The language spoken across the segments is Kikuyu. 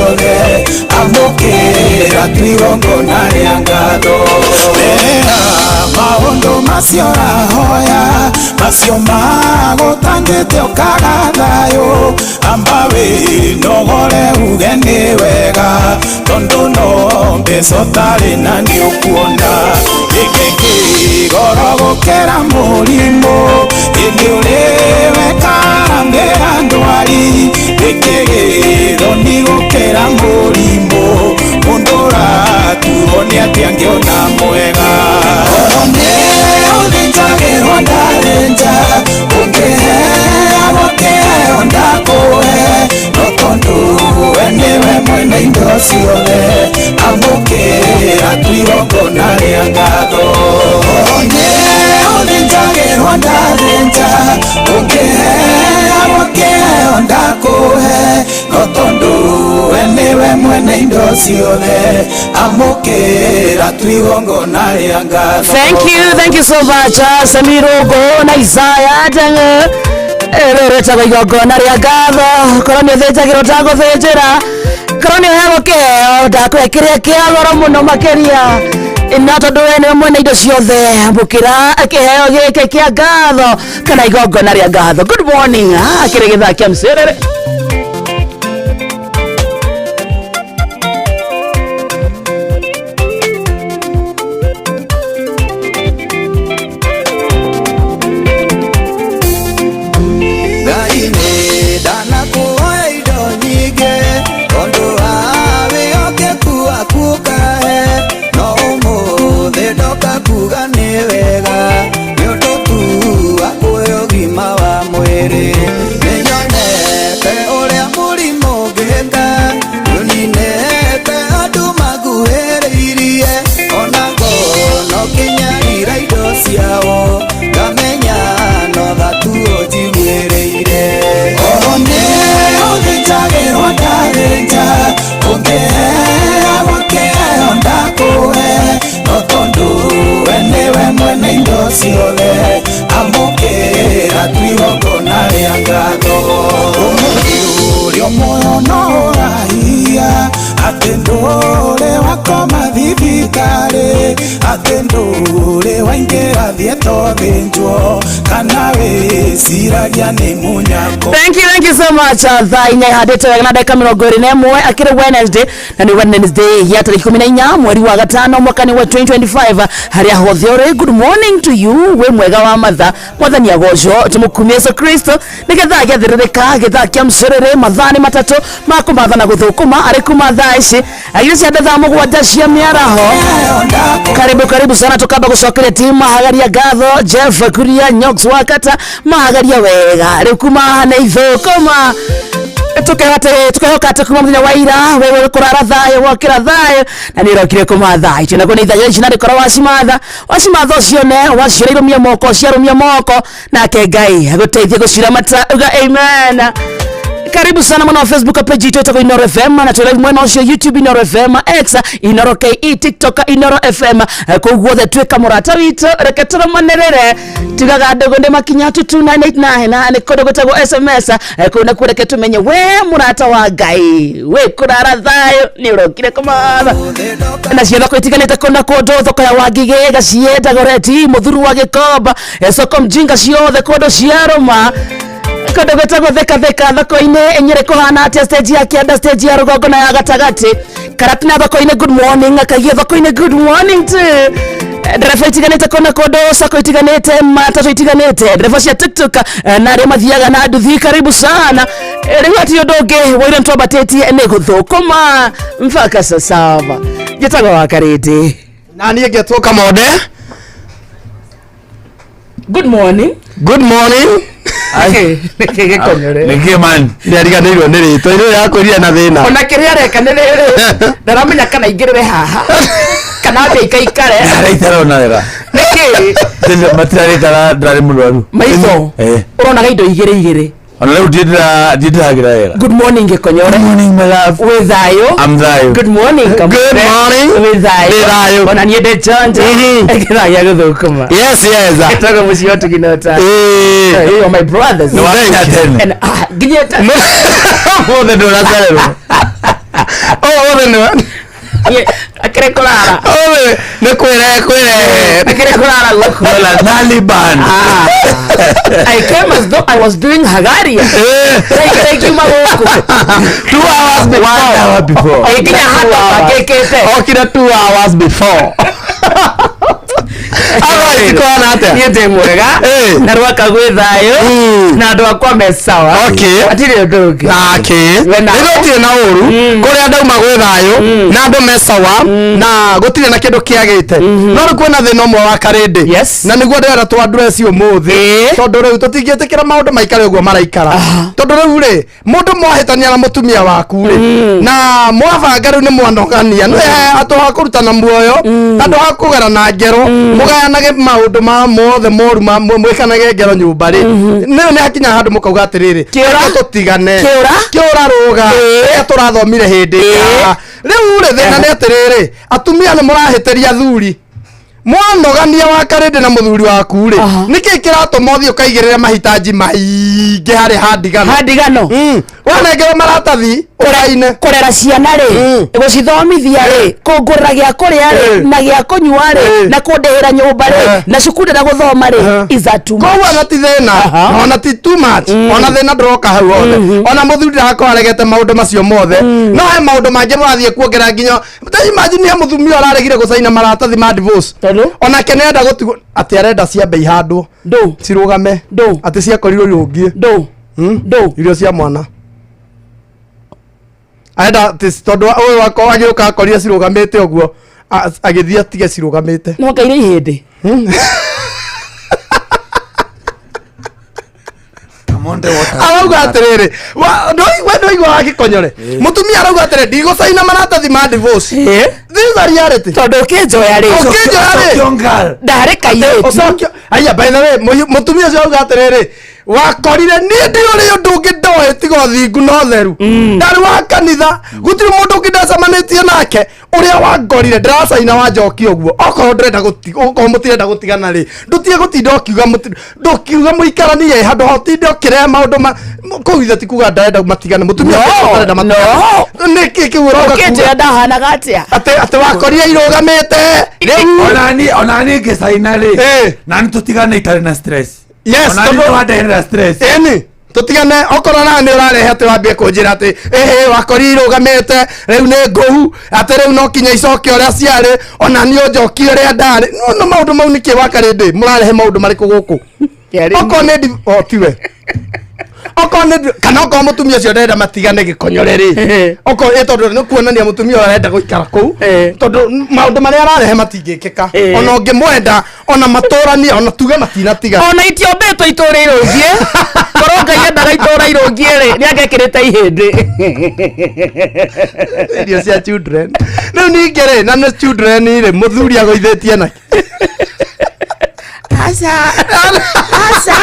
Ciothe amũkĩra tu igongona rĩa ngatho. Rera maũndũ macio ũrahoya, macio magũtangĩte ũkaga thayũ, amba wĩnogore uge nĩ wega, tondũ no mbeca ũtarĩ na nĩ ũkuona. Gĩkĩ kĩgoro gũkĩra mũrimũ, ĩndĩ ũrĩ wekarambĩra ndwari. Gĩkĩ gĩthoni gũkĩra mũrimũ, mũndũ ũraturwo nĩ atĩ angĩona mwega. Oro nĩ ũthĩnjagĩrwo ndarĩ nja, ũngĩheagwo kĩheo ndakũhe, no tondũ we nĩwe mwene indo ciothe, amũkĩra tu igongona rĩa ngatho. Oro nĩ ũthĩnjagĩrwo ndarĩ nja, ũngĩheagwo kĩheo ndakũhe, no tondũ we nĩwe mwene indo ciothe, amũkĩra tu igongona rĩa ngatho. Thank you so much, Samiro Go na Isaiah Tenge. Rĩrĩ igongona rĩa ngatho, korwo nĩ ũthĩnjagĩrwo ndagũthĩnjĩra, korwo nĩ ũheagwo kĩheo ndakũhe kĩrĩa kĩa goro mũno makĩria, no tondũ we nĩwe mwene indo ciothe, amũkĩra kĩheo gĩkĩ kĩa ngatho kana igongona rĩa ngatho. Good morning, kĩrĩ gĩthaa kĩa mcerere. Ngai nĩ ndanakuoya indo nyingĩ, tondũ wa wĩhokeku waku ũkahe, no ũmũthĩ ndoka kuga nĩ wega, nĩ ũndũ tu wa kuoya ũgima wa mwĩrĩ. Nĩnyonete ũrĩa mũrimũ ũngĩka, nĩũninĩte andũ makuhĩrĩirie, ona ngono kĩnyarira indo ciao, ngamenya no tha tu ũnjiguĩrĩire. Oro nĩ ũthĩnjagĩrwo ndarĩ nja, ũngĩheagwo kĩheo ndakũhe, no tondũ we nĩwe mwene indo ciothe, amũkĩra tu igongona rĩa ngatho. Ũmũthĩ ũrĩ muoyo no ũrahia, atĩ ndũrĩ wakoma thibitarĩ, atĩ ndũrĩ waingĩra thieta ũthĩnjwo, kana wĩciragia nĩ mũnyako. Thank you so much. Thaa 4 ihandĩte wega na ndagĩka 21, akĩrĩ Wednesday, na nĩ Wednesday ya tarĩki 14 mweri wa gatano mwaka nĩ wa 2025. Harĩa hothe ũrĩ, good morning to you. Wĩ mwega wa matha, mwathani agocwo, tũmũkumie Yesu Kristo. Nĩ gĩthaa gĩathĩrĩrĩka, gĩthaa kĩa mcerere, mathaa nĩ matatũ ma kũmatha na gũthũkũma, arĩ kuma thaa ici agire cia thaa 7 cia mĩaraho. Karibu karibu sana, tukamba gũcokeria timu mahagaria ngatho, Jeff Kuria, Nyox Wakata mahagaria wega. Rĩu kuma haha nĩ ithũkũma, tukehoka atĩ kuma mũthenya wa ira wewe kũrara thayũ, wokĩra thayũ, na nĩ ũrokire kũmatha itũ nakuo nĩ ithaa ici, na rĩkorwo wacimatha wacimatha ũcione, waciũra irũmie moko, ciarũmia moko, nake Ngai agũteithie gũciramata. Uga amen. Karibu sana mwana wa Facebook page yetu ĩtagwo Inoro FM, na twĩ live mwena ũcio YouTube Inoro FM, X Inoro KE, TikTok Inoro FM. Kũu guothe tuĩka mũrata witũ, reke tũrũmanĩrĩre. Tugaga ndũgũ nĩ makinya 22989, na nĩ kũndũ gwĩtagwo SMS. Kũu nakuo reke tũmenye we mũrata wa Ngai wĩ kũrara thayũ, nĩ ũrokire kũmatha. Na cio thoko itiganĩte kũna kũndũ, thoko ya Wangigĩ, Gaciĩ, Dagoretti, Mũthuru wa Gĩkomba, soko mjinga, ciothe kũndũ ciarũma, kũndũ gwĩtagwo Thika Thika thoko-inĩ Nyĩrĩ kũhana atĩa, stage ya kĩanda, stage ya rũgongo na ya gatagatĩ, Karatina thoko-inĩ, good morning. Kagia thoko-inĩ, good morning too. Ndereba itiganĩte kũna kũndũ, sako itiganĩte, matatũ itiganĩte, ndereba cia tuktuk na arĩa mathiaga na nduthi, karibu sana. Rĩu hatirĩ ũndũ ũngĩ waire twambatĩtie, nĩ gũthũkũma mpaka saa 7. Njĩtagwo wa Karĩndĩ. Na niĩ ngetwo Kamonde. Good morning. Good morning. Nĩkĩ gĩkonyore? Nĩkĩ man? Nĩ ariganĩirwo nĩ rĩtwa irĩ yakwĩrire na thĩna. Ona kĩrĩa areka nĩ rĩrĩ, ndaramenya kana aingĩrĩre haha kana ambe ikaikare. Araitara ona wega. Nĩkĩ? Matirarĩtara ndarĩ mũrwaru. Maitho ũronaga indo igĩrĩ igĩrĩ. Ona rĩu ndirĩ ndĩragĩra wega. Good morning, Gĩkonyore. Good morning, my love. Wĩ thayũ? I'm thayũ. Good morning, Kamũre. Good morning. Wĩ thayũ? Ndĩ thayũ. Ona niĩ ndĩ chonjo. Gĩthaa gĩa gũthũkũma. Yes. Ĩtagwo mũciĩ wa Tuginota. You are my brothers. Nĩ wakinya tene. And nginyĩte. Mothe ndũracererwo. Ũmũthĩ nĩ Akĩrĩ kũrara. Ũmũthĩ nĩ kwĩre kwĩre. Akĩrĩ kũrara gũkũ. Kola Taliban. Ah. I came as though I was doing Hagaria. Thank you, gũkũ. 2 hours before. One hour before. Nginya handũ makĩkĩte. Okire 2 hours before. Otherwise kũhana atĩa? Niĩ ndĩ mwega. Eh. Na rwaka gwĩ thayũ. Na andũ akwa me sawa. Okay. Hatirĩ ũndũ ũngĩ. Ake. We nawe? Nĩ gũtirĩ na ũru kũrĩa ndauma gwĩ thayũ na andũ me sawa na gũtirĩ na kĩndũ kĩagĩte, no rĩu kwĩna thĩna ũmwe wa karĩndĩ. Yes. Na nĩguo ndĩrenda tũ address ũmũthĩ, Ĩĩ. tondũ rĩu tũtingĩtĩkĩra maũndũ maikare ũguo maraikara, tondũ rĩu rĩ, mũndũ mwahĩtania na mũtumia waku rĩ, na mwabanga rĩu nĩ mwanogania, nĩ handũ ha kũrutana muoyo, handũ ha kũgerana ngero, mũgayanage maũndũ ma mothe moru mwĩkanage ngero nyũmba rĩ, nĩ hakinya handũ mũkauga atĩrĩrĩ, Kĩũra. "Reke tũtigane." Kĩũra. Kĩũra rũga rĩrĩa tũrathomire hĩndĩ ĩrĩa. Rĩu rĩ, thĩna nĩ atĩrĩrĩ, atumia nĩ mũrahĩtĩria athuri. Mwanogania wa karĩndĩ na mũthuri waku rĩ, nĩkĩ kĩratũma ũthiĩ ũkaigĩrĩre mahitaji maingĩ harĩ handigano? Handigano. Wanengerwo maratathi ũraine. Kũrera ciana rĩ, gũcithomithia rĩ, kũngũrĩra gĩa kũrĩa rĩ, na gĩa kũnyua rĩ, na kũndĩhĩra nyũmba rĩ, na cukuru na gũthoma rĩ, is that too much? Koguo ona ti thĩna, ona ti too much, ona thĩna ndũroka hau hothe, ona mũthuri ndagakorwo aregete maũndũ macio mothe, no he maũndũ mangĩ mũrathiĩ kuongerera. Nginya ta imagine he mũthumia ũraregire gũcaina maratathi ma divorce. Tondũ? Onake nĩarenda gũtigwo, atĩ arenda ciambe ihandwo, Ndũ. cirũgame. Ndũ. Atĩ ciakorirwo irũngiĩ. Ndũ. Ndũ. Irio cia mwana arenda atĩ tondũ ũyũ wakwa agĩũka akorire cirũgamĩte ũguo, agĩthiĩ atige cirũgamĩte. No ngaire ihĩndĩ. Kamonde water. Arauga atĩrĩrĩ, we ndũigua wa gĩkonyore mũtumia arauga atĩrĩ, ndigũcaina maratathi ma divorce. This is a reality. Tondũ ũkĩnjoya rĩ, Ũkĩnjoya rĩ, Jongal. ndarĩ kairĩtu. Ũcokio aya. By the way, mũtumia ũcio arauga atĩrĩrĩ, wakorire niĩ ndiũrĩ ũndũ ũngĩ ndoĩ tiga ũthingu na ũtheru, ndarĩ wa kanitha, gũtirĩ mũndũ ũngĩ ndacemanĩtie nake, ũrĩa wangorire ndĩracaina wanjokia ũguo. Okorwo ndĩrenda okorwo mũtirenda gũtigana rĩ, ndũtige gũtinda ũkiuga ndũkiuga mũikaranie handũ ha ũtinde ũkĩrehe maũndũ ma kũu. Ithe ti kuga ndarenda matigane, mũtumia ũcio ndarenda matigane. Nĩkĩ kĩu ũroka kuga? Ũkĩnjoya ndahanaga atĩa? Atĩ wakorire irũgamĩte rĩu. Onani ngĩcaina rĩ, nani tũtigane itarĩ na stress. Yes, Onani nĩwandeherera stress. Ĩni tũtigane okorwo nawe nĩ ũrarehe atĩ wambie kũnjĩra atĩ ĩhĩ wakorire irũgamĩte, rĩu nĩ ngũhu, atĩ rĩu no kinya icoke ũrĩa ciarĩ, ona niĩ ũnjokie ũrĩa ndarĩ. No maũndũ mau nĩkĩ wakarĩndĩ mũrarehe maũndũ marĩkũ gũkũ? Okorwo nĩ o tiwe, okorwo nĩ kana okorwo mũtumia ũcio ndenda matigane gĩkonyore rĩ, okorwo ĩ tondũ nĩ kuonania mũtumia ũyũ arenda gũikara kũu, tondũ maũndũ marĩa ararehe matingĩkĩka, ona ũngĩmwenda, ona matũranie, ona tuge matinatigana. Ona itiombĩtwo itũra irũngiĩ. Korwo Ngai endaga itũra irũngiĩ rĩ, nĩ angĩekĩrĩte ihĩndĩ. Irio cia children rĩu ningĩ rĩ, na nĩ children rĩ, mũthuri agũithĩtie nake. Aca, aca.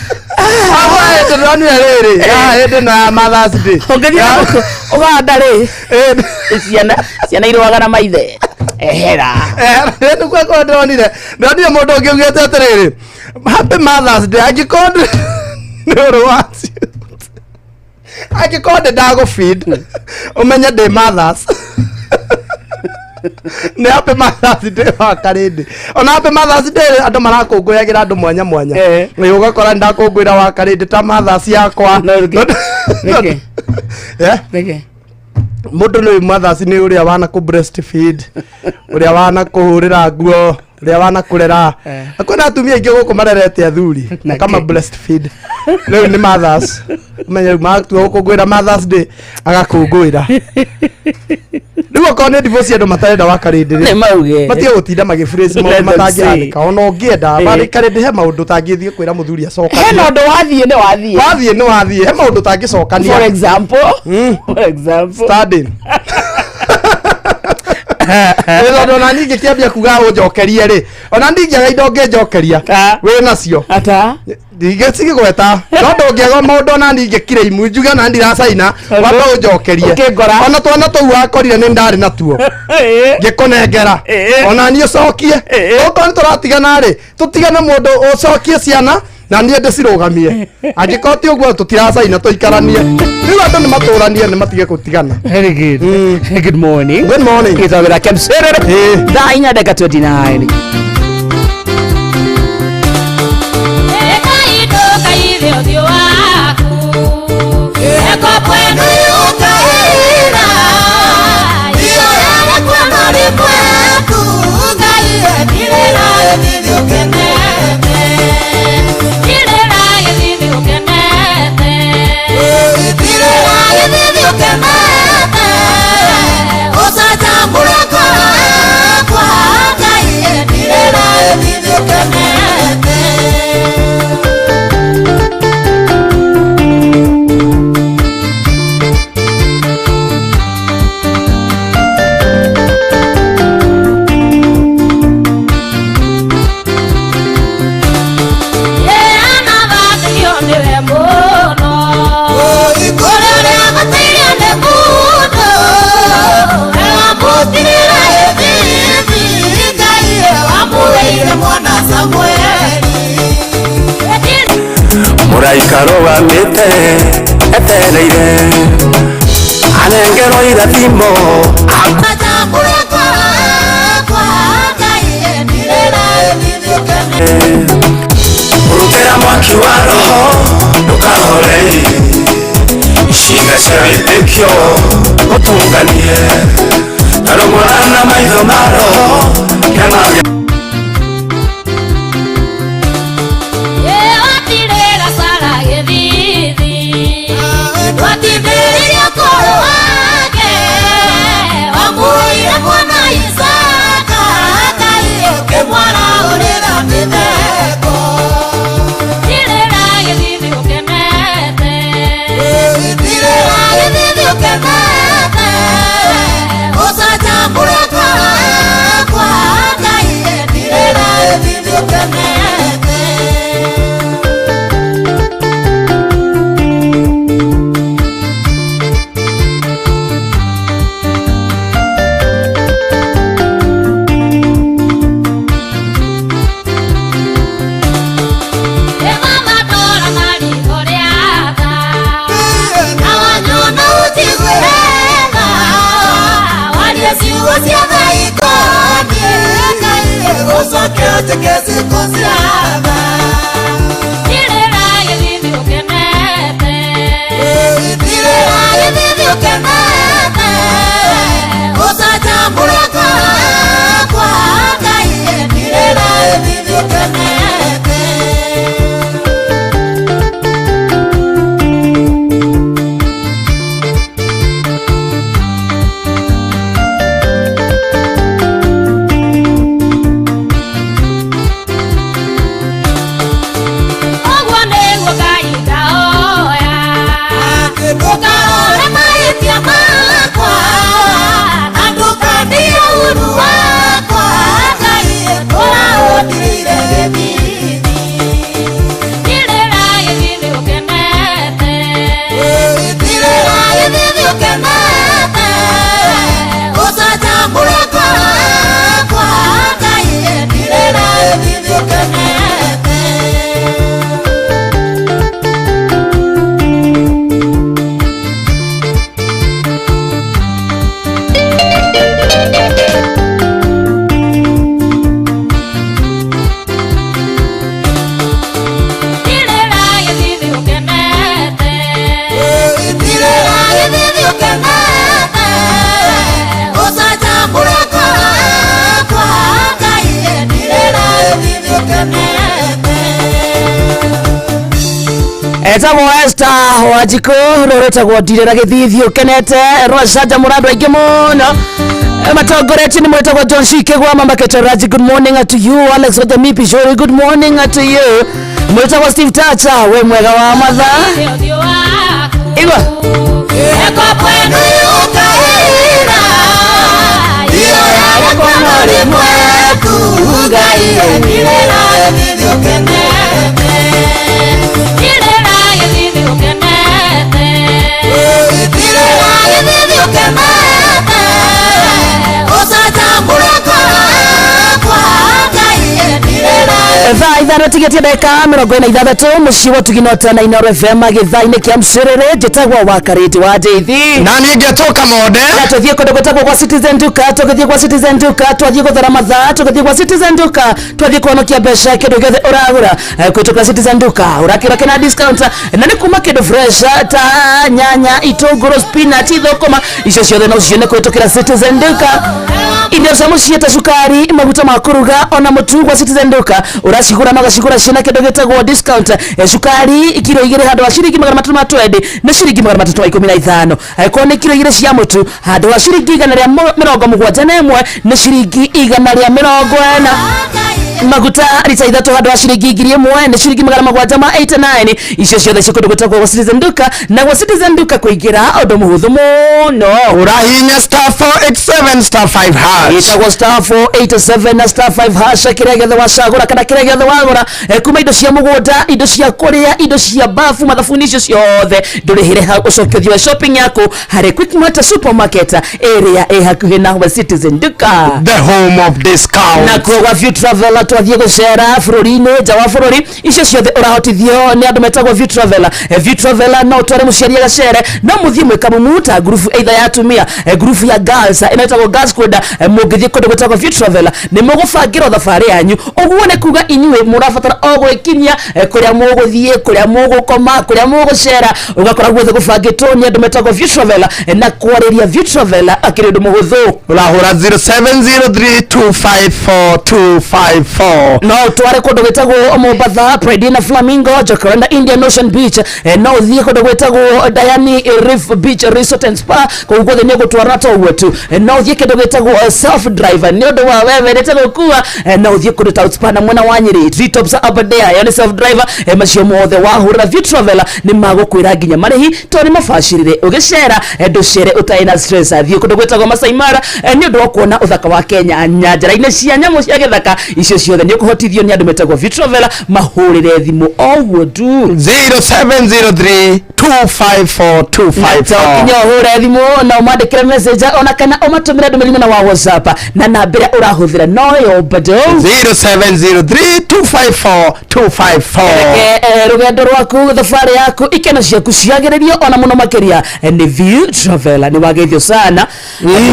Hĩndĩ ndonire rĩrĩ hĩndĩ ĩno ya Mother's Day. Ũngĩthiĩ na ũganda rĩ, ciana irũaga na maithe, ehera. Nĩguo korwo ndĩronire mũndũ ũngĩ augĩte atĩrĩrĩ, "Happy Mother's Day, angĩkorwo nĩ ũrũ wacio, angĩkorwo ndĩ ndagũfeed, ũmenye ndĩ mothers." Nĩ Happy Mother's Day wa karĩndĩ. Ona Happy Mother's Day andũ marakũngũyagĩra andũ mwanya mwanya. Nĩ ũgakora ndakũngũĩra wa karĩndĩ ta mothers yakwa. No, nĩkĩ? Nĩkĩ? Mũndũ nĩ mothers nĩ ũrĩa wana kũ breastfeed, ũrĩa wana kũhũrĩra nguo, ũrĩa wana kũrera. Kwĩna atumia aingĩ gũkũ marerete athuri makama breastfeed, rĩu nĩ mothers. Ũmenye rĩu matua gũkũngũĩra Mothers Day, agakũngũĩra rĩu. Okorwo nĩ divorce andũ matarenda wa karĩndĩ Nĩ rĩ, mauge. matige gũtinda magĩphrase maũndũ Let them matangĩhanĩka. Ona ũngĩenda Eh. marĩ karĩndĩ, he maũndũ ũtangĩthiĩ kwĩra mũthuri acokanie. Hena ũndũ wathiĩ nĩ wathiĩ. Wathiĩ nĩ wathiĩ, he maũndũ ũtangĩcokania. For example, for example. Standing. Nĩ tondũ ona niĩ ngĩkĩambia kuga ũnjokerie rĩ, ona ndingĩaga indo ũngĩnjokeria Ah. wĩ nacio. Ata. Ndingĩcigĩgweta, no ndũngĩaga maũndũ ona ningĩkire imu njuge ona ndiracaina, wambe ũnjokerie. Ũkĩngora. Ona twana tũu wakorire nĩ ndarĩ natuo ngĩkũnengera, ona niĩ ũcokie. Okorwo nĩ tũratigana rĩ, tũtigane, mũndũ ũcokie ciana. Na niĩ ndĩcirũgamie. Angĩkorwo ti ũguo tũtiracaina tũikaranie. Rĩu andũ nĩ matũranie nĩ matige kũtigana. Very good. Good morning. Good morning. Itawira Kemserere. Eh. Thaa inya ndagĩka 29. Mũraika rũgamĩte etereire anengerwo irathimo. Rutĩra mwaki wa roho ndũkahore, icinga cia wĩtĩkio ũtũnganie tarũmũra na maitho ma roho kĩama. Etagwo Esther Wanjikũ rũrĩtagwo ndirĩra gĩthithio kenete rwacanjamũra andũ aingĩ mũno matongoretie nĩ mwĩtagwo John Shikegwa Mama Ketaraji, good morning to you. Alex Wajami Pishori, good morning to you. Mwĩtagwo Steve Tacha, we mwega wa matha igwa Thaa Ithano tigĩtie ndagĩka 46, mũciĩ wa Tugino na Inoro FM, gĩthaa-inĩ kĩa mcĩrĩrĩ. Njĩtagwo wa Karĩti wa Njeithi. Na niĩ ngetũka monde. Na tũthiĩ kũndũ gwĩtagwo gwa Citizen Duka. Tũgĩthiĩ gwa Citizen Duka, twathiĩ gũthara mathaa. Tũgĩthiĩ gwa Citizen Duka, twathiĩ kũhonokia mbeca. Kĩndũ gĩothe ũragũra kũhĩtũkĩra Citizen Duka ũrakĩra kĩna discount, na nĩ kuma kĩndũ fresh ta nyanya, itũngũrũ, spinach, thũkũma, icio ciothe no cione kũhĩtũkĩra Citizen Duka. Indo cia mũciĩ ta cukari, maguta ma kũruga, ona mũtu, gwa Citizen Duka ũracigũra na ũgacigũra ciĩna kĩndũ gĩtagwo discount. Cukari kiro 2 handũ wa ciringi 320 nĩ ciringi 315. Angĩkorwo nĩ kiro 2 cia mũtu, handũ wa ciringi 171 nĩ ciringi 140. Maguta rita 3 handũ wa ciringi 1000 nĩ ciringi 789. Icio ciothe ci kũndũ gwĩtagwo gwa Citizen Duka, na gwa Citizen Duka kũingĩra ũndũ mũhũthũ mũno. Ũrahihinya *487*5#. Ĩtagwo *487 na *5#. Kĩrĩa gĩothe wacagũra kana kĩrĩa gĩothe wagũra, kuma indo cia mũgũnda, indo cia kũrĩa, indo cia bafu, mathabuni, icio ciothe ndũrĩhĩre hau, ũcoke ũthiĩ wa shopping yaku harĩ Quickmart supermarket ĩrĩa ĩ hakuhĩ nawe. Citizen Duka, the home of discount. Na kuo gwa View Traveler, twathiĩ gũcera bũrũri-inĩ, nja wa bũrũri, icio ciothe ũrahotithio nĩ andũ metagwo View Traveler. View Traveler, no ũtware mũciari agacere, no mũthiĩ mwĩ kamumu ta ngurubu, either ya atumia, ngurubu ya girls ĩno ĩtagwo Girls Squad. Mũngĩthiĩ kũndũ gwĩtagwo View Traveler, nĩ mũgũbangĩrwo thabarĩ yanyu. Ũguo nĩ kuga inyuĩ mũrabatara o gwĩkinyia kũrĩa mũgũthiĩ, kũrĩa mũgũkoma, kũrĩa mũgũcera, ũgakora guothe gũbangĩtwo nĩ andũ metagwo View Traveler. Na kwarĩria View Traveler akĩrĩ ũndũ mũhũthũ. Ũrahũra 0703254254. No ũtware kũndũ gwĩtagwo Mombatha, Pride na Flamingo, Jacaranda, Indian Ocean Beach. No ũthiĩ kũndũ gwĩtagwo Diani Reef Beach Resort and Spa. Kũu guothe nĩ ũgũtwara to ũguo tu. No ũthiĩ kĩndũ gwĩtagwo self drive nĩ ũndũ wa we wendete gũkua. No ũthiĩ kũndũ ta Outspan na mwena wa Nyĩrĩ, Treetops Aberdare, ĩyo nĩ self driver. Macio mothe wahũrĩra View Traveler nĩ magũkwĩra nginya marĩhi, tondũ nĩ mabacĩrĩre. Ũgĩcera, ndũcere ũtarĩ na stress. Thiĩ kũndũ gwĩtagwo Masai Mara nĩ ũndũ wa kuona ũthaka wa Kenya, nyanjara-inĩ cia nyamũ cia gĩthaka, icio ciothe nĩ ũkũhotithio nĩ andũ metagwo View Traveler. Mahũrĩre thimũ o ũguo tu. 0703 254 To 254. Kinya ũhũre thimũ na ũmandĩkĩre message, ona kana ũmatũmĩre ndũmĩrĩri mwena wa WhatsApp, na namba ĩrĩa ũrahũthĩra noyo bado. 0703 254 254. Reke rũgendo rwaku, thabarĩ yaku, ikeno ciaku ciagĩrĩrio ona mũno makĩria nĩ View Traveler. Nĩ wageithio sana,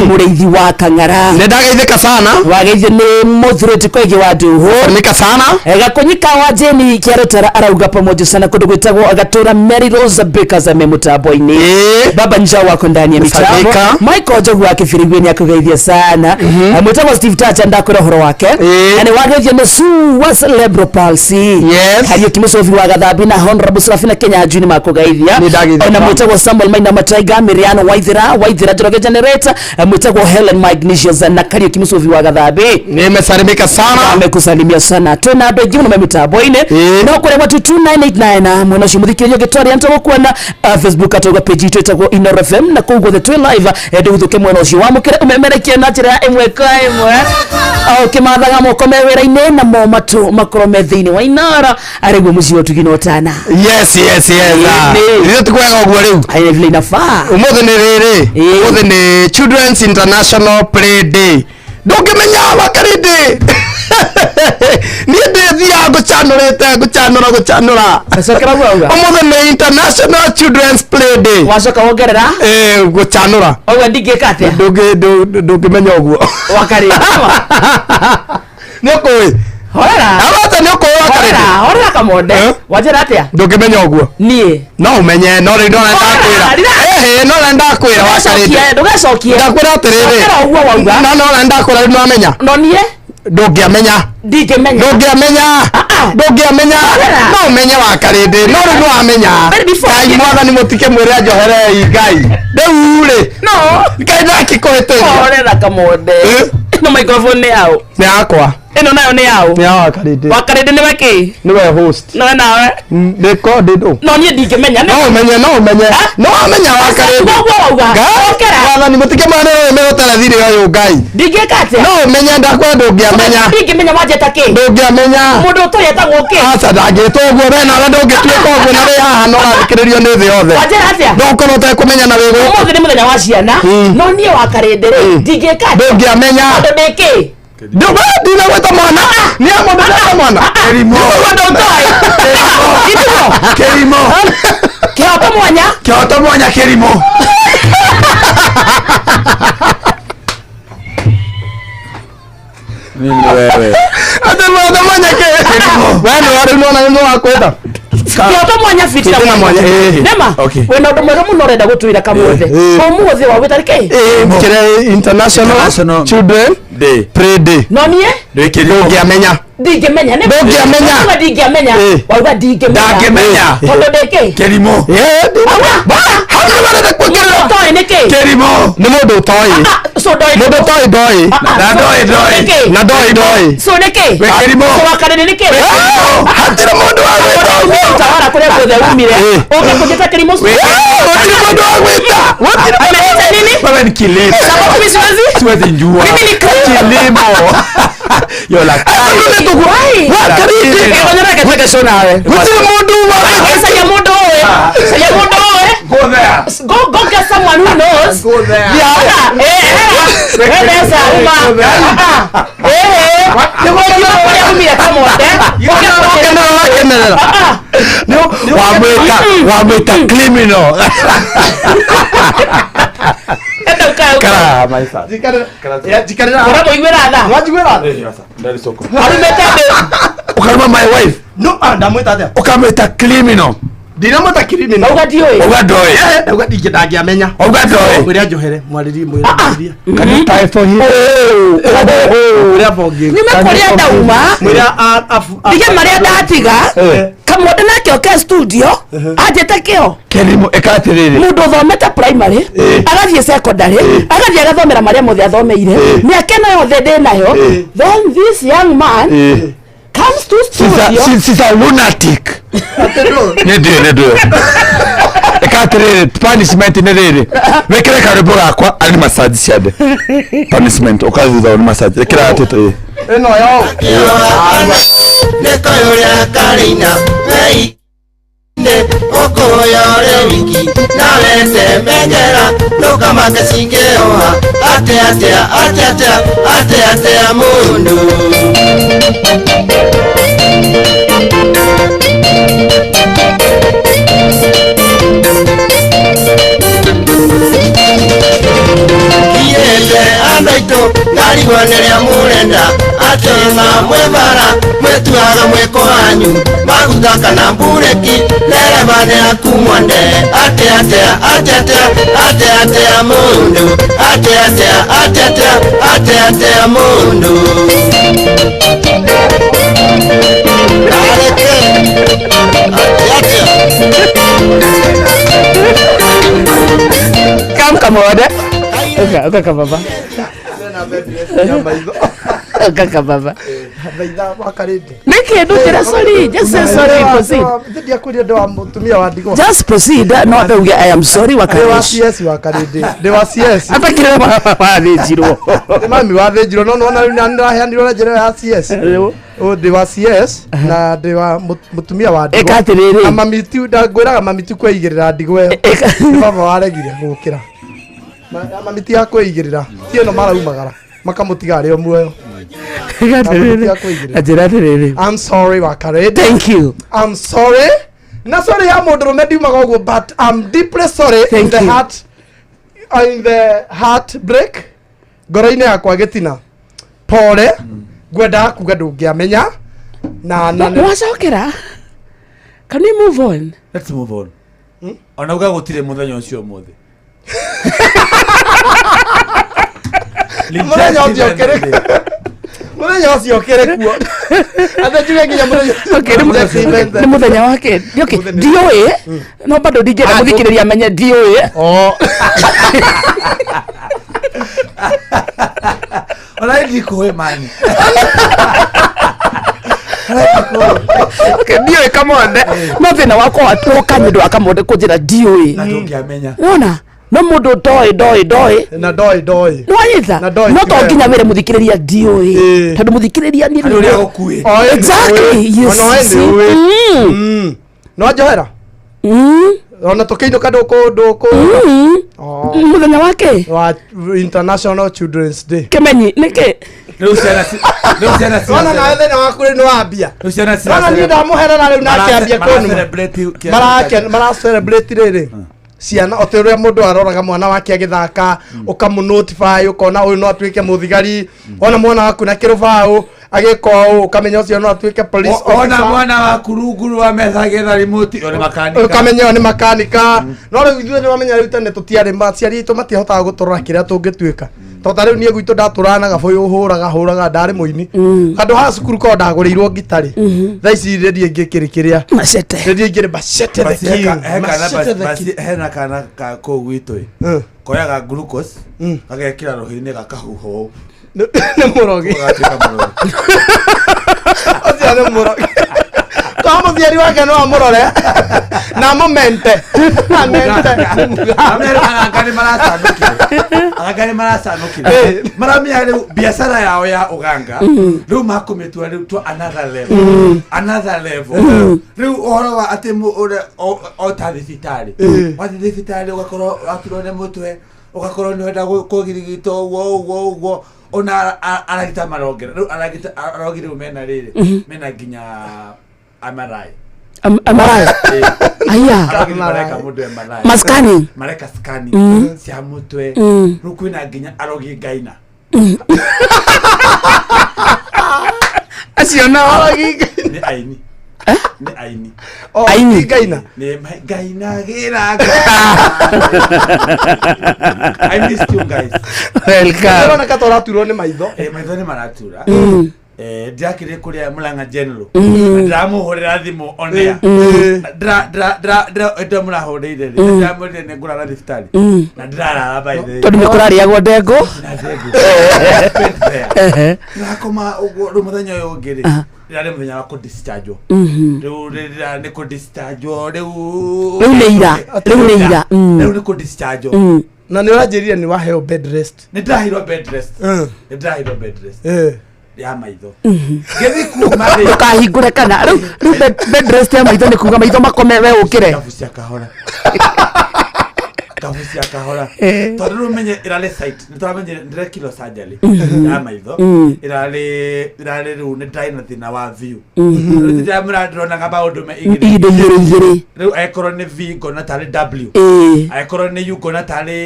mũrĩithi wa Kang'ara. Nĩ ndageithĩka sana. Wageithio nĩ mũthurĩti Koigi wa Nduhu. Nika sana. Gakunyika wa Jeni Kĩarũtara arauga pamoja sana, kũndũ gwĩtagwo Gatũra, Mary Rose Bakers ame mũtambo-inĩ. Baba Njau wako ndani ya mitambo. Sadika. Michael Njogu wa Kĩbirigwi nĩ akũgeithia sana. Mwĩtagwo Steve Tacha, ndakwĩra ũhoro wake. Na nĩ wageithio nĩ Sue wa Cerebral Palsy. Kariũki Mũcobi wa Gathambi na Honorable Serafina Kenya Njui nĩ makũgeithia. Nĩ ndageithĩka. Ona mwĩtagwo Samuel Maina Mataiga, Miriano Waithira, Waithira Njoroge Generator, mwĩtagwo Helen Magnesius na Kariũki Mũcobi wa Gathambi Nimesalimika sana. Amekusalimia sana. Twina andũ aingĩ mũno me mĩtambo-inĩ. No kũrĩa gwatu 2989 mwena ũcio mũthikĩrĩria ũngĩtwaria nĩtũgũkuona. Facebook atauga page itũ ĩtagwo Inoro FM, na kũu guothe twĩ live. Ndũguthũke mwena ũcio, wamũkĩre ũmemerekie na njĩra ya ĩmwe kwa ĩmwe, o ũkĩmathaga moko me wĩra-inĩ namo matũ makorwo me thĩinĩ wa Inoro, arĩguo mũciĩ wa Ũtugi na Ũtana. Yes. Ĩĩ. Ithuĩ tikwega ũguo rĩu. Haya, vile inafaa. Ũmũthĩ nĩ rĩrĩ. Ũmũthĩ nĩ Children's International Play Day. Ndũngĩmenya wakarĩndĩ, niĩ ndĩthiaga ngũcanũrĩte, ngũcanũra, gũcanũra. Cokera guo auga. Ũmũthĩ nĩ International Children's Play Day. Wacoka wongerera. Ĩĩ, gũcanũra. Ũguo ndingĩka atĩa? Ndũngĩmenya ũguo. Wakarĩndĩ. Nĩ ũkũĩ. Horera. Awata nĩ ũkũĩ Horera. wakarĩndĩ. Horera kamonde. Eh? Wanjĩra atĩa? Ndũngĩmenya ũguo. Niĩ No ũmenye, no rĩu no ndakwĩra. Horera. Ĩhĩ, no ndakwĩra wakarĩndĩ. Ndũgecokie, ndũgecokie. Ndakwĩra atĩrĩrĩ. Cokera ũguo wauga. No no ndakwĩra rĩu nĩwamenya. No niĩ Ndũngĩamenya. ndingĩmenya. Ndũngĩamenya. Ah, ah. Ndũngĩamenya. Horera. No ũmenye wakarĩndĩ, no rĩu nĩwamenya. But before- Ngai mwathani mũtikĩmwĩre njoherei Ngai rĩu rĩ. No. Ngai ndakĩkũhĩtĩria. Horera kamonde. Eh? Ĩno microphone nĩ yaũ? Nĩ yakwa. Ĩno nayo nĩ yaũ? Nĩ ya wakarĩndĩ. Wakarĩndĩ nĩwe kĩ? Nĩwe host. Nowe nawe. Recorded ũ. No niĩ ndingĩmenya. No ũmenye, no ũmenye. Ah? No wamenya wakarĩndĩ. Ũguo wauga. Cokera. Mwathani mũtikĩmwĩre mĩgũtara thirĩ ũyũ Ngai. Ndingĩka atĩa? No ũmenye, ndakwĩra ndũngĩamenya. Ndingĩmenya wanjĩta kĩ? Ndũngĩamenya. Mũndũ ũtũrĩ etagwo kĩ? Aca, ndangĩtwo ũguo, we nawe ndũngĩtuĩka ũguo, na wĩ haha no ũrathikĩrĩrio nĩ thĩ yothe. Wanjĩra atĩa? No ũkorwo ũtekũmenya na wĩ gũkũ. Ũmũthĩ nĩ mũthenya wa ciana. No niĩ wakarĩndĩ rĩ, ndingĩka atĩa? Ndũngĩamenya. Tondũ ndĩ kĩ? Ndinagwĩta mwana nĩ amũndũ ndeta mwana. Kĩrimũ. Mũndũ ũtoĩ. Ithuo. Kĩrimũ. Kĩhoto mwanya. Kĩhoto mwanya kĩrimũ. Nini wewe? Atĩ mũndũ mwanya kĩ we nĩ rĩu nona nĩ wakwĩta. Kĩhoto mwanya fitina. Fitina mwanya, eh. Nema. Okay. Wĩna ũndũ mwega mũno ũrenda gũtwĩra kamũthĩ. Eh. Ũmũthĩ wa wĩta kĩ? Kĩrĩa International International Children Day. Play Day. No niĩ Ndĩ kĩrimũ. Ndũngĩamenya. ndingĩmenya. Nĩ- Ndũngĩamenya. Wauga ndingĩamenya. Eh. Wauga ndingĩmenya. Ndangĩmenya. Tondũ ndĩ kĩ? Kĩrimũ. Eh, hau nĩ marenda kuongerera. Ũtoĩ nĩ kĩ? Kĩrimũ. Nĩ mũndũ ũtoĩ. Ah, so ndoĩ. Mũndũ ũtoĩ ndoĩ. Ah, ah, Na so- ndoĩ, ndoĩ. nĩ kĩ? Na ndoĩ ndoĩ. So nĩ kĩ? Wĩ kĩrimũ. So wakarĩrĩ nĩ kĩ? Hatirĩ mũndũ wa gwĩta ũguo. Utawala kũrĩa guothe umire. Eh. Ũke kũnjĩta kĩrimũ. Eh, gũtirĩ mũndũ wa gwĩta. Gũtirĩ mũndũ wa Ameniita nini? Wewe ni kilimo. Sababu mimi siwezi? Siwezi njua. Mimi ni kilimo. Yola. Why? Wakarĩndĩ. Ĩgonyora tweke show nawe. Gũtirĩ mũndũ wa gwĩta. Caria mũndũ ũĩ. Caria mũndũ ũĩ. Go there. Go get someone who knows. Go there. Ah, eh, eh, eh, mbeca, uma. Ah, ah. Eh, eh. Nĩguo kũrĩa umire kamothe. Ũke kũnjĩra. Kenerera wakenerera. Ah, Wamwita wamwita criminal. enda ũkae ũkae. Kara my son. Njikarĩra. Ũramũiguĩra tha? Wanjiguĩra tha? Arumĩte andũ. Ukaruma my wife. No, ah, ndamwĩta atĩa? Ukamwita criminal. Ndinamwĩta criminal. Wauga ndiũĩ. Uga ndoĩ. Eh, ndauga ndangĩamenya. Uga ndoĩ. Mwĩre anjohere, mwarĩrie mwĩre mwarĩrie. Can you type for him? Mwĩre abonge. Nyume kũrĩa ndauma. Mwĩre Ndige marĩa ndatiga. Eh. Kamũndũ nake oke studio anjĩte kĩo. Kĩrimũ ĩka atĩrĩrĩ. Mũndũ ũthomete primary agathiĩ secondary agathiĩ agathomera marĩa mothe athomeire mĩaka ĩno yothe ndĩ nayo, then this young man comes to studio. She's a lunatic. Nĩ ndĩĩ nĩ ndĩĩ. Ĩka atĩrĩrĩ, punishment nĩ rĩrĩ. Wĩkĩre karwĩmbo gakwa arĩ massage ciande. Punishment ũka thutha wa massage. Ĩkĩra atĩtĩ. Ĩno yo. Nĩkoyũrĩa karĩina wei-inĩ ũkũyore wiki nawe temengera ndũkamake cingĩoha atĩa atĩa atĩa atĩa atĩa atĩa mũndũ. Kiete andũ aitũ ngarigwo nĩrĩa mũrenda atĩ ona mwĩ bara mwĩtuaga mwĩko wanyu maguta kana mbureki ndereba nĩ aku mwende atĩa atĩa atĩa atĩa atĩa atĩa mũndũ atĩa atĩa atĩa atĩa atĩa atĩa mũndũ. Areke atĩa atĩa. Kam kamode. Ũka ũka kababa. Ũka kababa. Thaitha wakarĩndĩ. Nĩkĩ ndũnjĩra sorry? Just say sorry, proceed. Ndiakwĩria ndĩ wa mũtumia wa ndigwa. Just proceed. No ambe uge I am sorry Ndĩ wa wakarish. CS wakarĩndĩ. Ndĩ wa CS. Atakire wathĩnjirwo. Nĩ mami wathĩnjirwo no nĩwona rĩu nĩ ndĩraheanirwo na njĩra ĩyo ya CS. Ũ ndĩ wa CS na ndĩ wa mũtumia wa ndigwa. Ĩka atĩrĩrĩ. Na mami ti ndangwĩraga mami ti kwĩigĩrĩra ndigwa ĩyo. Ĩka- Nĩ baba waregire gũkĩra. Mami ti ya kwĩigĩrĩra. Ti ĩno maraumagara makamũtiga arĩ o muoyo. Ĩka atĩrĩrĩ. Anjĩra atĩrĩrĩ. I'm sorry wakarĩndĩ. Thank you. I'm sorry. Na sorry ya mũndũ rũme ndiumaga ũguo but I'm deeply sorry in Thank the you. heart in the heart break ngoro-inĩ yakwa gĩtina pole ngwendaga kuga ndũngĩamenya na na Wacokera. Can we move on? Let's move on. Ona uga gũtirĩ mũthenya ũcio ũmũthĩ. Mũthenya ũcio ũkĩrĩ mũthenya ũcio ũkĩrĩ kuo atĩ njuge nginya mũthenya Okay, nĩ mũthenya wake. Okay, ndiũĩ no bado ndingĩenda mũthikĩrĩria amenye ndiũĩ. Oh. Ona ndikũĩ mani. Okay, ndiũĩ kamonde no thĩna wakwa watuũka nĩ ũndũ wa kamonde kũnjĩra ndiũĩ. Na ndũngĩamenya. Wona no mũndũ ndoĩ ndoĩ ndoĩ na ndoĩ ndoĩ nĩwanyita Na ndoĩ no to ti nginya wĩre mũthikĩrĩria ndiũĩ Ĩĩ. tondũ mũthikĩrĩria niĩ Harĩ ũrĩa gũkuĩ. Oĩ, Exactly, yes, ona we see. nĩ ũĩ. No njohera ona tũkĩinũka ndũkũ ndũkũ Oh. Mũthenya wake Wa International Children's Day. Kĩmenyi nĩkĩ? Rĩu ciana rĩu ciana Wona nawe thĩna waku rĩu nĩ wambia. Rĩu ciana Wona niĩ ndamũherera rĩu nake ambia kũnuma. celebrate Marake mara celebrate rĩrĩ. Ciana o ta ũrĩa mũndũ aroraga mwana wake agĩthaka ũkamũ notify ũkona ũyũ no atuĩke mũthigari wona mwana waku na kĩrũbaũ agĩka ũũ ũkamenya ũcio no atuĩke police ona officer. mwana waku rungu rwa metha agĩetha remote ũyũ nĩ makanika ũkamenya ũyũ nĩ makanika no rĩu ithuĩ nĩwamenya rĩu tene tũtiarĩ aciari aitũ matiahotaga gũtũrora kĩrĩa tũngĩtuĩka to ta rĩu niĩ gwitũ ndatũraga na gabũyũ hũraga hũraga ndarĩ mũini handũ ha cukuru korwo ndagũrĩirwo ngitarĩ thaa ici rĩndio ingĩ kĩrĩ kĩrĩa Machete. rĩndio ingĩ nĩ machete the Basi king heka kana machete the basi king hena kana ka kũu gwitũ ĩ Mm. koyaga glucose gagekĩra rũhĩ-inĩ gakahuhwo ũũ. Nĩ nĩ mũrogi Gagatuĩka mũrogi. ũcio nĩ mũrogi kwa mũciari wake no amũrore na amũmente amente Aganga nĩ maracanũkire aganga nĩ maracanũkire maramenya rĩu biacara yao ya ũganga rĩu makũmĩtua rĩu to another level another level rĩu ũhoro wa atĩ ũrĩa o ta thibitarĩ wathiĩ thibitarĩ ũgakorwo waturwo nĩ mũtwe ũgakorwo nĩ wenda kũgirigitwo ũguo ũguo ũguo ona aragita marongera rĩu aragita arogi rĩu mena rĩrĩ mena nginya MRI Amaraya. Aya. Arogi mareka mũndũ MRI Maskani. mareka scanning cia mutwe rĩu kwĩna nginya arogi ngaina Acio nao. nĩ aini nĩ aini Aini. ngaina nĩ ngaina gĩra I missed you guys Welcome. ũroneka ta ũraturwo nĩ maitho eh maitho nĩ maratura eh ndirakĩrĩ kũrĩa Murang'a General ndĩramũhũrĩra thimũ on air ndĩra ndĩra ndĩra ndĩra ndĩra mũrahũrĩire rĩ ndĩramwĩrire nĩ ngũrara thibitarĩ na ndĩrarara by the way Tondũ nĩ kũrarĩagwo ndengũ. na ndengũ Ehe. ndĩrakoma ũguo rĩu mũthenya ũyũ ũngĩ rĩ rĩrarĩ mũthenya wa kũdischargewo rĩu rĩrĩa nĩ kũdischargewo rĩu Rĩu nĩ ira. Rĩu nĩ ira. Rĩu nĩ kũdischargewo na nĩ ũranjĩrire nĩ waheo bed rest nĩ ndĩraheirwo bed rest Mm. nĩ ndĩraheirwo bed rest Eh. ya maitho ngĩthiĩ kuma rĩ Ndũkahingũre kana rĩu rĩu bed rest ya maitho nĩ kuga maitho makome we ũkĩre. ngabu cia kahora ngabu cia kahora tondũ rĩu menye ĩrarĩ site nĩ tũramenyire ndĩrekirwo surgery ya maitho ĩrarĩ ĩrarĩ rĩu nĩ ndarĩ na thĩna wa view rĩu ndĩramwĩra ndĩronaga maũndũ me igĩrĩ Ihinda igĩrĩ igĩrĩ. rĩu angĩkorwo nĩ V ngona tarĩ W Ĩĩ. angĩkorwo nĩ U ngona tarĩ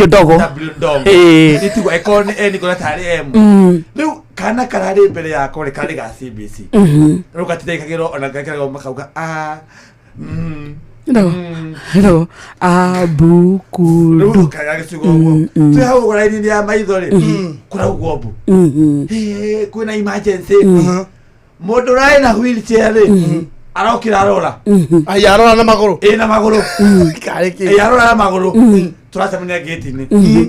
W ndogo. W ndogo Ĩĩ. itigo angĩkorwo nĩ N ngona tarĩ M rĩu kana kararĩ mbere yakwa rĩ karĩ ga CBC rĩu gatithaikagĩrwo ona gekĩragwo makauga a mm, No. No. Abukudu. rĩu gagĩcigo ũguo twĩ hau ũguo raini-inĩ ya maitho rĩ kũraugwo mbu Hĩ, kwĩna emergency mũndũ ũrarĩ na wheelchair rĩ arokĩra arora Ai, arora na magũrũ ĩna magũrũ Karĩ kĩ? ĩ arora na magũrũ tũracemania gĩti-inĩ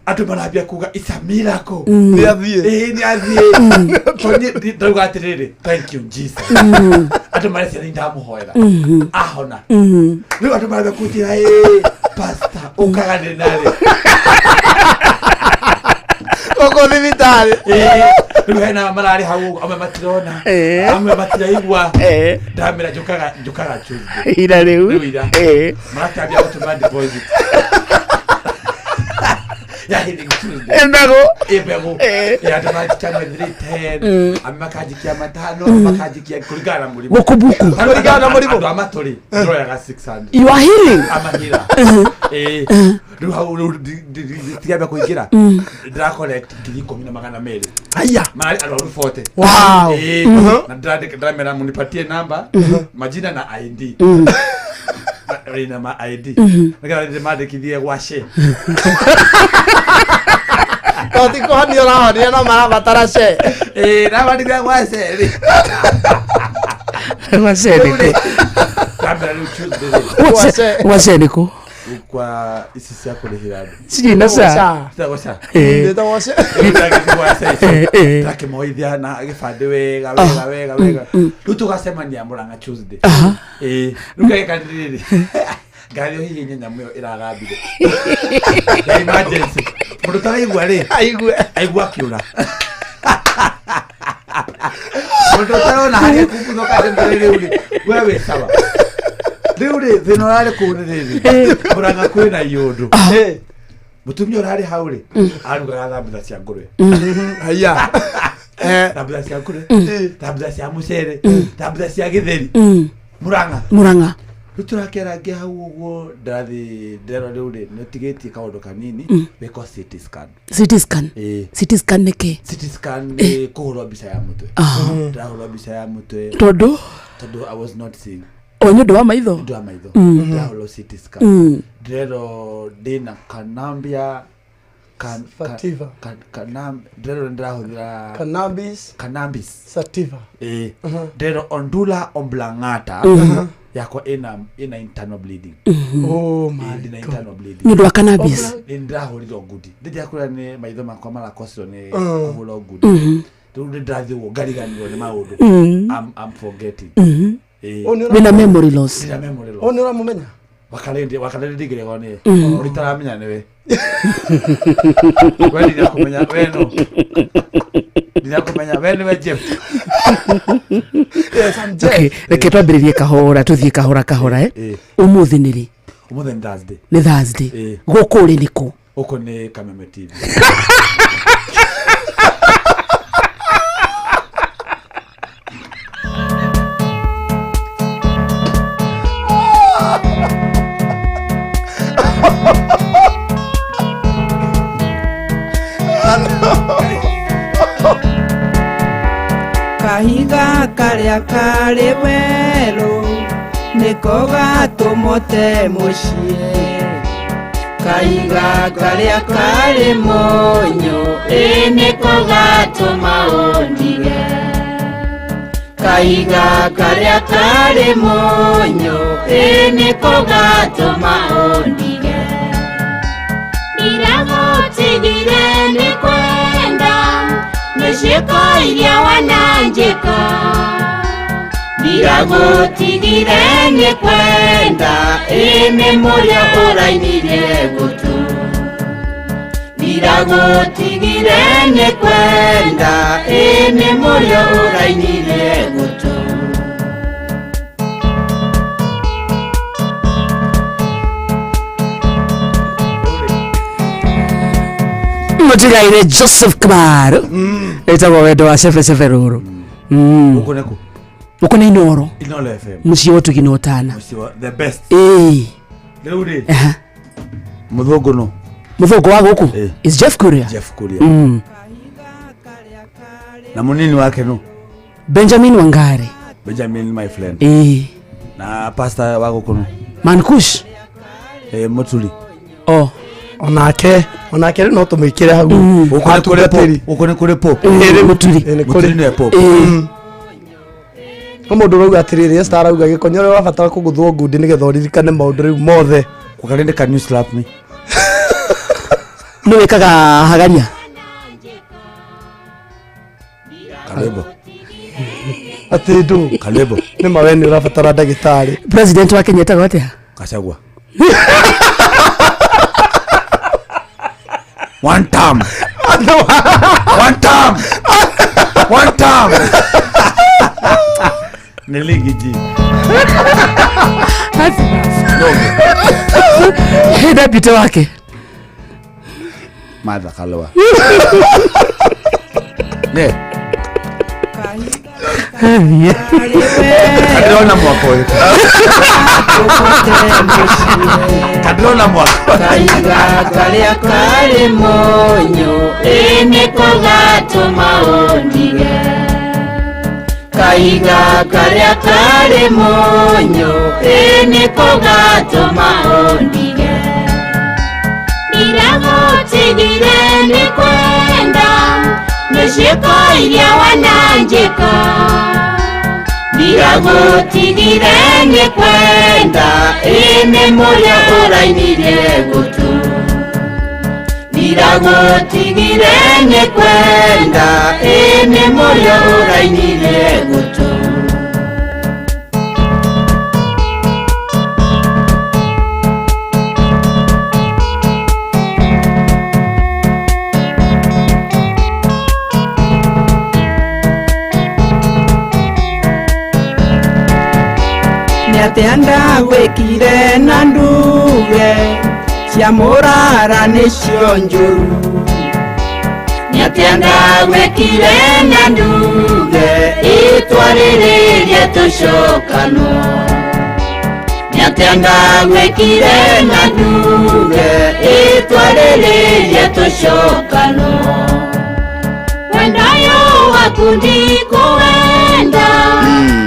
andũ marambia kuga it's a miracle Nĩ athiĩ ĩĩ nĩ athiĩ Tondũ ndauga atĩrĩrĩ thank you Jesus andũ marecia nĩ ndamũhoera ahona rĩu andũ marambia kũnjĩra ĩ pastor ũkaga nĩ narĩ gũkũ thibitarĩ Ĩĩ, rĩu hena mararĩ hau ũguo, amwe matirona amwe matiraigua ndamĩra njũkaga njũkaga Tuesday Ira rĩu. Rĩu ira. Ĩĩ. marakĩambia gũtũma deposit ya healing Tuesday Ĩmbegũ. ĩmbegũ ĩ andũ manjikia amwe 310 amwe makanjikia matano amwe makanjikia kũringana na mũrimũ Gũkũbuku. Kũringana na mũrimũ. andũ a matũrĩ ndĩroyaga 600 You are healing. amahira ĩ rĩu hau rĩu tigambe kũingĩra ndĩra collect 10,200 aya mararĩ arwaru 40 Wow. Ĩĩ, na ndĩrandĩka ndĩramera munipatie namba majina na ID rĩna ma ID nĩgetha ndĩmandĩkithie gwa she to ti kũhonia ũrahonia no marabatara ce ĩĩ ndamandĩkithia gwa she rĩ Gwacenĩkũ. ndamera rĩu Tuesday rĩ Gwacenĩkũ. kwa ici cia kũrĩhĩra andũ Cirĩ na ca. citagwo ca Ĩĩ. Ndĩtagwo ce Ndagĩthiĩ ca icio Ĩĩ. ndakĩmoithia na gĩbandĩ wega wega wega wega rĩu tũgacemania Murang'a Tuesday ĩĩ rĩu ngagĩka rĩrĩ ngari ũhihinye nyamũ ĩyo ĩragambire ya emergency mũndũ ũtaraigua rĩ aigue aigua akĩũra mũndũ ũtarona harĩa kumbuthũka ndĩmũrĩ rĩu rĩ we wĩ sawa rĩu rĩ thĩna ũrarĩ kũu nĩ rĩrĩ Murang'a kwĩna iũndũ Ĩ. Mũtumia ũrarĩ hau rĩ, arugaga thambutha cia ngũrwe. Haya. Thambutha cia ngũrwe, thambutha cia mũcere, thambutha cia gĩtheri. Murang'a. Murang'a. Rĩu tũrakerangia hau ũguo, ndarathiĩ ndĩrerwo rĩu rĩ, nĩ ũtigĩtie kaũndũ kanini wĩkwo CT scan. CT scan. Ĩĩ. CT scan nĩ kĩ? CT scan nĩ kũhũrwo mbica ya mũtwe. Ndĩrahũrwo mbica ya mũtwe Tondũ tondũ I was not seeing. O nĩ ũndũ wa maitho. Ũndũ wa maitho. Ndĩrahũrwo CT scan. Ndĩrerwo ndĩna kanambia Sativa. Ndĩrerwo nĩndĩrahũthĩra Cannabis cannabis. sativa. Ĩĩ. Ndĩrerwo ondula oblongata yakwa ĩna internal bleeding. Oh Ĩĩ, my ndĩna God. internal bleeding. Nĩ ũndũ wa cannabis. Nĩ ndĩrahũrirwo ngundi, ndĩnjakwĩra nĩ maitho makwa marakocirwo nĩ kũhũrwo ngundi. Rĩu nĩ ndĩrathiĩ ũguo ngariganĩrwo nĩ maũndũ. I'm forgetting. Ĩĩ. Ũyũ nĩ Wĩna memory loss. Ndĩna memory loss. Ũyũ nĩ ũramũmenya? Wakarĩndĩ wakarĩndĩ ndingĩregwo nĩ ũrĩa itaramenya nĩwe. We ndinakũmenya, we no ndinakũmenya, we nĩwe Jeff. Yes, I'm Jeff. Okay, reke twambĩrĩrie kahora, tũthiĩ kahora kahora, eh. Ĩĩ. Ũmũthĩ nĩ rĩ? Ũmũthĩ nĩ Thursday. Nĩ Thursday. Ĩĩ. Gũkũ ũrĩ nĩ kũ? Gũkũ nĩ Kameme TV. Kahiga karĩa karĩ werũ nĩko gatũmũte mũciĩ, kahiga karĩa karĩ mũnyũ ĩ nĩko gatũma ũndige, kahiga karĩa karĩ mũnyũ ĩ nĩko gatũma ũndige. Ndiragũtigire nĩ kwenda nĩ ciĩko iria wananjĩka, ndiragũtigire nĩ kwenda ĩ nĩ mũrĩa ũrainirie gũtũ, ndiragũtigire nĩ kwenda ĩ nĩ mũrĩa ũrainirie gũtũ. Mũtigaire Joseph Kamaru ĩtagwo wendo wa cebecebe rũrũ. Gũkũ nĩ kũ? Gũkũ nĩ Inooro. Inooro FM. Mũciĩ wa ũtugi na ũtana. Mũciĩ wa the best. Ĩĩ. Rĩu rĩ, mũthũngũ no Mũthũngũ wa gũkũ Ĩĩ. is Jeff Kuria. Jeff Kuria. Na mũnini wake no Benjamin Wangari. Benjamin my friend. Ĩĩ. Na pastor wa gũkũ no Mankush. Mũturi. O. Onake rĩu no tũmwĩkĩre hau. Gũkũ nĩ kũrĩ Pope. Atungatĩri. Gũkũ nĩ kũrĩ Pope. Mũturi. Ĩĩ, nĩ Mũturi kũrĩ. nĩwe Pope. Ĩĩ. No mũndũ ũrauga atĩrĩrĩ, Esther arauga gĩkonyo ũrĩa ũrabatara kũgũthwo ngundi nĩgetha ũririkane maũndũ rĩu mothe. Wakarĩndĩ, can you slap me? Nĩ wĩkaga hagaria. Karwĩmbo. Atĩ ndũ. Karwĩmbo. Nĩ ma we nĩ ũrabatara ndagĩtarĩ. President wa Kenya etagwo atĩa? Gachagua. One term. One term. One term. Nĩ ligi G. Deputy wake. Martha Karua. Ne, ndĩrona mwaka ũyũ. Ndĩrona mwaka. Kahiga karĩa karĩ mũnyũ ĩ nĩko gatũma ũndige, kahiga karĩa karĩ mũnyũ ĩ nĩko gatũma ũndige. Ndiragũtigire nĩ kwenda nĩ ciĩko iria wananjĩka, ndiragũtigire nĩ kwenda ĩ nĩ mũrĩa ũrainirie gũtũ, ndiragũtigire nĩ kwenda ĩ nĩ mũrĩa ũrainirie gũtũ. Nĩ atĩa ndagwĩkire na nduge Cia mũrara nĩcio njũru. Nĩatĩa ndagwĩkire na nduge ĩtwarĩrĩrie tũcokanwo. Nĩatĩa ndagwĩkire na nduge ĩtwarĩrĩrie tũcokanwo. Wendayo waku ndikũwenda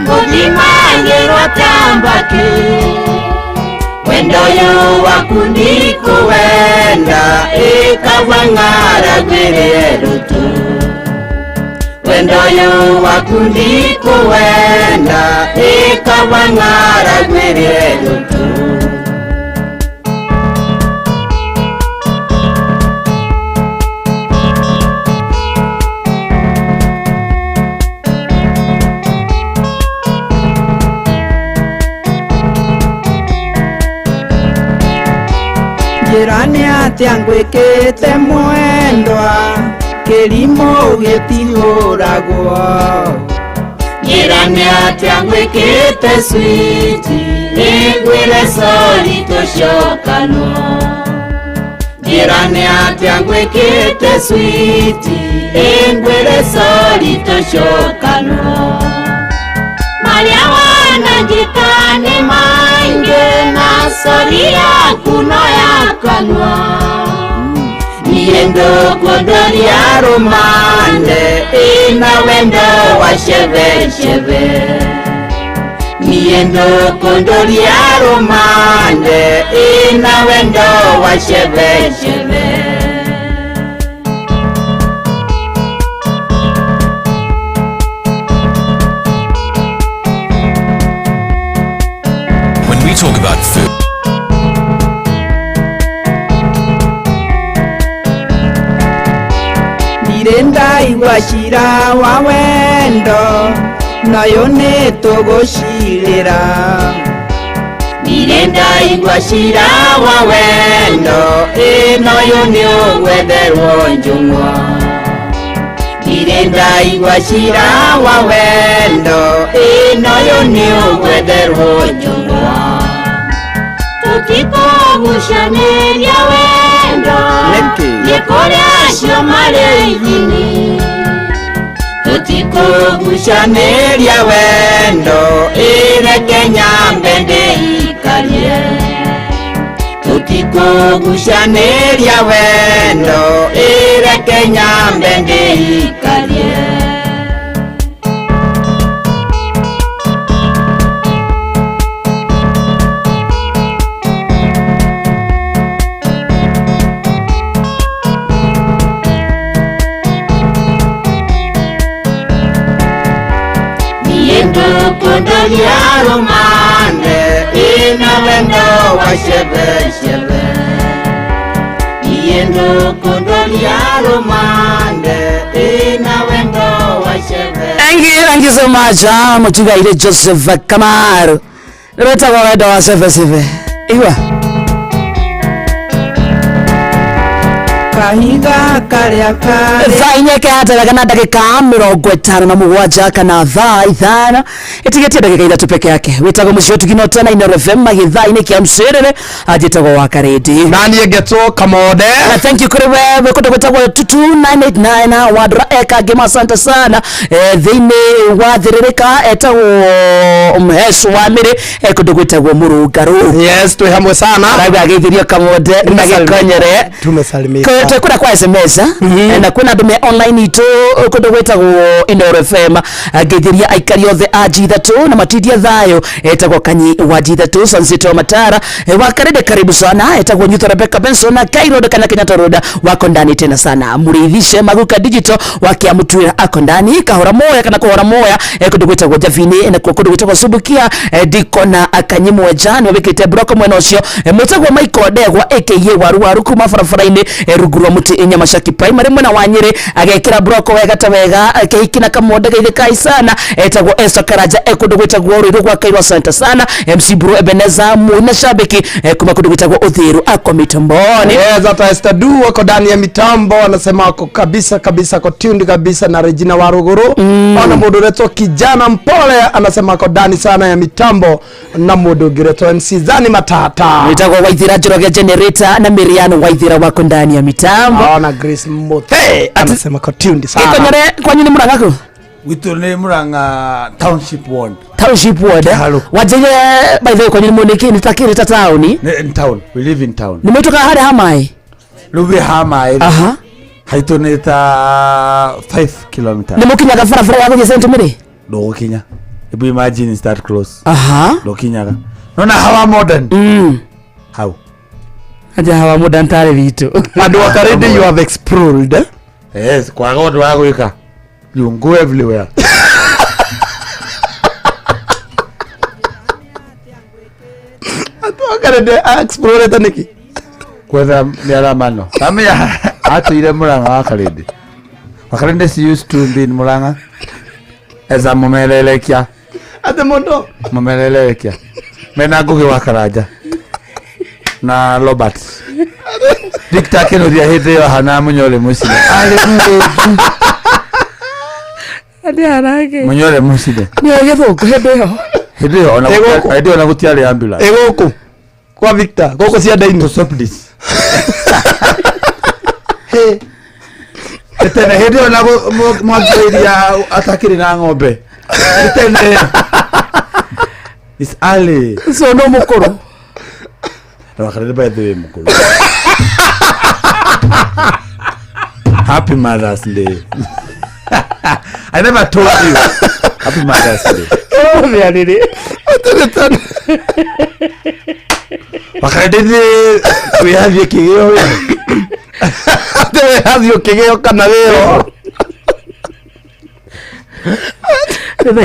gũthimagĩrwo ta mbakĩ. Wendo ũyũ waku ndikũwenda ĩkagwa ng'aragwĩrĩe rũtũ. Wendo ũyũ waku ndikũwenda ĩkagwa ng'aragwĩrĩe rũtũ. Njĩra nĩ atĩa ngwĩkĩte mwendwa, kĩrimũ gĩtihũragwo. Njĩra nĩ atĩa ngwĩkĩte switi, nĩngwĩre sori tũcokanwo. Njĩra nĩ atĩa ngwĩkĩte switi, nĩngwĩre sori tũcokanwo. Marĩa wananjĩka nĩ maingĩ na sori yaku no ya kanua. Niĩ ndũkũndoria rũmande ĩna wendo wa cebecebe. Niĩ ndũkũndoria rũmande ĩna wendo wa cebecebe. When we talk about food, Ndirĩ ndaigua cira wa wendo, nayo nĩ tũgũcirĩra. Ndirĩ ndaigua cira wa wendo, ĩnoyũ nĩ ũgwetherwo njũng'wa. Ndirĩ ndaigua cira wa wendo, ĩnoyũ nĩ ũgwetherwo njũng'wa. Tũtikũgucanĩria wendo, Nĩkĩ? nĩ kũrĩ acio marĩ ithimi. Tũtikũgucanĩria wendo, ĩreke nyambe ndĩikarie. Tũtikũgucanĩria wendo, ĩreke nyambe ndĩikarie. Niĩ ndũkũndoria rũmande ĩna wendo wa cebecebe. Niĩ ndũkũndoria rũmande ĩna wendo wa cebe. Thank you so much. Ah, Mutugaire Joseph Kamaru. Rwetagwo wendo wa cebecebe. Igua. Kahiga karĩa karĩ Thaa inya ĩkĩhatĩraga na ndagĩka 57 kana thaa 5 ĩtigĩtie ndagĩka 3 peke yake. Wĩtagwo mũciĩ ũtugino tena Inooro FM magĩthaa-inĩ kĩa mcĩrĩre anjĩtagwo wa Karĩndĩ. Na niĩ ngetwo Kamode. Na thank you kũrĩ we wĩ kũndũ gwĩtagwo tutu 989 wandũra eka ngĩma asante sana. Thĩinĩ wa thĩrĩrĩka etagwo mhecu wa mĩrĩ kũndũ gwĩtagwo mũrũngarũ. Yes, twĩ hamwe sana. Arauga ageithirio Kamode na gĩkonyere. Tumesalimika. Twĩkũra kwa SMS na kwĩna andũ me online itũ kũndũ gwĩtagwo Inooro FM ngeithiria aikari othe a G3 na matindia thayũ etagwo Kanyi wa G3 Sansito Matara wa Karede karibu sana etagwo Nyutho Rebecca Benson na Cairo kana Kenyatta Road wako ndani tena sana Mũrĩithi Maguka Digital wa Kiamutwira ako ndani Kahora Moya kana Kohora Moya kũndũ gwĩtagwo Javini na kũndũ gwĩtagwo Subukia Dikona Akanyi Mwenja nĩ wĩkĩte broko mwena ũcio mwĩtagwo Michael Ndegwa aka Waru Waru kuma barabara-inĩ rungu Rungu rwa mũtĩ Nyamacaki Primary mwena wa Nyĩrĩ, agekĩra broko wega ta wega, kĩhiki na kamonde geithĩkai sana. Etagwo Esther Karanja, e kũndũ gwĩtagwo Rũirũ gwa Kairũ, asante sana. MC Bro Ebeneza Muina shabiki, kuma kũndũ gwĩtagwo Uthiru, ako mitamboni. Yes, hata Esther Du wako ndani ya mitambo, anasema wako kabisa kabisa, ako tuned kabisa na Regina Waruguru. Ona mundu uretwo kijana mpole anasema ako ndani sana ya mitambo, na mundu ũngĩ ũretwo MC Zani Matata. Wĩtagwo Waithira Njoroge Generator na Miriam Waithira wako ndani ya mitambo. Ona Grace Muthe anasema ako tuned sana. Gĩkonyore kwanyu nĩ Mũrang'a kũ? Gwitũ nĩ Murang'a Township Ward. Township Ward, eh? Halo. Wanjĩire by the way kwanyu nĩ nĩ nĩ ta kĩrĩ ta taũni. Nĩ in town, we live in town. Nĩ mũitũkaga harĩa ha maĩ? Rĩu wĩ ha maĩ. Aha. Haitũ nĩ ta 5 kilometers. Nĩ mũkinyaga barabara ya gũthiĩ St Mary? Ndũgũkinya. Hebu imagine is that close. Aha. Ndũkinyaga. Nona hawa modern. Hau. Aja hawa modern tarĩ witũ. Andũ a Karindi, you have explored, eh? Yes, kwaga ũndũ wa gwĩka. You go everywhere. Andũ a Karindi explorete nĩkĩ? Kwetha mĩaramano. Amenya atũire Murang'a wa Karindi. Wakarindi she used to be in Murang'a as a mũmelelekia. Atĩ mũndũ Mũmelelekia. Mena Ngũgĩ wa Karanja na Robert. Victor akĩnũria hĩndĩ ĩyo hana Mũnyore Mũcine. Arĩ mũrĩndu. Andĩ arage. Mũnyore Mũcine. Nĩ gĩthũngũ hĩndĩ ĩyo. Hĩndĩ ĩyo ona Ĩ gũkũ. hĩndĩ ĩyo ona gũtiarĩ ambulance. Ĩ gũkũ kwa Victor gũkũ cianda-inĩ. To stop this. Hey. Tene hĩndĩ ĩyo na mwangi atakĩrĩ na ng'ombe. Nĩ tene. It's early. So no mũkũrũ. Wakarindi by the way mũkũrũ. Happy Mother's Day. I never told you. Happy Mother's Day. Ũmũthĩ arĩrĩ. Wakarindi nĩ wĩhathiĩ kĩgĩo wĩ. Atĩ wĩhathiĩ ũkĩgĩo kana wĩro.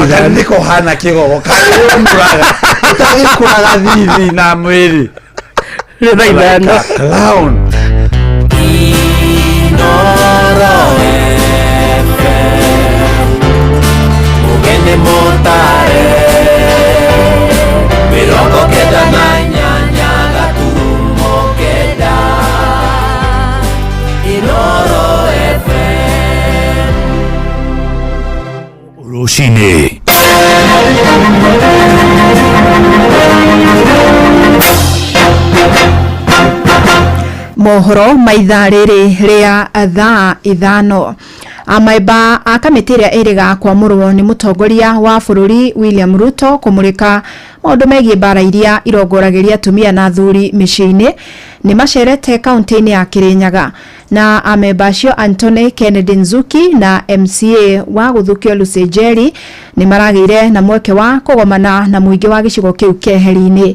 Wakarindi kũhana kĩgogo karĩ mũraga. Ũtagĩkũraga thithi na mwĩrĩ. Nĩ thaa Like 5. a clown. Mugende motare 98 gaturumo 9 Inoro FM. Rũcinĩ. Mohoro ma ithaa rĩrĩ rĩa thaa 5. Amaemba a kamĩtĩ ĩrĩa ĩrĩga kwamũrwo nĩ mũtongoria wa bũrũri William Ruto kũmũrĩka maũndũ megiĩ mbara iria irongoragĩria atumia na athuri mĩciĩ-inĩ nĩ macerete kaunti-inĩ ya Kirinyaga, na amemba acio Anthony Kennedy Nzuki na MCA wa gũthukio Lucy Njeri nĩ maragĩire na mweke wa kũgomana na mũingĩ wa gĩcigo kĩu keheri-inĩ.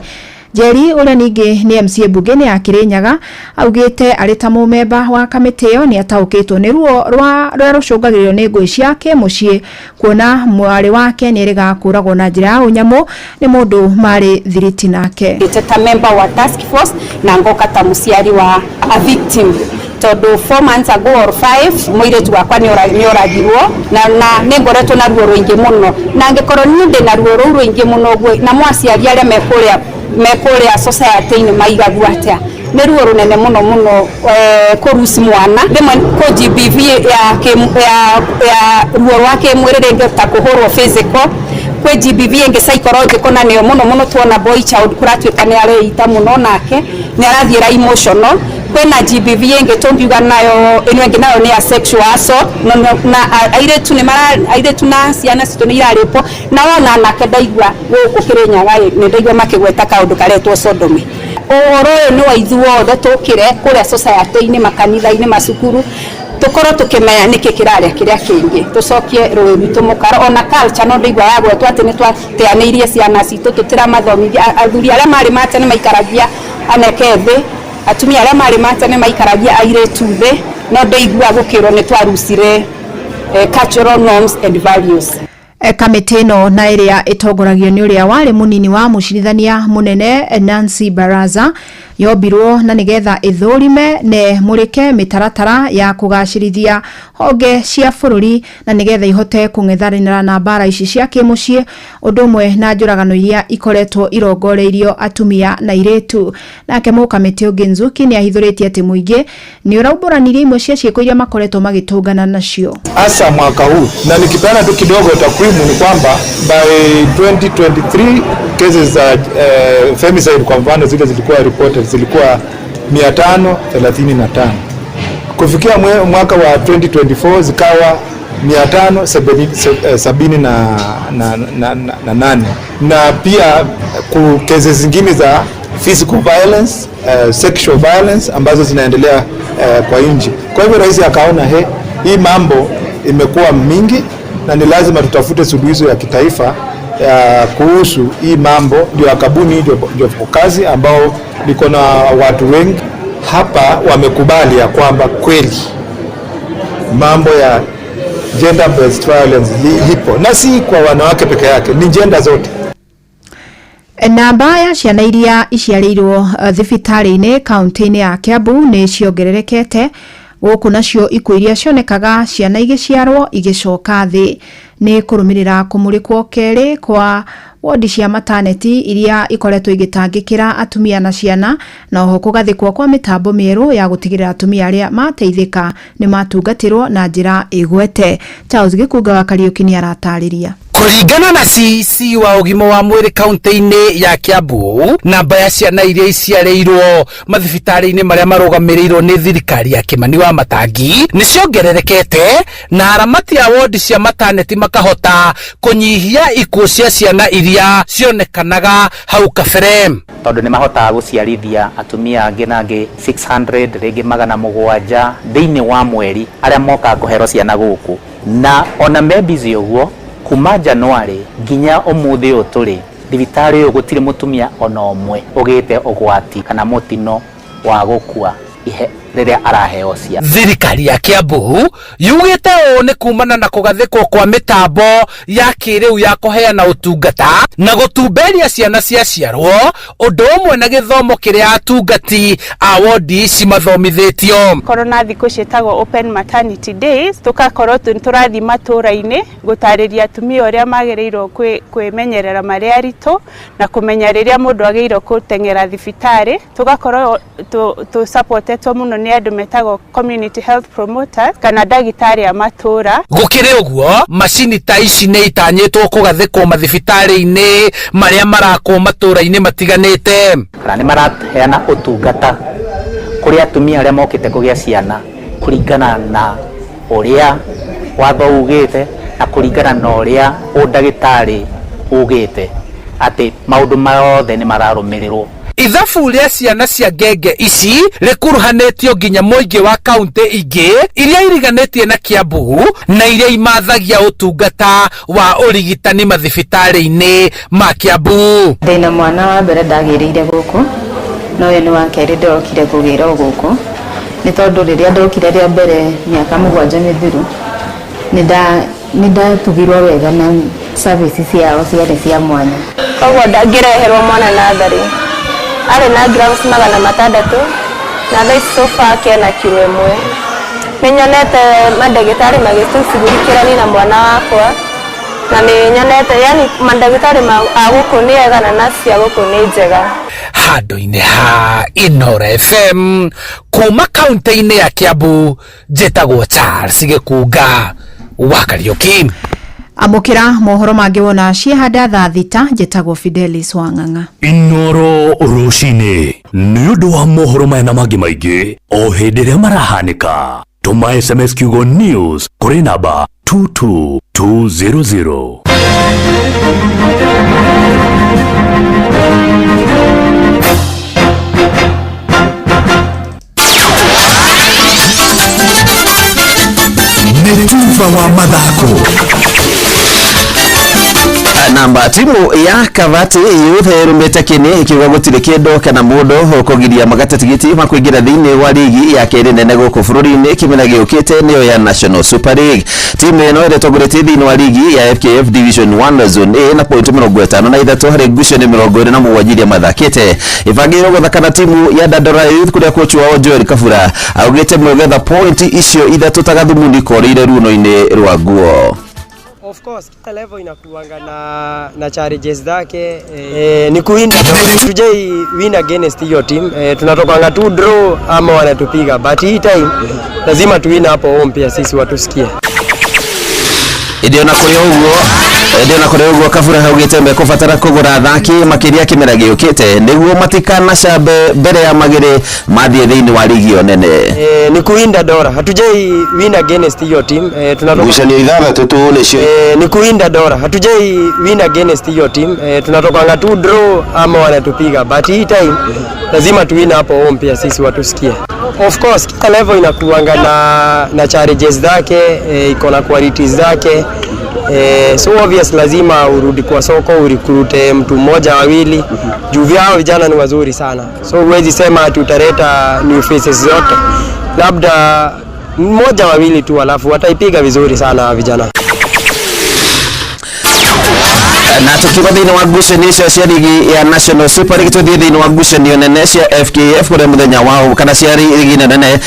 Njeri ũrĩa ningĩ nĩ MCA mbunge-inĩ ya Kirinyaga augĩte arĩ ta mũmemba wa kamĩtĩ ĩyo nĩ ataũkĩtwo nĩ ruo rwa rũrĩa rũcũngagĩrĩrio nĩ ngũĩ cia kĩmũciĩ, kuona mwarĩ wake nĩ erĩga kũragwo na njĩra ya ũnyamũ nĩ mũndũ marĩ thiriti nake. Ta member wa task force na ngoka ta mũciari wa a victim, tondu 4 months ago or 5 mũirĩtu wakwa nĩ oragirwo na nĩ ngoretwo na ruo rũingĩ mũno, na angĩkorwo niĩ ndĩ na ruo rũu rũingĩ mũno ũguo, namo aciari arĩa mekũrĩa society-inĩ maigagua atĩa? Nĩ ruo rũnene mũno mũno, kũruci mwana rĩmwe kũ GBV ya ruo rwa kĩmwĩrĩ, rĩngĩ ta kũhũrwo physical, kwĩ GBV ĩngĩ psychological, na nĩyo mũno mũno tuona boy child kũratuĩka nĩ areita mũno nake nĩ arathiĩra emotional. Kwĩna GBV ĩngĩ tũngiuga nayo ĩno ĩngĩ nayo nĩ ya sexual assault, na airĩtu nĩ mara airĩtu na ciana citũ nĩ irarĩpwo, na wona anake ndaigua gũkũ Kĩrĩnyaga nĩ ndaigua makĩgweta kaũndũ karetwo sodomy. Ũhoro ũyũ nĩ wa ithuothe, tũkĩre kũrĩa society-inĩ, makanitha-inĩ, macukuru, tũkorwo tũkĩmenya nĩkĩ kĩrarĩa kĩrĩa kĩngĩ, tũcokie rũĩ rwitũ mũkaro. Ona culture no ndaigua yagwetwo atĩ nĩ twateanĩirie ciana citũ, tũtiramathomithia. Athuri arĩa marĩ ma tene maikaragia anake thĩ, atumia arĩa marĩ ma tene maikaragia airĩtu thĩ, no ndaigua gũkĩrwo nĩ twarucire cultural norms and values. Kamĩtĩ ĩno na ĩrĩa ĩtongoragio nĩ ũrĩa warĩ mũnini wa mũcirithania mũnene Nancy Baraza Yombirwo na nĩgetha ĩthũrime ne mũrĩke mĩtaratara ya kũgacĩrithia honge cia bũrũri na nĩgetha ihote kũng'ethanĩra na mbara ici cia kĩmũciĩ ũndũ ũmwe na njũragano iria ikoretwo irongoreirio atumia na airĩtu. Nake mũkamĩtĩ ũngĩ Nzuki nĩ ahithũrĩtie atĩ mũingĩ nĩ ũraumbũranirie imwe cia ciĩko iria makoretwo magĩtũngana nacio. Hasa mwaka huu, na nikipeana tu kidogo takwimu ni kwamba by 2023 cases za femicide kwa mfano zile zilikuwa reported zilikuwa 535. Kufikia mwaka wa 2024 zikawa 578, na pia cases zingine za physical violence, sexual violence ambazo zinaendelea kwa nchi. Kwa hivyo rais akaona hii mambo imekuwa mingi na ni lazima tutafute suluhisho ya kitaifa kuhusu hii mambo, ndio akabuni jopo kazi ambao liko na watu wengi hapa wamekubali ya kwamba kweli mambo ya gender based violence lipo, na si kwa wanawake peke yake, ni gender zote. Namba ya ciana iria iciarĩirwo thibitarĩ-inĩ kaunti-inĩ ya Kiambu nĩ ciongererekete gũkũ nacio ikuũ iria cionekaga ciana igĩciarwo igĩcoka thĩ. Nĩ kũrũmĩrĩra kũmũrĩkwo kerĩ kwa wodi cia maternity iria ikoretwo igĩtangĩkĩra atumia na ciana, na oho kũgathĩkwo kwa mĩtambo mĩerũ ya gũtigĩrĩra atumia arĩa mateithĩka nĩ matungatĩrwo na njĩra ĩgwete. Charles Gĩkunga wa Kariũki nĩ aratarĩria. Kũringana na CEC wa ũgima wa mwĩrĩ kaunti-inĩ ya Kiambu, namba ya ciana iria iciarĩirwo mathibitarĩ-inĩ marĩa marũgamĩrĩirwo nĩ thirikari ya Kimani wa Matangi nĩ ciongererekete, na aramati a wodi cia maternity makahota kũnyihia ikuũ cia ciana iria cionekanaga hau kabere, tondũ nĩ mahotaga gũciarithia atumia angĩ na angĩ 600 rĩngĩ 700 thĩinĩ wa mweri arĩa mokaga kũherwo ciana gũkũ. Na ona me busy ũguo, kuma January nginya ũmũthĩ ũyũ tũrĩ thibitarĩ ũyũ gũtirĩ mũtumia ona ũmwe ũgĩte ũgwati kana mũtino wa gũkua rĩrĩa araheo ciana. Thirikari ya Kiambu yugĩte ũũ nĩ kumana na kũgathĩkwo kwa mĩtambo ya kĩrĩu ya kũheana ũtungata na gũtumberia ciana ciaciarwo, ũndũ ũmwe na gĩthomo kĩrĩa atungati a wodi ici mathomithĩtio. Korwo na thikũ ciĩtagwo open maternity days, tũgakorwo tũrathiĩ matũra-inĩ gũtarĩria atumia ũrĩa magĩrĩirwo kwĩmenyerera marĩ aritũ na kũmenya rĩrĩa mũndũ agĩrĩirwo gũteng'era thibitarĩ. Tũgakorwo tũsupportetwo mũno nĩ andũ metagwo community health promoters kana ndagĩtarĩ a matũra. Gũkĩrĩ ũguo, macini ta ici nĩ itanyĩtwo kũgathĩkwo mathibitarĩ-inĩ marĩa marakwo matũra-inĩ matiganĩte. Kana nĩ maraheana ũtungata kũrĩ atumia arĩa mokĩte kũgĩa ciana kũringana na ũrĩa watho ugĩte na kũringana na ũrĩa ũndagĩtarĩ ugĩte atĩ maũndũ mothe nĩ mararũmĩrĩrwo. Ithabu rĩa ciana cia ngenge ici rĩkuruhanĩtio nginya mũingĩ wa kaunti ingĩ iria iriganĩtie na Kiambu na iria imathagia ũtungata wa ũrigitani mathibitarĩ-inĩ ma Kiambu. Ndĩna mwana wa mbere ndagĩrĩire gũkũ, no ũyũ nĩ wa kerĩ ndĩrokire kũgĩra o gũkũ, nĩ tondũ rĩrĩa ndokire rĩa mbere mĩaka 7 mĩthiru nĩ ndatugirwo wega na services ciao ciarĩ cia mwanya. Koguo ngĩreherwo mwana natharĩ arĩ na grams 600 na thaa ici so far kena kiro 1. Nĩ nyonete mandagĩtarĩ magĩtũcugurikĩra na mwana wakwa, na nĩ nyonete yani mandagĩtarĩ a gũkũ nĩ ega na nurse cia gũkũ nĩ njega. Handũ-inĩ ha Inoro FM kuma kaunti-inĩ ya Kiambu, njĩtagwo Charles Gĩkunga wa Kariũki. Amũkĩra mohoro mangĩ wona ciehanda thaa 6. Njĩtagwo Fidelis Wang'ang'a. Inoro rũcinĩ nĩ ũndũ wa mohoro maya na mangĩ maingĩ o hĩndĩ ĩrĩa marahanĩka, tũma SMS kiugo news kũrĩ namba 22200. Nĩ tuba wa mathako. Namba timu ya Kabati Youth ĩrũmĩte kĩni ĩkiuga gũtirĩ kĩndũ kana mũndũ ũkũgiria magate tigiti wa kũingĩra thĩinĩ wa rigi ya kerĩ nene gũkũ bũrũri-inĩ kĩmera gĩũkĩte nĩyo ya National Super League. Timu ĩno ĩrĩa ĩtongoretie thĩinĩ wa rigi ya FKF Division 1 Zone A na pointi 53 harĩ ngucanio 27 iria mathakĩte ĩbangĩirwo gũthaka na timu ya Dandora Youth kũrĩa kochi wao Joel Kabura augĩte megwetha pointi icio ithatũ ta gathumuni korĩire runo-inĩ rwa nguo. Of course kila level inakuanga na challenges zake ni kuwin. Tujai win against hiyo team, tunatokanga tu draw ama wanatupiga, but hii time lazima tuwin hapo home pia sisi watusikie. Ĩndĩ ona kũrĩ ũguo ĩndĩ ona kũrĩ ũguo Kabura augĩte mekũbatara kũgũra athaki makĩria kĩmera gĩũkĩte nĩguo matikanacambe mbere ya magĩrĩ mathiĩ thĩinĩ wa rigi ĩyo nene. Ni kuwinda Dora, hatujai win against hiyo team, tunatoka Ngucanio ithathatũ tu nĩcio ni kuwinda Dora, hatujai win against hiyo team, tunatokanga tu draw ama wanatupiga, but hii time lazima tuwin hapo home pia sisi watusikie. Of course kila level inakuanga na challenges zake, iko na qualities zake. So obvious lazima urudi kwa soko urecruit mtu mmoja wawili, juu vyao vijana ni wazuri sana, so huwezi sema ati utaleta new faces zote, labda mmoja wawili tu, alafu wataipiga vizuri sana vijana. Na tukiuga thĩinĩ wa ngucanio icio cia rigi ya National Super League, tuthiĩ thĩinĩ wa ngucanio nene cia FKF kũrĩa mũthenya wa kana cia rigi nene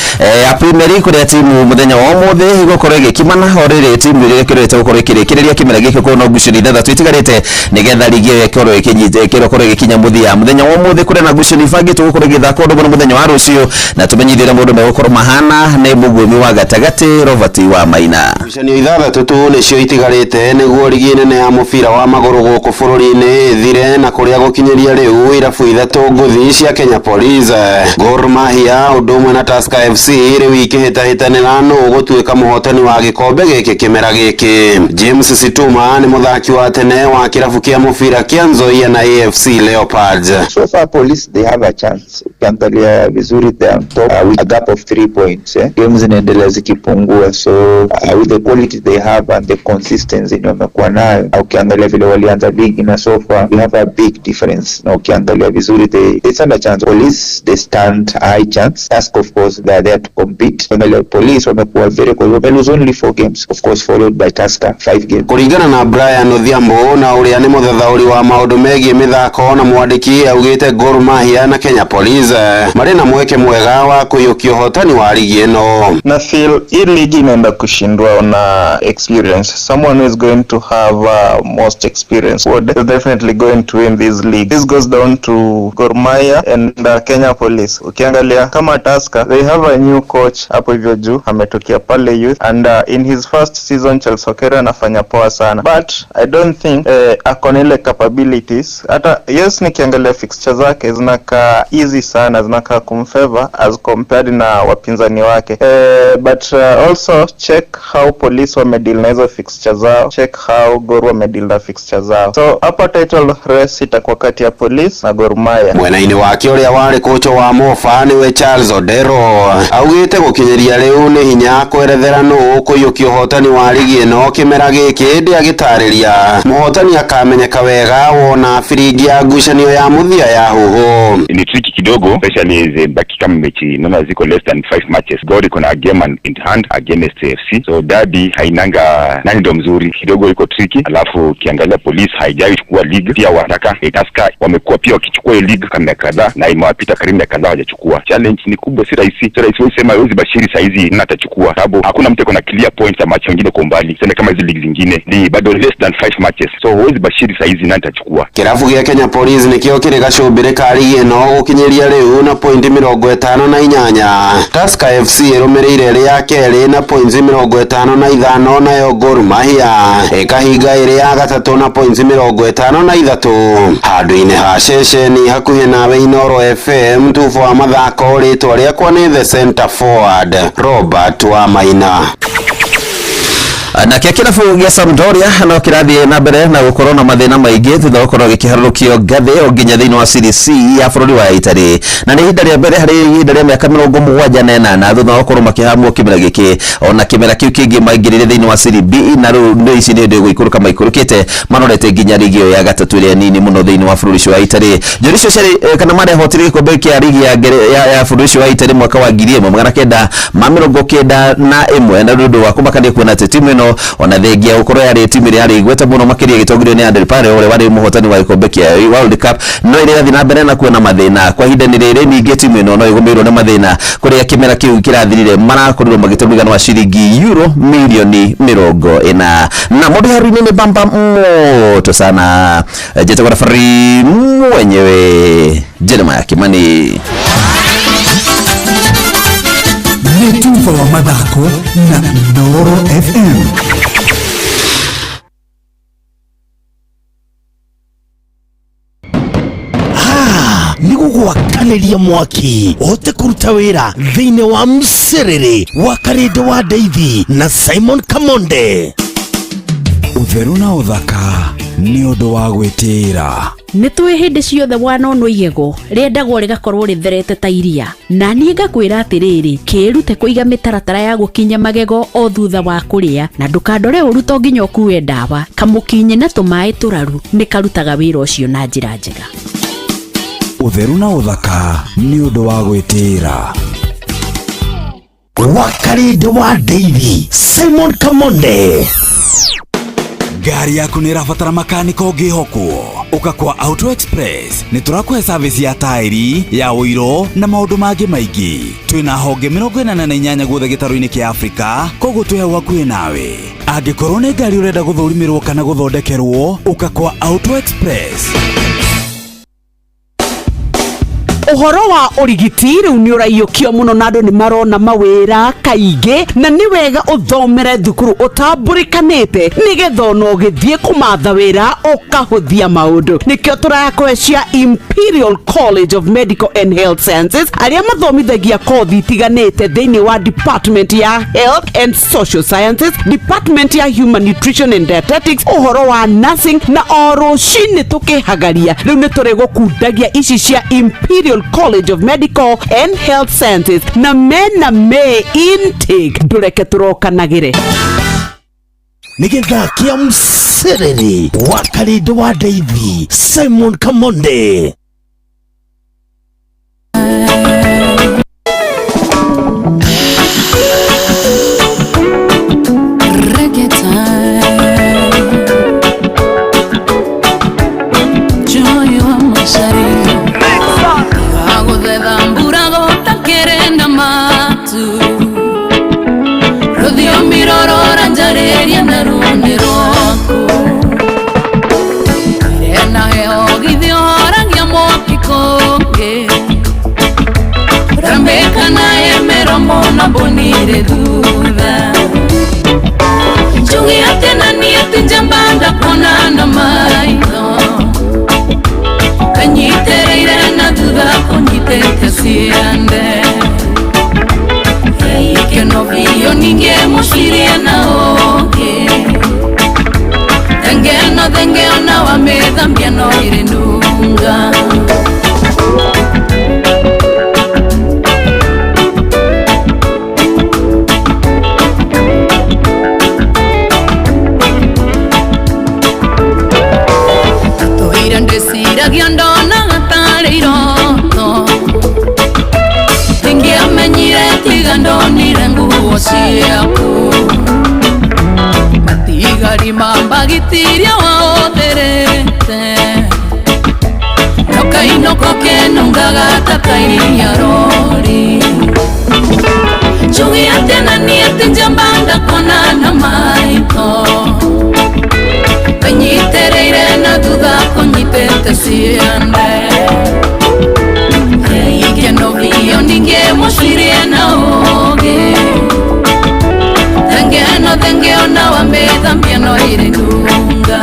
ya Premier League kũrĩa timu mũthenya wa ũmũthĩ igũkorwo ĩgĩkimana o rĩrĩ timu iria ĩkĩrĩte gũkorwo ĩkĩrĩkĩrĩria kĩmera gĩkĩ kũrĩ ngucanio ithathatũ itigarĩte nĩgetha rigi ĩyo ĩkorwo ĩkĩnyita ĩkorwo ĩgĩkinya mũthia. Mũthenya wa ũmũthĩ kũrĩ na ngucanio ibangĩtwo gũkorwo ĩgĩthakwo ũndũ ũmwe na mũthenya wa rũciũ, na tũmenyithie ũrĩa maũndũ megũkorwo mahana nĩ mũguĩmi wa gatagatĩ Robert wa Maina. Ngucanio ithathatũ tu nĩcio itigarĩte nĩguo rigi nene ya mũbira wa magũrũ gũkũ bũrũri-inĩ ĩthire, na kũrĩa gũkinyĩria rĩu irabu ithatũ ngũthi cia Kenya Police, Gor Mahia ũndũ ũmwe na Tusker FC rĩu ikĩhĩtahĩtanĩra nũ gũtuĩka mũhotani wa gĩkombe gĩkĩ kĩmera gĩkĩ. James Situma nĩ mũthaki wa tene wa kĩrabu kĩa mũbira kĩa Nzoia na AFC Leopards. So far Police, they have a chance. Ukiangalia vizuri, they are on top with a gap of 3 points. Eh? Games zinaendelea zikipungua, so with the quality they have and the consistency yenye wamekuwa nayo, ukiangalia vile walianza ligi na so far we have a big difference. Na ukiangalia vizuri they stand a chance. Police, they stand a high chance. Tusker, of course, they are there to compete. Ukiangalia Police wamekuwa very good. Wame lose only four games, of course followed by Tusker five games. Kũringana na Brian Odhiambo na ũrĩa nĩ mũthathaũri wa maũndũ megiĩ mĩthako na mwandĩki, augĩte Gor Mahia na Kenya Police marĩ na mweke mwega wa kũiyũkia ũhotani wa ligi ĩno. Na feel hii ligi inaenda kushindwa na experience. Someone who is going to have most experience would is definitely going to win this league. This goes down to Gor Mahia and Kenya Police. Ukiangalia kama Tusker, they have a new coach hapo hivyo juu, ametokea pale youth, and in his first season Charles Okero anafanya poa sana, but I don't think ako na ile capabilities. Hata yes, nikiangalia fixture zake zinakaa easy sana, zinakaa kumfavor as compared na wapinzani wake, but also check how Police wamedeal na hizo fixture zao, check how Gor wamedeal na fixture zao. So hapa title race itakuwa kati ya Police na Gor Mahia. Mwena-inĩ wake ũrĩa warĩ kocha wa Mofa nĩwe Charles Odero augĩte gũkinyĩria rĩu nĩ hinya kwerethera nũ ũkũiyũkia ũhotani wa ligi ĩno kĩmera gĩkĩ, ĩndĩ agĩtarĩria mũhotani akamenyeka wega wona biringi ya ngucanio ya mũthia ya huhũ. Ni tricky kidogo, especially zimebaki kama mechi naona ziko less than five matches. Gor iko na game in hand against AFC, so derby hainanga nani ndo mzuri kidogo, iko tricky. Alafu ukiangalia Police haijai chukua league pia, wataka Tusker wamekuwa pia wakichukua hiyo league kama miaka kadhaa na imewapita karibu miaka kadhaa hawajachukua. Challenge ni kubwa, si rahisi, si rahisi. Wewe sema huwezi bashiri saizi nani atachukua, sababu hakuna mtu ako na clear points ama match wengine kwa umbali, sema kama hizi league zingine ni bado less than five matches, so huwezi bashiri saizi nani atachukua. Kĩrabu gĩa Kenya Police nĩkĩo kĩrĩ gacũmbĩrĩ ka ligi ĩno gũkinyĩria rĩu na pointi 58. Tusker FC ĩrũmĩrĩire ĩrĩ ya kerĩ na pointi 55, nayo Gor Mahia ĩkahinga ĩrĩ ya gatatũ na pointi 53. Handũ-inĩ ha ceceni hakuhĩ nawe Inooro FM, tubo wa mathako, rĩtwa rĩakwa nĩ the center forward Robert wa Maina. Nakĩo kĩrabu gĩa Sampdoria no kĩrathiĩ na mbere na gũkorwo na mathĩna maingĩ thutha wa gũkorwo gĩkĩharũrũkio ngathĩ o nginya thĩinĩ wa Serie C ya bũrũri wa Italy, na nĩ ihinda rĩa mbere harĩ ihinda rĩa mĩaka 78 thutha wa gũkorwo makĩhamwo kĩmera gĩkĩ ona kĩmera kĩu kĩngĩ maingĩrire thĩinĩ wa Serie B, na rĩu nĩ ici nĩ hĩndĩ gũikũrũka maikũrũkĩte marorete nginya rigi ĩyo ya gatatũ ĩrĩa nini mũno thĩinĩ wa bũrũri ũcio wa Italy. Njũri icio ciarĩ kana marehotire gĩkombe kĩa rigi ya bũrũri ũcio wa Italy mwaka wa 1991, na ũndũ wa kũmakania kuona atĩ timu ĩno ona thengia gũkorwo yarĩ timu ĩrĩa yarĩ igweta mũno makĩria ĩgĩtongorio nĩ Andrea Pirlo ũrĩa warĩ mũhotani wa gĩkombe kĩa World Cup, no ĩrĩa ĩrathiĩ na mbere na kuona mathĩna kwa ihinda-inĩ rĩrĩ. Ningĩ timu ĩno no ĩgũmĩirwo nĩ mathĩna kũrĩa kĩmera kĩu kĩrathirire marakorirwo magĩte mũigana wa ciringi euro milioni 40. Na mũndũ haru-inĩ nĩ bamba moto sana, njĩtagwo referee mwenyewe Jeremiah Kimani. Nĩ tuba wa mathako na Inooro FM. Nĩ gũgwakanĩria mwaki ũhote kũruta wĩra thĩinĩ wa mcerere wa Karĩndĩ wa Ndeithi na Simon Kamonde. Ũtheru na ũthaka nĩ ũndũ wa gwĩtĩĩra. Nĩ tũĩ hĩndĩ ciothe wanonwo igego rĩendagwo rĩgakorwo rĩtherete ta iria, na niĩ ngakwĩra atĩrĩrĩ, kĩĩrute kũiga mĩtaratara ya gũkinya magego o thutha wa kũrĩa, na ndũkandore ũru to nginya ũkue ndawa. Kamũkinye na tũmaĩ tũraru nĩ karutaga wĩra ũcio na njĩra njega. Ũtheru na ũthaka nĩ ũndũ wa gwĩtĩĩra. Wa Karĩndĩ wa Ndeithi Simon Kamonde. Ngari yaku nĩ ĩrabatara makaniko ũngĩhokwo, ũka kwa Auto Express. Nĩ tũrakũhe service ya taĩri ya ũiro na maũndũ mangĩ maingĩ. Twĩna honge 48 guothe gĩtarũ-inĩ kĩa Afrika, koguo twĩ hau hakuhĩ nawe. Angĩkorwo nĩ ngari ũrenda gũthũrimĩrwo kana gũthondekerwo, ũka kwa Auto Express. Ũhoro wa ũrigiti rĩu nĩ ũraiyũkio mũno na andũ nĩ marona mawĩra kaingĩ, na nĩ wega ũthomere thukuru ũtambũrĩkanĩte nĩgetha ona ũgĩthiĩ kũmatha wĩra ũkahũthia maũndũ. Nĩkĩo tũrakũhe cia Imperial College of Medical and Health Sciences, arĩa mathomithagia kothi itiganĩte thĩinĩ wa Department ya Health and Social Sciences, Department ya Human Nutrition and Dietetics, ũhoro wa nursing, na o rũcinĩ tũkĩhagaria rĩu nĩ tũrĩgũkundagia ici cia Imperial College of Medical and Health Sciences, na mena May intake, ndũreke tũrokanagĩre. Nĩ gĩthaa kĩa mcerere wa Karĩndĩ wa Ndeithi Simon Kamonde. Reggae time. Joy wa mashariki. Aguthetha mbura gũtakĩrĩ na matu, rũthiomi rũrora njarĩria na ruo nĩ rwaku, ĩrĩ na heho githĩ ũhoragia mwaki kũngĩ, rambĩka na ĩ mĩromo na mbũni irĩ thutha, njuge atĩ na niĩ ti njamba ndakuona na maitho, kanyitĩrĩire na thutha kũnyitĩte ciande, ikeno biũ ningĩ mũcirie na ũngĩ, thenge ĩno thenge ona wamĩthambia no ĩrĩ nunga. Tũire ndĩciragia ndonaga tarĩ iroto, ndingĩamenyire tiga ndonire nguo ciaku, matigari ma mbagitiria waũthĩrĩte, no kainoko kenungaga ta kairia rori, njuge atĩ na niĩ ti njamba ndakuona na maitho, kanyitĩrĩire na thutha kũnyitĩte ciande, ikeno biũ ningĩ mũcirie na ũũgĩ, thenge ĩno thenge ona wamĩthambia no ĩrĩ nunga.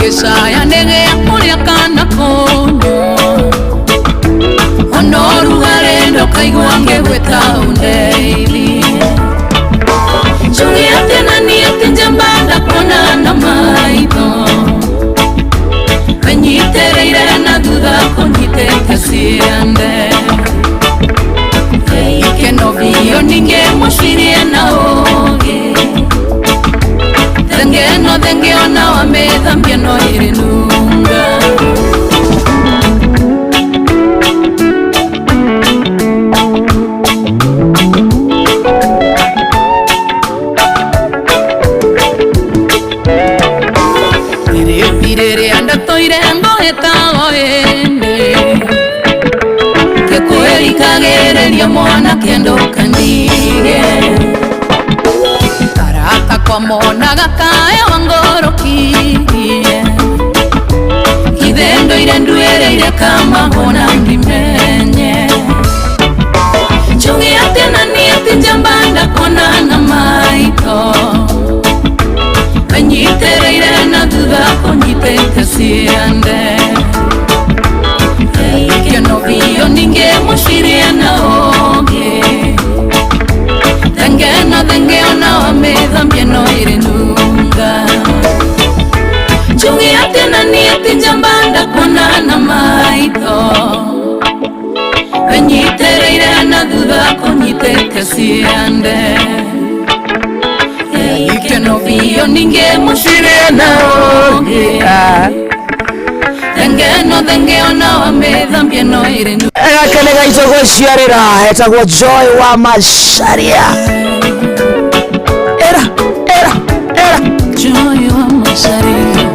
Ngĩcaya nĩgĩa kũrĩa kana kũnyua Ona ũrugarĩ ndũkaigua ngĩgwĩta ũndeithie Njuge atĩ na niĩ atĩ njamba ndakuona na maitho Wĩnyitĩrĩire na thutha kũnyitĩte ciande Ikeno biũ ningĩ mũcirie na ũũgĩ Thengeno thenge ona wamĩthambia no ĩrĩ nunga Rĩrĩa ndatũire ngohĩtago ĩndĩ Ngĩkwĩrikagĩrĩria mwanake ndũkandige Arata kwa monaga kae wangorokirie Ithe ndoire nduĩrĩire kama hona ndimenye Njuge atĩ na niĩ atĩ njamba ndakuona na maitho Wĩnyitĩrĩire na thutha kũnyitĩte ciande Ikeno biũ ningĩ mũcirie na ũũgĩ Thengeno thenge ona wamĩthambia no ĩrĩ nunga Njuge atĩ na niĩ atĩ njamba ndakuona na maitho Wĩnyitĩrĩire na thutha kũnyitĩte ciande Ikeno biũ ningĩ mũcirie na ũũgĩ Thengeno thenge ona wamĩthambia no ĩrĩ nunga Gaka nĩ gaitũ gũciarĩra etagwo Joy wa Macharia. Era era era Joy wa Macharia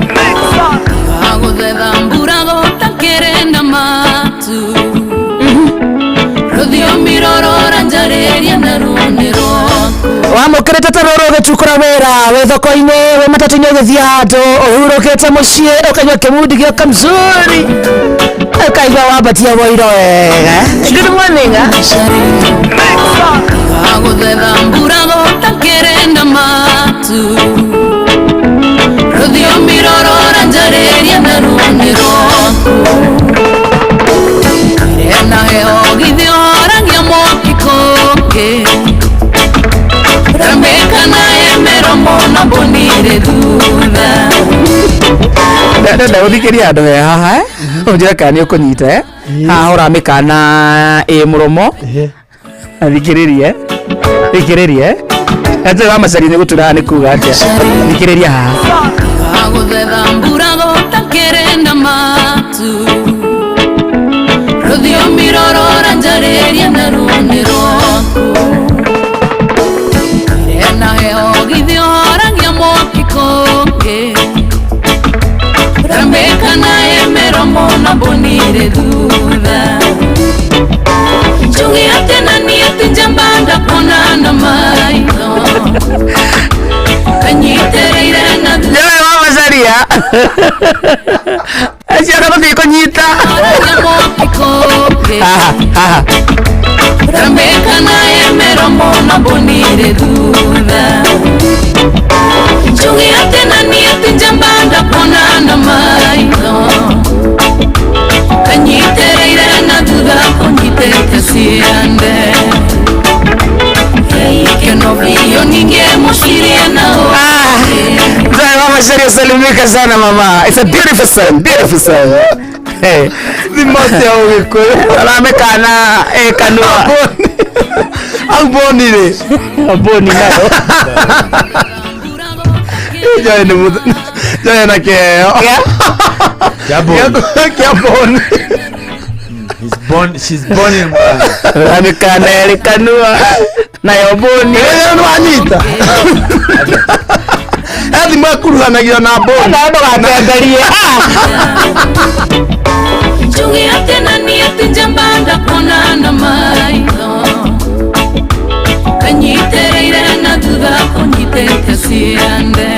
Agũthetha mbura gũtakĩrĩ na matu Rũthiomi rũrũ njarĩria naruo nĩ rwaku Wamũkĩrĩte ta rũrũ ũgĩtukũra wĩra wĩ thoko-inĩ wĩ matatũ-inĩ ũgĩthiĩ handũ ũhurũkĩte mũciĩ ũkanyua kĩmundi gĩoka mzuri ũkaigua wambatia woiro wega. Good morning. Agũthetha mbura gũtakĩrĩ na matu Rũthiomi rũrũ njarĩria naruo nĩ rwaku Ĩrĩ na heho githĩ ũhoragia mwaki kũngĩ Rameka na mĩromo na mbũni irĩ thutha Ndenda gũthikĩria andũ he haha eh? Ũnjĩre kana nĩ ũkũnyita eh? Haha ũramĩkana ĩ mũromo thikĩrĩrie thikĩrĩrie Atĩ wa Macharia nĩ gũtura nĩ kuga atĩa thikĩrĩria haha Agũthetha mbura gũtakĩrĩ na matu Rũthiomi rũrũ njarĩria naruo nĩ rwaku Ĩrĩ na heho githĩ ũhoragia mwaki kũngĩ Rameka na mĩromo na mbũni irĩ thutha Njuge atĩ na niĩ atĩ njamba ndakuona na maitho Wĩnyitĩrĩire na thutha Joy wa Macharia acio andũ mathiĩ kũnyita haha haha Rameka na mĩromo na mbũni irĩ thutha Njuge atĩ na niĩ atĩ njamba ndakuona na maitho Wĩnyitĩrĩire na thutha kũnyitĩte ciande Ikeno biũ ningĩ mũcirie na ũũgĩ Joy wa Macharia salimika sana mama. It's a beautiful song, beautiful song. Hey. Thimo cia Ũgĩkũyũ Ũramĩkana ĩ kanua Amboni rĩ Amboni nayo Joy nĩ Joy na kĩheo Kĩa boni. He's born, she's born in Ũramĩkana ĩrĩ kanua nayo mbũni Ĩĩ nĩwanyita He thimo ĩkuruhanagio na mbũni Na ndũgatenderie Njuge atĩ na niĩ atĩ njamba ndakuona na maitho Wĩnyitĩrĩire na thutha kũnyitĩte ciande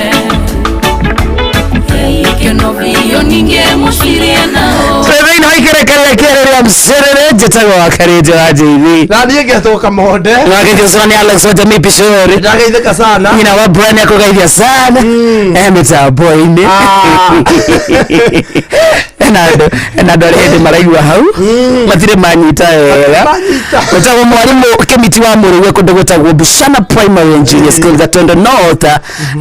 Ikeno biũ ningĩ mũcirie na Twĩ thĩinĩ Waikerekeria kĩarĩ rĩa mcerere njĩtagwo wa Karĩnjũ wa JV. Na niĩ ngetwo Kamonde. Wakĩthio ni Alex wa Jamii Pishori. Ndageithĩka sana. Nyina wa Brian akũgeithia sana. Eh mĩtambo-inĩ. Na andũ na andũ arĩa hĩndĩ maraigua hau matirĩ manyita wega. Wĩtagwo mwarimũ Kĩmiti wa Mũrĩwe kũndũ gwĩtagwo Bushana Primary and Junior School Gatondo North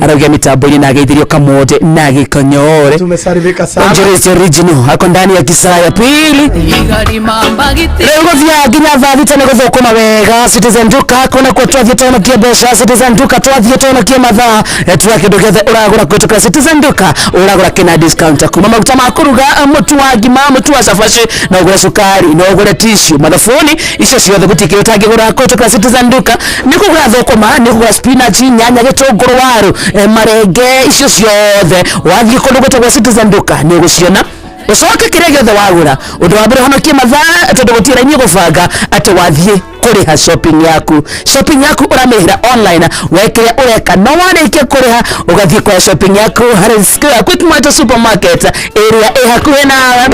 araugia mĩtambo-inĩ na ageithirio Kamonde na Gĩkonyore. Tumesalimika sana. Wanjoresi original ako ndani ya kisaa ya pili. Rĩu gũthiaga nginya thaa thita nĩ gũthũkũma wega. Citizen Duka kũna kuo twathiĩ tũhonokie mbeca. Citizen Duka twathiĩ tũhonokie mathaa. Tua kĩndũ gĩothe ũragũra kũhĩtũkĩra Citizen Duka ũragũra kĩna discount kuma maguta ma kũruga, mũtu wa ngima, mũtu wa cabaci, no ũgũre cukari, no ũgũre tissue, mathabuni, icio ciothe gũtirĩ kĩndũ ũtangĩgũra kũhĩtũkĩra Citizen Duka. Nĩ kũgũra thũkũma, nĩ kũgũra spinach, nyanya, gĩtũngũrũ, waru, marenge, icio ciothe wathiĩ kũndũ gwĩtagwo Citizen Duka nĩ ũgũciona. Ucoke kĩrĩa gĩothe wagũra ũndũ wa mbere ũhonokie mathaa tondũ gũtirĩ raini gũbanga atĩ wathiĩ kũrĩha shopping yaku. Shopping yaku ũramĩrĩhĩra online, we kĩrĩa ũreka no warĩkia kũrĩha ũgathiĩ kuoya shopping yaku harĩ Quickmart supermarket ĩrĩa ĩ hakuhĩ nawe,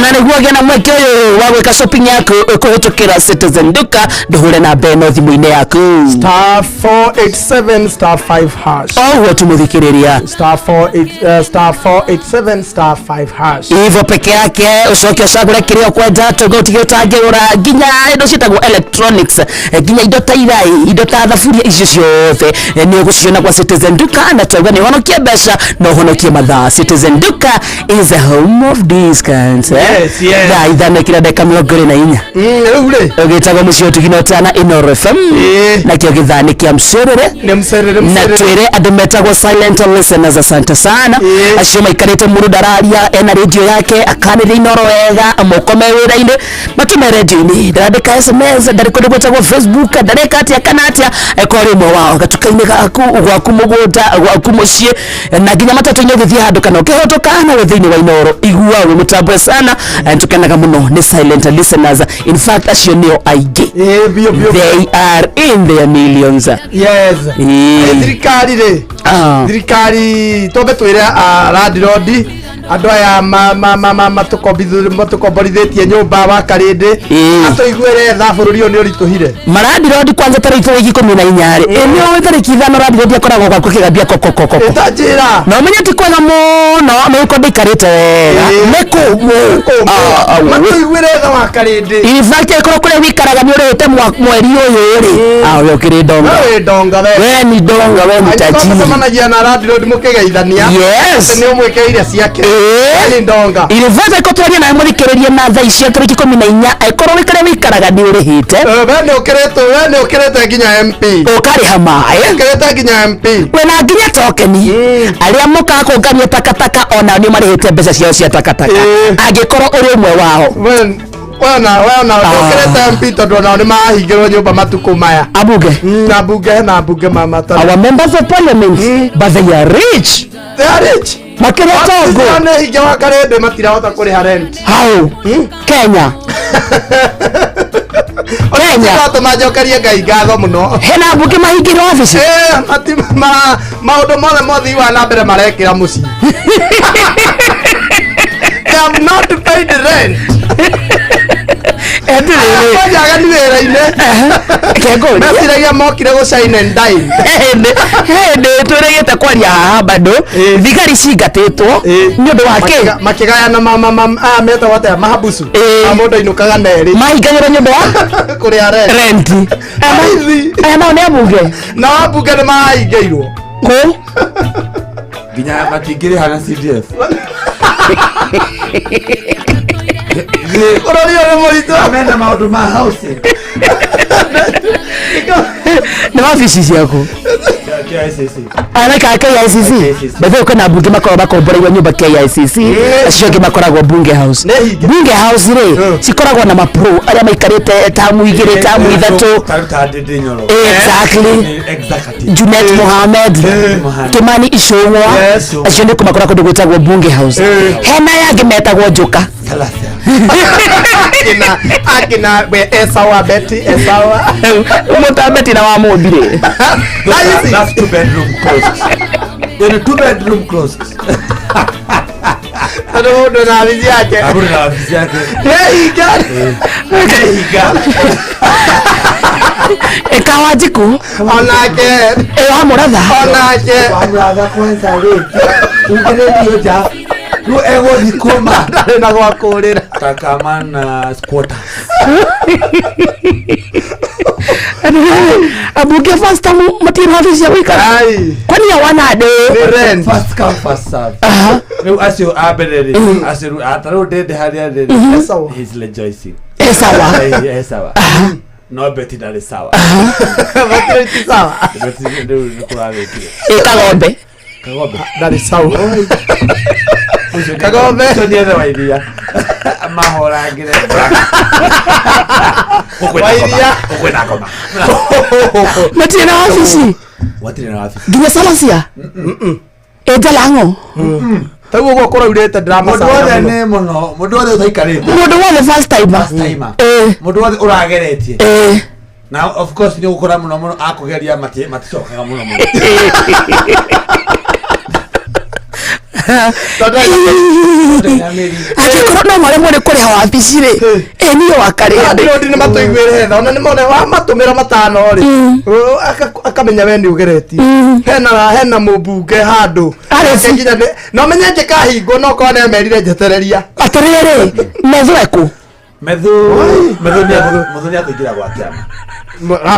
na nĩguo ũgĩe na mweke ũyũ wa gwĩka shopping yaku kũhĩtũkĩra Citizen Duka ndũhũre namba ĩno thimũ-inĩ yaku. Star 487 star 5 hash. Ũguo tũmũthikĩrĩria. Star 48 star 487 star 5 hash. Hivyo peke yake ucoke ũcagũre kĩrĩa ũkwenda tondũ gũtirĩ ũtangĩgũra nginya indo ciĩtagwo electronics, nginya indo ta irai, indo ta thaburia, icio ciothe nĩ ũgũciona kwa Citizen Duka na twauga nĩ ũhonokie mbeca na ũhonokie mathaa. Citizen Duka is a home of discounts. Yes, yes. Thaa ithano ikĩra ndagĩka 24. Rĩu rĩ ũgĩtagwo mũciĩ ũtugi na ũtana Inooro FM nakĩo gĩthaa nĩ kĩa mcerere nĩ mcerere na mcerere. twĩre andũ metagwo silent listeners asante sana acio maikarĩte mũndũ ndararia ena radio yake akanĩria Inooro wega moko me wĩra-inĩ matũme radio-inĩ ndarandĩka SMS ndarĩ kũndũ gwĩtagwo Facebook ndareka atĩa kana atĩa eko rĩ ũmwe wao gatuka-inĩ gaku gwaku mũgũnda gwaku mũciĩ na nginya matatũ-inĩ ũgĩthiĩ handũ kana ũkĩhĩtũka nawe thĩinĩ wa Inooro igua wĩ mũtambũre sana. Tũkenaga mũno nĩ silent listeners, in fact acio nĩo aingĩ. They are in their millions. Yes. Thirikari rĩ thirikari twambe twĩre landlord andũ aya matũkomborithĩtie nyũmba wa Karĩndĩ atũiguĩre tha bũrũri ũyũ nĩ ũritũhire. Marandirondi kwanza tarĩki 14 rĩ nĩ ũĩ tarĩki 5 randirondi akoragwo gwaku kĩgambia kokokoko ĩtanjĩra na ũmenye ti kwega mũno mĩhuko ndĩikarĩte wega nĩ kũmũ matũiguĩre tha wa Karĩndĩ. In fact ĩkorwo kũrĩa wĩikaraga nĩ ũrĩhĩte mweri ũyũ rĩ we ũkĩrĩ ndonga. We wĩ ndonga we. We ni ndonga we ni tajiri. Mũcemanagia na landlord mũkĩgeithania Yes. atĩ nĩ ũmwĩkĩrĩire ciake. Nĩ ndonga. In fact ĩkorwo twaria nawe mũthikĩrĩrie na thaa icio tarĩki 14 angĩkorwo wĩ kũrĩa wĩikaraga nĩ ũrĩhĩte we nĩ ũkĩrĩte we nĩ ũkĩrĩte nginya MP ũkarĩha maĩ ũkĩrĩte nginya MP wĩna nginya tokeni arĩa mũkaga kũngania takataka onao nĩ marĩhĩte mbeca ciao cia takataka angĩkorwo ũrĩ ũmwe wao. Wena wena ũkĩrĩte MP tondũ onao nĩ marahingĩrwo nyũmba matukũ maya. Abunge na ambunge na ambunge mamata. Our members of parliament but they are rich. They are rich. Makĩria tongo. Nĩ hinge wa Karĩndĩ matirahota kũrĩha rent. How? Kenya. Kenya. Tũma njokerie Ngai ngatho mũno. Hena ambunge mahingĩirwo wabici? Maũndũ mothe mothii wa na mbere marekĩra mũciĩ. They have not paid rent. Kwanja ni wĩra-inĩ. Meciragia mokire gũ shine and dine. Hĩndĩ twĩrĩgĩte kwaria haha bado thigari cingatĩtwo nĩ ũndũ wa kĩ makĩgayana aya metagwo atĩa mahabusu mũndũ ainũkaga nerĩ mahingagĩrwo nĩ ũndũ wa kũrĩha rent. Rent. Aya nao nĩ ambunge. Nao ambunge nĩ marahingĩirwo kũ nginya matingĩrĩha na CDF. Bũrũri ũyũ nĩ mũritũ. Mena maũndũ ma housing. Nĩ wabici ciaku KICC. Areka KICC bethe kwĩna ambunge makoragwo makomboreirwo nyũmba KICC acio angĩ makoragwo Bunge House. Bunge House rĩ cikoragwo na mapro arĩa maikarĩte tamu igĩrĩ tamu ithatũ. Taruta Ndindi Nyoro. Exactly. Executive. Junet Mohamed Kimani Ichung'wa acio nĩ kũmakora kũndũ gwĩtagwo Bunge House. Hena yangĩ metagwo Njuka. Akina akina we Esawa Betty Esawa. Mũta Betty na wa Mũmbi rĩ. That's two bedroom closed. They're two bedroom closed. Tondũ mũndũ na wabici yake. Mũndũ na wabici yake. Nĩhinga. Nĩhinga. Ĩkawa njikũ. Onake. Ĩ wa mũratha. Onake. Wa mũratha kwanza rĩ. Ungĩrĩrio nja. Rĩu egũthiĩ kũma. Ndarĩ na gwa kũrĩra. Takamana squatters. Ambunge first time matirĩ wabici cia gũikara. Kwani hawana andũ? First come first serve. Rĩu acio a mbere rĩ, acio rĩu ta rĩu ndĩndĩ harĩa rĩ, he's rejoicing. E sawa. E sawa. No Betty ndarĩ sawa. Betty sawa. Betty rĩu nĩ kũrarĩkire. Ĩ Kagombe. Kagombe. Ndarĩ sawa. Kagombe. Ũcio nĩ ethe wa iria. Mahorangĩre. Wa iria. Ũkwĩna ngoma. Matirĩ na wabici. Matirĩ na wabici. Nginya Salasia. Ĩ Jalang'o. Taguo ũguo kũraurĩte Mũndũ ndĩramacaya wothe mũno. nĩ mũno, mũndũ wothe ũtaikarĩte. Mũndũ wothe first timer. First timer. Ĩ. Mũndũ wothe ũrageretie. Ĩ. Na of course nĩ ũgũkora mũno mũno akũgeria maticokaga mũno mũno. Angĩkorwo no maremwo nĩ kũrĩha wabici rĩ, ĩ niĩ wa karĩndĩ. Andũ nĩ matũiguĩre tha ona nĩ mone wamatũmĩra matano rĩ akamenya we nĩ ũgeretie hena mũmbunge handũ Nake nginya no menye ngĩkahingwo no korwo nĩamerire njetereria. Atĩrĩrĩ, Methu ekũ? Methu Methu nĩ akũingĩra gwa kĩama.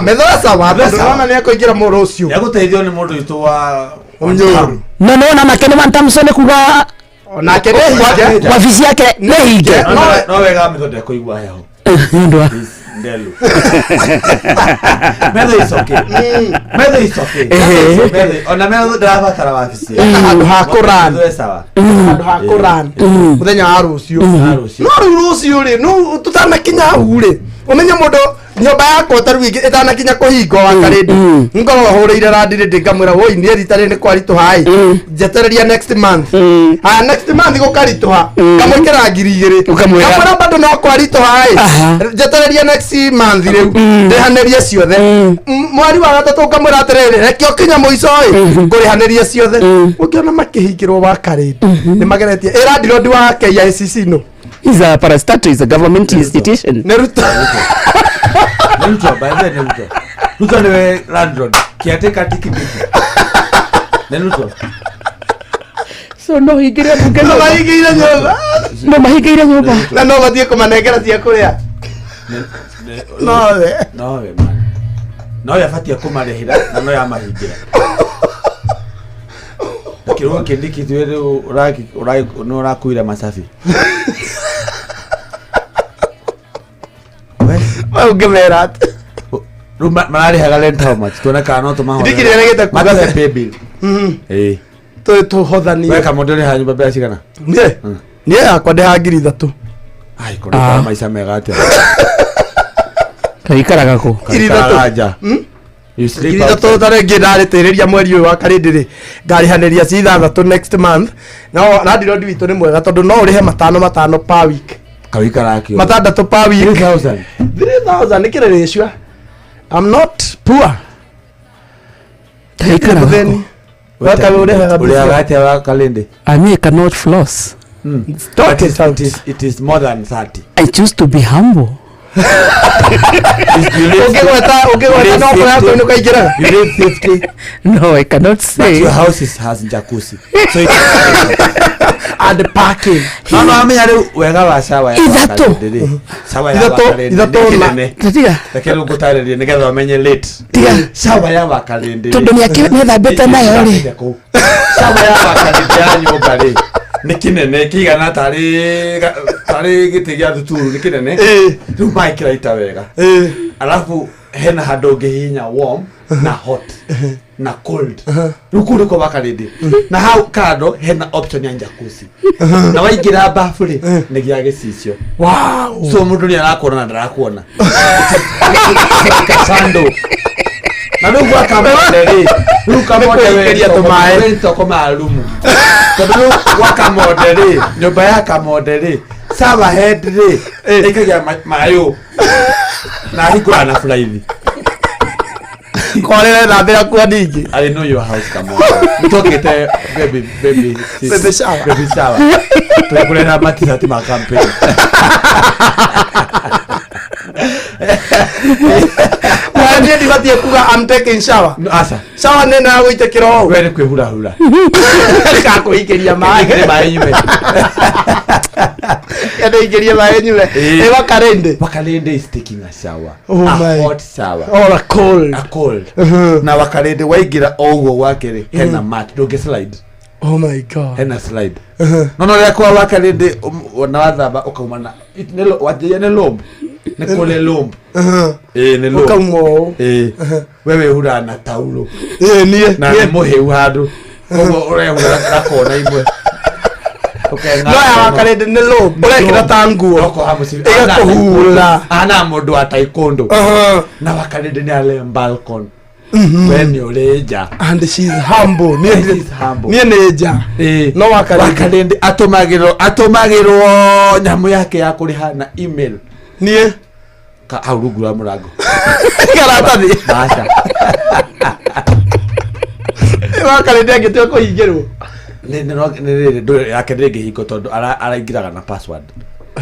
Methu e sawa, tondũ nĩwona nĩ akũingĩra mũrũ ũcio. Nĩ agũteithio nĩ mũndũ witũ wa Ũnyũru. No nĩwona nake nĩ one Thompson nĩ kuga Onake nĩ hinge. wabici yake nĩ hinge. No wega Methu ndekũigua heho. Nĩ ũndũ wa Ndelu. Methu is okay. Methu is okay. Methu ona Methu ndarabatara wabici. Handũ ha kũran. Methu e sawa. Handũ ha kũran mũthenya wa rũciũ. No rĩu rũciũ rĩ, no tũtanakinya hau rĩ, ũmenye mũndũ nyũmba yakwa ta rĩu ĩtanakinya kũhingwo wa karĩndĩ ngorwo hũrĩire landirĩndĩ ngamwĩra woi niĩ rita rĩrĩ nĩ kwaritũha ĩ njetereria next month. Haya next month gũkaritũha ngamwĩkĩra 2,000 ngamwĩra bado no kwaritũha ĩ njetereria next month rĩu ndĩhanĩrie ciothe. Mweri wa gatatũ ngamwĩra atĩrĩrĩ reke ũkinya mũico ĩ ngũrĩhanĩrie ciothe. Ũngĩona makĩhingĩrwo wa karĩndĩ nĩ mageretie ĩ landlord wa KICC no. He's a parastatal, is a government institution. Nĩ Ruto. Ruto, by the way, nĩ Ruto. Ruto nĩwe landlord. Caretaker ti Kibaki. Nĩ Ruto. So no hingĩre mbunge no mahingĩire nyũmba. No mahingĩire nyũmba. Na no mathiĩ kũmanengera cia kũrĩa. Nowe. Nowe man. Nowe abatie kũmarĩhĩra na no yamahingĩra. Kĩrũgo kĩndĩkithio rĩu nĩ ũrakuire macabi. We ũngĩmera atĩ. Rĩu mararĩhaga rent how much? Tuone kana no tũmahothe. Ndikĩrĩ regete kuga. Matũhe pay bill. Ĩĩ. Tũhothanie. We Kamũndũ ũrĩhaga nyũmba mbeca cigana? Niĩ? Niĩ yakwa ndĩhaga 3,000. Ai, kũrĩ maica mega atĩa? Kaikaraga kũ? Kaikaraga nja. You sleep 3,000 outside. ta rĩngĩ ndarĩtĩrĩria mweri ũyũ wa karĩndĩ rĩ ngarĩhanĩria ci 6 next month. No landlord witũ nĩ mwega tondũ no ũrĩhe matano matano per week. Kawikaraga kĩo. 6 per week. 3,000. 3,000 nĩ kĩrĩrĩcua. I'm not poor. Kaikaraga kũ? Ũrĩhaga atĩa wa Kalindi? I mean, I cannot floss. But it is more than 30. I choose to be humble. Ũngĩgweta no kũrĩa kũinũka kaingĩraga. You live 50. No, I cannot say. But your house has jacuzzi. So it and parking. No, no, amenya rĩu wega wa shower ya Ithatũ. Wakalindi rĩ. Shower ya Ithatũ, Wakalindi ithatũ nĩ na- kĩnene. Tiga. Reke rĩu ngũtarĩrie nĩgetha ũmenye late. Tiga. Shower ya Wakalindi rĩ. Tondũ nĩethambĩte nayo rĩ. Shower ya Wakalindi ya nyũmba rĩ. Nĩ kĩnene kĩigana tarĩ gĩtĩ gĩa thuturu nĩ kĩnene. Rĩu maĩ kĩraita wega. Alafu hena handũ ũngĩhihinya warm na hot na cold. Rĩu kũu nĩkuo Wakalindi. Na hau kando hena option ya jacuzzi. Na waingĩra bafu rĩ nĩ gĩa gĩcicio. Wow. So mũndũ nĩ arakuona na ndarakuona. Kasando. Na rĩu gwa Kamonde rĩ, rĩu Kamonde we Nĩkũingĩria tũmaĩ. we toko rumu. Tondũ rĩu gwa Kamonde rĩ, nyũmba ya Kamonde rĩ, shower head rĩ, ĩkagia maĩ ũũ. Na ahingũraga na buraithi. Kwarĩre thambĩra kuo ningĩ. I know your house come on. Nitokete baby baby sis- Baby shower. Baby shower. Tukulera matisati ma campaign. Mwana niĩ ndibatiĩ kuga I'm taking shower. No, asa. Shower nĩ ĩno ya gũitĩkĩra ũũ. We nĩ kwĩhurahura. Kakũingĩria maĩ. Ingĩre maĩ nyue. Ende ingĩrie maĩ nyue. Ĩ Wakarĩndĩ. Wakalende is taking a shower. Oh a my. hot shower. Or a cold. A cold. Na Wakalende waingĩra o ũguo gwake rĩ hena mat ndũngĩ slide. Oh my God. Hena slide. No no rĩa kwa Wakalende na wathamba ũkauma na wanjĩria nĩ lomb. Nĩ kũrĩ lomb. Ĩĩ nĩ lomb. Ũkauma ũũ. Ĩĩ. We wĩhuraga na taurũ. Ĩĩ niĩ. Na nĩ mũhĩu handũ. Koguo ũrehura na kona imwe. No ya Wakarĩndĩ nĩ low. Ũrekĩra ta nguo. Ĩgakũhura. Ana mũndũ wa taekwondo. Na Wakalende nĩ ale balcony. We nĩ ũrĩ nja. And she's humble. Niĩ She's humble. niĩ nĩ nja. Ĩĩ. No Wakalende. Wakalende atũmagĩrwo atũmagĩrwo nyamũ yake ya kũrĩha na email. Niĩ. Ka hau rungu rwa mũrango. Karatathi. Aca. Wakalende angĩtua kũhingĩrwo. Nĩ nĩ nĩ rĩrĩ ndũ yake ndĩngĩhingwo tondũ araingĩraga na password.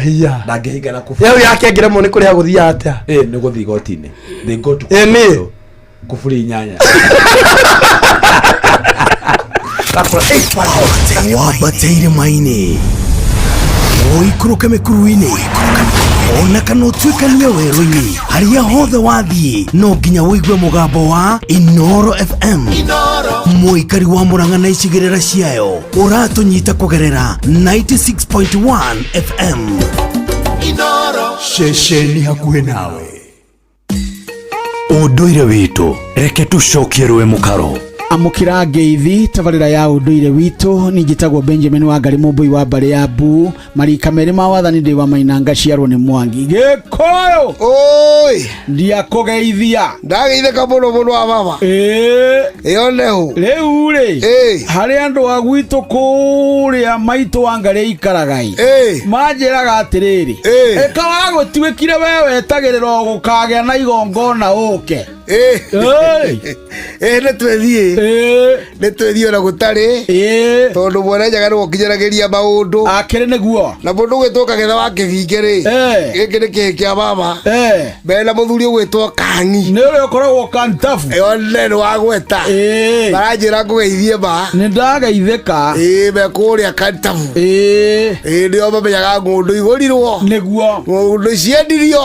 Iya. Ndangĩhinga na kũburi. Yau yake angĩremwo nĩ kũrĩha gũthiaga atĩa? Ĩĩ nĩ gũthiĩ igoti-inĩ. They go to Ĩ niĩ. kũburi inyanya. Wambate irĩma-inĩ ũikũrũke mĩkuru-inĩ ona kana ũtuĩkanie werũ-inĩ harĩa hothe wathiĩ no nginya ũigue mũgambo wa Inoro FM mũikari wa Murang'a na icigĩrĩra ciayo ũratũnyita kũgerera 96.1 FM ceceni hakuhĩ nawe ũndũire witũ reke tũcokie rũĩ mũkaro amũkĩra ngeithi tabarĩra ya ũndũire witũ niĩ njĩtagwo Benjamin Wangari mũmbũi wa mbarĩ ya Mbu marika merĩ ma wathani ndĩ wa Maina ngaciarwo nĩ Mwangi Gĩkũyũ oi ndiakũgeithia ndageithĩka mũno mũno wa baba ĩĩ ĩyo nĩhu rĩu rĩ harĩ andũ a gwitũ kũrĩa maitũ Wangari aikaraga ĩ manjĩraga atĩrĩrĩ ĩkawa gũtuĩkire we wetagĩrĩra o gũkagĩa na igongona ũke ĩ nĩ twĩthiĩ nĩ twĩthiĩ ona gũtarĩ tondũ mwene njaga nĩwe ũkinyanagĩria maũndũ akĩrĩ nĩguo na mũndũ ũgwĩtwo kagetha wa kĩbinge rĩ gĩkĩ nĩ kĩhĩ kĩa baba mbere na mũthuri ũgwĩtwo kang'i nĩ ũrĩa ũkoragwo kantabu one nĩ wagweta maranjĩra ngũgeithie ma nĩ ndageithĩka ĩ me kũrĩa kantabu ĩ nĩo mamenyaga ng'ũndũ igũrirwo nĩguo ng'ũndũ ciendirio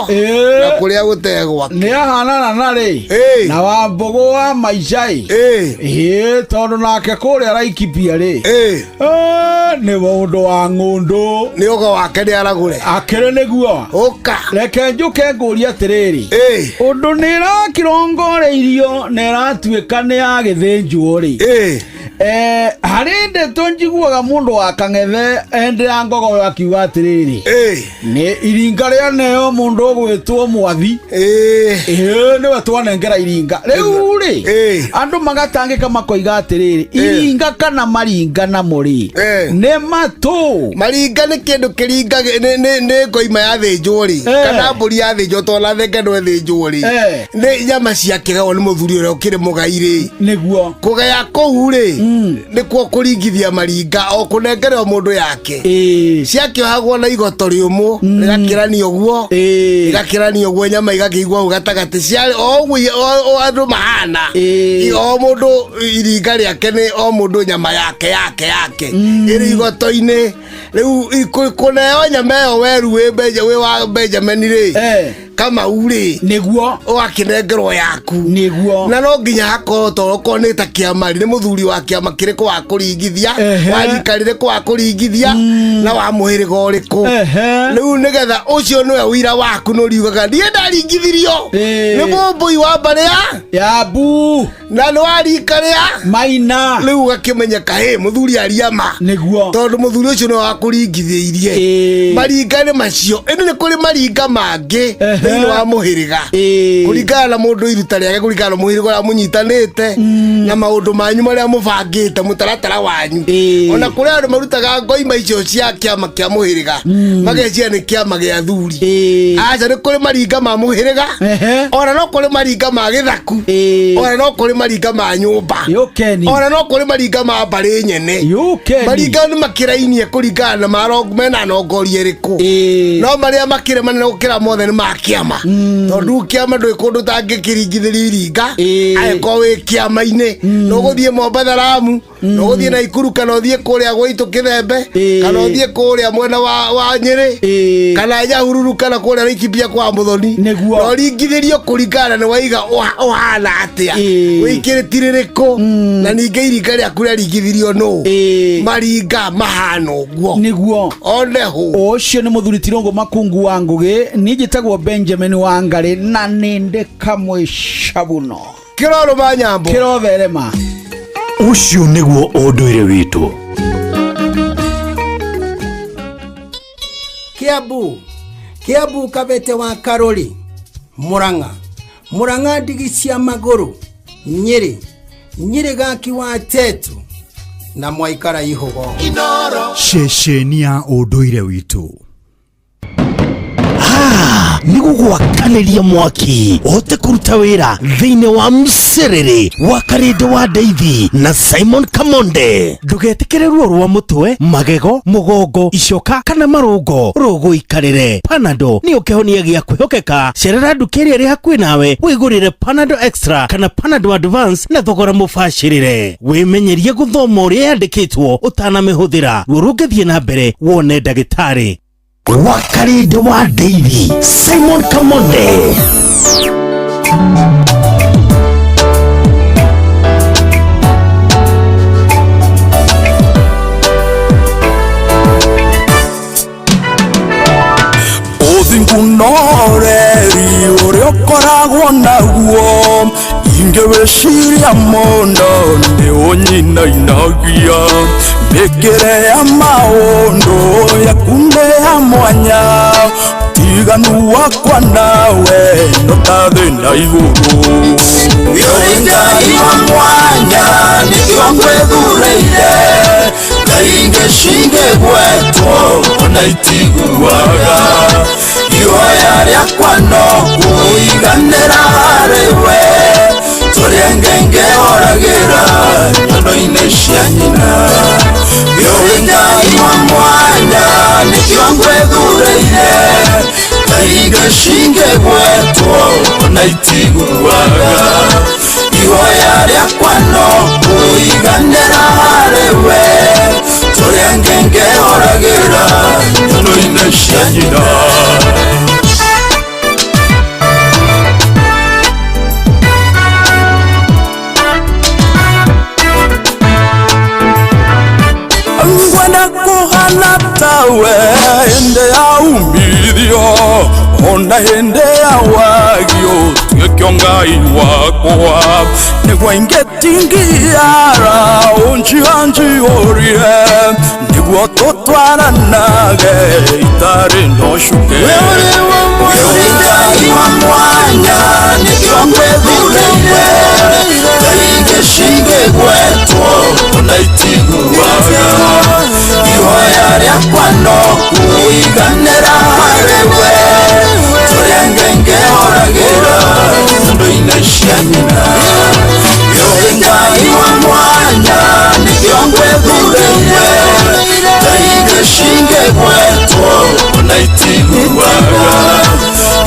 na kũrĩa gũtegwa nĩ ahanana narĩ na wa mbũgũ wa maica ĩ ĩ tondũ nake kũrĩa Laikipia rĩ nĩ ũndũ wa ng'ũndũ nĩ ũgo wake nĩ aragũre akĩrĩ nĩguo ũka reke njũke ngũrie atĩrĩrĩ ũndũ nĩ ĩrakirongoreirio na ĩratuĩka nĩ ya gĩthĩnjwo rĩ harĩ ndeto njiguaga mũndũ wa kang'ethe ende ya ngogoyo akiuga atĩrĩrĩ nĩ iringa rĩa neo mũndũ ũgwĩtwo mwathi ĩĩ nĩwe twanengera iringa rĩu rĩ andũ magatangĩka makoiga atĩrĩrĩ iringa kana maringa namo rĩ nĩ matũ maringa nĩ kĩndũ kĩringa nĩ ngoima yathĩnjwo rĩ kana mbũri yathĩnjwo tondũ thenge no ĩthĩnjwo rĩ nĩ nyama ciakĩgawo nĩ mũthuri ũrĩa ũkĩrĩ mũgai rĩ nĩguo kũgaya kũu rĩ nĩkuo kũringithia maringa o kũnengerwo mũndũ yake ciakĩohagwo na igoto rĩũmũ rĩgakĩranio ũguo rĩgakĩranio ũguo nyama igakĩigwo hau gatagatĩ ciarĩ o ũguo andũ mahana o mũndũ iringa rĩake nĩ o mũndũ nyama yake yake yake ĩrĩ igoto-inĩ rĩu kũneo nyama ĩyo weru wĩ wa Benjamin rĩ Kamau rĩ nĩguo ũgakĩnengerwo yaku nĩguo na no nginya hakorwo tondũ okorwo nĩ ta kĩama rĩ nĩ mũthuri wa kĩama kĩrĩkũ wa kũringithia wa rika rĩrĩkũ wa kũringithia na wa mũhĩrĩga ũrĩkũ rĩu nĩgetha ũcio nĩwe ũira waku nĩũriugaga niĩ ndaringithirio nĩ mũmbũi wa mbarĩ ya mbu Na nĩ wa rika rĩa Maina. Rĩu ũgakĩmenya kahĩ mũthuri aria ma. Nĩguo. Tondũ mũthuri ũcio nĩwe wakũringithĩirie. Maringa nĩ macio. Ĩndĩ nĩ kũrĩ maringa mangĩ thĩinĩ wa mũhĩrĩga. Kũringana na mũndũ iruta rĩake, kũringana na mũhĩrĩga ũrĩa mũnyitanĩte na maũndũ manyu marĩa mũbangĩte, mũtaratara wanyu. Ona kũrĩ andũ marutaga ngoima icio cia kĩama kĩa mũhĩrĩga mageciria nĩ kĩama gĩa athuri. Aca, nĩ kũrĩ maringa ma mũhĩrĩga, ona no kũrĩ maringa ma gĩthaku, ona no kũrĩ maringa ma nyũmba, ona no kũrĩ maringa ma mbarĩ nyene. Maringa nĩ makĩrainie kũringana na mena nongoria ĩrĩkũ, no marĩa makĩrĩ manene gũkĩra mothe nĩ ma kĩama, tondũ kĩama ndũĩ kũndũ ũtangĩkĩringithĩria iringa. Angĩkorwo wĩ kĩama-inĩ, no ũgũthiĩ Mombatha Lamu, no ũgũthiĩ Naikuru, kana ũthiĩ kũrĩa gwitũ Kĩthembe, kana ũthiĩ kũrĩa mwena wa Nyĩrĩ, kana Nyahururu, kana kũrĩa Laikipia kwa Muthoni, no ringithĩrio kũringana nĩ waiga ũhana atĩa, wĩikĩrĩti rĩrĩkũ, na ningĩ iringa rĩaku rĩaringithirio nũ. Maringa mahana ũguo. Nĩguo. One hũ. Ũcio nĩ mũthuri Tirũngũ Makungu wa Ngũgĩ. Niĩ njĩtagwo Benjamin Wangarĩ na nĩ ndĩ kamwe cabuno. Kĩrorũma nyambo. Kĩrotherema. Ũcio nĩguo ũndũire witũ. Kiambu, Kiambu Kabete wa Karori, Murang'a, Murang'a ndigi cia magũrũ, Nyĩrĩ, Nyĩrĩ gaki wa Tetu na mwaikara ihugo. Ceceni ya ũndũire witũ. Nĩ gũgwakanĩria mwaki ũhote kũruta wĩra thĩinĩ wa mcerere wa Karĩndĩ wa Ndeithi na Simon Kamonde. Ndũgetĩkĩre ruo rwa mũtwe, magego, mũgongo, icoka kana marũngo rũgũikarĩre. Panado nĩyo kĩhonia gĩa kwĩhokeka. Cerera nduka ĩrĩa ĩrĩ hakuhĩ nawe wĩgũrĩre Panado Extra kana Panado Advance na thogora mũbacĩrĩre. Wĩmenyerie gũthoma ũrĩa yandĩkĩtwo ũtanamĩhũthĩra. Ruo rũngĩthiĩ na mbere wone ndagĩtarĩ. Wakarĩndĩ wa Ndeithi, Simon Kamonde. Ũthingu na ũreri ũrĩa ũkoragwo naguo, ingĩwĩciria mũno nĩ ũnyinainagia. Mĩkĩre ya maũndũ yaku nĩ ya mwanya, tiganu wakwa nawe no ta thĩ na igũrũ. Ũrĩ Ngai wa mwanya nĩkĩo ngwĩthurĩire, ngai ingĩ cingĩgwetwo ona itiguaga. Ihoya rĩakwa no kũiganĩra harĩ we, tũrĩa ngengehoragĩra nyono-inĩ cia nyina. Ũrĩ Ngai wa mwanya nĩkĩo ngwĩthurĩire, ngai ingĩ cingĩgwetwo ona itiguaga. Ihoya rĩakwa no kũiganĩra harĩ we, tũrĩa ngengehoragĩra nyono-inĩ cia nyina. Ngwenda kũhana tawe hĩndĩ ya umithio, ona hĩndĩ ya wagio tuĩke Ngai wakwa, nĩguo ingĩtingiara ũnjianjiyũrie, nĩguo tũtwaranage itarĩ na ũcuke. Ũrĩ Ngai wa mwanya nĩkĩo ngwĩthurĩire, ngai ingĩ cingĩgwetwo ona itiguaga. Ihoya rĩakwa no kũiganĩra harĩ we, tũrĩa ngengehoragĩra nyondo-inĩ cia nyina. Ũrĩ Ngai wa mwanya nĩkĩo ngwĩthurĩire, ngai ingĩ cingĩgwetwo ona itiguaga.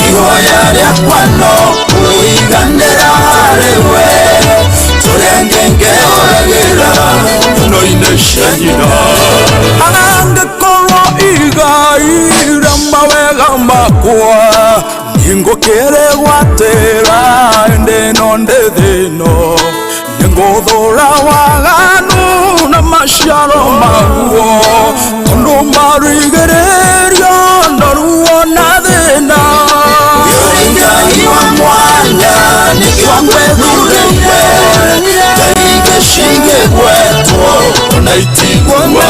Ihoya rĩakwa no kũiganĩra harĩ we, tũrĩa ngengehoragĩra nyono-inĩ cia nyina. Angĩkorwo igai rĩa mawega makwa nĩngũkĩrĩgwatĩra ĩndĩ ĩno ndĩ thĩ ĩno, nĩngũthũra waganu na maciaro maguo, tondũ marigĩrĩrio na ruo na thĩna. Ũrĩ Ngai wa mwanya nĩkĩo ngwĩthurĩire, Ngĩcingĩgwetwo ona itiguaga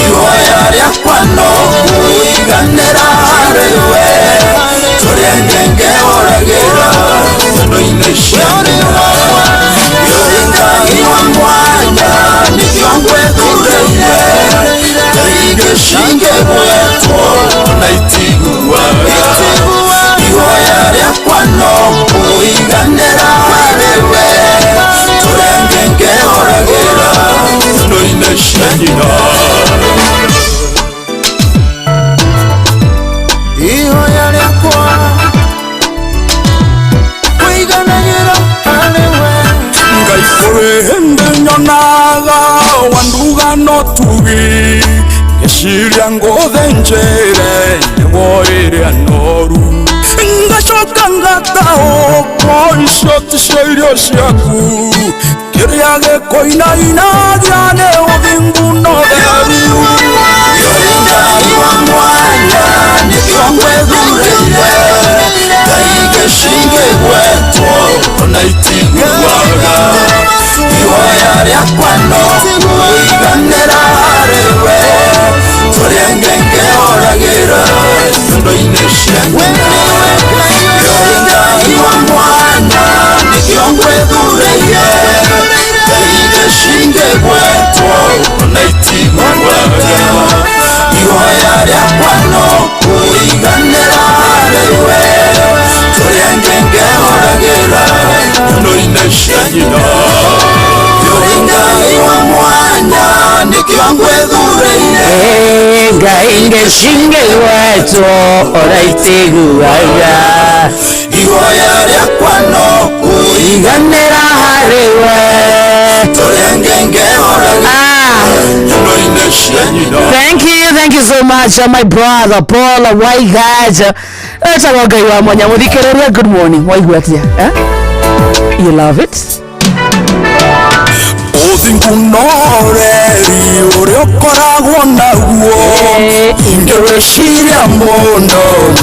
ihoya rĩakwa no kũiganĩra harĩ we tũrĩa ngengehoragĩra nyondo-inĩ cia nyina yũrĩ Ngai wa mwanya nĩkĩo ngwĩthurĩire Ngĩcingĩgwetwo ona itiguaga ihoya rĩakwa no kũiganĩra harĩ we tũrĩa ngengehoragĩra nyondo-inĩ cia nyina. Ihoya rĩakwa kũiganagĩra harĩ we Ngai kũrĩ hĩndĩ nyonaga wanduga no tugi ngĩciria ngũthĩnjĩre nĩguo ĩrĩa noru ngacoka ngataũkwo icio ticio irio ciaku kĩrĩa gĩkũinainagia nĩ ũthingu na ũtheru. Yũrĩ Ngai wa mwanya nĩkĩo ngwĩthurĩire Ngai ngĩcingĩgwetwo ona itiguaga ihoya rĩakwa no kũiganĩra harĩ we tũrĩa ngengehoragĩra nyondo-inĩ cia nyina. Yũrĩ Ngai wa mwanya nĩkĩo ngwĩthurĩire Ngai ngĩcingĩgwetwo ona itiguaga ihoya rĩakwa no kũiganĩra harĩ we tũrĩa ngengehoragĩra nyondo-inĩ cia nyina. Yũrĩ Ngai wa mwanya nĩkĩo ngwĩthurĩire Ngai ngĩcingĩgwetwo ona itiguaga ihoya rĩakwa no kũiganĩra harĩ we tũrĩa ngengehoragĩra nyondo-inĩ cia nyina. Thank you so much, my brother Paul Waigaja. Etagwo Ngai wa mwanya mũthikĩrĩria. Good morning. Waigua atĩa? Eh? You love it? Ũthingu na ũreri ũrĩa ũkoragwo naguo ingĩwĩciria mũno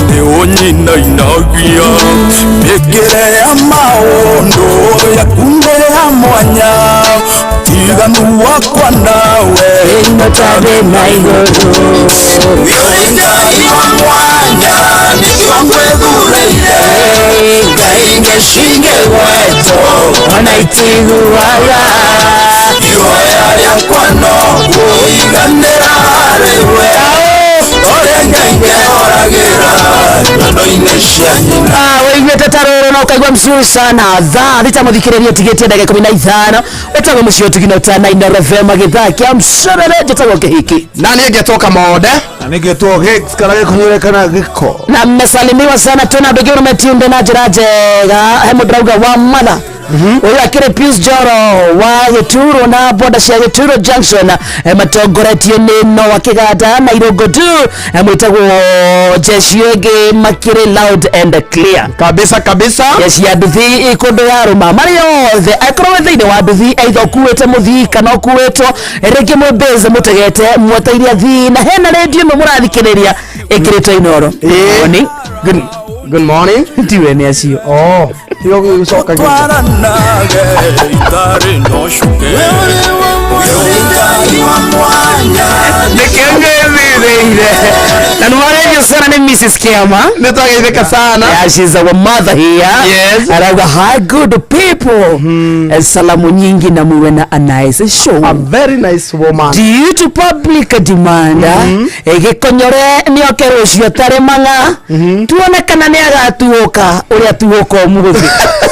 nĩ ũnyinainagia mĩkĩre ya maũndũ yaku nĩ ya mwanya tiganu wakwa nawe ĩnotarĩ na igũrũ. Yũrĩ Ngai wa mwanya nĩkĩo ngwĩthurĩire Ngai ngĩcingĩgwetwo ona itiguaga ihoya rĩakwa no kũiganĩra harĩ we tũrĩa ngengehoragĩra nyondo-inĩ cia nyina. Waiguĩte ta rũrũ na ũkaigua mzuri sana. Thaa thita mũthikĩrĩria tigĩtie ndagĩka 15 wĩtagwo mũciĩ ũtugino ũtana Inooro FM gĩthaa kĩa mcerere njĩtagwo Kĩhiki na niĩ ngetwo Kamonde na nĩngetwo Hicks kana gĩkũnyũre kana gĩko na mmesalimiwa sana tena andũ aingĩ mũno metiunde na njĩra njega. He mũndũ arauga wa mother ũyũ akĩrĩ Pius Njoro wa Gĩturo na boda cia Gĩturo Junction, matongoretio nĩ Noah Kĩganda na Irũngũ Du, mwĩtagwo jeshi ĩngĩ makĩrĩ loud and clear kabisa kabisa. Jeshi ya nduthi kũndũ ya rũma marĩ othe angĩkorwo wĩ thĩinĩ wa nduthi either ũkuĩte mũthii kana ũkuĩtwo rĩngĩ mwĩ base mũtegete mweteire athii na hena rĩndiũ ĩmwe mũrathikĩrĩria ĩkĩrĩtwo Inooro. Good morning. Good morning. Tiwe nĩ acio. Oh, tigo gũcoka Twaranage itarĩ na ũcuke. Yũrĩ Ngai wa mwanya Nĩkĩo ngwĩthurĩire na nĩwarĩrio sana nĩ Mrs. Kiama. Nĩtwageithĩka sana. Yeah, she's our mother here. Yes. Arauga hi good people. Salamu nyingi na muwe na a nice show. A very nice woman. Due to public demand, gĩkonyore nĩoke rũciũ tarĩ mang'a tuone kana nĩ agatuũka ũrĩa tuũka ũmũthĩ.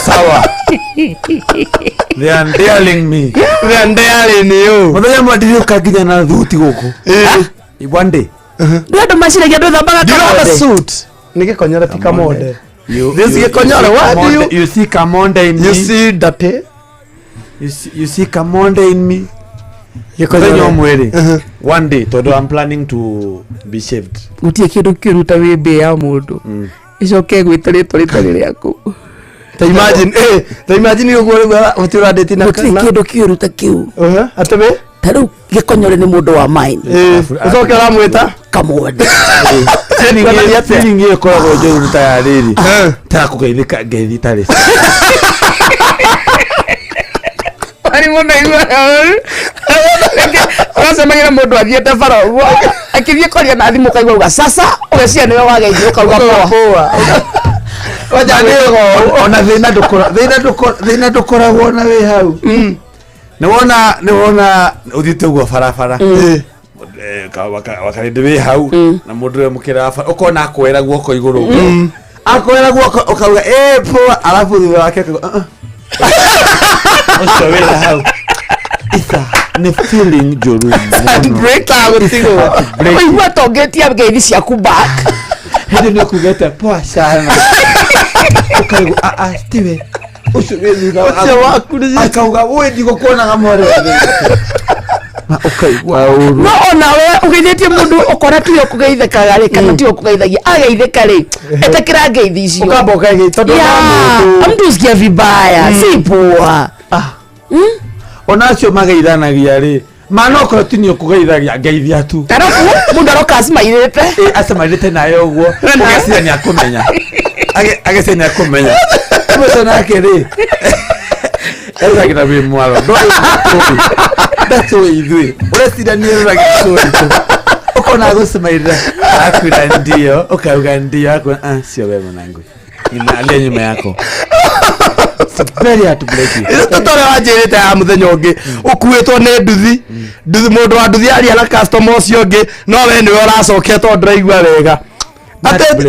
Sawa. They are daring me. They are daring you. Mũthenya ũmwe ndiriũka nginya na thuti gũkũ. One day. Nĩ andũ maciragia ndwĩthambaga Do you have a Kamonde. suit? Nĩ gĩkonyore ti Kamonde. You, This gĩkonyore, what do you You see Kamonde in me. You see Date? You see Kamonde in me. Mũthenya ũmwe rĩ, one day tondũ I'm planning to be shaved. Gũtirĩ kĩndũ kĩũru ta wĩ mbĩ ya mũndũ ĩcoke ĩgwĩte rĩtwa rĩtarĩ rĩaku. Ta imagine, ta imagine ũguo rĩu ũtĩ ũrandĩti na Gũtirĩ kĩndũ kĩũru ta kĩu. Atĩ wĩ? Ta rĩu gĩkonyore nĩ mũndũ wa mine. Ũcoke ũramwĩta? Kamonde. Feeling ĩyo ĩkoragwo njũru ta ya rĩrĩ ta ya kũgeithĩka ngeithi itarĩ. Ari mũndũ aiguaga ũru. Ũracemania na mũndũ athiĩte bara ũguo akĩthiĩ kwaria na thimũ ũkaigua auga sasa ũgeciria nĩwe wageithio ũkauga poa. Wanja nĩ Ona thĩna ndũkora thĩna ndũkora thĩna ndũkoragwo na wĩ hau. Nĩwona nĩwona ũthiĩte ũguo barabara. Wakarĩndĩ wĩ hau na mũndũ ũrĩa mũkĩra bara ũkona akwera guoko igũrũ ũguo. Akwera guoko ũkauga ĩ poa alafu thutha wake akauga "Ah, ah." Ũcio wĩra hau. Isa nĩ feeling njũru mũno. Heartbreak. Ũigua tongĩtia ngeithi ciaku back. Hĩndĩ nĩ ũkugĩte poa sana ũkaigua "Ah, ah, tiwe ũcio wĩ thutha Ũcio waku nĩ- akauga wĩ ndigũkuonaga mwarĩ wa thĩ." Na ũkaigua ũru No onawe ũgeithĩtie mũndũ ũkona tiwe ũkũgeithĩkaga rĩ kana tiwe ũkũgeithagia ageithĩka rĩ ĩtĩkĩra ngeithi icio. Ũkamba ũkageithia tondũ Yeah, mtu usikia vibaya si poa. Ona acio mageithanagia rĩ mana okorwo ti nĩ ũkũgeithagia ngeithia tu. Arabu mũndũ aroka acimairĩte. Ĩ acemanĩte nawe ũguo ũgeciria nĩ akũmenya. Ageciria nĩ akũmenya ũcio nake rĩ eroragĩra wĩ mwaro ndoĩ ndatũĩ ithuĩ ũreciria nĩ eroragĩra tũĩ tu ũkona agũcemairĩra akwĩra ndio ũkauga ndio akwĩra ah sio wewe mwanangu ninalia nyuma yako. It's very heartbreaking. Tå rä wanjä rä te ya må thenya å ngä å kuä two nä nduthi nduthi må ndå wa nduthi aria na customer ũcio ũngĩ no we nĩwe ũracokia tondũ ndũraigua wega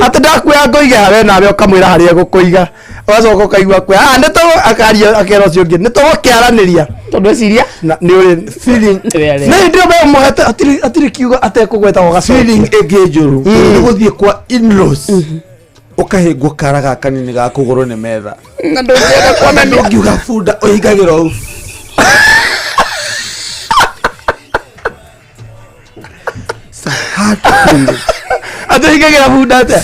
atä ndakuoya ngũige hawe nawe ũkamwĩra harĩa egũkũiga ũgacoka ũkaigua kwe ah nĩ tũ akaria akera ũcio ũngĩ nĩ tũgũkĩaranĩria tondũ eciria na nĩ ũrĩ feeling nĩ ndĩ we mũhete hatirĩ hatirĩ kiugo atekũgweta ũgacokia feeling ĩngĩ njũru nĩ gũthiĩ kwa in-laws ũkahĩngwo kara gaka kanini ga kũgũrũ nĩ metha na ndũngĩenda na kuonania ndũngiuga bunda ũhingagĩra ũũ It's a hard feeling. atĩ hingagĩra bunda atĩa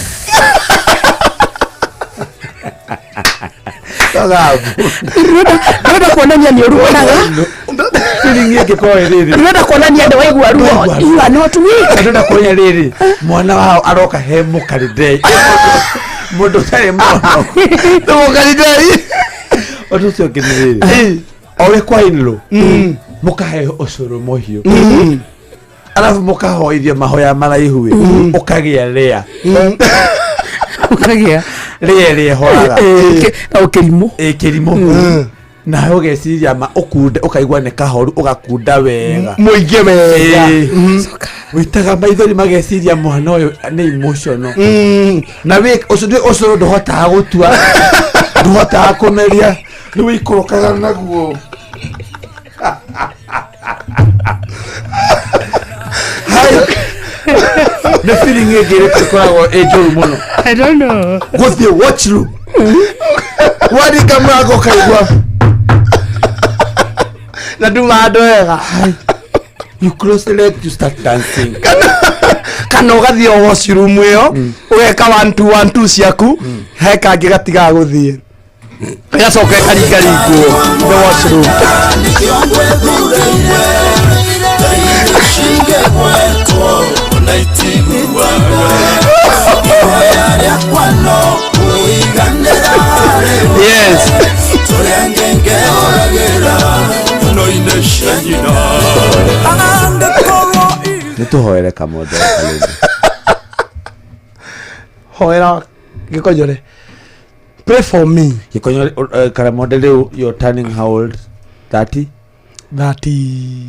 ndũrenda kuonania nĩ ũruonaga feeling ĩngĩkorwo ĩ rĩrĩ ndũrenda kuonania ndĩ waigua ruo you are not weak ndĩrenda kuonia rĩrĩ mwana wao aroka he mũkarindei mũndũ ũtarĩ mono nĩ mũkarindei ũndũ ũcio ũngĩ nĩ rĩrĩ o wĩ kwa inlo mũkahe ũcũrũ mũhiũ arabu mũkahoithio mahoya maraihu ĩ ũkagĩa rĩa ũkagĩa rĩa ĩrĩa ĩhoraga na ũkĩrimũ ĩ kĩrimũ nawe ũgeciria ma ũkunde ũkaigua nĩ kahoru ũgakunda wega mũingĩ wega Ĩ. wĩitaga maithori mageciria mwana ũyũ nĩ emotional na wĩ ũcio ũcũrũ ndũhotaga gũtua ndũhotaga kũmeria nĩ wĩikũrũkaga naguo. Hai. Nĩ feeling ĩngĩ ĩrĩkũ ĩkoragwo ĩ njũru mũno I don't know. Gũthiĩ watch room waringa mũrango ũkaigua na nduma handũ wega you close the leg you start dancing kana ũgathiĩ o washroom ĩyo ũgeka one two one two ciaku he kangĩ gatigaga gũthiĩ gacoka ĩkaringaringwo the washroom. Yes. Nĩ tũhoere kamondo kalĩndĩ Hoera gĩkonyore, pray for me. Gĩkonyore karamonde rĩu you're turning how old? 30? 30,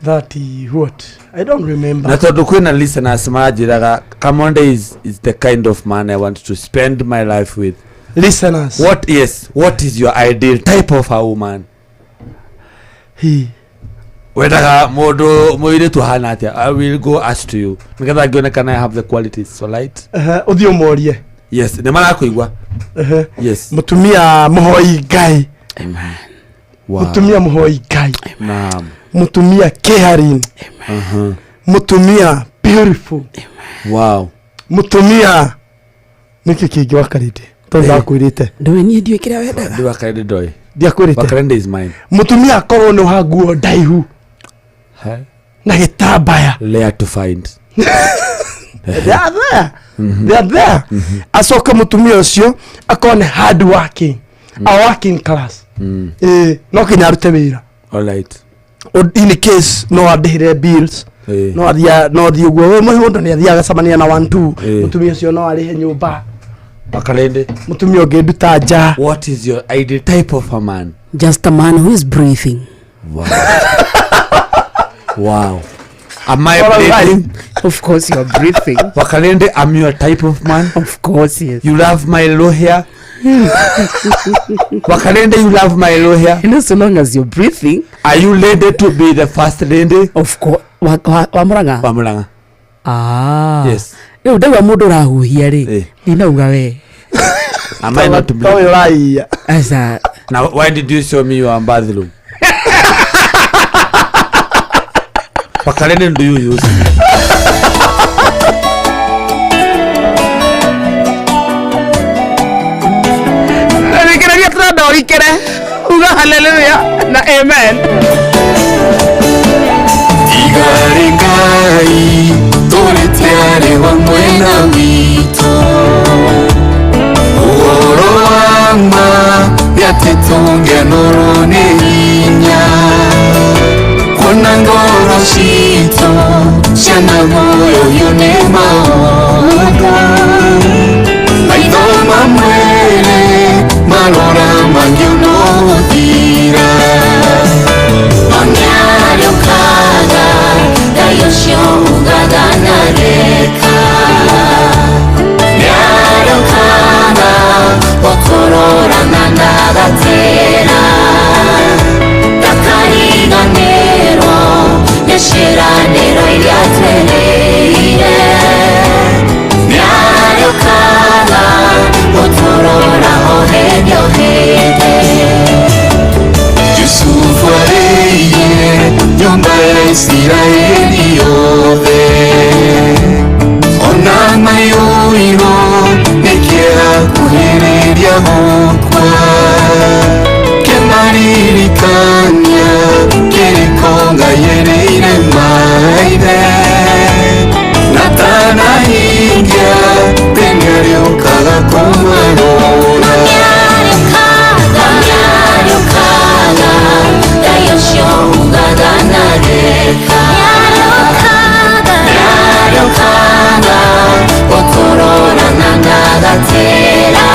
30 what? I don't remember. Na tondũ kwĩna listeners manjĩraga kamonde is the kind of man I want to spend my life with. Listeners. What, yes, what is your ideal type of a woman? He. Wendaga mũndũ mũirĩtu ahana atĩa? I will go ask to you nĩgetha ngĩone kana I have the qualities so light. Ũthiĩ ũmorie. Yes, nĩ marakũigua. Yes. Mũtumia mũhoi Ngai. Wow. Mũtumia mũhoi Ngai. Naam. Mũtumia caring. Mũtumia beautiful. Wow. Mũtumia nĩkĩ kĩngĩ wakarĩte tondũ ndakwĩrĩte ndũĩ niĩ ndiũĩ kĩrĩa wendaga. Ndi wakarende ndoĩ. Ndiakwĩrĩte. Wakarende is mine. Mũtumia akorwo nĩ wa nguo ndaihu na gĩtambaya. Rare to find. They are there. They are there. Acoke mũtumia ũcio akorwo nĩ hard working. A working class. No kinya arute wĩra. All right. In case no andĩhĩre bills. No athia no thiĩ ũguo we mũndũ nĩ athiaga agacemania na 1 2 mũtumia ũcio no arĩhe nyũmba. Wakalende. Mũtumia ũngĩ nduta nja. What is your ideal type of a man? Just a man who is breathing. Wow. Wow. Am I breathing? Of course you are breathing. Wakalende, I'm your type of man? Of course, yes. You love my low hair? Wakalende, you love my low hair? You know, so long as you're breathing. Are you ready to be the first lady? Of course. Wa Murang'a? Wa Murang'a. Ah. Yes. Rĩu ndaigua mũndũ ũrahuhia rĩ, ndinauga we. Am I not to blame? Ũraia. Aca. Now, why did you show me your bathroom? Wakalende, do you use? Thikĩrĩria tũrenda ũrikĩre uga haleluya na amen. Igare Ngai tũrĩtiarĩ wa mwena witũ ũhoro wa ma nĩ atĩ tũngĩanorwo nĩ hinya kuona ngoro citũ cianaguoyohio nĩ maũndũ maitho ma mwĩrĩ marora mangĩonwo gũthira. Nĩarĩũkaga Ngai ũcio ugaga ndareka nĩarĩũkaga gũtũrora na ndagatĩra ndakariganĩrwo nĩ ciĩranĩro iria twereire nĩarĩũkaga gũtũrora o hĩndĩ o hĩndĩ. Yusufu arĩirie nyũmba ya Isiraeli yothe ona mayũirwo nĩ kĩeha kuhĩrĩria gũkua kĩmaririkania kĩrĩko Ngai erĩire maithe na tanahingia tene arĩũkaga kũmarora. Nĩarĩũkaga nĩarĩũkaga Ngai ũcio ugaga ndareka nĩarĩũkaga gũtũrora na ndagatĩra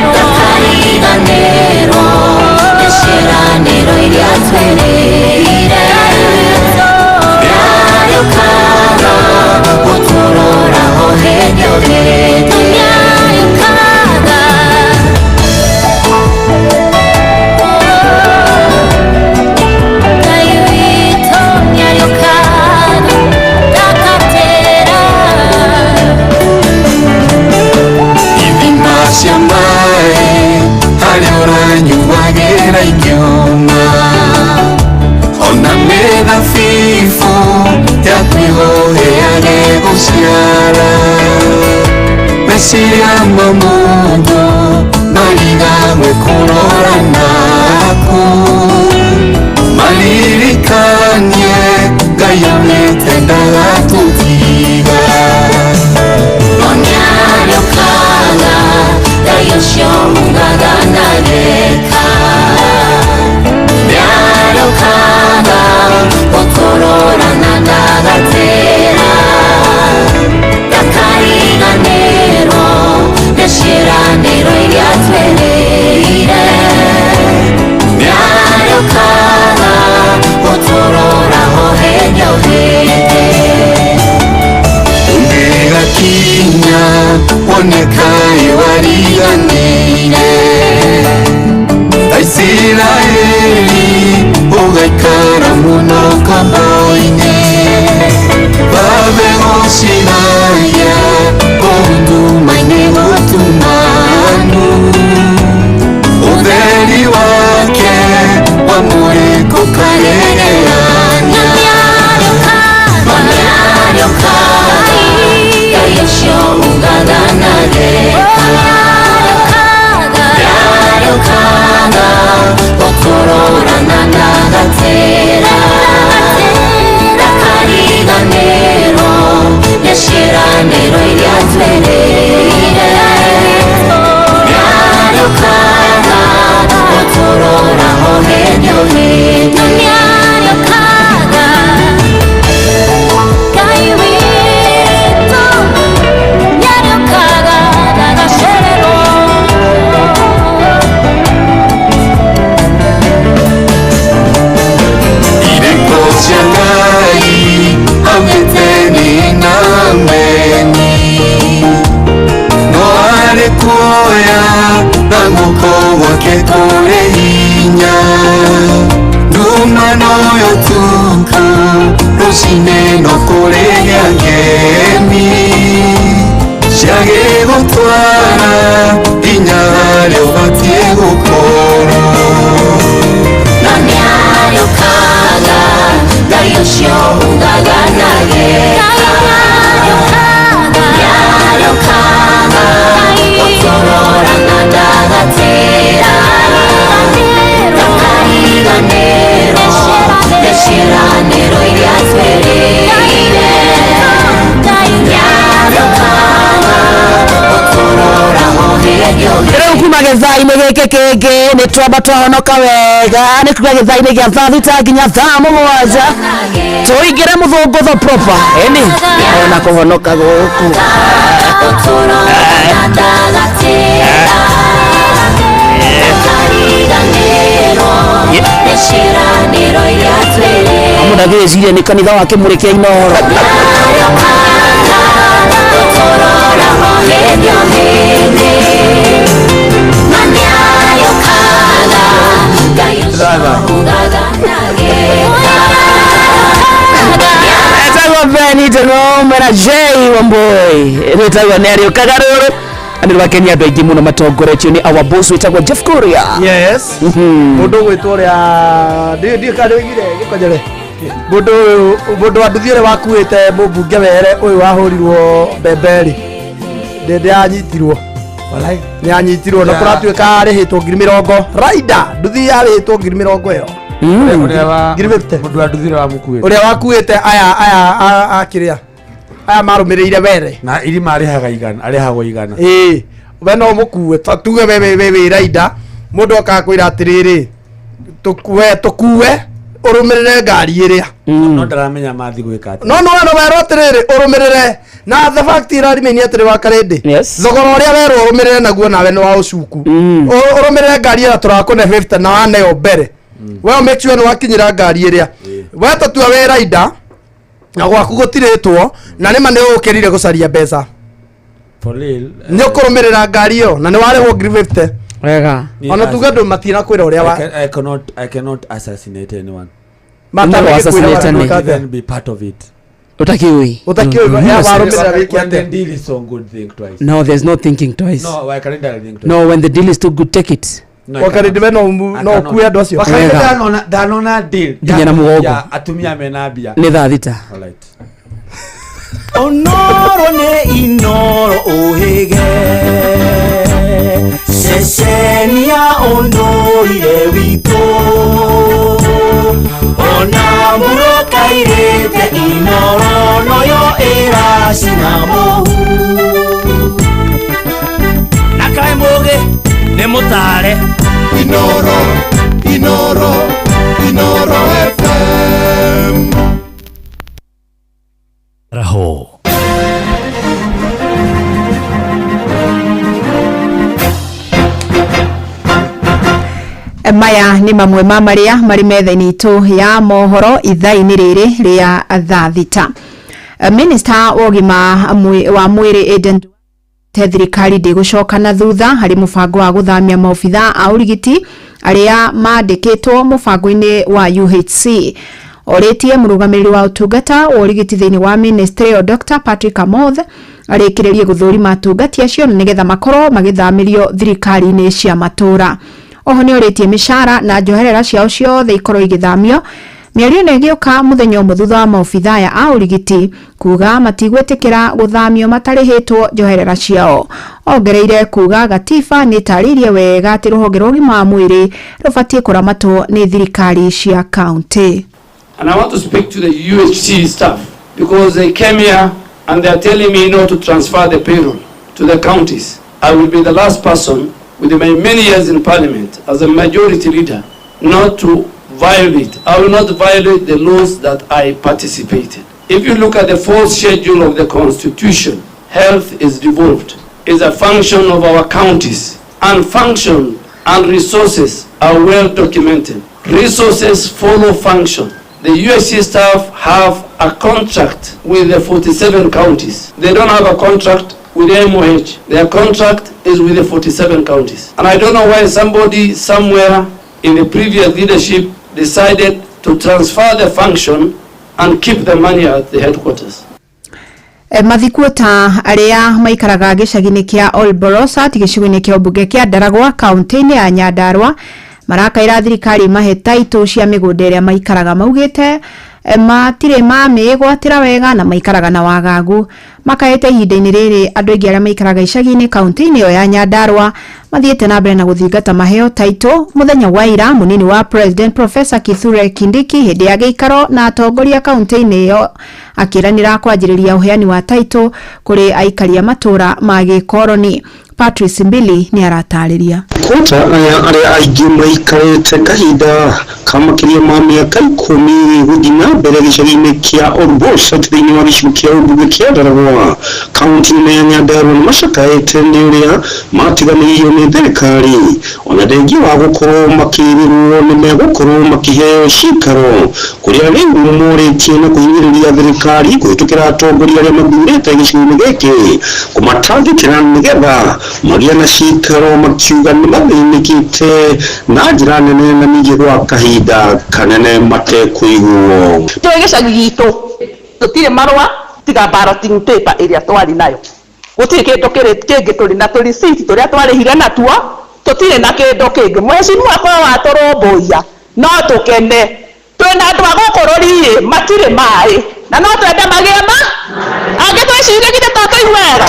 ndakariganĩrwo nĩ ciĩranĩro iria twereire nĩarĩũkaga gũtũrora o hĩndĩ o hĩndĩ nĩarĩũkaga. Ngai witũ nĩarĩũkaga ndakatĩra. Ithima cia maĩ harĩa ũranyuagĩra ingĩũma ona mĩthabibũ yaku ĩhoheage gũciara meciria ma mũndũ marigagwo kũrora naku maririkanie Ngai aumĩte ndagatũtiga. No nĩarĩũkaga Ngai ũcio ugaga ndareka nĩarĩũkaga gũtũrora na ndagatĩra ndakariganĩrwo nĩ ciĩranĩro iria twereire nĩarĩũkaga gũtũrora o hĩndĩ o hĩndĩ. Ũngĩgakinya woneka wariganĩire ta Isiraeli ũgaikara mũno kombo-inĩ babe gũciragia kũu nduma-inĩ gũtumanu ũtheri wake wamũrĩkũ karegeania. Nĩarĩũkaga Ngai ũcio ugaga ndareka Guoko gwake kũrĩ hinya. Nduma noyo tukũ, rũcinĩ no kũrĩ ngemi. Ciagĩgũtwara nginya harĩa ũbatiĩ gũkorwo. No nĩarĩũkaga Ngai ũcio ugaga na gĩka. Nĩarĩũkaga gũtũrora na ndagatĩra. Ndakariganĩrwo nĩ ciĩranĩro iria twĩrĩire. Nĩarĩũkaga gũtũrora o hĩndĩ o hĩndĩ. Rĩu kuma gĩthaa-inĩ gĩkĩ kĩngĩ nĩ twamba twahonoka wega nĩ kuma gĩthaa-inĩ gĩa thaa 6 nginya thaa 7 tũingĩre mũthũngũtho proper ĩni ona kũhonoka gũkũ. Gũtũrora na ndagatĩra. Ndakariganĩrwo nĩ ciĩranĩro iria twĩrĩire. Mũndũ agĩciria nĩ kanitha wa Kĩmũrĩ kĩa Inooro. Gũtũrora o hĩndĩ o hĩndĩ. Na nĩarĩũkaga Ngai ũcio ugaga na gĩka. Etagwo Benny Ng'ombe na J Wamboi rĩtagwo nĩ arĩũkaga rũrũ na nĩ rwakenia andũ aingĩ mũno matongoretio nĩ our boss wĩtagwo Jeff Kuria. Yes, mũndũ ũgwĩtwo ũrĩa ndiũ kana nĩoigire gĩkonyore mũndũ ũyũ, mũndũ wa nduthi ũrĩa wakuĩte mũmbunge were ũyũ wahũrirwo mbembe rĩ, ndĩ anyitirwo, nĩ anyitirwo na kũratuĩka arĩhĩtwo 20,000 raida nduthi yarĩhĩtwo 20,000 ĩyo. Ũrĩa wa 50,000. Mũndũ wa nduthi ũrĩa wamũkuĩte. Ũrĩa wakuĩte aya akĩrĩa aya marũmĩrĩire were. Na irima arĩhaga igana, arĩhagwo igana. Ĩĩ, we no mũkue, ta tuge we wĩ raida, mũndũ okaga kwĩra atĩrĩrĩ, tũkue tũkue ũrũmĩrĩre ngari ĩrĩa. No ndaramenya mathi gwĩka atĩa. No no werwo atĩrĩrĩ, ũrũmĩrĩre na the fact ĩrarimĩni atĩrĩ wa karĩndĩ thogora ũrĩa werwo ũrũmĩrĩre naguo nawe nĩ wa ũcuku. Ũrũmĩrĩre ngari ĩrĩa tũrakũne 50 na waneo mbere, we make sure nĩ wakinyĩra ngari ĩrĩa we tatua wĩ raida na gwaku gũtirĩtwo na nĩma nĩ ũkĩrire gũcaria mbeca. For real. Nĩ ũkũrũmĩrĩra ngari ĩyo na nĩ warĩhwo 50,000. Wega. Ona tuge andũ matina kwĩra ũrĩa wa I cannot assassinate anyone. Mata No, assassinate Not any. even be part of it. Ũtakĩũĩ. Ũtakĩũĩ, ya warũmĩrĩra wĩke When the atĩa? deal is so good, think twice. No, there's no thinking twice. No, I can't think twice. No, when the deal is too good, take it. No, I Wakarĩndĩ we no I no cannot. ũkue andũ acio. Wakarĩndĩ Wega. ndanona deal Nginya na mũgongo. ya atumia mena mbia. Nĩ thaa 6. Alright. Onoro nĩ Inoro ũhĩge ceceni ya ũndũire witũ ona mũrũkairĩte Inoro noyo ĩracina mũhu na kaĩ mũgĩ nĩ mũtare. Inoro, Inoro, Inoro FM. Raho. Maya nĩ mamwe ma marĩa marĩ metha-inĩ itũ ya mohoro ithaa-inĩ rĩrĩ rĩa thaa 6. Minista wa ũgima wa mwĩrĩ Aden Duale thirikari ndĩgũcoka na thutha harĩ mũbango wa gũthamia maobitha a ũrigiti arĩa mandĩkĩtwo mũbango-inĩ wa UHC. Orĩtie mũrũgamĩrĩri wa ũtungata wa ũrigiti thĩinĩ wa ministry ĩyo Dr Patrick Amoth arĩkĩrĩrie gũthũrima atungati acio na nĩgetha makorwo magĩthamĩrio thirikari-inĩ cia matũũra. Oho nĩ orĩtie mĩcara na njoherera ciao ciothe ikorwo igĩthamio. Mĩario ĩno ĩgĩũka mũthenya ũmwe thutha wa maobitha aya a ũrigiti kuga matigwĩtĩkĩra gũthamio matarĩhĩtwo njoherera ciao. Ongereire kuga gatiba nĩ ĩtarĩirie wega atĩ rũhonge rwa ũgima wa mwĩrĩ rũbatiĩ kũramatwo nĩ thirikari cia kaunti. And I want to speak to the UHC staff because they came here and they are telling me not to transfer the payroll to the counties. I will be the last person with my many years in parliament as a majority leader not to violate. I will not violate the laws that I participated. If you look at the fourth schedule of the constitution, health is devolved, is a function of our counties, and function and resources are well documented. Resources follow function. The UHC staff have a contract with the 47 counties. They don't have a contract with the MOH. Their contract is with the 47 counties. And I don't know why somebody somewhere in the previous leadership decided to transfer the function and keep the money at the headquarters. Mathikuo ta arĩa maikaraga gĩcagi-inĩ kĩa Olborosat gĩcigo-inĩ kĩa ũmbunge kĩa Ndaragwa kaunti-inĩ ya Nyandarua marakaira thirikari mahe taitũ cia mĩgũnda ĩrĩa maikaraga maugĩte matirĩ mamĩgwatĩra wega na maikaraga na wagagu makaĩte ihinda-inĩ rĩrĩ andũ aingĩ arĩa maikaraga icagi-inĩ kaunti-inĩ ĩyo ya Nyandarua mathiĩte na mbere na gũthingata maheo taitũ. Mũthenya wa ira mũnini wa President Professor Kithure Kindiki hĩndĩ ya gĩikaro na atongoria kaunti-inĩ ĩyo akĩranĩra kwanjĩrĩria ũheani wa taitũ kũrĩ aikari a matũũra ma gĩkoroni. Patrice Mbili nĩ aratarĩria. Kota aya arĩa aingĩ maikarĩte kahinda ka makĩria ma mĩaka 10 gũthiĩ na mbere gĩcagi-inĩ kĩa Olborosat thĩinĩ wa gĩcigo kĩa ũmbunge kĩa Ndaragwa kaunti-inĩ ya Nyandarua nĩ macakaĩte nĩ ũrĩa matiganĩirio nĩ thirikari ona thengia wa gũkorwo makĩrĩrwo nĩ megũkorwo makĩheo cikaro kũrĩa rĩu morĩtie na kũhinyĩrĩria thirikari kũhĩtũkĩra atongoria arĩa mathurĩte gĩcigo-inĩ gĩkĩ kũmatangĩkĩra nĩgetha magĩa na cikaro makiuga nĩ mathĩnĩkĩte na njĩra nene na ningĩ gwa kahinda kanene matekũiguo. Twĩ gĩcagi gitũ tũtirĩ marũa tiga balloting paper ĩrĩa twarĩ nayo, gũtirĩ kĩndũ kĩngĩ tũrĩ na tũriciti tũrĩa twarĩhire natuo, tũtirĩ na kĩndũ kĩngĩ. Mheshimiwa korwo watũrũmbũiya no tũkene, twĩna andũ a gũkũ rũriĩ matirĩ maĩ na no twende magĩe ma angĩ twĩcirie githĩ to tũigue wega.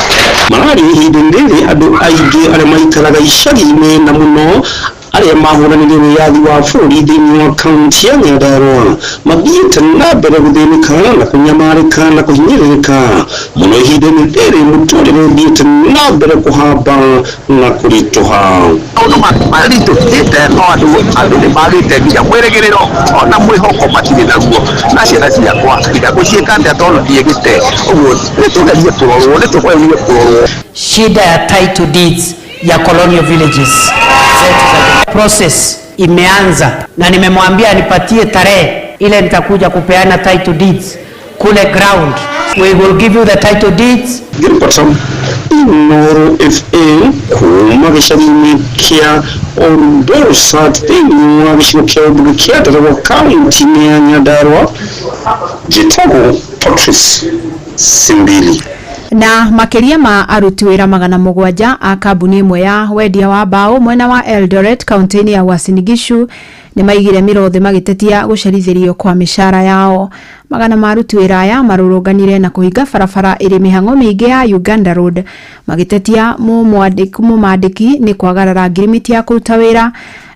Mararĩ ihinda-inĩ rĩrĩ andũ aingĩ arĩa maikaraga icagi-inĩ na mũno arĩa mahũranĩire wĩyathi wa bũrũri thĩinĩ wa kaunti ya Nyandarua mathiĩte na mbere gũthĩnĩka na kũnyamarĩka na kũhinyĩrĩrĩka mũno ihinda-inĩ rĩrĩ mũtũrĩre ũthiĩte na mbere kũhamba na kũritũha. Maũndũ maritũhĩte no andũ nĩ magĩte nginya mwĩrĩgĩrĩro ona mwĩhoko matirĩ naguo na ciana ciakwa nginya gũciĩka atĩa tondũ ndiĩgĩte ũguo nĩtũgerie kũrorwo nĩtũgerie kũrorwo. Shida ya title deeds ya colonial villages process imeanza na nimemwambia nipatie tarehe ile nitakuja kupeana title deeds kule ground. We will give you the title deeds. Ngĩripota Inooro FM kuma gĩcagi-inĩ kĩa Olborosat thĩinĩ wa gĩcigo kĩa ũmbunge kĩa Ndaragwa kaunti-inĩ ya Nyandarua, njĩtagwo Patrice Simbili. Na makĩria ma aruti wĩra 700 a kambuni ĩmwe ya wendia wa mbaũ mwena wa Eldoret kaunti-inĩ ya Uasin Gishu nĩ maigire mĩro thĩ magĩtetia gũcerithĩrio kwa mĩcara yao. Magana ma aruti wĩra aya marũrũnganire na kũhinga barabara ĩrĩ mĩhang'o mĩingĩ ya Uganda Road magĩtetia mũmandĩki nĩ kwagarara ngirimiti ya kũruta wĩra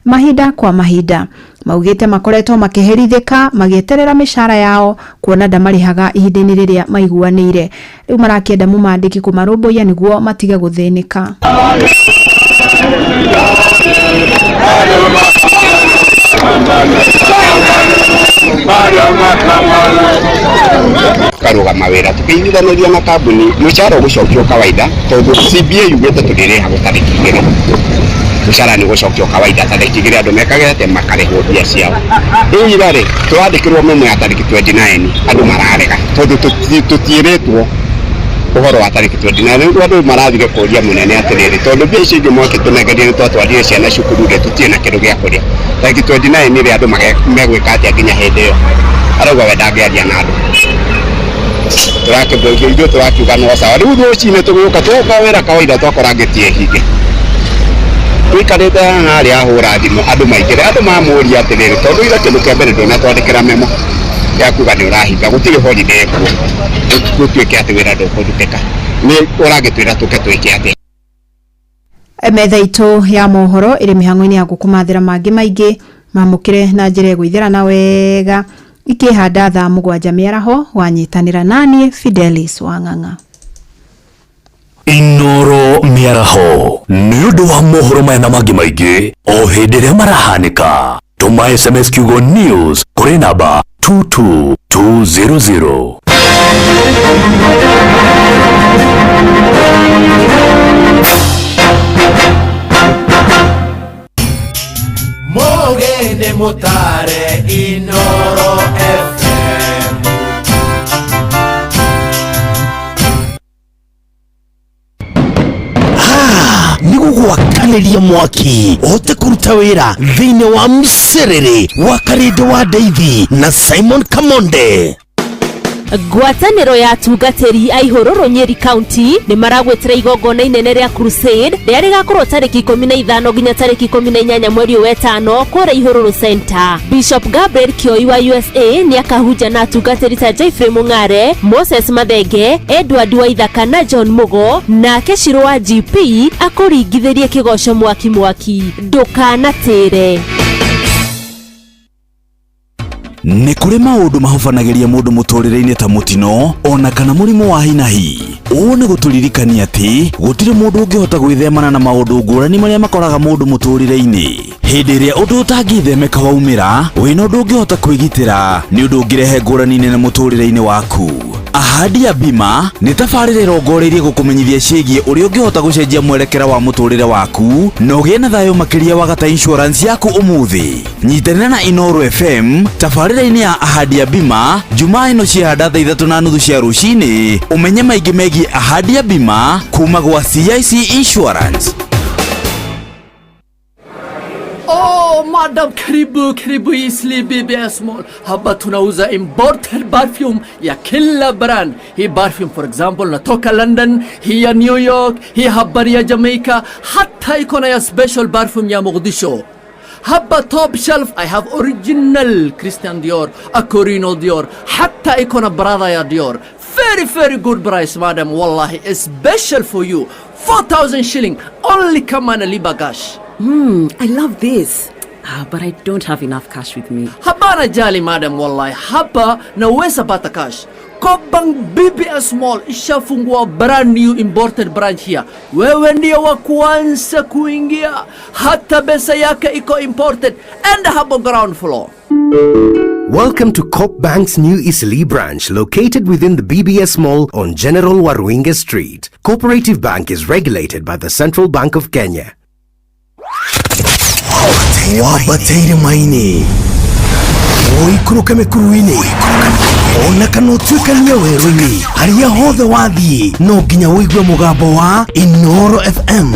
mahinda kwa mahinda. Maugĩte makoretwo makĩherithĩka magĩeterera mĩcara yao kuona ndamarĩhaga ihinda-inĩ rĩrĩa maiguanĩire. Rĩu marakĩenda mũmandĩki kũmarũmbũiya nĩguo matige gũthĩnĩka. Tukarũgama wĩra tũkĩiguithanĩria na kambuni mũcara ũgũcokio kawaida tondũ CBA yugĩte tũrĩrĩhagwo tarĩki 2 mũcara nĩ ũgũcokio kawaida tarĩki 2 andũ mekage atĩ makarĩhwo mbia ciao. Rĩu ira rĩ tũrandĩkĩrwo memo ya tarĩki 29 andũ mararega tondũ tũtiĩrĩtwo ũhoro wa tarĩki 29. Rĩu andũ marathire kũria mũnene atĩrĩrĩ tondũ mbia icio ingĩ mwakĩtũnengeria nĩ twatwarire ciana cukuru rĩ tũtirĩ na kĩndũ gĩa kũrĩa. Tarĩki 29 rĩ andũ megwĩka atĩa nginya hĩndĩ ĩyo? Arauga we ndangĩaria na andũ. Tũrakĩmbũria ithuĩ tũrakiuga no sawa. Rĩu rũcinĩ tũgĩũka twoka wĩra kawaida twakora ngĩti ĩhinge. Tũikarĩte haha harĩa ahũra thimũ andũ maingĩre andũ mamũria atĩrĩrĩ tondũ ira kĩndũ kĩa mbere ndũnatwandĩkĩra memo ya kuga nĩ ũrahinga gũtirĩ holiday kuo gũtuĩke atĩ wĩra ndũkũrutĩka nĩ ũragĩtwĩra tũke twĩke atĩa. Metha itũ ya mohoro ĩrĩ mĩhang'o-inĩ ya gũkũmathĩra mangĩ maingĩ mamũkĩre na njĩra ĩgũithĩrana wega ikĩhanda thaa 7 mĩaraho wanyitanĩra naniĩ Fidelis Wang'ang'a. Inooro mĩaraho nĩ ũndũ wa mohoro maya na mangĩ maingĩ o hĩndĩ ĩrĩa marahanĩka. Tũma SMS kiugo news kũrĩ namba 22200. Mugende mutare Inooro FM. Tũgũgwakanĩria mwaki ũhote kũruta wĩra thĩinĩ wa mcerere wa Karĩndũ wa Ndeithi na Simon Kamonde. Ngwatanĩro ya atungatĩri a Ihũrũrũ Nyeri County nĩ maragwĩtĩra igongona inene rĩa Crusade rĩrĩa rĩgakorwo tarĩki 15 nginya tarĩki 18 mweri ũyũ wetano kũrĩa Ihũrũrũ Center. Bishop Gabriel Kioi wa USA nĩ akahunja na atungatĩri ta Jeffrey Mung'are, Moses Mathenge, Edward Waithaka na John Mugo, nake Shiro wa GP akũringithĩrie kĩgoco mwaki mwaki. Ndũkanatĩre. Nĩ kũrĩ maũndũ mahobanagĩria mũndũ mũtũrĩre-inĩ ta mũtino ona kana mũrimũ wa hinahi. Ũũ nĩ gũtũririkania atĩ gũtirĩ mũndũ ũngĩhota gwĩthemana na maũndũ ngũrani marĩa makoraga mũndũ mũtũrĩre-inĩ. Hĩndĩ ĩrĩa ũndũ ũtangĩthemeka waumĩra, wĩna ũndũ ũngĩhota kwĩgitĩra nĩ ũndũ ũngĩrehe ngũrani nene mũtũrĩre-inĩ waku. Ahadi ya Bima nĩ tabarĩra ĩrongoreirie gũkũmenyithia ciĩgiĩ ũrĩa ũngĩhota gũcenjia mwerekera wa mũtũrĩre waku na ũgĩe na thayũ makĩria wagata insurance yaku ũmũthĩ. Nyitanĩra na Inooro FM tabarĩra-inĩ ya Ahadi ya Bima Jumaa ĩno ciahanda thaa 3:30 cia rũcinĩ, ũmenye maingĩ megiĩ Ahadi ya Bima kuma gwa CIC Insurance. Oh, madam, karibu karibu Eastleigh BBS Mall. Hapa tunauza imported perfume ya kila brand. Hii perfume for example natoka London, hii ya New York, hii habari ya Jamaica, hata iko na ya special perfume ya Mogadishu. Hapa top shelf I have original Christian Dior, Acorino Dior, hata iko na Prada ya Dior. Very very good price madam, wallahi special for you. 4,000 shilling only, kama nalipa cash. I love this. But I don't have enough cash with me. Hapana jali madam, wallahi hapa naweza pata cash. Co-op Bank BBS Mall ishafungua brand new imported branch here. Wewe ndio wa kwanza kuingia, hata pesa yake iko imported and hapo ground floor. Welcome to Co-op Bank's new Eastleigh branch located within the BBS Mall on General Waruinge Street. Cooperative Bank is regulated by the Central Bank of Kenya. Wabataire maini ũikũrũke mĩkuru-inĩ ona kana ũtuĩkanie werũ-inĩ harĩa hothe wathiĩ no nginya ũigue mũgambo wa Inooro FM.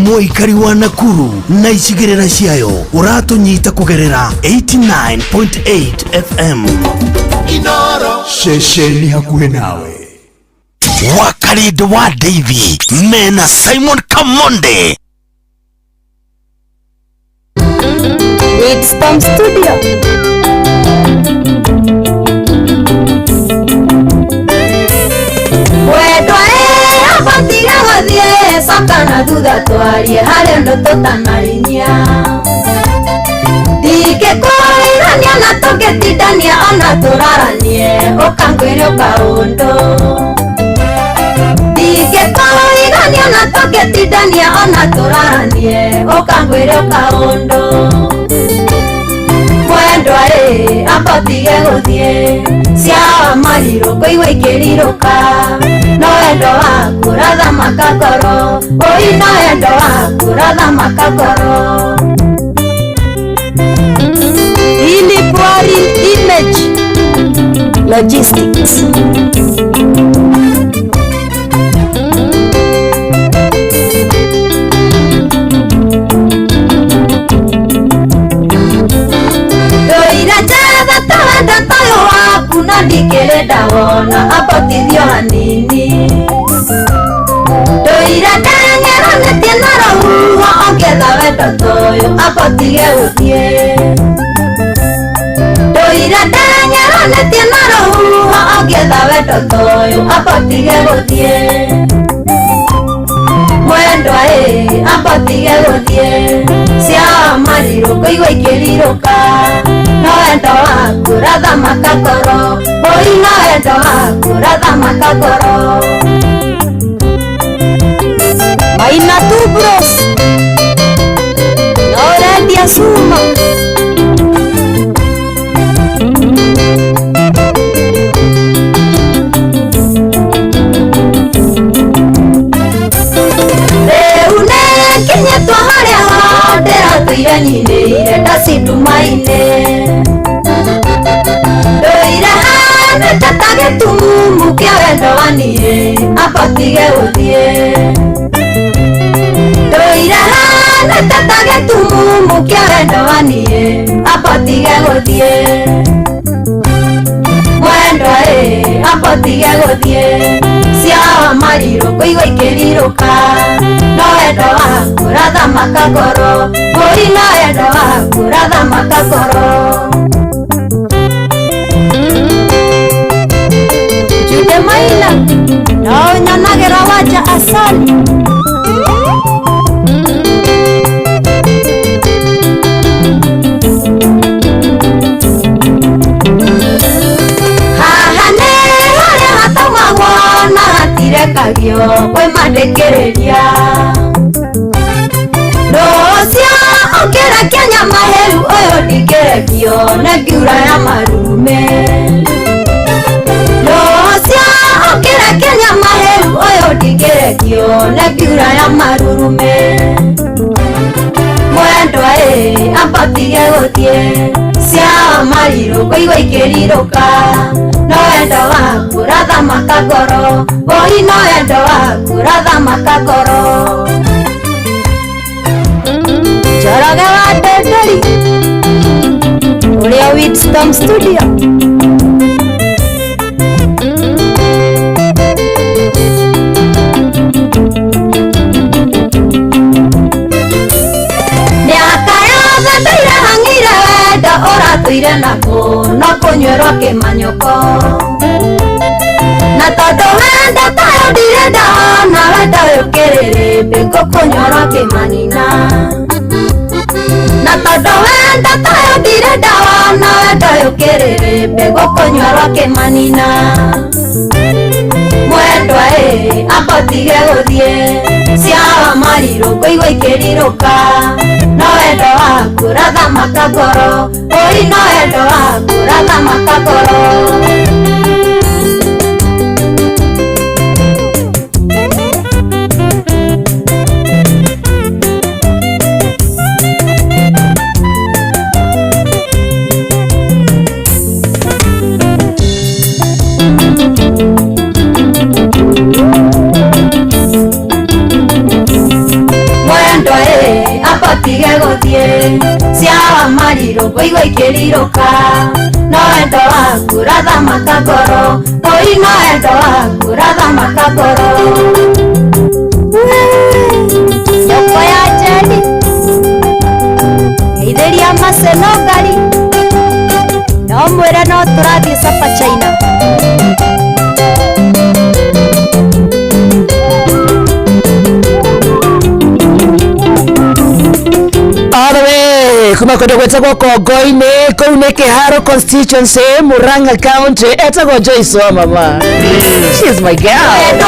Mũikari wa Nakuru na icigĩrĩra ciayo ũratũnyita kũgerera 89.8 FM. Inooro ceceni hakuhĩ nawe. Wakarĩndũ wa Ndeithi mena Simon Kamonde. It's Tom Studio. Wendwa abatiga gũthiĩ coka na thutha twarie harĩ ũndũ tũtanarinyia ndingĩkwĩrania na tũngĩtindania ona tũraranie ũkangwĩre ũkaũndũ ndingĩkwĩrania na tũngĩtindania ona tũraranie ũkangwĩre ũkaũndũ mwendwa ambatige gũthiĩ cia marirũ kũigua ikĩrirũka no wendo waku ũrathamaka ngoro ũi no wendo waku ũrathamaka ngoro. Ilikuwa real image logistics. Waku na ndikĩrĩ ndawona ambotithio hanini ndũire ndengeranĩtie na rũhuho ongetha wendo toyũ ambotige gũthiĩ ndũire ndengeranĩtie na rũhuho ongetha wendo toyũ ambotige gũthiĩ mwendwa ambotige gũthiĩ cia marirũ kũigua ikĩrirũka no wendo waku ũrathamaka ngoro ũi no wendo waku ũrathamaka ngoro. Maina tu bros na ũrendia cuma. Rĩu nĩkinyĩtwo harĩa ndĩratũire nyinĩire ndacindumainĩ ndũire hanĩte ta gĩtumumu kĩa wendo wa niĩ ambotige gũthiĩ. Gĩtumumu kĩa wendo wa niĩ abotige gũthiĩ mwendwa ĩ abotige gũthiĩ cia marirũ kũigua ikĩrirũka no wendo waku ũrathamaka ngoro mbũri no wendo waku ũrathamaka ngoro. Jude Maina no nyonagĩra wanja asali. Haha nĩ harĩa hatũmagwo na hatirekagio kwĩ mandĩkĩrĩria rũcio ũkĩrekia nyama hĩu ũyũ ndingĩrekio nĩ ngiura ya marume rũcio ũkĩrekia nyama hĩu ũyũ ndingĩrekio nĩ ngiura ya marurume mwendwa ĩ ambatige gũthiĩ cia marirũ kũigua ikĩrirũka no wendo waku ũrathamaka ngoro ũi no wendo waku ũrathamaka ngoro. Njoroge wa Ndenderi ũrĩa Wisdom Studio. Mĩaka yothe ndũire hang'ire wendo ũratũire nakuo no kũnyuĩrwo kĩmanyũko na tondũ wendo tayo ndirĩ ndona wendo ũyũ kĩrĩrĩmbĩ ngũkũnyuĩrwo kĩmanina na tondũ wendo tayo ndirĩ ndona wendo ũyũ kĩrĩrĩmbĩ ngũkũnyuĩrwo kĩmanina mwendwa ĩ abotige gũthiĩ cia marirũ kũigua ikĩrirũka no wendo waku ũrathamaka ngoro ũi no wendo waku ũrathamaka ngoro. Mwendwa ĩ abotige gũthiĩ cia marirũ kũigua ikĩrirũka no wendo waku ũrathamaka ngoro ũi no wendo waku ũrathamaka ngoro. Nyoko ya Jeni geithĩria Maseno ngari no mwĩre no tũrathiĩ Sapa China. All the way kuma kũndũ gwĩtagwo Kongo-inĩ kũu nĩ Kĩharo constituency Murang'a County etagwo Joyce wa mama. She's my girl.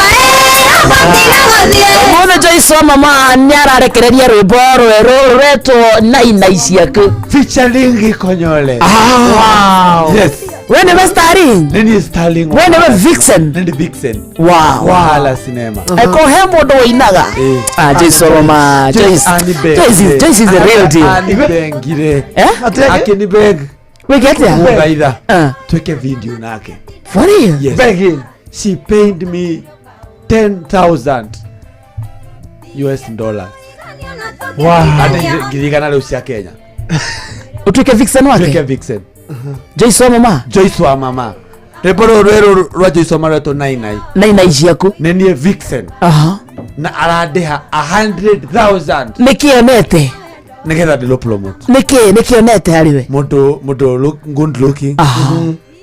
Ũmũthĩ Joyce wa mama nĩ ararekereria rwĩmbo rwerũ rũretwo Nainai Ciaku featuring Gikonyole. Wow. Yes. We nĩwe starring. Nini starring. We nĩwe vixen. Nini vixen. Wow. Wala cinema. Eko he mũndũ ũinaga. Ah, Joyce wa mama. Joyce. Joyce is the real deal. Ani bengire. Eh? Akini beg. Wĩke atĩa? Mũgaitha. Tweke video nake. For real? Yes. Begging. She paid me 10,000 US dollars. Wow. Ate ngirigana rĩu cia Kenya. Ũtuĩke vixen wake? Tuĩke vixen. Joyce wa mama. Joyce wa mama. Rwĩmbo rũrũ rwerũ rwa Joyce wa mama rwetwo Nainai. Nainai Ciaku. Nĩ niĩ vixen. Aha. Na arandĩha 100,000 Nĩkĩ onete? nĩgetha ndĩrũ promote. Nĩkĩ nĩkĩ onete harĩ we? Mũndũ look, good looking. Aha.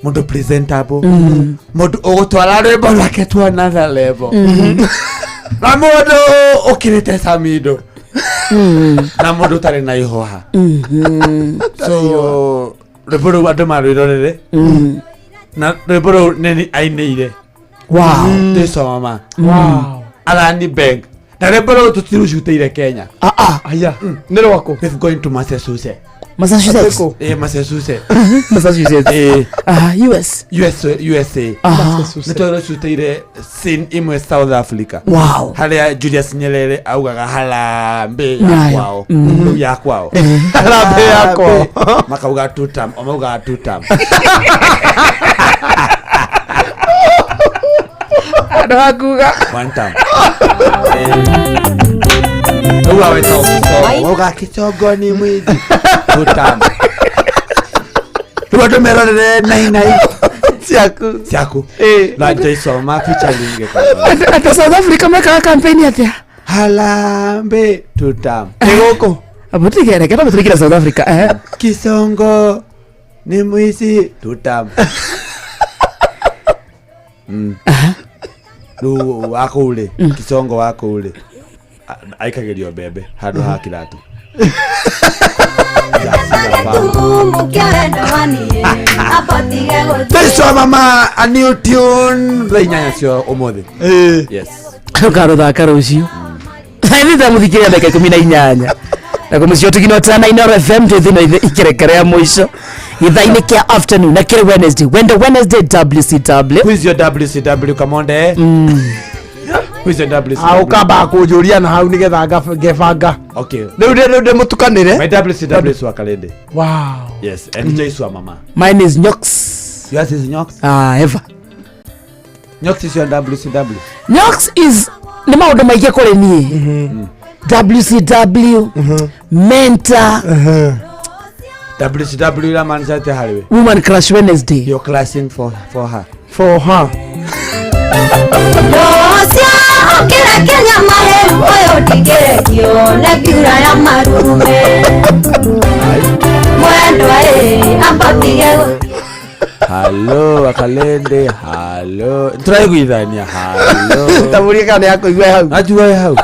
Mũndũ presentable. Mũndũ ũgũtwara rwĩmbo rwake to another level. Na mũndũ ũkĩrĩte Samido. Na mũndũ ũtarĩ na ihũha. So rwĩmbo rũu andũ marwĩrorere. Na rwĩmbo rũu nĩ ainĩire. Wow. Joyce wa mama. Wow. Arani beg. Na rwĩmbo rũu tũtirũcutĩire Kenya. Ah ah. Aya. Nĩ rwaku. We've going to Massachusetts. Massachusetts. Eh, Massachusetts. Massachusetts. Eh, Ah, US. USA. Aha. Nĩ twarũcutĩire scene imwe South Africa. Wow. Harĩa Julius Nyerere augaga harambee ya Nyayo. kwao. Rĩu ya kwao. Harambee ya kwao. Makauga two term, o maugaga two term. Andũ hakuga. One term. Rĩu awetagwo Kĩcongo. Wauga Kĩcongo nĩ mwithi tutamba. Rĩu andũ merorere nainai ciaku ciaku na Jason ma featuring Ata South Africa mekaga campaign atia? Harambe tutamba. Nĩ gũkũ. Abutigere keta muturikira South Africa eh. Kisongo ni mwizi tutamba. Rĩu wakũu rĩ, Kisongo wakũu rĩ, aikagĩrio mbembe handũ ha kĩratũ. Taiso mama a new tune thaa inyanya cio ũmũthĩ. Yes. Rũkarũthaka rũciũ. Thaa mũthikĩria ndagĩka 18 na kũmũcio tũkinotana na Inoro FM twĩ thĩinĩ ikerekere ya mũico gĩthaa-inĩ kĩa afternoon na kĩrĩ Wednesday Wendo Wednesday WCW. Who is your WCW Kamonde? Who is your WCW? Ũkamba kũnjũria na hau nĩgetha ngebanga. Okay. Rĩu rĩu ndĩmũtukanĩre. My WCW is Wakalende. Wow. Yes, and Joyce wa mama. Mine is Nyox. Yours is Nyox? Ah, ever. Nyox is your WCW. Nyox is nĩ maũndũ maingĩ kũrĩ niĩ. WCW, mentor, WCW iramaanisha atĩa harĩ we? Woman Crush Wednesday. You're clashing for her. For her. Hello, Wakalende, hello. Tũraiguithania, hello. Tamurie kana nĩ akũigua hau. Najua hau.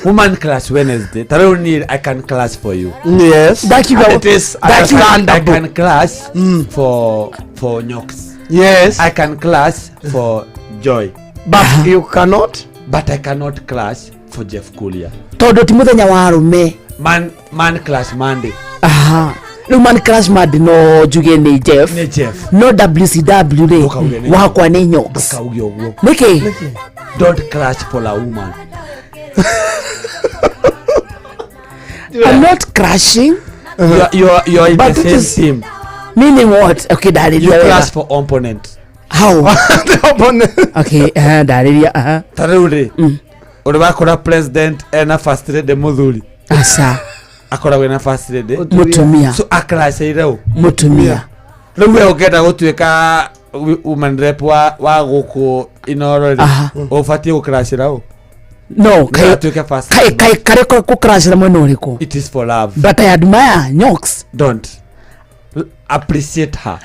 Woman Clash Wednesday. Tarĩu niĩ I can clash for you. Yes. Ndakiuga It is I understandable. can clash for Nyox. Yes. I can clash for Joy. But you cannot. But I cannot clash for Jeff Kulia. Tondũ ti mũthenya wa arũme. Man Clash Monday. Aha. Rĩu Man Crush Monday no njuge nĩ Jeff. Nĩ Jeff. No WCW rĩ Ndũkauge nĩ wakwa nĩ Nyox. Ndũkauge ũguo. Nĩkĩ? Don't clash for a woman. I'm not crashing. You are in But the it same is- team. Meaning what? Okay, You ndarĩria wega. clash for opponent. How? Okay, ndarĩria. Ta rĩu rĩ, ũrĩ wakora president ena first lady mũthuri. Aca. Akoragwo ena first lady. Mũtumia. So aclasheire ũ? Mũtumia. Rĩu we ũngĩenda gũtuĩka woman rep wa gũkũ Inoro rĩ, ũbatiĩ gũcrashĩra ũ? No, Nĩgetha atuĩke first kai lady. kai karĩ kũcrashĩra mwena ũrĩkũ? It is for love. But I admire Nyox. Don't. Appreciate her.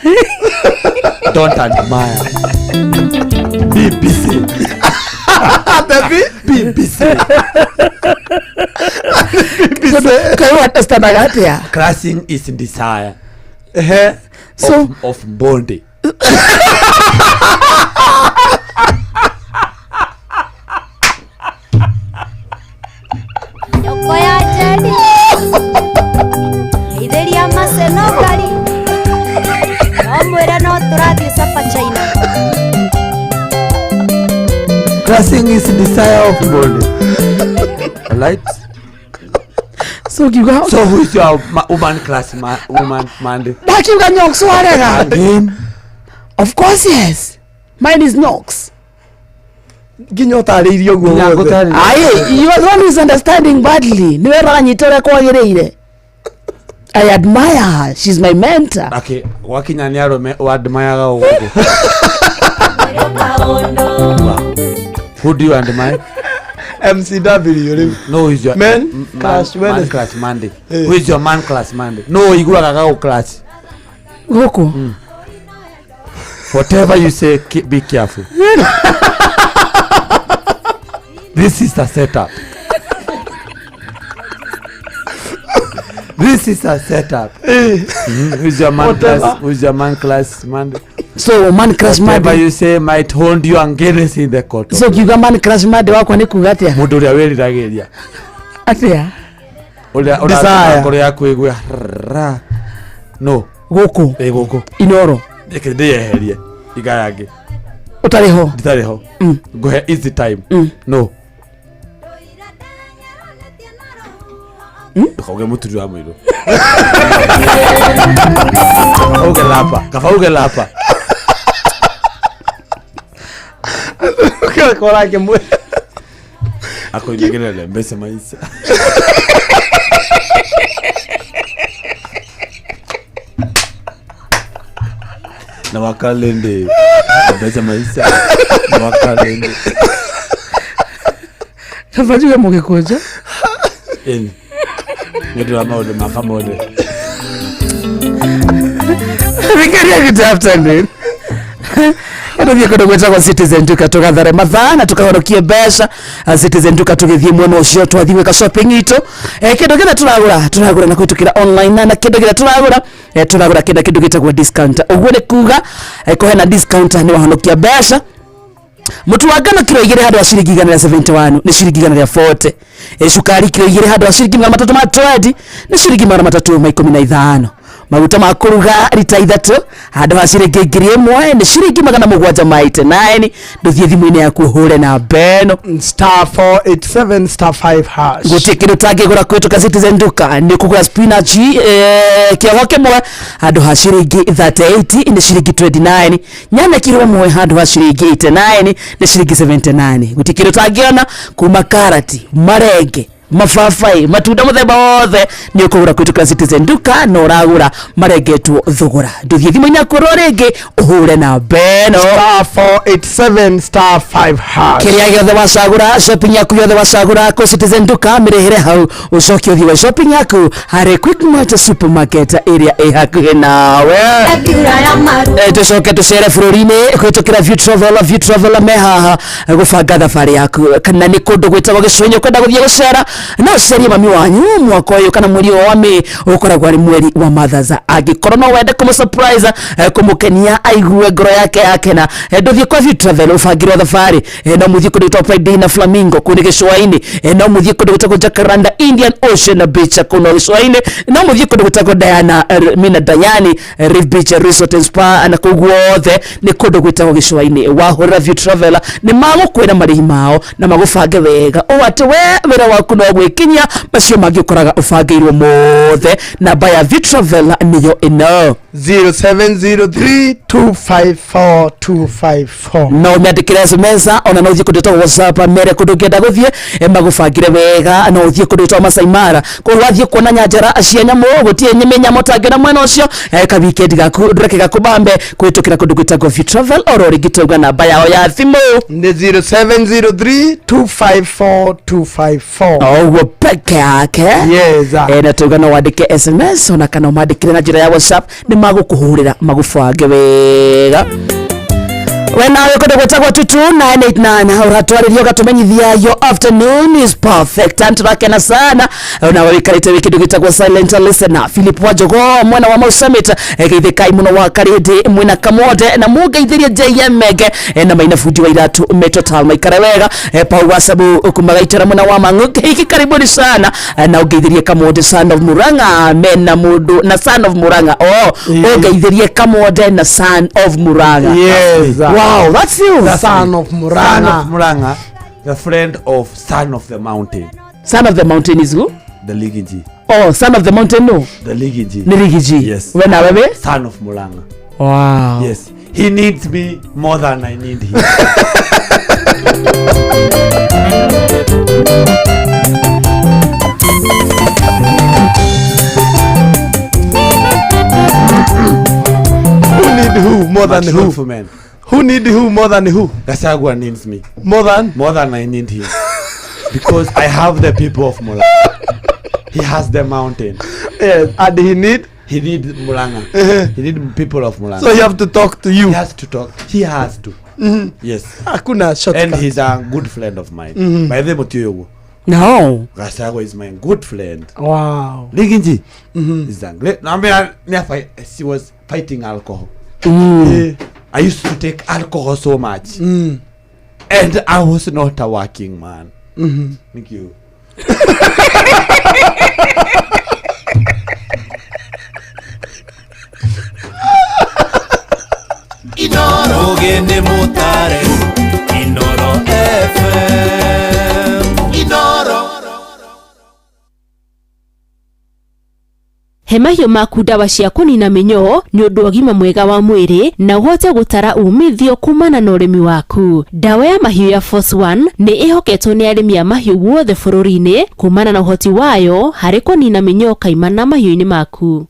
Don't admire. BBC. BBC. Kai understandaga atĩa? Crashing is desire. So of bonding. Nyoko ya Njeri Itheria maceno ngari no mwĩre no tũrathiĩ Sapa China. Crashing is desire of bonding. Right? So kiuga So who is your woman class woman Monday? Ndakiuga Nyox warega. Again? Of course yes. Mine is Nyox. Nginya ũtarĩirie ũguo Nginya wothe. ngũtarĩrie. Aye, you are the one who is understanding badly. Niwe ũranyita ũrĩa kwagĩrĩire. I admire her. She's my mentor. Okay, wakinya nĩ arũme ũadmireaga ũguo. Who do you admire? MCW rĩu. No, who is your Men Clash man Wednesday. Clash Monday. Who is your man class Monday? No, iguaga gagũ clash. Gũkũ. Whatever you say, be careful. This is a setup. This is a setup. Who's your man Whatever. class? Who's your man class Monday? So man crush Whatever Monday. you say might hold you against in the court. So kiuga man crush Monday wakwa nĩ kuga atĩa? Mũndũ ũrĩa wĩriragĩria. Atĩa? Ũrĩa Desire. ũratũma ngoro yaku ĩgue ra. No. Gũkũ. Ĩ gũkũ. Inoro. Reke ndĩyeherie. Igayange. Ũtarĩ ho. Nditarĩ ho. Ngũhe easy time. No. Ndũkauge mũturi wa mũirũ. Kaba uge lapa. Kaba uge lapa. Ũgakora akĩmwĩra. Akoinagĩrĩra mbeca maica. Na wakalende mbeca maica na wakalende. Kaba njuge mũgĩkũnjũ. Ĩni nĩ ũndũ wa maũndũ ma kamode. Thikĩrĩria, good afternoon. Tũthiĩ kũndũ gwĩtagwo Citizen Duka tũgathare mathaa na tũkahonokie mbeca. Citizen Duka tũgĩthiĩ mwena ũcio twathiĩ gwĩka shopping itũ, kĩndũ gĩothe tũragũra tũragũra na kũhĩtũkĩra online, na kĩndũ gĩothe tũragũra, tũragũra kĩndũ gĩtagwo discount. Ũguo nĩ kuga, kũhena discount nĩ wahonokia mbeca. Mũtu wa ngano kiro 2 handũ ha ciringi 171 nĩ ciringi 140. Cukari kiro 2 handũ ha ciringi 320 nĩ ciringi 315. Maguta ma kũruga rita 3 handũ ha ciringi 1000 nĩ ciringi 789. Ndũthiĩ thimũ-inĩ yaku ũhũre namba ĩno *487 *5#. Gũtirĩ kĩndũ ũtangĩgũra kũhĩtũka Citizen Duka. Nĩ kũgũra spinach, kĩoho kĩmwe handũ ha ciringi 38 nĩ ciringi 29. Nyanya kiro 1 handũ ha ciringi 89 nĩ ciringi 79. Gũtirĩ kĩndũ ũtangĩona kuma karati, marenge, mababai, matunda mũthemba wothe nĩ ũkũgũra kũhĩtũkĩra Citizen Duka na ũragũra marengetwo thogora. Ndũthiĩ thimũ-inĩ yaku oro rĩngĩ ũhũre namba ĩno *487 *5#. Kĩrĩa gĩothe wacagũra, shopping yaku yothe wacagũra kũ Citizen Duka mĩrĩhĩre hau, ũcoke ũthiĩ wa shopping yaku harĩ Quickmart supermarket ĩrĩa ĩ hakuhĩ nawe. Tũcoke tũcere bũrũri-inĩ kũhĩtũkĩra View Travel. View Travel me haha gũbanga thabarĩ yaku, kana nĩ kũndũ gwĩtagwo gĩcũa-inĩ ũkwenda gũthiĩ gũcera, no ũcerie mami wanyu mwaka ũyũ kana mweri ũyũ wa May ũkoragwo arĩ mweri wa Mothers. Angĩkorwo no wende kũmũ surprise, kũmũkenia aigue ngoro yake yakena, ndũthiĩ kwa View Travel ũbangĩrwo thabarĩ. No mũthiĩ kũndũ gwĩtagwo Pride na Flamingo kũu nĩ gĩcũa-inĩ, no mũthiĩ kũndũ gwĩtagwo Jacaranda Indian Ocean Beach kũu no gĩcũa-inĩ, no mũthiĩ kũndũ gwĩtagwo Diana, Mina Diani Reef Beach Resort and Spa, na kũu guothe nĩ kũndũ gwĩtagwo gĩcũa-inĩ. Wahũrĩra View Travel nĩ magũkwĩra marĩhi mao na magũbange wega ũũ atĩ we wĩra waku no gwĩkinyia, macio mangĩ ũkoraga ũbangĩirwo mothe. Namba ya View Travel nĩyo ĩno 0703 254 254. No ũmĩandĩkĩre SMS, ona no ũthiĩ kũndũ gwĩtagwo WhatsApp mere kũndũ ũngĩenda gũthiĩ, magũbangĩre wega. No ũthiĩ kũndũ gwĩtagwo Masai Mara, kũu wathiĩ kuona nyanjara cia nyamũ, gũtirĩ mĩnyamũ ũtangĩona mwena ũcio. Ka weekend gaku ndũreke gakũbambe kũhĩtũkĩra kũndũ gwĩtagwo View Travel. Oro rĩngĩ twauga namba yao ya thimũ nĩ 0703 254 254. O ũguo peke yake. Yes. Na tuga no wandĩke SMS ona kana ũmandĩkĩre na njĩra ya WhatsApp, nĩ magũkũhũrĩra magũbange wega. We nawe kũndũ gwĩtagwo 22989 ũratwarĩria ũgatũmenyithia your afternoon is perfect and turakena sana nawe wĩikarĩte wĩ kĩndũ gĩtagwo silent listener. Philip Wanjogo mwena wa Mau Summit, geithĩkai mũno wa Karĩndĩ mwĩna Kamode na mũngeithĩrie JM Menge, na maina bundi wa iratu Metotal maikare wega. Pau wa Sabu kuma Gaitara mwena wa Mang'u hiki karibuni sana, na ũngeithĩrie Kamode son of Murang'a mena mũndũ na son of Murang'a, oh, ũngeithĩrie Kamode na son of Murang'a. Yes. Wow, that's you. The son of Son Murang'a. of Murang'a, the friend of son of the mountain. Son of the mountain is who? The Ligiji. Oh, son of the mountain, no. The Ligiji. Nĩ Rigiji. Yes. We nawe we? Son of Murang'a. Wow. Yes. He needs me more than I need him. Who need who more than Much who? truthful man. Who need who more than who? Gachagua needs me more than more than I need him. Because I have the people of Murang'a. He has the mountain. Yes, and he need He need Murang'a. He need people of Murang'a. So he have to talk to you. He has to talk. He has to. Yes. Hakuna shortcut. And he's a good friend of mine. By the way, Mutiogo. No. Gachagua is my good friend. Wow. Liginji is a great. I mean, she was fighting alcohol. I used to take alcohol so much. And I was not a working man. Thank you. Ogene mutare Inoro FM Inoro. He mahiũ maku ndawa cia kũnina mĩnyoo nĩ ũndũ wa ũgima mwega wa mwĩrĩ na ũhote gũtara umithio kumana na ũrĩmi waku. Ndawa ya mahiũ ya Force 1 nĩ ĩhoketwo nĩ arĩmi a mahiũ guothe bũrũri-inĩ kumana na ũhoti wayo harĩ kũnina mĩnyoo kaimana mahiũ-inĩ maku.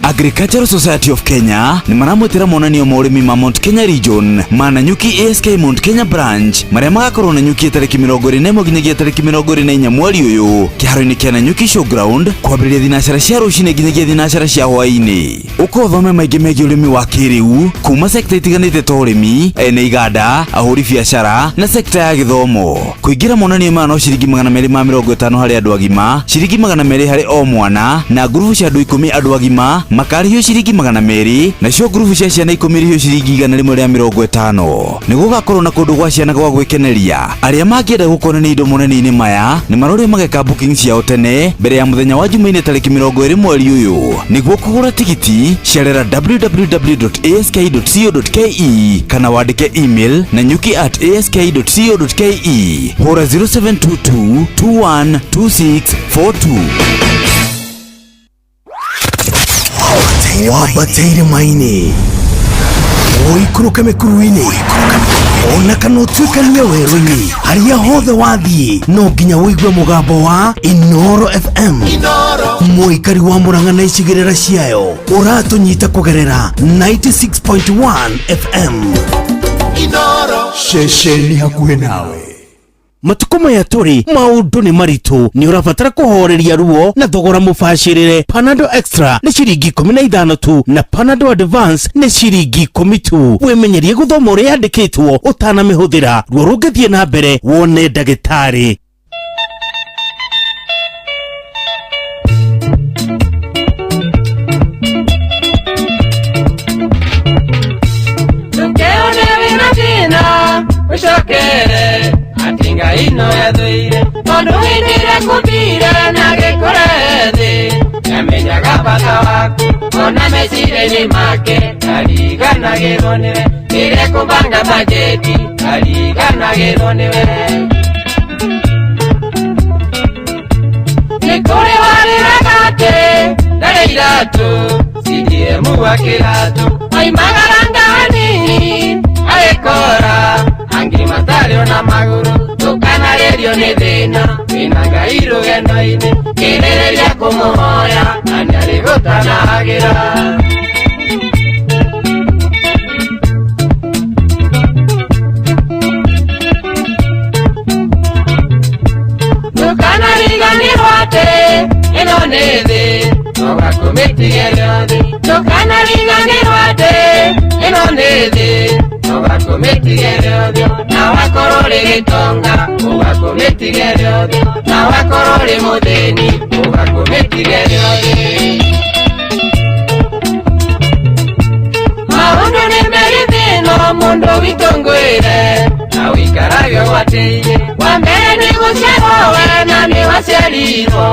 Agricultural Society of Kenya nĩ maramwĩtĩra monanio ma ũrĩmi ma Mount Kenya Region ma Nanyuki ASK Mount Kenya Branch marĩa magakorwo Nanyuki tarĩki 21 nginyagia tarĩki 24 mweri ũyũ kĩharo-inĩ kĩa Nanyuki Showground kwambĩrĩria thinacara cia rũcinĩ nginyagia thinacara cia hwaĩ-inĩ. Ũka ũthome maingĩ megiĩ ũrĩmi wa kĩrĩu kuma sekta itiganĩte ta ũrĩmi, ene iganda, ahũri biacara na sekta ya gĩthomo. Kũingĩra monanio maya no ciringi 250 harĩ andũ agima, ciringi 200 harĩ o mwana na ngurubu cia andũ 10 andũ agima makarĩhio ciringi 200 nacio ngurubu cia ciana 10 irĩhio ciringi 150. Nĩ gũgakorwo na kũndũ gwa ciana gwa gwĩkeneria. Arĩa mangĩenda gũkonania indo monanio-inĩ maya nĩ marorio mageka booking ciao tene mbere ya mũthenya wa Jumaine tarĩki 20 mweri ũyũ. Nĩguo kũgũra tigiti cerera www.ask.co.ke kana wandĩke email nanyuki@ask.co.ke. Hũra 0722 212642. Wambateire maini ũikũrũke mĩkuru-inĩ ona kana ũtuĩkanie werũ-inĩ harĩa hothe wathiĩ no nginya ũigue mũgambo wa Inoro FM. Mũikari wa Murang'a na icigĩrĩra ciayo ũratũnyita kũgerera 96.1 FM. Inoro ceceni hakuhĩ nawe. Matukũ maya tũrĩ maũndũ nĩ maritũ, nĩ ũrabatara kũhoreria ruo na thogora mũbacĩrĩre. Panadol Extra nĩ ciringi 15 tu na Panadol Advance nĩ ciringi 10 tu. Wĩmenyerie gũthoma ũrĩa yandĩkĩtwo ũtanamĩhũthĩra. Ruo rũngĩthiĩ na mbere wone ndagĩtarĩ. Ndũkeone wĩna thĩna ũcokere atinga ino yathũire tondũ hĩndĩ ĩrĩa kũmbire na gĩkũre thĩ nĩamenyaga bata waku ona meciria-inĩ make ariganagĩrwo nĩwe rĩrĩa kũbanga bajeti ariganagĩrwo nĩwe. Nĩ kũrĩ warĩraga atĩ ndarĩ iratũ CDM wa kĩratũ oimagaranga hanini agĩkora angĩ matarĩ ona magũrũ ndũkanarĩrio nĩ thĩna wĩna Ngai rũgendo-inĩ kĩrĩrĩria kũmũhoya na nĩarĩgũtanagĩra. Ndũkanariganĩrwo atĩ ĩno nĩ thĩ ũgakũmĩtigĩra thĩ ndũkanariganĩrwo atĩ ĩno nĩ thĩ ũgakũmĩtigĩra thĩ na wakorwo ũrĩ gĩtonga ũgakũmĩtigĩra thĩ na wakorwo ũrĩ mũthĩni ũgakũmĩtigĩra thĩ. Maũndũ nĩ merĩ thĩ ĩno mũndũ witũ ngwĩre na ũikarage ũgwatĩirie wa mbere nĩ gũciarwo we na nĩ waciarirwo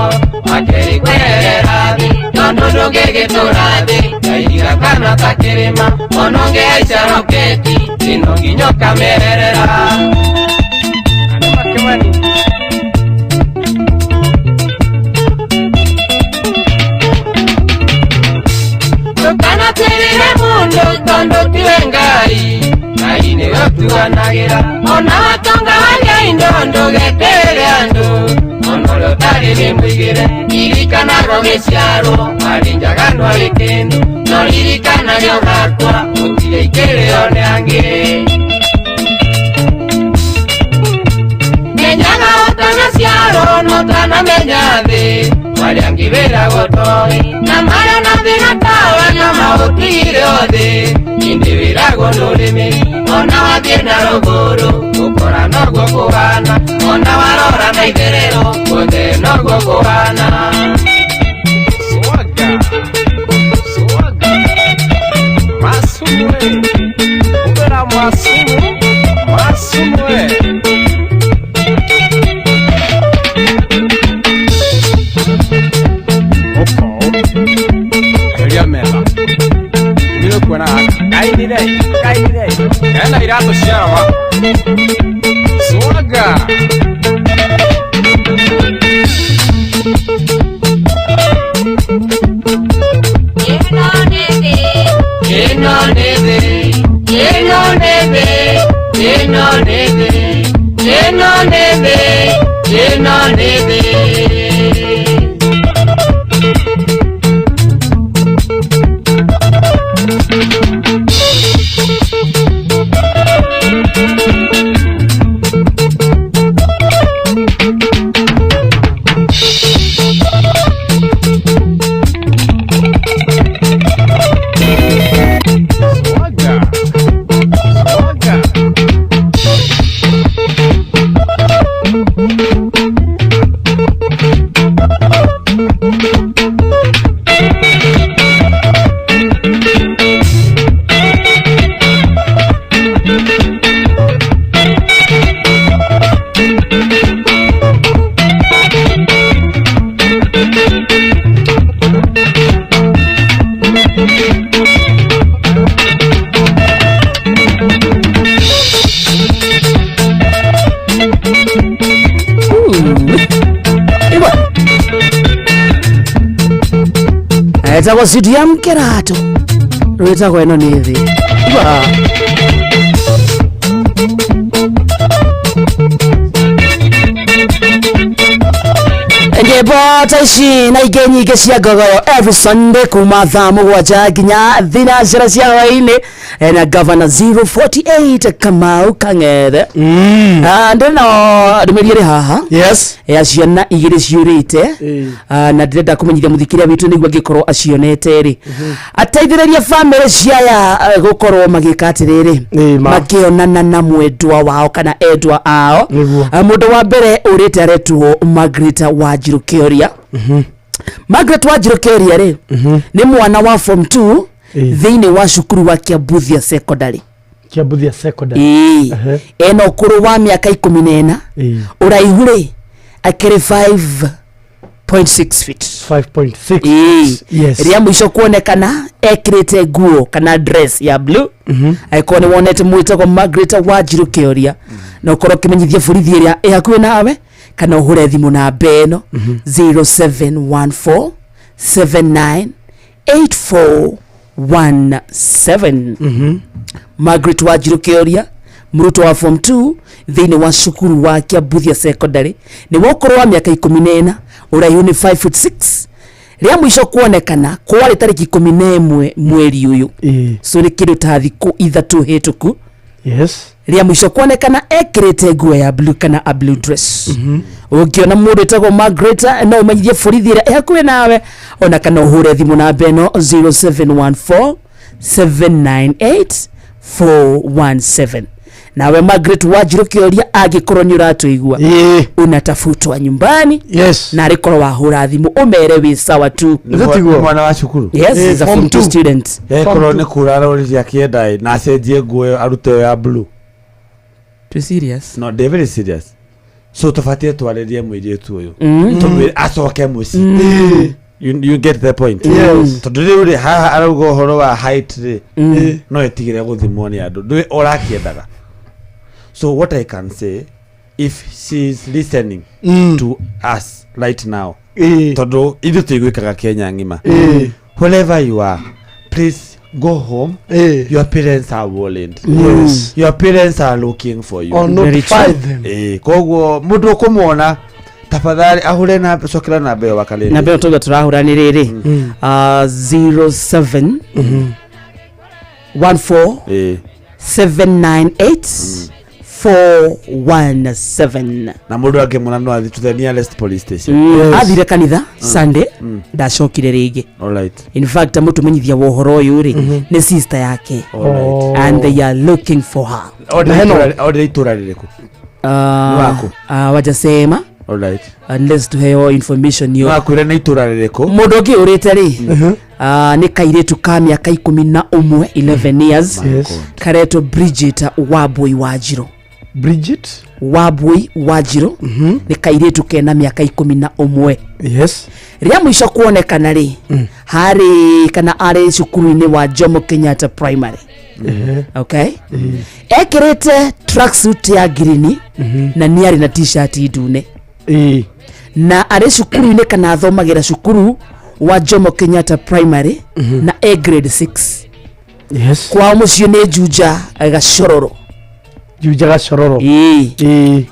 wa kerĩ kweherera thĩ tondũ ndũngĩgĩtũra thĩ kairiga kana ta kĩrĩma ona ũngĩhaica roketi ĩno nginya ũkamĩeherera. Ndũkanatĩrĩre mũndũ tondũ tiwe Ngai, Ngai nĩwe ũtuanagĩra ona watonga warĩa indo ndũgetĩĩre andũ ona ũrĩa ũtarĩ nĩ mũigĩre ririkanaga ũgĩciarwo warĩ njaga ndwarĩ kĩndũ no ririkanage ũgakua ũtige ikĩrĩo nĩ angĩ. Menyaga ũtanaciarwo na ũtanamenya thĩ marĩa angĩ wĩragwo toĩ na marĩa ona thĩna tawe na maũtigire o thĩ ĩndĩ wĩragwo ndũrĩmĩri ona wathiĩ na rũgũrũ ũkora noguo kũhana ona warora na itherero guothe noguo kũhana. Swaga, swaga, masumwe, ubera masumu, masumwe. Eheria metha nĩũkuona gaka kainire kainire kena iratũ cia raba swaga. Ĩno nĩ thĩ, ĩno nĩ thĩ, ĩno nĩ thĩ. Etagwo CDM kĩrato rwĩtagwo ĩno nĩ thĩ. Igua. Nyĩmbo ta ici na ingĩ nyingĩ cia ngogoyo every Sunday kuma thaa 7 nginya 9 cia hwaĩ-inĩ na Governor 048 Kamau Kang'ethe. Ndĩna ndũmĩrĩri ĩrĩ haha. Yes. Ya ciana igĩrĩ ciũrĩte na ndĩrenda kũmenyithia mũthikĩria witũ nĩguo angĩkorwo acionete rĩ ateithĩrĩrie bamĩrĩ ciaya gũkorwo magĩka atĩrĩrĩ makĩonana na mwendwa wao kana endwa ao. Mũndũ wa mbere ũrĩte aretwo Margaret Wanjiru Kĩoria. Margaret Wanjiru Kĩoria rĩ nĩ mwana wa form 2 thĩinĩ wa cukuru wa Kiambuthia Secondary. Kiambuthia Secondary. Ena ũkũrũ wa mĩaka 14, ũraihu rĩ akĩrĩ 5.6 feet. 5.6. Yes. Rĩa mũico kuonekana ekĩrĩte nguo kana dress ya blue. Angĩkorwo nĩ wonete mwĩtagwo Margaret Wanjiru Kĩoria na ũkorwo ũkĩmenyithia borithi ĩrĩa ĩ hakuhĩ nawe kana ũhũre thimũ namba ĩno 0714 79 8417. Margaret Wanjiru Kĩoria, mũrutwo wa form 2 thĩinĩ wa cukuru wa Kiambuthia Secondary, nĩ wa ũkũrũ wa mĩaka 14, ũraihu nĩ 5 foot 6. Rĩa mũico kuonekana kwarĩ tarĩki 11 mweri ũyũ, so nĩ kĩndũ ta thikũ 3 hĩtũku. Yes. Rĩa mũico kuonekana ekĩrĩte nguo ya blue kana a blue dress. Ũngĩona mũndũ wĩtagwo Margaret no ũmenyithie borithi ĩrĩa ĩ hakuhĩ nawe ona kana ũhũre thimũ namba ĩno 0714 798 417. Nawe Margaret Wanjiru Kĩoria angĩkorwo nĩ ũratũigua unatafutwa nyumbani. Yes. Na arĩkorwo wahũra thimũ ũmere wĩ sawa tu. Nĩ mwana wa cukuru. Yes, he's a form 2 student. Ekorwo nĩ kũra aroririe akĩenda ĩ na acenjie nguo ĩyo arute ĩyo ya blue. Too serious? No, they're very serious. So tũbatiĩ twarĩrie mũirĩtu ũyũ tũmwĩre acoke mũciĩ. You get the point. Yes. Tondũ rĩu rĩ haha arauga ũhoro wa height rĩ no ĩtigĩre gũthimwo nĩ andũ ndũĩ ũrakĩendaga. So what I can say, if she is listening to us right now, tondũ ithuĩ tũiguĩkaga Kenya ng'ima, wherever you are, please go home. Your parents are worried. Yes. Your parents are looking for you. Or notify them. Koguo mũndũ ũkũmwona tafadhali ahure na cokera namba ĩyo wakarĩrĩ. Namba ĩyo tauga tũrahũra nĩ rĩrĩ 07 14 798 417. Na mũndũ angĩmwona no athiĩ to the nearest police station. Athire kanitha Sunday ndacokire rĩngĩ. All right. In fact mũtũmenyithia wa ũhoro ũyũ rĩ nĩ sister yake. All right. And they are looking for her. Order itũra rĩrĩkũ? Waku. Wajasema. All right. Unless tuheo information yo. No akwĩre nĩ itũra rĩrĩkũ? Mũndũ ũngĩ ũrĩte rĩ nĩ kairĩtu ka mĩaka 11, 11 years. Karetwo Bridget Wambui Wanjiru. Bridget Wambui Wanjiru nĩ kairĩtu kena mĩaka 11. Yes. Rĩa mũico kuonekana rĩ harĩ kana arĩ cukuru-inĩ wa Jomo Kenyatta Primary. Okay. Ekĩrĩte tracksuit ya green na nĩ arĩ na t-shirt ndune. Na arĩ cukuru-inĩ kana athomagĩra cukuru wa Jomo Kenyatta Primary na A grade 6. Yes. Kwao mũciĩ nĩ Juja Gacororo. Juja Gacororo. Ĩĩ,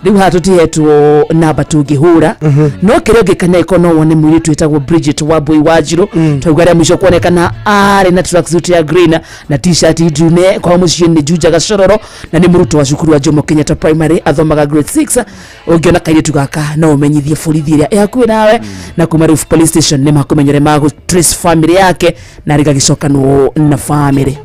rĩu haha tũtihetwo namba tũngĩhũra, no kĩrĩa ũngĩkana ĩko no wone mũirĩtu wĩtagwo Bridget Wambui Wanjirũ. Twauga rĩa mũico kuonekana arĩ na tracksuit ya green na t-shirt ndune. Kwao mũciĩ nĩ Juja Gacororo na nĩ mũrutwo wa cukuru wa Jomo Kenyatta Primary, athomaga grade 6. Ũngĩona kairĩtu gaka no ũmenyithie borithi ĩrĩa ĩ hakuhĩ nawe, na kuma rĩu police station nĩ makũmenya ũrĩa magũ trace family yake na rĩgagĩcokanwo na family.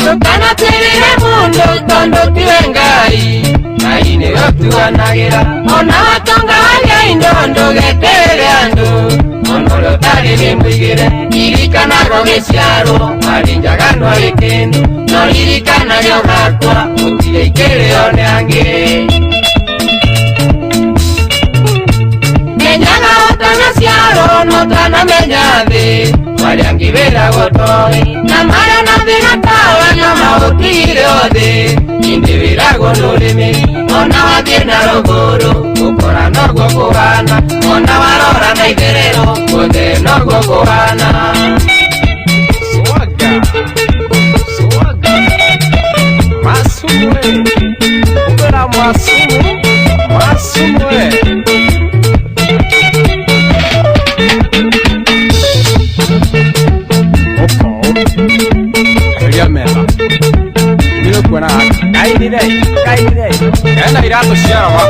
Ndũkanatĩrĩre mũndũ tondũ tiwe Ngai. Ngai nĩwe ũtuanagĩra. Ona watonga warĩa indo ndũgetĩre andũ. Mũndũ ũrĩa ũtarĩ nĩ mũigĩre. Ririkanaga ũgĩciarwo warĩ njaga ndwarĩ kĩndũ. No ririkanage ũgakua ũtige ikĩrĩo nĩ angĩ. Menyaga ũtanaciarwo na ũtanamenya thĩ. Marĩa angĩ wĩragwo toĩ na marĩa na thĩna tawe no maũtigire othe. Ĩndĩ wĩragwo nũrĩmĩ ona wathiĩ na rũgũrũ gũkora noguo kũhana, ona warora na itherero guothe noguo kũhana. Swaga, swaga, masumwe, ubera masumu, masumwe. Oko, eheria metha. Nĩ kuona gaka. Kainire, kainire. Ena iratũ cia rama.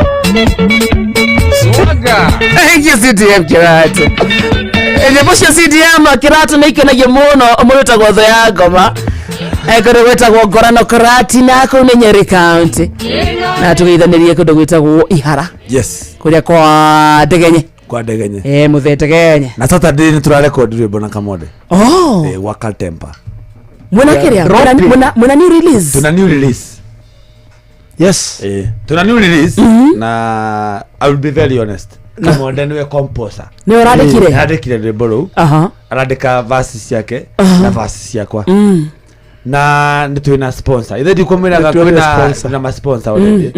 Swaga. Thank you, CDM Kĩratũ. Nyĩmbo cia CDM Kĩratũ nĩ ikenagia mũno mũndũ wĩtagwo Thũ ya Ngoma. Kũndũ gwĩtagwo Ngorano Karatina kũu nĩ Nyeri County. Na tũgeithanĩrie kũndũ gwĩtagwo Ihara. Yes. Kũrĩa kwa Ndegenye. Kwa Ndegenye. Mũthee Ndegenye. Na Saturday nĩ tũrarekondi rwĩmbo na Kamode. Oh. Gwa Kaltempa. Mwena kĩrĩa? Mwena new release. Tuna new release. Yes. Tuna new release na I will be very honest. Kamode niwe composer. Nĩwe ũrandĩkire? Arandĩkire rwĩmbo rũu. Arandĩka verses ciake na verses ciakwa. Na nĩ twĩna sponsor. Ithe ndikwĩmwĩraga Nĩ twĩna kwĩna sponsor. twĩna ma sponsor already.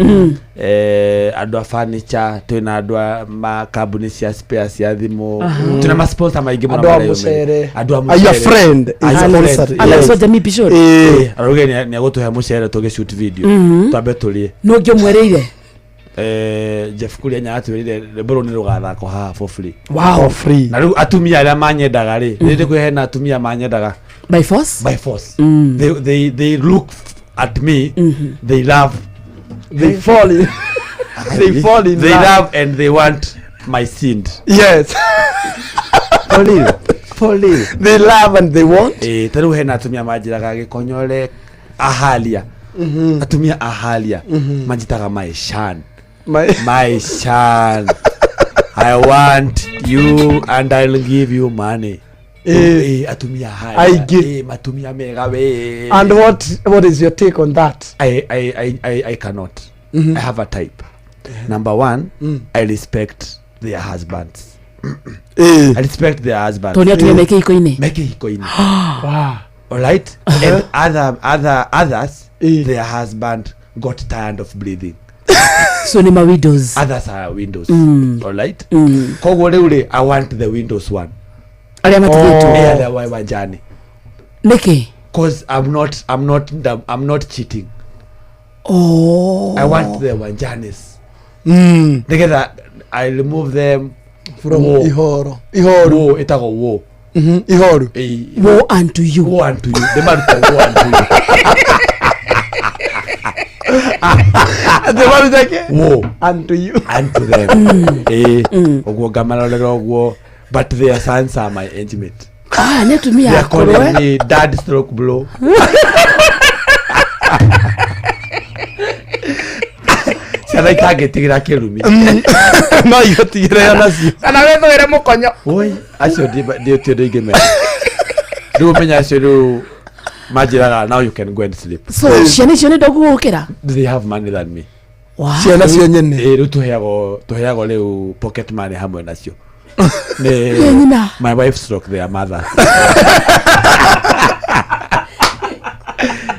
Andũ a furniture, twĩna andũ a makambuni cia spare cia thimũ. Twĩna ma sponsor maingĩ mũno Andũ a mareyumĩria. mũcere. Andũ a Are your mũcere. friend is Are your friend. sponsored. Alex Yes. wa Jamii Pishori. Arauge nĩ agũtũhe mũcere tũgĩ shoot video. Twambe tũrĩe. Nũ ũngĩ ũmwĩrĩire? Jeff Kuria nyaratwĩrire rwĩmbo rũu nĩ rũgathakwo haha for free. Wow. For free. Na rĩu atumia arĩa manyendaga rĩ, nĩ ndĩkwĩ hena atumia manyendaga By force? By force. They look at me, they love, They fall in. They fall in they love. love and they want my sin. Yes. For real. For real. They love and they want. Ta rĩu hena atumia manjĩraga gĩkonyore ahalia. Atumia ahalia manjĩtaga my shan. My shan. I want you and I'll give you money. Atumia ahalia. Aingĩ. Matumia mega we. And what is your take on that? I cannot. I have a type. Number one, I respect their husbands. I respect their husbands. Tondũ nĩ atumia me kĩhiko-inĩ? Me kĩhiko-inĩ. Wow. All right? And others, their husband got tired of breathing. So nĩ ma widows. Others are windows. All right? Koguo rĩu rĩ, I want the windows one. Arĩa matigĩtwo. Arĩa wa wanjani. Nĩkĩ? Cause I'm not cheating. Oh. I want the wanjanis. Nĩgetha I remove them From Wo. Ihoro. Ihoru. Wo ĩtagwo wo. Ihoru. Woe unto you. Woe unto you. Ndĩmarute woe unto you. Ndĩmarute kĩ? Woe Unto you. unto them. Ũguo ngamarorera ũguo, but their sons are my intimate. Ah, nĩ atumia They are akũrũ, calling eh? me dad stroke blow. Ciana itangĩtigĩra kĩrumi. No igũtigĩre onacio. Kana wĩthũĩre mũkonyo. Oi, acio ndiũti ũndũ ingĩmera. Rĩu ũmenya acio rĩu manjĩraga now you can go and sleep. So ciana icio nĩ ndogu gũkĩra? They have money than me. Wow. Ciana cio nyene. Rĩu tũheagwo rĩu pocket money hamwe nacio. Nĩ nyina. My wife stroke their mother.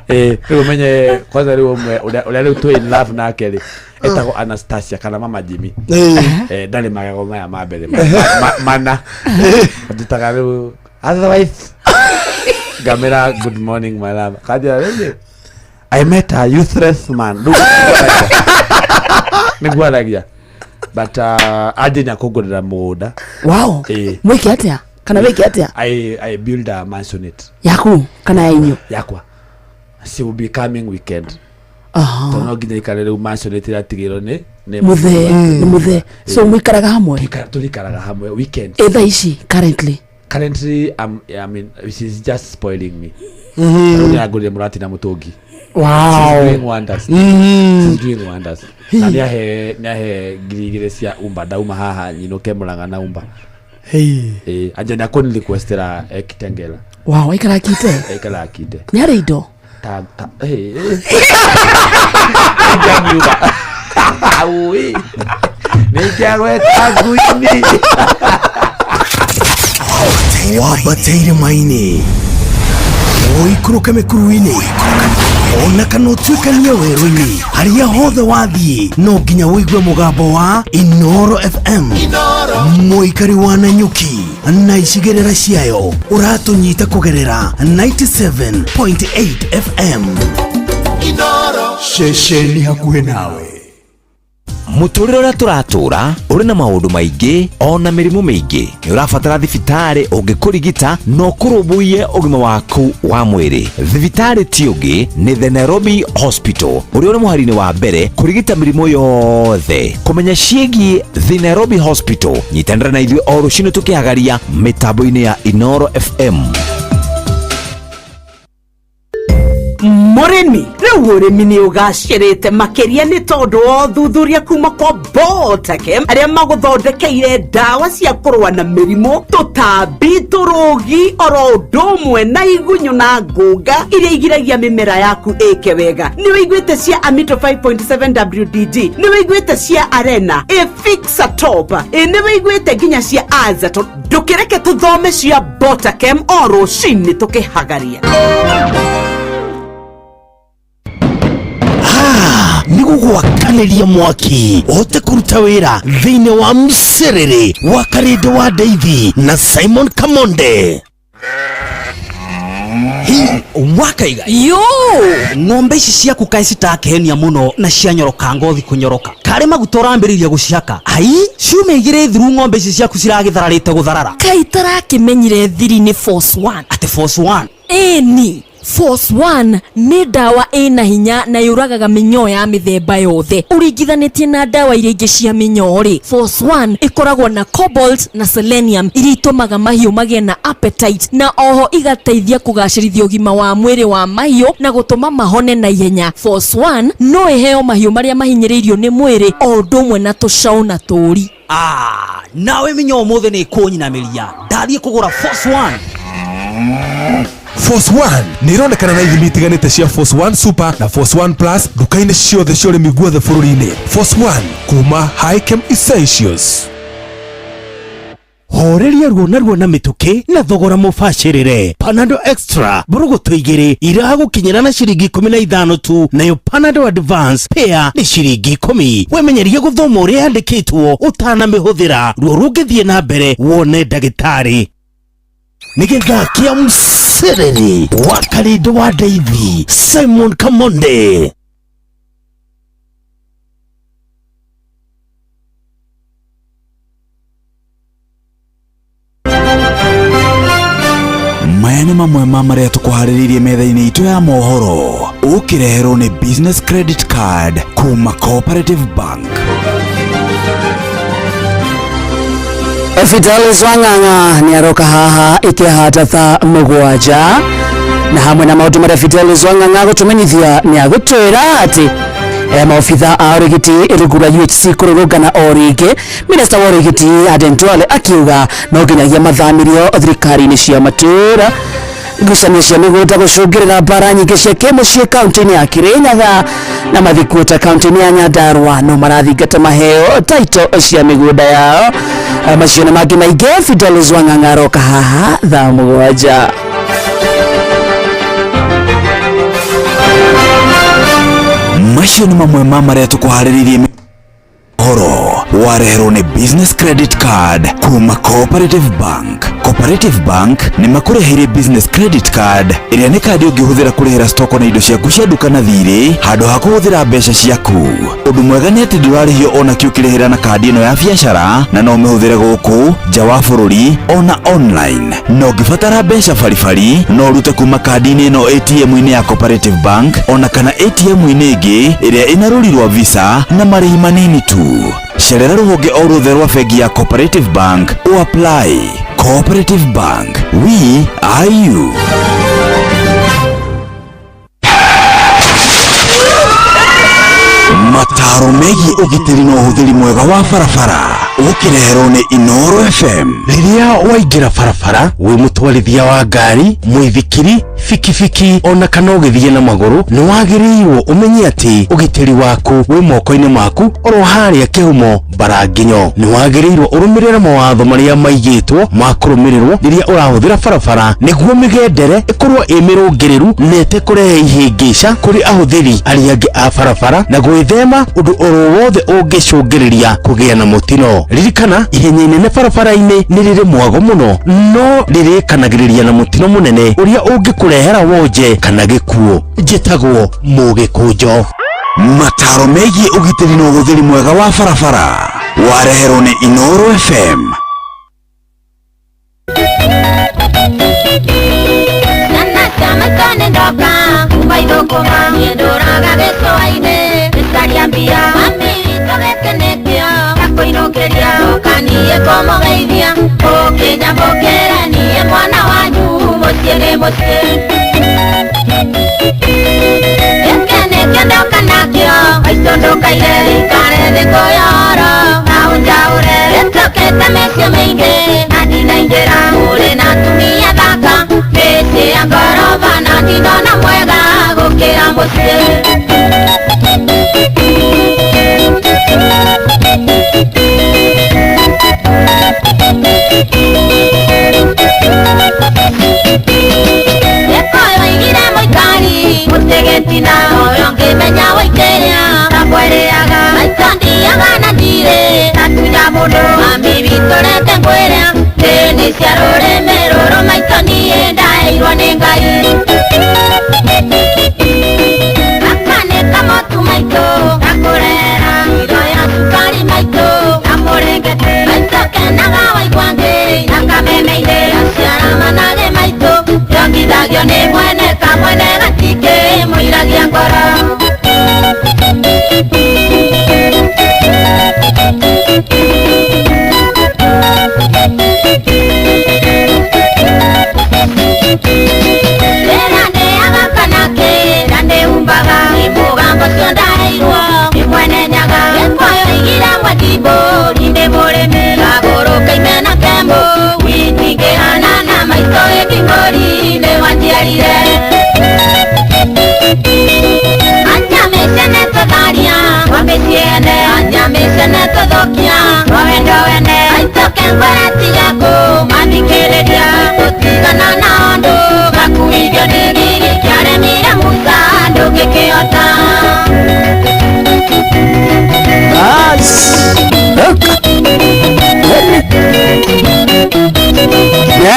Rĩu ũmenye kwanza rĩu ũmwe ũrĩa rĩu twĩ in love nake rĩ etagwo Anastasia kana mama Jimmy. Ndarĩ magego maya ma mbere mana. Andutaga rĩu otherwise Ngamĩra good morning my love. Kanjĩra rĩrĩ I met a useless man. Rĩu nĩguo aragia. But anjĩnya kũngũrĩra mũgũnda. Wow. Ĩĩ. Mwĩke atĩa? Kana wĩke atĩa? I build a mansionette. Yaku kana ya inyu? Yakwa. She will be coming weekend. Aha. Tondũ no nginya ikare rĩu mansionette ĩratigĩrwo nĩ Mũthee, nĩ mũthee. So mũikaraga hamwe? Tũikaraga hamwe weekend. Ĩ thaa ici currently? Currently I mean she's just spoiling me. Rĩu nĩarangũrire mũrati na mũtũngi. Wow. She's doing wonders. She's doing wonders. Na nĩahe 2,000 cia umba ndauma haha nyinũke Murang'a na umba. Ĩĩ, anja nĩakũni-requestera Kitengela. Wow, aikaraga Kite? Aikaraga Kite. Nĩ arĩ indo? Ta ta eh. Nĩngiangiuga. Ui. Nĩngiagweta ngui-inĩ. Wambate irĩma-inĩ, ũikũrũke mĩkuru-inĩ, ona kana ũtuĩkanie werũ-inĩ, harĩa hothe wathiĩ no nginya ũigue mũgambo wa Inoro FM. Mũikari wa Nanyuki na icigĩrĩra ciayo ũratũnyita kũgerera 97.8 FM. Ceceni hakuhĩ nawe. Mũtũrĩre ũrĩa tũratũra ũrĩ na maũndũ maingĩ ona mĩrimũ mĩingĩ. Nĩ ũrabatara thibitarĩ ũngĩkũrigita na ũkũrũmbũiye ũgima waku wa mwĩrĩ. Thibitarĩ ti ũngĩ nĩ The Nairobi Hospital ũrĩa ũrĩ mũhari-inĩ wa mbere kũrigita mĩrimũ yothe. Kũmenya ciĩgiĩ The Nairobi Hospital, nyitanĩra na ithuĩ o rũcinĩ tũkĩhagaria mĩtambo-inĩ ya Inoro FM. Mũrĩmi rĩu ũrĩmi nĩ ũgacĩrĩte makĩria nĩ tondũ wa ũthuthuria kuma kwa Botakem arĩa magũthondekeire ndawa cia kũrũa na mĩrimũ, tũtambi, tũrũgi oro ũndũ ũmwe na igunyũ na ngũnga iria igiragia mĩmera yaku ĩke wega. Nĩ wĩiguĩte cia Amito 5.7 WDG, nĩ wĩiguĩte cia Arena, Efixa Top, nĩ wĩiguĩte nginya cia Azaton. Ndũkĩreke tũthome cia Botakem o rũcinĩ tũkĩhagaria. Nĩ gũgwakanĩria mwaki ũhote kũruta wĩra thĩinĩ wa mcerere wa Karĩndĩ wa Ndeithi na Simon Kamonde. Wakaiga yo ng'ombe ici ciaku kaĩ citakehenia mũno na cianyoroka ngothi kũnyoroka karĩ maguta ũrambĩrĩria gũcihaka ai ciumia igĩrĩ thiru ng'ombe ici ciaku ciragĩthararĩte gũtharara. Kaĩ itarakĩmenyire thiri nĩ Force One. Atĩ Force One? Ĩni, Force One nĩ ndawa ĩna hinya na yũragaga mĩnyoo ya mĩthemba yothe. Ũringithanĩtie na ndawa iria ingĩ cia mĩnyoo rĩ, Force One ĩkoragwo na cobalt na selenium iria itũmaga mahiũ magĩe na appetite na oho igateithia kũgacĩrithia ũgima wa mwĩrĩ wa mahiũ na gũtũma mahone na ihenya. Force One no ĩheo mahiũ marĩa mahinyĩrĩirio nĩ mwĩrĩ o ũndũ ũmwe na tũcaũ na tũũri. Nawe mĩnyoo ũmũthĩ nĩ ĩkũnyinamĩria ndathiĩ kũgũra Force One. Force One nĩ ironekana na ithimi itiganĩte cia Force One Super na Force One Plus nduka-inĩ ciothe cia ũrĩmi guothe bũrũri-inĩ. Force One kuma Hikem Essentials. Horeria ruo na ruo na mĩtũkĩ na thogora mũbacĩrĩre. Panadol Extra mbũrũgũtũ igĩrĩ iragũkinyĩra na ciringi 15 tu, nayo Panadol Advance pair nĩ ciringi 10. Wemenyerie gũthoma ũrĩa yandĩkĩtwo ũtanamĩhũthĩra. Ruo rũngĩthiĩ na mbere wone ndagĩtarĩ. Nĩ gĩthaa kĩa mcerere wa Karĩndĩ wa Ndeithi Simon Kamonde. Maya nĩ mamwe ma marĩa tũkũharĩrĩirie metha-inĩ itũ ya mohoro ũkĩreherwo nĩ Business Credit Card kuma Cooperative Bank. Fidelis Wang'ang'a nĩ aroka haha ĩkĩhata thaa 7 na hamwe na maũndũ marĩa Fidelis Wang'ang'a agũtũmenyithia nĩ agũtwĩra atĩ maobitha a ũrigiti rungu rwa UHC kũrũrũngana o rĩngĩ. Minista wa ũrigiti Aden Duale akiuga no nginyagia mathamĩrio thirikari-inĩ cia matũũra. Ngucanio cia mĩgũnda gũcũngĩrĩra mbara nyingĩ cia kĩmũciĩ kaunti-inĩ ya Kirinyaga na mathikuta kaunti-inĩ ya Nyandarua no marathingata maheo taito cia mĩgũnda yao. Macio na mangĩ maingĩ Fidelis Wang'ang'a aroka haha thaa 7. Macio nĩ mamwe ma marĩa tũkũharĩrĩirie mohoro Wareherwo nĩ Business Credit Card kuma Cooperative Bank. Cooperative Bank nĩ makũreheire Business Credit Card ĩrĩa nĩ kandi ũngĩhũthĩra kũrĩhĩra stoko na indo ciaku cia nduka na thirĩ handũ ha kũhũthĩra mbeca ciaku. Ũndũ mwega nĩ atĩ ndũrarĩhio ona kĩ ũkĩrĩhĩra na kandi ĩno ya biacara na no ũmĩhũthĩre gũkũ nja wa bũrũri ona online. Na ũngĩbatara mbeca baribari no ũrute kuma kandi-inĩ ĩno ATM-inĩ ya Cooperative Bank ona kana ATM-inĩ ĩngĩ ĩrĩa ĩna rũri rwa Visa na marĩhi manini tu. Cerera rũhonge o ruothe rwa bengi ya Cooperative Bank o apply. Cooperative Bank, we are you. Mataro megiĩ ũgitĩri na ũhũthĩri mwega wa barabara ũkĩreherwo nĩ Inoro FM. Rĩrĩa waingĩra barabara wĩ mũtwarithia wa ngari, mũithikiri, bikibiki ona kana ũgĩthiĩ na magũrũ, nĩ wagĩrĩirwo ũmenye atĩ ũgitĩri waku wĩ moko-inĩ maku oro harĩa kĩhumo baranginyo. Nĩ wagĩrĩirwo ũrũmĩrĩre mawatho marĩa maigĩtwo ma kũrũmĩrĩrwo rĩrĩa ũrahũthĩra barabara nĩguo mĩgendere ĩkorwo ĩ mĩrũngĩrĩru na ĩtekũrehe ihĩngĩca kũrĩ ahũthĩri arĩa angĩ a barabara na gwĩthema ũndũ oro wothe ũngĩcũngĩrĩria kũgĩa na mũtino. Ririkana, ihenya inene barabara-inĩ nĩ rĩrĩ mwago mũno no rĩrĩkanagĩrĩria na mũtino mũnene ũrĩa ũngĩkũrehera wonje kana gĩkuũ. Njĩtagwo Mũgĩkũnjo. Mataro megiĩ ũgitĩri na ũhũthĩri mwega wa barabara wareherwo nĩ Inoro FM.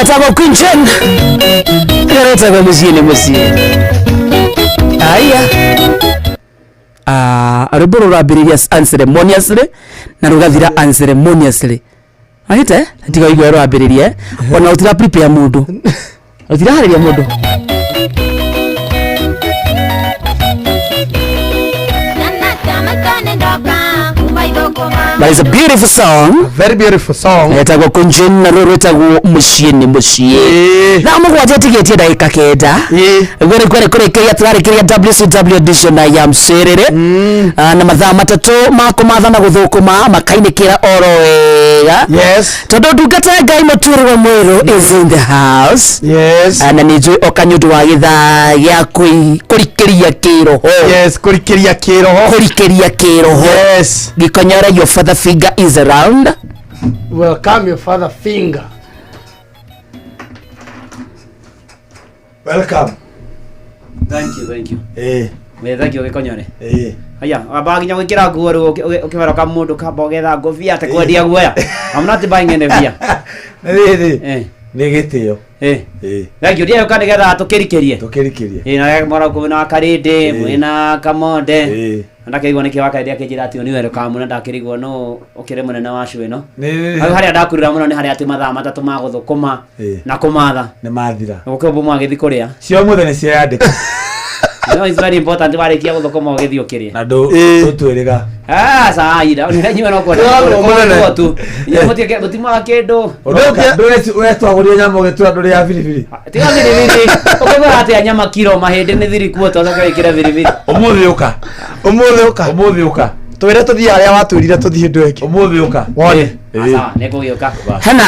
Etagwo Queen Jen. Etagwo mũciĩ nĩ mũciĩ. Aya. Rwĩmbo rũrambĩrĩria unceremoniously na rũgathira unceremoniously. Ahite? Tiga ũigue rwambĩrĩria. Ona ũtira prepare mũndũ. Ũtiraharĩria mũndũ. That is a beautiful song. A very beautiful song. Etagwo Kunjen na rũrũ rwĩtagwo mũciĩ nĩ mũciĩ. Na mũgwanja tigĩtie ndagĩka 9. Gwere gwere kũrĩkĩria tũrarĩkĩria WCW edition ya Mcerere. Na mathaa 3 ma kũmatha na gũthũkũma makainĩkĩra oro wega. Yes. Tondũ ndungata ya Ngai Mũtwĩri wa Mwĩrũ is in the house. Yes. Na nĩ njũĩ oka nĩ ũndũ wa gĩthaa gĩa kũrikĩria kĩroho. Yes, kũrikĩria kĩroho. Kũrikĩria kĩroho. Yes. Gĩkonyora your father figure is around. Welcome your father finger. Welcome. Thank you, thank you. Eh. Wethagio gĩkonyore. Haya, wamba nginya gwĩkĩra nguo rĩu ũkĩmeroka mũndũ kamba ũgetha ngobia atĩ kwendia guoya. I'm not buying any beer. Nĩ rĩrĩ. Nĩ gĩtĩo. Thengio ndiaũka nĩgetha tũkĩrikĩrie. Tũkĩrikĩrie. Na mwarauko mwĩna Karĩndĩ, mwĩna Kamonde. Ndakĩrigwo nĩkĩ wa Karĩndĩ akĩnjĩra atĩ ũyũ nĩ welcome na ndakĩrigwo no ũkĩrĩ mũnene wa show ĩno. Hau harĩa ndakurĩra mũno nĩ harĩa atĩ mathaa matatũ ma gũthũkũma na kũmatha. Nĩ mathira. Gũkĩũmbũ mwagĩthiĩ kũrĩa. Cia ũmũthĩ nĩ cieyandĩka. No, it's very important warĩkia gũthũkũma ũgĩthiĩ ũkĩrĩe. Na ndũtwĩrĩga. Ah, saida. Nĩ no kwenda. Kũrĩa tu. Mũtimaga kĩndũ. Ũretwagũria nyama ũgĩtura ndũrĩ ya biribiri. Tiga biribiri. Ũkĩgũra atĩa nyama kiro mahĩndĩ nĩ thiri kuota ũcoke wĩkĩre biribiri. Ũmũthĩ ũka. Ũmũthĩ ũka. Ũmũthĩ ũka. Twĩre tũthiĩ harĩa watwĩrire tũthiĩ ndũ ĩngĩ. Ũmũthĩ ũka. Wone. Sawa, nĩngũgĩũka.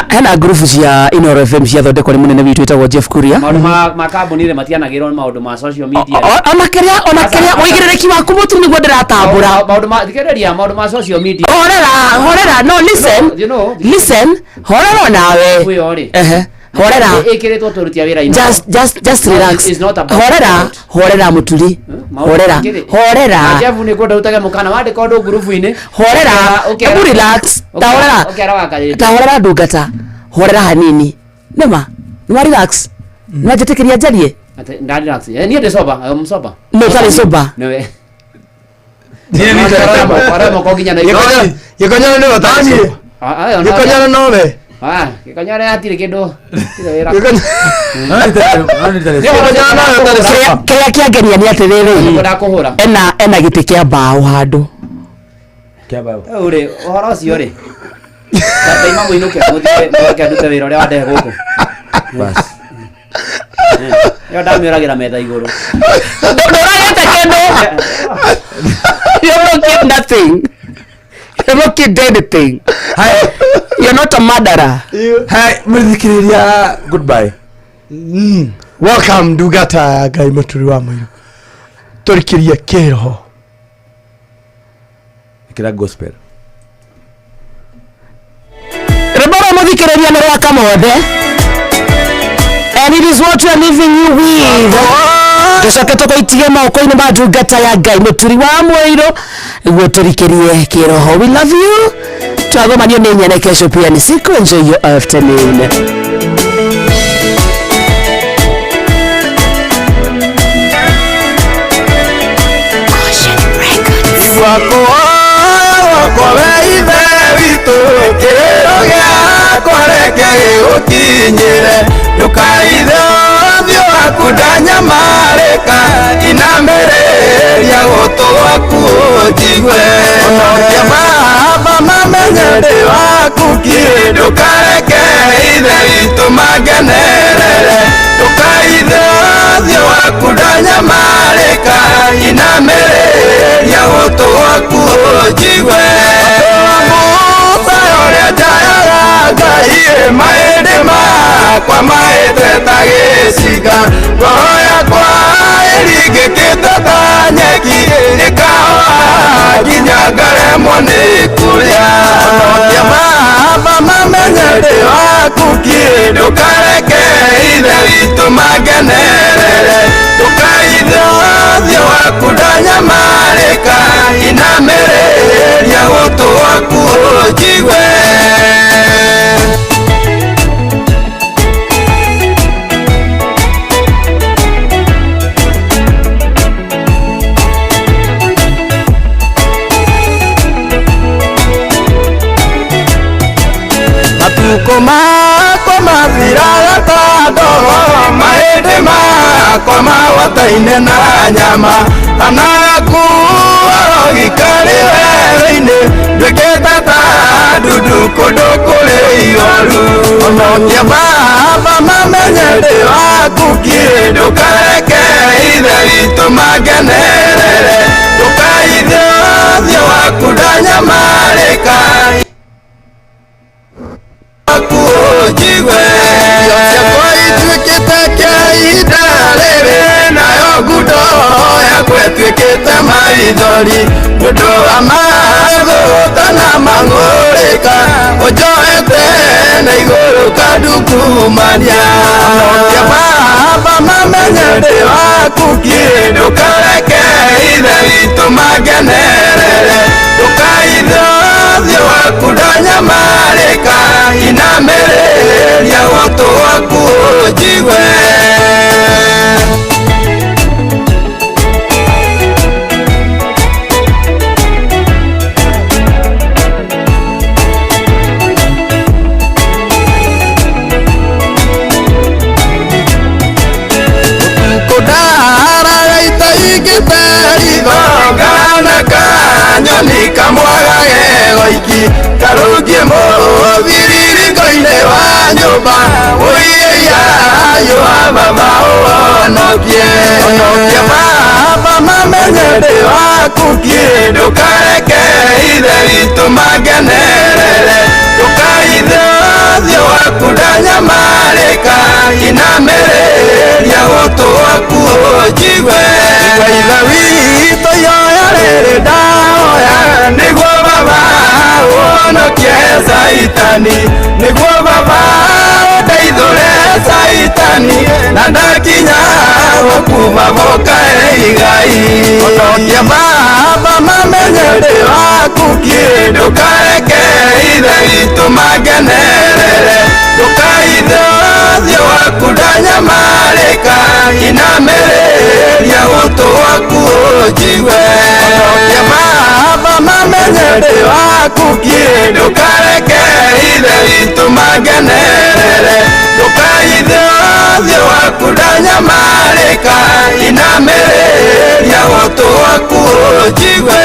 Hena ngurubu cia Inooro FM ciathondekwo nĩ mũnene witũ wĩtagwo Jeff Kuria. Maũndũ ma kambuni rĩ matianagĩrwo maũndũ ma social media. Ona kĩrĩa ũigĩrĩrĩki waku mũtu nĩguo ndĩratambũra. Maũndũ ma thikĩrĩria maũndũ ma social media. Horera, no listen. Listen, horera nawe. Horera. Ĩkĩrĩtwo tũruti a wĩra Inooro. Just relax. Horera, horera mũturi. Horera, horera. Jeff nĩ kwenda ũtage mũkana wandĩka ũndũ ngurubu-inĩ. Horera, hebu relax. Tahorera. Tahorera ndungata. Horera hanini. Nĩma, nĩwa relax. Nĩwanjĩtĩkĩria njarie? Nda relax. Niĩ ndĩ sober, I'm sober. No ũtarĩ sober. Nĩwe. Gĩkonyore nĩwe ũtarĩ sober. Gĩkonyore nowe. Gĩkonyore hatirĩ kĩndũ. Kĩrĩa kĩangenia nĩ atĩrĩrĩ, ena gĩtĩ kĩa mbaũ handũ. Rĩu rĩ, ũhoro ũcio rĩ, ndaima mũinũke mũthiĩ mũreke ndute wĩra ũrĩa wandehe gũkũ. Ĩyo ndamĩũragĩra metha igũrũ. Ndũragĩte kĩndũ. You don't get nothing. You don't get anything. You're not a murderer. Hi, mũthikĩrĩria, goodbye. Welcome ndungata ya Ngai mũturi wa mũiru. Tũrikĩrie kĩroho. Ĩkĩra gospel. Rwĩmbo rwa mũthikĩrĩria nĩ rwa Kamothe. And it is what we are leaving you with. Tũcoke tũgũitige moko-inĩ ma ndungata ya Ngai mũturi wa mũiru nĩguo tũrikĩrie kĩroho. We love you. Twagomanio nĩ nyene kesho pia ni siku. Enjoy your afternoon. Wakwa we ithe witũ kĩrĩro gĩakwa reke gĩgũkinyĩre ndũkaithe ũthiũ waku ndanyamarĩka inamĩrĩria gũtũ gwaku ũnjigue ũnokia baba mamenye ndĩ waku kĩ ndũkareke ithe witũ mangenerere ndũkaithe ũthiũ waku ndanyamarĩka inamĩrĩria gũtũ gwaku ũnjigue ũrĩa njayaga Ngai mahĩndĩ makwa mahĩte ta gĩcinga ngoro yakwa ĩringĩkĩte ta nyeki ĩkahoha nginya ngaremwo nĩ kũrĩa ũnokia baba mamenye ndĩ waku kĩ ndũkareke ithe witũ mangenerere ndũkaithe ũthiũ waku ndanyamarĩka inamĩrĩria gũtũ gwaku ũnjigue. Matukũ makwa mathiraga ta ndogo mahĩndĩ makwa mawataine na nyama kana kuo gĩkarĩ werũ-inĩ nduĩkĩte ta ndudu kũndũ kũrĩ ihoru ũnokia baba mamenye ndĩ waku kĩ ndũkareke ithe witũ mangenerere ndũkaithe ũthiũ waku ndanyamarĩka ũnjigue ciakwa ituĩkĩte kĩa ihinda rĩrĩ nayo ngundo yakwa ĩtuĩkĩte maithori nĩũndũ wa mathũta na mang'ũrĩka ũnjoete na igũrũ kandungumania ũnokia baba mamenye ndĩ waku kĩ ndũkareke maiki karũngie mũthiriringo-inĩ wa nyũmba ũiya yũa baba ũhonokie honokie baba mamenye ndĩ waku kĩ ndũkareke ithe witũ mangenerere ndũkaithe ũthiũ waku ndanyamarĩka inamĩrĩria gũtũ gwaku ũnjigue ithe witũ ihoya rĩrĩ ndahoya nĩguo baba ũhonokie Caitani nĩguo baba ũndeithũre Caitani na ndakinya gũkũ baba ũkahe igai honokie baba mamenye ndĩ waku kĩ ndũkareke ithe witũ mangenerere ndũkaithe ũthiũ waku ndanyamarĩka inamĩrĩria gũtũ gwaku ũnjigue honokie baba mamenye ndĩ waku kĩ ndũkareke ithe witũ mangenerere ndũkaithe ũthiũ waku ndanyamarĩka inamĩrĩria gũtũ gwaku ũnjigue.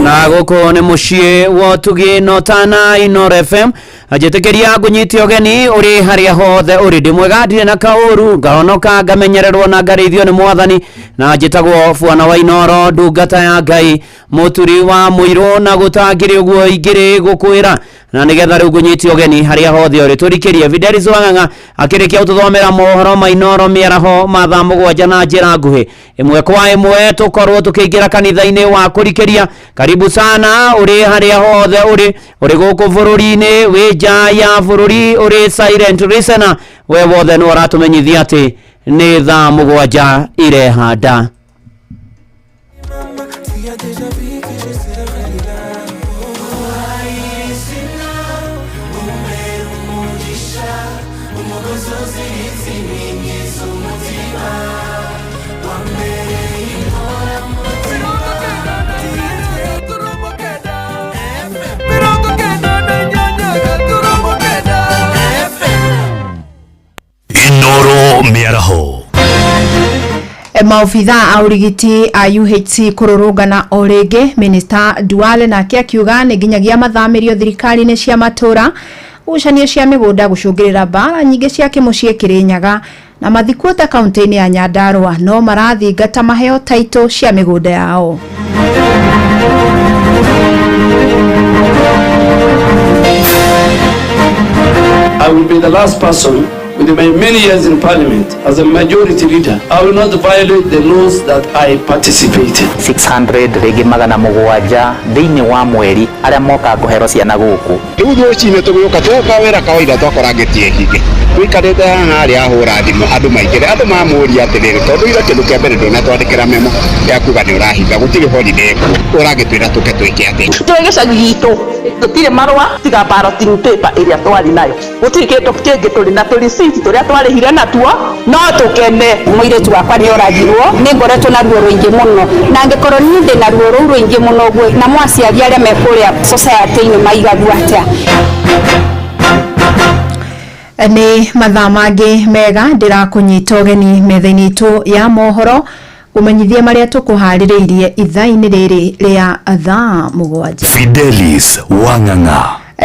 Na gũkũ nĩ mũciĩ wa ũtugi no tana Inooro FM njĩtĩkĩria ngũnyite ũgeni ũrĩ harĩa hothe ũrĩ ndĩ mwega ndirĩ na kaũru ngahonoka ngamenyererwo na ngarĩithio nĩ mwathani na njĩtagwo bwana wa Inooro ndungata ya Ngai mũturi wa mũirũ na gũtangĩrĩ ũguo ingĩrĩ gũkwĩra na nĩgetha rĩu ngũnyite ũgeni harĩa hothe ũrĩ tũrikĩrie Fidelis Wang'ang'a akĩrĩkia gũtũthomera mohoro ma Inooro mĩaraho ma thaa mũgwanja na njĩra nguhĩ ĩmwe kwa ĩmwe tũkorwo tũkĩingĩra kanitha-inĩ wa kũrikĩria. Karibu sana ũrĩ harĩa hothe ũrĩ ũrĩ gũkũ bũrũri-inĩ wĩ nja ya bũrũri ũrĩ silent listener we wothe nĩ ũratũmenyithia atĩ nĩ thaa mũgwanja irehanda. Inooro mĩaraho. Maobitha a ũrigiti a UHC kũrũrũngana o rĩngĩ. Minister Duale nake akiuga nĩ nginyagia mathamĩrio thirikari-inĩ cia matũra ngucanio cia mĩgũnda gũcũngĩrĩra mbara nyingĩ cia kĩmũciĩ Kĩrĩnyaga na mathikwo ta kaunti-inĩ ya Nyandarua no marathingata maheo taitũ cia mĩgũnda yao. I will be the last person with my many years in parliament as a majority leader. I will not violate the laws that I participated. 600 rĩngĩ 700 thĩinĩ wa mweri arĩa mokaga kũhero ciana gũkũ. Rĩu rũcinĩ tũgĩũka twoka wĩra kawaida twakora ngĩti ĩhinge. Tũikarĩte haha harĩa ahũra thimũ andũ maingĩre andũ mamũria atĩrĩrĩ tondũ ira kĩndũ kĩa mbere ndũnatwandĩkĩra memo ya kuga nĩ ũrahinga gũtirĩ holiday kuo ũragĩtwĩra tũke twĩke atĩa. Tũrĩ gĩcagi gitũ tũtirĩ marũa tiga balloting paper ĩrĩa twarĩ nayo gũtirĩ kĩndũ kĩngĩ tũrĩ na tũriciti tũrĩa twarĩhire natuo no tũkene. Mũirĩtu wakwa nĩ oragirwo nĩ ngoretwo na ruo rũingĩ mũno na angĩkorwo niĩ ndĩ na ruo rũu rũingĩ mũno ũguo namo aciari arĩa me kũrĩa society-inĩ maigagua atĩa. Nĩ mathaa mangĩ mega ndĩrakũnyita ũgeni metha-inĩ itũ ya mohoro kũmenyithia marĩa tũkũharĩrĩirie ithaa-inĩ rĩrĩ rĩa thaa mũgwanja. Fidelis Wang'ang'a.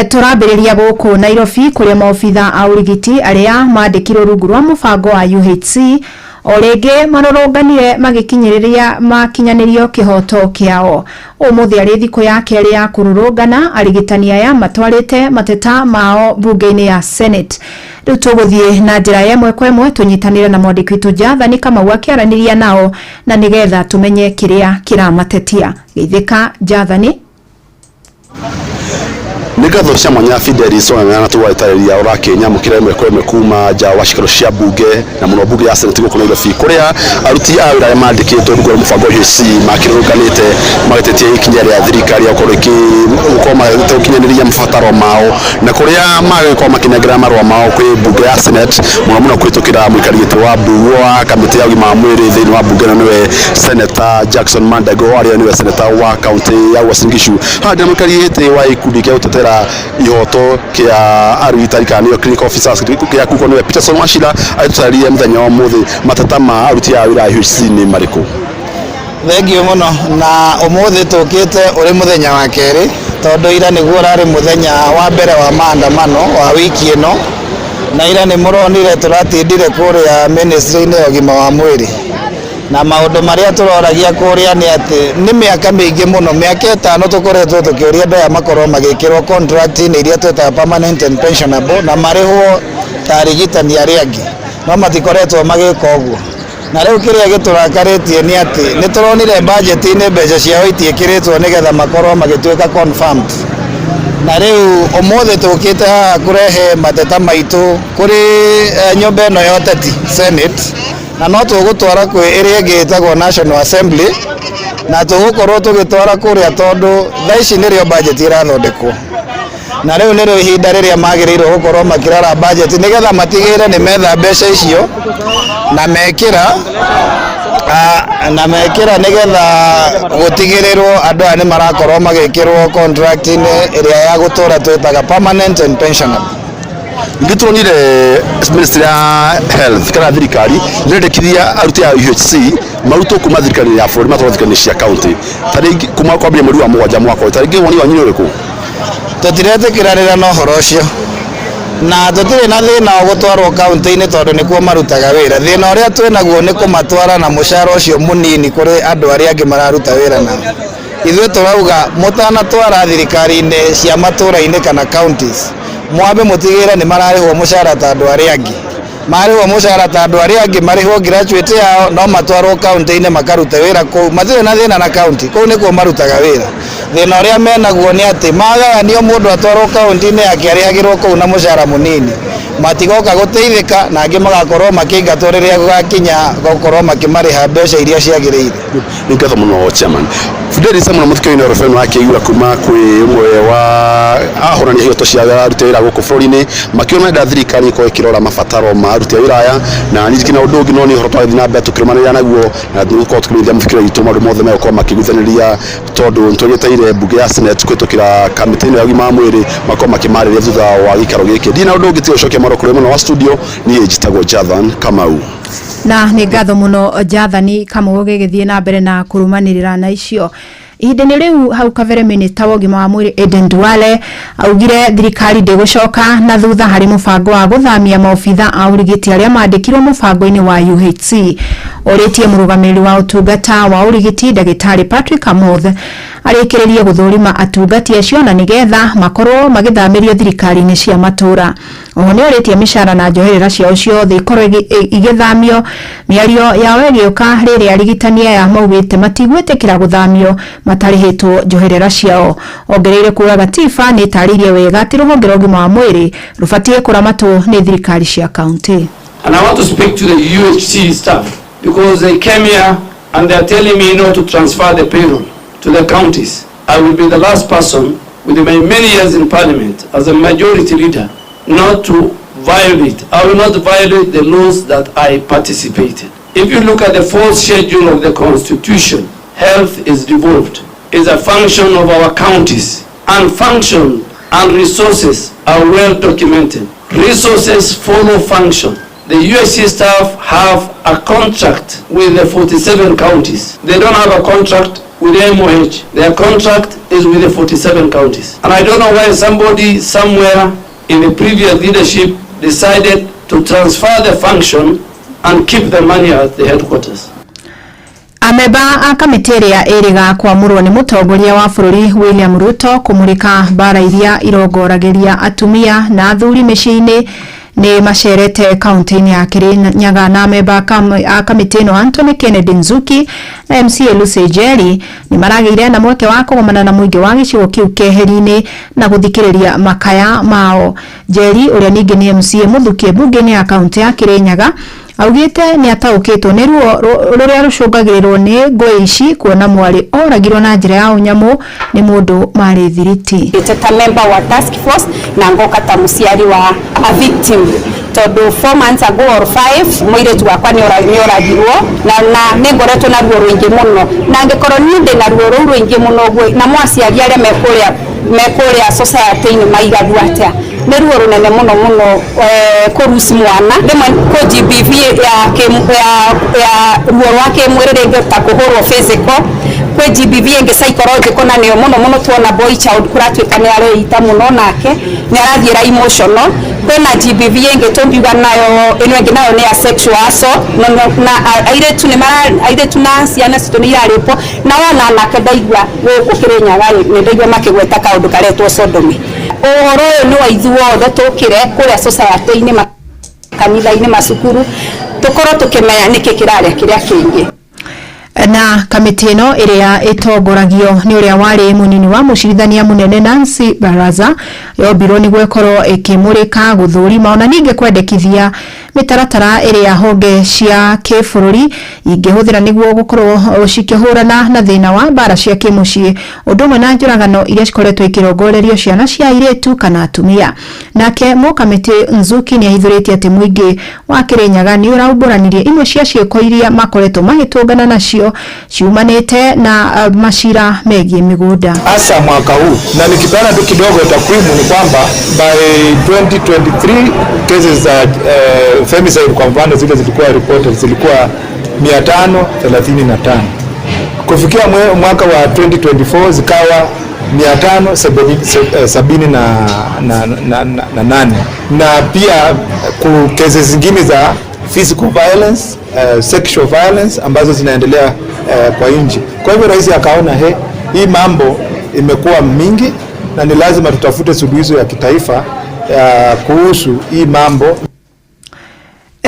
Tũrambĩrĩria gũkũ Nairobi kũrĩa maobitha a ũrigiti arĩa mandĩkirwo rungu rwa mũbango wa UHC o rĩngĩ marũrũnganire magĩkinyĩrĩria makinyanĩrio kĩhoto kĩao. Ũmũthĩ arĩ thikũ ya kerĩ ya kũrũrũngana arigitani aya matwarĩte mateta mao mbunge-inĩ ya Senate. Rĩu tũgũthiĩ na njĩra ya ĩmwe kwa ĩmwe tũnyitanĩre na mwandĩki witũ Jathani Kamau akĩaranĩria nao na nĩgetha tũmenye kĩrĩa kĩramatetia. Geithĩka Jathani. Nĩ ngatho cia mwanya Fidelis Wang'ang'a na tũgwatarĩria ũrakĩnyamũkĩra ĩmwe kwa ĩmwe kuma nja wa cikaro cia mbunge na mũno mbunge ya Senate gũkũ Nairobi kũrĩa aruti a wĩra arĩa mandĩkĩtwo rungu rwa mũbango UHC makĩrũrũnganĩte magĩtetia ikinya rĩa thirikari ya gũkorwo magĩkinyanĩria mabataro mao na kũrĩa magĩkorwo makĩnengera marũa mao kwĩ mbunge ya Senate mũno mũno kũhĩtũkĩra mũikari gĩtĩ wa mbunge wa kamĩtĩ ya ũgima wa mwĩrĩ thĩinĩ wa mbunge na nĩwe Senator Jackson Mandago arĩa nĩwe senator wa kaunti ya Uasin Gishu. Haha ndĩna mũikari gĩtĩ wa gĩkundi kĩa gũtetera Gũtetera ihoto kĩa arigitani kana nĩo clinical officers kĩa kuko nĩwe Peterson Wachira agĩtũtarĩria mũthenya wa ũmũthĩ mateta ma aruti a wĩra a UHC nĩ marĩkũ. Thengio mũno na ũmũthĩ tũkĩte ũrĩ mũthenya wa kerĩ tondũ ira nĩguo ũrarĩ mũthenya wa mbere wa maandamano wa wiki ĩno na ira nĩ mũronire tũratindire kũrĩa ministry-inĩ ya ũgima wa mwĩrĩ na maũndũ marĩa tũroragia kũrĩa nĩ atĩ nĩ mĩaka mĩingĩ mũno mĩaka 5 tũkoretwo tũkĩũria andũ aya makorwo magĩkĩrwo contract-inĩ iria twĩtaga permanent and pensionable na marĩhwo ta arigitani arĩa angĩ no matikoretwo magĩka ũguo. Na rĩu kĩrĩa gĩtũrakarĩtie nĩ atĩ nĩ tũronire budget-inĩ mbeca ciao itiĩkĩrĩtwo nĩgetha makorwo magĩtuĩka confirmed. Na rĩu ũmũthĩ tũkĩte haha kũrehe mateta maitũ kũrĩ nyũmba ĩno ya ũteti Senate na no tũgũtwara kwĩ ĩrĩa ĩngĩ ĩtagwo National Assembly na tũgũkorwo tũgĩtwara kũrĩa tondũ thaa ici nĩrĩo budget ĩrathondekwo. Na rĩu nĩrĩo ihinda rĩrĩa magĩrĩirwo gũkorwo makĩrora budget nĩgetha matigĩrĩre nĩ metha mbeca icio na mekĩra nĩgetha gũtigĩrĩrwo andũ aya nĩ marakorwo magĩkĩrwo contract-inĩ ĩrĩa ya gũtũra twĩtaga permanent and pensionable. Ningĩ turonire Ministry ya Health kana thirikari nĩrendekithia aruti a UHC marutwo kuma thirikari ya bũrũri matwarwo thirikari cia county tarĩngĩ kuma kwambĩrĩria mweri wa 7 mwaka ũyũ tarĩngĩ woni wanyu nĩ ũrĩkũ? Tũtiretĩkĩranĩra na ũhoro ũcio na tũtirĩ na thĩna wa gũtwarwo kaunti-inĩ tondũ nĩkuo marutaga wĩra. Thĩna ũrĩa twĩnaguo nĩ kũmatwara na mũcara ũcio mũnini kũrĩ andũ arĩa angĩ mararuta wĩra nao. Ithuĩ tũrauga mũtanatwara thirikari-inĩ cia matũra-inĩ kana counties mwambe mũtigĩrĩre nĩ mararĩhwo mũcara ta andũ arĩa angĩ. Marĩhwo mũcara ta andũ arĩa angĩ marĩhwo graduate yao no matwarwo kaunti-inĩ makarute wĩra kũu. Matirĩ na thĩna na kaunti, kũu nĩkuo marutaga wĩra. Thĩna ũrĩa menaguo nĩ atĩ magayanio mũndũ atwarwo kaunti-inĩ yake arĩhagĩrwo kũu na mũcara mũnini matigoka gũteithĩka na angĩ magakorwo makĩingatwo rĩrĩa gũgakinya gũkorwo makĩmarĩha mbeca iria ciagĩrĩire. Nĩ ngatho mũno chairman. Fidelis mũno mũthikĩrĩria wa RFM akĩigua kuma kwĩ ũmwe wa ahũrani ihoto cia aruti a wĩra gũkũ bũrũri-inĩ makiona marenda thirikari ĩkorwo ĩkĩrora mabataro ma aruti a wĩra aya na ningĩ na ũndũ ũngĩ no nĩ ũhoro twathiĩ na mbere tũkĩrũmanĩrĩra naguo na tũgũkorwo tũkĩmenyithia mũthikĩrĩria witũ maũndũ mothe megũkorwo makĩiguithanĩria tondũ nĩtũgĩteire mbunge ya Senate kũhĩtũkĩra kamĩtĩ ĩno ya ũgima wa mwĩrĩ makorwo makĩmarĩria thutha wa gĩikaro gĩkĩ. Ndirĩ na ũndũ ũngĩ tiga gũcokia mwaro kũrĩ mwena wa studio. Niĩ njĩtagwo Jathan Kamau. Na nĩ ngatho mũno Jathani Kamau gĩgĩthiĩ na mbere na kũrũmanĩrĩra na icio. Ihinda-inĩ rĩu hau kabere minista wa ũgima wa mwĩrĩ Aden Duale augire thirikari ndĩgũcoka na thutha harĩ mũbango wa gũthamia maobitha a ũrigiti arĩa mandĩkirwo mũbango-inĩ wa UHC. Orĩtie mũrũgamĩrĩri wa ũtungata wa ũrigiti ndagĩtarĩ Patrick Amoth arĩkĩrĩrie gũthũrima atungati acio na nĩgetha makorwo magĩthamĩrio thirikari-inĩ cia matũra. Oho nĩ orĩtie mĩcara na njoherera ciao ciothe ikorwo igĩthamio. Mĩario yao ĩgĩũka rĩrĩa arigitani aya maugĩte matigwĩtĩkĩra gũthamio matarĩhĩtwo njoherera ciao. Ongereire kuga gatiba nĩ ĩtarĩirie wega atĩ rũhonge rwa ũgima wa mwĩrĩ rũbatiĩ kũramatwo nĩ thirikari cia kaunti. And I want to speak to the UHC staff because they came here and they are telling me not to transfer the payroll to the counties. I will be the last person with my many years in parliament as a majority leader not to violate. I will not violate the laws that I participated. If you look at the fourth schedule of the constitution, health is devolved. It's a function of our counties, and function and resources are well documented. Resources follow function. The UHC staff have a contract with the 47 counties. They don't have a contract with the MOH. Their contract is with the 47 counties. And I don't know why somebody somewhere in the previous leadership decided to transfer the function and keep the money at the headquarters. Ameba a kamĩtĩ ĩrĩa ĩrĩga kwamũrwo nĩ mũtongoria wa bũrũri William Ruto kũmũrĩka mbara iria irongoragĩria atumia na athuri mĩciĩ-inĩ nĩ macerete kaunti-inĩ ya Kirinyaga na amemba a kamĩtĩ ĩno Anthony Kennedy Nzuki na MCA Lucy Njeri nĩ maragĩire na mweke wa kũgomana na mũingĩ wa gĩcigo kĩu keheri-inĩ na gũthikĩrĩria makaya mao. Njeri ũrĩa ningĩ nĩ MCA Mũthukie mbunge-inĩ ya kaunti ya Kirinyaga augĩte nĩ ataũkĩtwo nĩ ruo rũrĩa rũcũngagĩrĩrwo nĩ ngũĩ ici kuona mwarĩ oragirwo na njĩra ya ũnyamũ nĩ mũndũ marĩ thiriti. Ta member wa task force na ngoka ta mũciari wa a victim tondu 4 months ago or 5 mũirĩtu wakwa nĩ oragirwo na nĩ ngoretwo na ruo rũingĩ mũno na angĩkorwo niĩ ndĩ na ruo rũu rũingĩ mũno ũguo namo aciari arĩa me kũrĩa mekũrĩa society-inĩ maigagua atĩa. Nĩ ruo rũnene mũno mũno kũruci mwana rĩmwe kũ GBV ya ruo rwa kĩmwĩrĩ rĩngĩ ta kũhũrwo physical, kwĩ GBV ĩngĩ psychological, na nĩyo mũno mũno tuona boy child kũratuĩka nĩ areita mũno nake nĩ arathiĩra emotional. Kwĩna GBV ĩngĩ tũngiuga nayo ĩno ĩngĩ nayo nĩ ya sexual assault, na airĩtu nĩ mara airĩtu na ciana citũ nĩ irarĩpwo, na wona anake ndaigua gũkũ Kĩrĩnyaga nĩ ndaigua makĩgweta kaũndũ karetwo sodomy. Ũhoro ũyũ nĩ wa ithuothe tũkĩre kũrĩa society-inĩ, makanitha-inĩ, macukuru, tũkorwo tũkĩmenya nĩkĩ kĩrarĩa kĩrĩa kĩngĩ. Na kamĩtĩ ĩno ĩrĩa ĩtongoragio nĩ ũrĩa warĩ mũnini wa mũcirithania mũnene Nancy Baraza yombirwo nĩguo ĩkorwo ĩkĩmũrĩka, gũthũrima ona ningĩ kwendekithia mĩtaratara ĩrĩa honge cia kĩbũrũri ingĩhũthĩra nĩguo gũkorwo cikĩhũrana na thĩna wa mbara cia kĩmũciĩ, ũndũ ũmwe na njũragano iria cikoretwo ikĩrongorerio ciana cia airĩtu kana atumia. Nake mũkamĩtĩ Nzuki nĩ ahithũrĩtie atĩ mũingĩ wa Kĩrĩnyaga nĩ ũraumbũranirie imwe cia ciĩko iria makoretwo magĩtũngana nacio ciumanĩte na macira megiĩ mĩgũnda. Hasa mwaka huu, na nikipeana tu kidogo takwimu ni kwamba by 2023 cases za femicide kwa mfano zile zilikuwa reported zilikuwa 535. Kufikia mwaka wa 2024 zikawa 578, na pia cases zingine za physical violence, sexual violence ambazo zinaendelea kwa nchi. Kwa hivyo rais akaona hii mambo imekuwa mingi na ni lazima tutafute suluhisho ya kitaifa kuhusu hii mambo.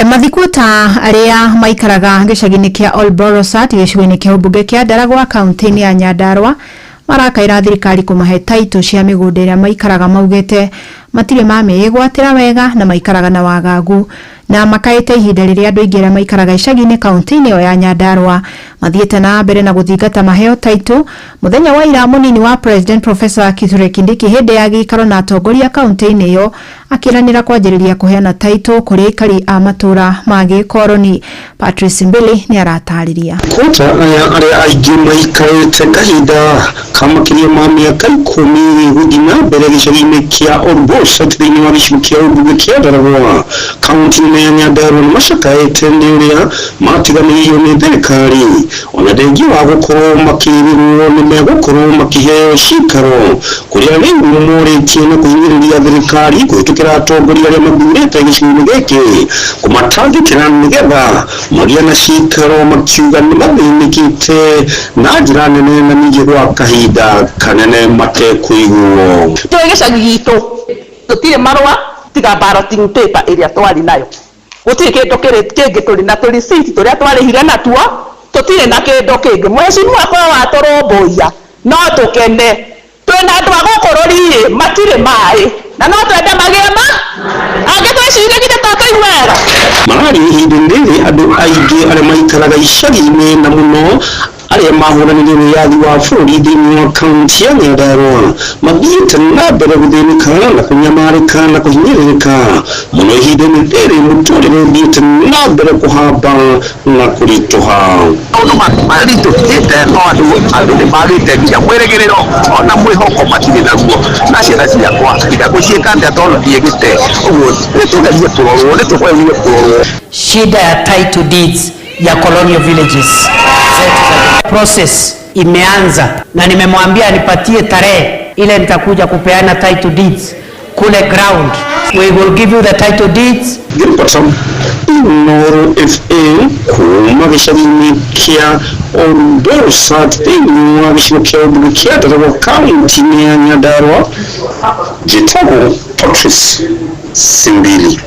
Mathikũ ta arĩa maikaraga gĩcagi-inĩ kĩa Olborosat gĩcigo-inĩ kĩa ũmbunge kĩa Ndaragwa kaunti-inĩ ya Nyandarua marakaĩra thirikari kũmahe taitũ cia mĩgũnda ĩrĩa maikaraga maugĩte matirĩ mamĩĩgwatĩra wega na maikaraga na wagagu, na makaĩte ihinda rĩrĩa andũ aingĩ arĩa maikaraga icagi-inĩ kaunti-inĩ ĩyo ya Nyandarua mathiĩte na mbere na gũthingata maheo taitũ. Mũthenya wa ira mũnini wa President Professor Kithure Kindiki hĩndĩ ya gĩikaro na atongoria kaunti-inĩ ĩyo akĩranĩra kwanjĩrĩria kũheana taitũ kũrĩ aikari a matũũra ma gĩkoroni. Patrice Mbili nĩ aratarĩria. Kota aya arĩa aingĩ maikarĩte kahinda ka makĩria ma mĩaka 10 gũthiĩ na mbere gĩcagi-inĩ kĩa Olborosat thĩinĩ wa gĩcigo kĩa ũmbunge kĩa Ndaragwa kaunti-inĩ ya Nyandarua nĩ macakaĩte nĩ ũrĩa matiganĩirio nĩ thirikari ona thengia wa gũkorwo makĩrĩrwo nĩ megũkorwo makĩheo cikaro kũrĩa rĩu morĩtie na kũhinyĩrĩria thirikari kũhĩtũkĩra atongoria arĩa mathurĩte gĩcigo-inĩ gĩkĩ kũmatangĩkĩra nĩgetha magĩe na cikaro, makiuga nĩ mathĩnĩkĩte na njĩra nene na ningĩ gwa kahinda kanene matekũiguo. Twĩ gĩcagi gitũ tũtirĩ marũa tiga balloting paper ĩrĩa twarĩ nayo, gũtirĩ kĩndũ kĩngĩ tũrĩ na tũriciti tũrĩa twarĩhire natuo, tũtirĩ na kĩndũ kĩngĩ. Mheshimiwa korwo watũrũmbũiya no tũkene, twĩna andũ a gũkũ rũriĩ matirĩ maĩ na no twende magĩe ma angĩ twĩcirie githĩ to tũigue wega. Mararĩ ihinda rĩrĩ andũ aingĩ arĩa maikaraga icagi-inĩ na mũno arĩa mahũranĩire wĩyathi wa bũrũri thĩinĩ wa kaunti ya Nyandarua mathiĩte na mbere gũthĩnĩka na kũnyamarĩka na kũhinyĩrĩrĩka mũno ihinda-inĩ rĩrĩ mũtũrĩre ũthiĩte na mbere kũhamba na kũritũha. Maũndũ maritũhĩte no andũ nĩ magĩte nginya mwĩrĩgĩrĩro ona mwĩhoko matirĩ naguo, na ciana ciakwa ndagũciĩka atĩa tondũ ndiĩgĩte ũguo, nĩtũgerie kũrorwo, nĩtũgerie kũrorwo. Shida ya title deeds ya colonial villages process imeanza, na nimemwambia nipatie tarehe ile nitakuja kupeana title deeds kule ground. We will give you the title deeds. Gilbertson, Inooro FM kuma gĩcagi-inĩ kĩa Olborosat thĩinĩ wa gĩcigo kĩa ũmbunge kĩa Ndaragwa kaunti-inĩ ya Nyandarua, njĩtagwo Patrice Simbili.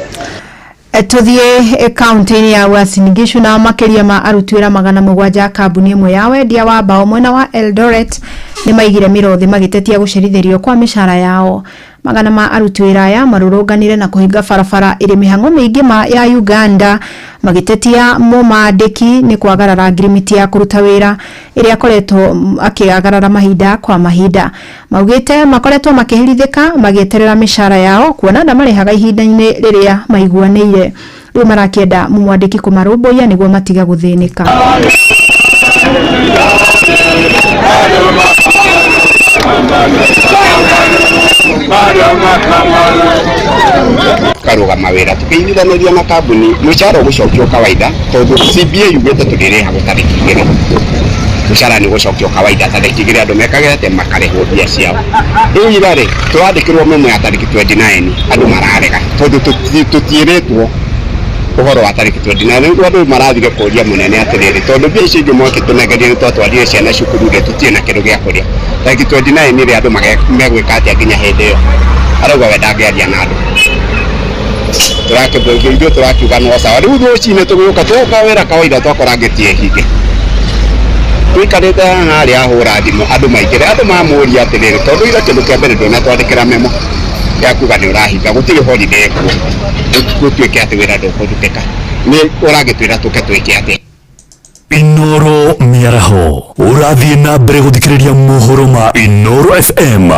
Tuthiĩ kaunti-inĩ ya Uasin Gishu na makĩria ma aruti wĩra 700 a kambuni ĩmwe ya wendia wa mbao mwena wa Eldoret nĩ maigire mĩro thĩ magĩtetia gũcerithĩrio kwa mĩcara yao. Magana ma aruti wĩra aya marũrũnganire na kũhinga barabara ĩrĩ mĩhang'o mĩingĩ ya Uganda magĩtetia mũmandĩki nĩ kwagarara ngirimiti ya kũruta wĩra ĩrĩa akoretwo akĩagarara mahinda kwa mahinda. Maugĩte makoretwo makĩherithĩka magĩeterera mĩcara yao kuona ndamarĩhaga ihinda-inĩ rĩrĩa maiguanĩire. Rĩu marakĩenda mũmwandĩki kũmarũmbũiya nĩguo matiga gũthĩnĩka. Karugama wĩra tũkĩiguithanĩria na kambuni mũcara ũgũcokio kawaida tondũ CBA yugĩte tũrĩrĩhagwo tarĩki 2 mũcara nĩ ũgũcokio kawaida tarĩki 2 andũ mekagĩra atĩ makarĩhwo mbia ciao. Rĩu ira rĩ tũrandĩkĩrwo memo ya tarĩki 29 andũ mararega tondũ tũtiĩrĩtwo ũhoro wa tarĩki 29. Rĩu andũ marathire kũria mũnene atĩrĩrĩ tondũ mbia icio ingĩ mwakĩtũnengeria nĩ twatwarire ciana cukuru rĩ tũtirĩ na kĩndũ gĩa kũrĩa. Tarĩki 29 rĩ andũ megwĩka atĩa nginya hĩndĩ ĩyo? Arauga we ndangĩaria na andũ. Tũrakĩmbũithio tũrakiuga no sawa. Rĩu rũcinĩ tũgĩũka twoka wĩra kawaida twakora ngĩti ĩhinge. Tũikarĩte haha harĩa ahũra thimũ andũ maingĩre andũ mamũria atĩrĩrĩ tondũ ira kĩndũ kĩa mbere ndũnatwandĩkĩra memo ya kuga nĩ ũrahinga gũtirĩ holiday kuo gũtuĩke atĩ wĩra ndũkũrutĩka nĩ ũragĩtwĩra tũke twĩke atĩa. Inoro Mĩaraho ũrathiĩ na mbere gũthikĩrĩria mohoro ma Inoro FM.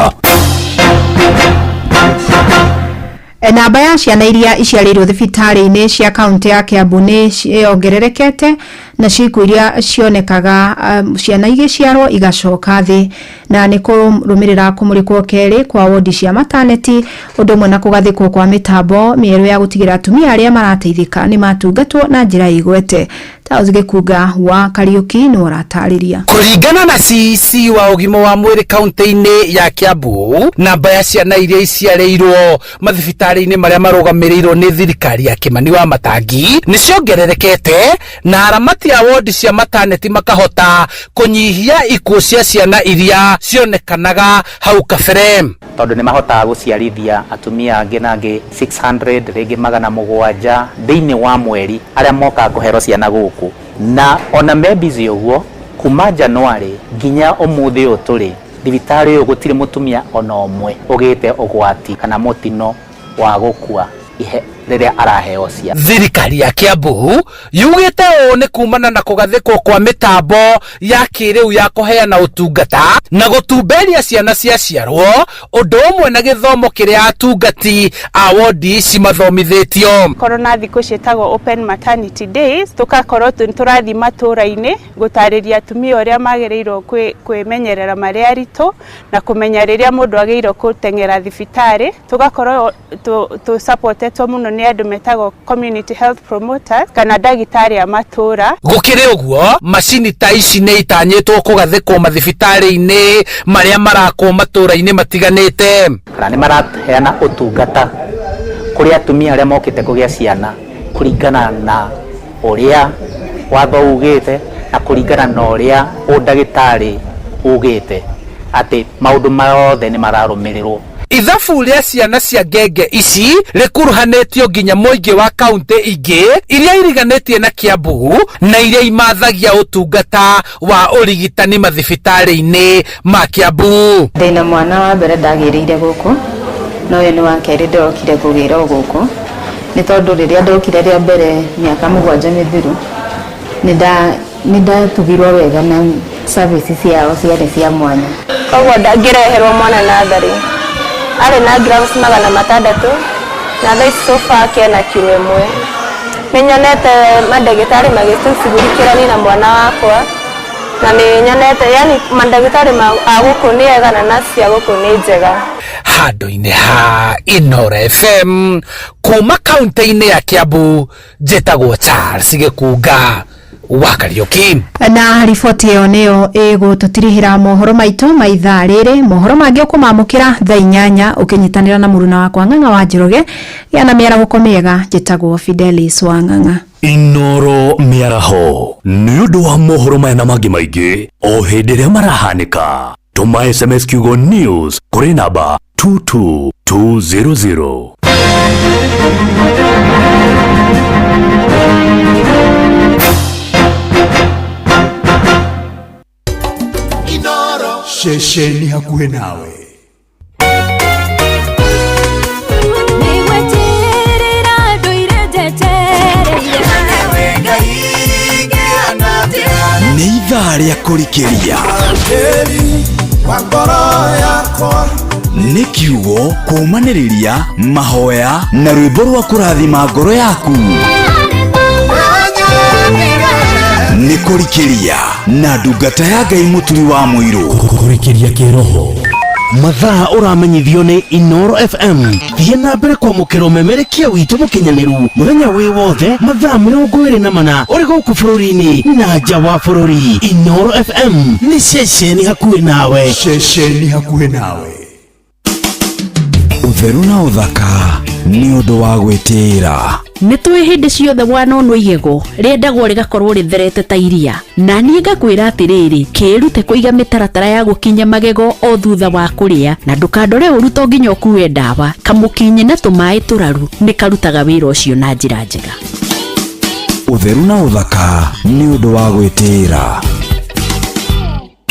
Namba ya ciana iria iciarĩirwo thibitarĩ-inĩ cia kaunti ya Kiambu nĩ yongererekete na ciikuũ iria cionekaga ciana igĩciarwo igacoka thĩ na nĩ kũrũmĩrĩra kũmũrĩkwo kerĩ kwa wodi cia mataneti ũndũ ũmwe na kũgathĩkwo kwa mĩtambo mĩerũ ya gũtigĩra atumia arĩa marateithĩka nĩ matungatwo na njĩra ĩgwete. Charles Gĩkunga wa Kariũki nĩ ũratarĩria. Kũringana na CEC wa ũgima wa mwĩrĩ kaunti-inĩ ya Kiambu, namba ya ciana iria iciarĩirwo mathibitarĩ-inĩ marĩa marũgamĩrĩirwo nĩ thirikari ya Kimani wa Matangi nĩ ciongererekete na aramati a wodi cia mataneti makahota kũnyihia ikuũ cia ciana iria cionekanaga hau kabere. Tondũ nĩ mahotaga gũciarithia atumia angĩ na angĩ 600 rĩngĩ 700 thĩinĩ wa mweri arĩa mokaga kũherwo ciana gũkũ na ona me busy ũguo kuma January nginya ũmũthĩ ũyũ tũrĩ thibitarĩ ũyũ gũtirĩ mũtumia ona ũmwe ũgĩte ũgwati kana mũtino wa gũkua rĩrĩa araheo ciana. Thirikari ya Kiambu yugĩte ũũ nĩ kumana na kũgathĩkwo kwa mĩtambo ya kĩrĩu ya kũheana ũtungata na gũtumberia ciana ciaciarwo ũndũ ũmwe na gĩthomo kĩrĩa atungati a wodi ici mathomithĩtio. Korwo na thikũ ciĩtagwo open maternity days tũgakorwo tũrathiĩ matũra-inĩ gũtarĩria atumia ũrĩa magĩrĩirwo kwĩmenyerera marĩ aritũ na kũmenya rĩrĩa mũndũ agĩrĩirwo gũteng'era thibitarĩ. Tũgakorwo tũsupportetwo mũno nĩ andũ metagwo community health promoters kana ndagĩtarĩ a matũra. Gũkĩrĩ ũguo macini ta ici nĩ itanyĩtwo kũgathĩkwo mathibitarĩ-inĩ marĩa marakwo matũra-inĩ matiganĩte. Kana nĩ maraheana ũtungata kũrĩ atumia arĩa mokĩte kũgĩa ciana kũringana na ũrĩa watho ugĩte na kũringana na ũrĩa ũndagĩtarĩ ugĩte atĩ maũndũ mothe nĩ mararũmĩrĩrwo. Ithabu rĩa ciana cia ngenge ici rĩkuruhanĩtio nginya mũingĩ wa kaunti ingĩ iria iriganĩtie na Kiambu na iria imathagia ũtungata wa ũrigitani mathibitarĩ-inĩ ma Kiambu. Ndĩna mwana wa mbere ndagĩrĩire gũkũ na ũyũ nĩ wa kerĩ ndĩrokire kũgĩra o gũkũ nĩ tondũ rĩrĩa ndokire rĩa mbere mĩaka 7 mĩthiru nĩ ndatugirwo wega na services ciao ciarĩ cia mwanya. Koguo ngĩreherwo mwana natharĩ arĩ na grams 600 na thaa ici so far kena kiro 1. Nĩnyonete mandagĩtarĩ magĩtũcugurikĩra na mwana wakwa na nĩnyonete yani mandagĩtarĩ a gũkũ nĩ ega na nurse cia gũkũ nĩ njega. Handũ-inĩ ha Inoro FM kuma kaunti-inĩ ya Kiambu njĩtagwo Charles Gĩkunga wa Kariũki. Na riboti ĩyo nĩyo ĩgũtũtirihĩra mohoro maitũ ma ithaa rĩrĩ. Mohoro mangĩ ũkũmamũkĩra thaa 8 ũkĩnyitanĩra na mũruna wakwa Ng'ang'a wa Njoroge. Gĩa na mĩarahũko mĩega. Njĩtagwo Fidelis wa Ng'ang'a. Inoro Mĩaraho nĩ ũndũ wa mohoro maya na mangĩ maingĩ o hĩndĩ ĩrĩa marahanĩka. Tũma SMS kiugo news kũrĩ namba 22200. Ceceni hakuhĩ nawe. Nĩ ithaa rĩa kũrikĩria. Nĩ kiugo kũũmanĩrĩria mahoya na rwĩmbo rwa kũrathima ngoro yaku. Nĩ kũrikĩria na ndungata ya Ngai Mũturi wa Mũirũ. Kũrikĩria kĩroho. Mathaa ũramenyithio nĩ Inoro FM. Thiĩ na mbere kwamũkĩra ũmemerekia witũ mũkinyanĩru mũthenya wĩ wothe mathaa 24 ũrĩ gũkũ bũrũri-inĩ na nja wa bũrũri. Inoro FM nĩ ceceni hakuhĩ nawe. Ceceni hakuhĩ nawe. Ũtheru na ũthaka nĩ ũndũ wa gwĩtĩĩra. Nĩ tũĩ hĩndĩ ciothe wanonwo igego rĩendagwo rĩgakorwo rĩtherete ta iria, na niĩ ngakwĩra atĩrĩrĩ, kĩĩrute kũiga mĩtaratara ya gũkinya magego o thutha wa kũrĩa, na ndũkandore ũru to nginya ũkue ndawa. Kamũkinyi na tũmaĩ tũraru nĩ karutaga wĩra ũcio na njĩra njega. Ũtheru na ũthaka nĩ ũndũ wa gwĩtĩĩra.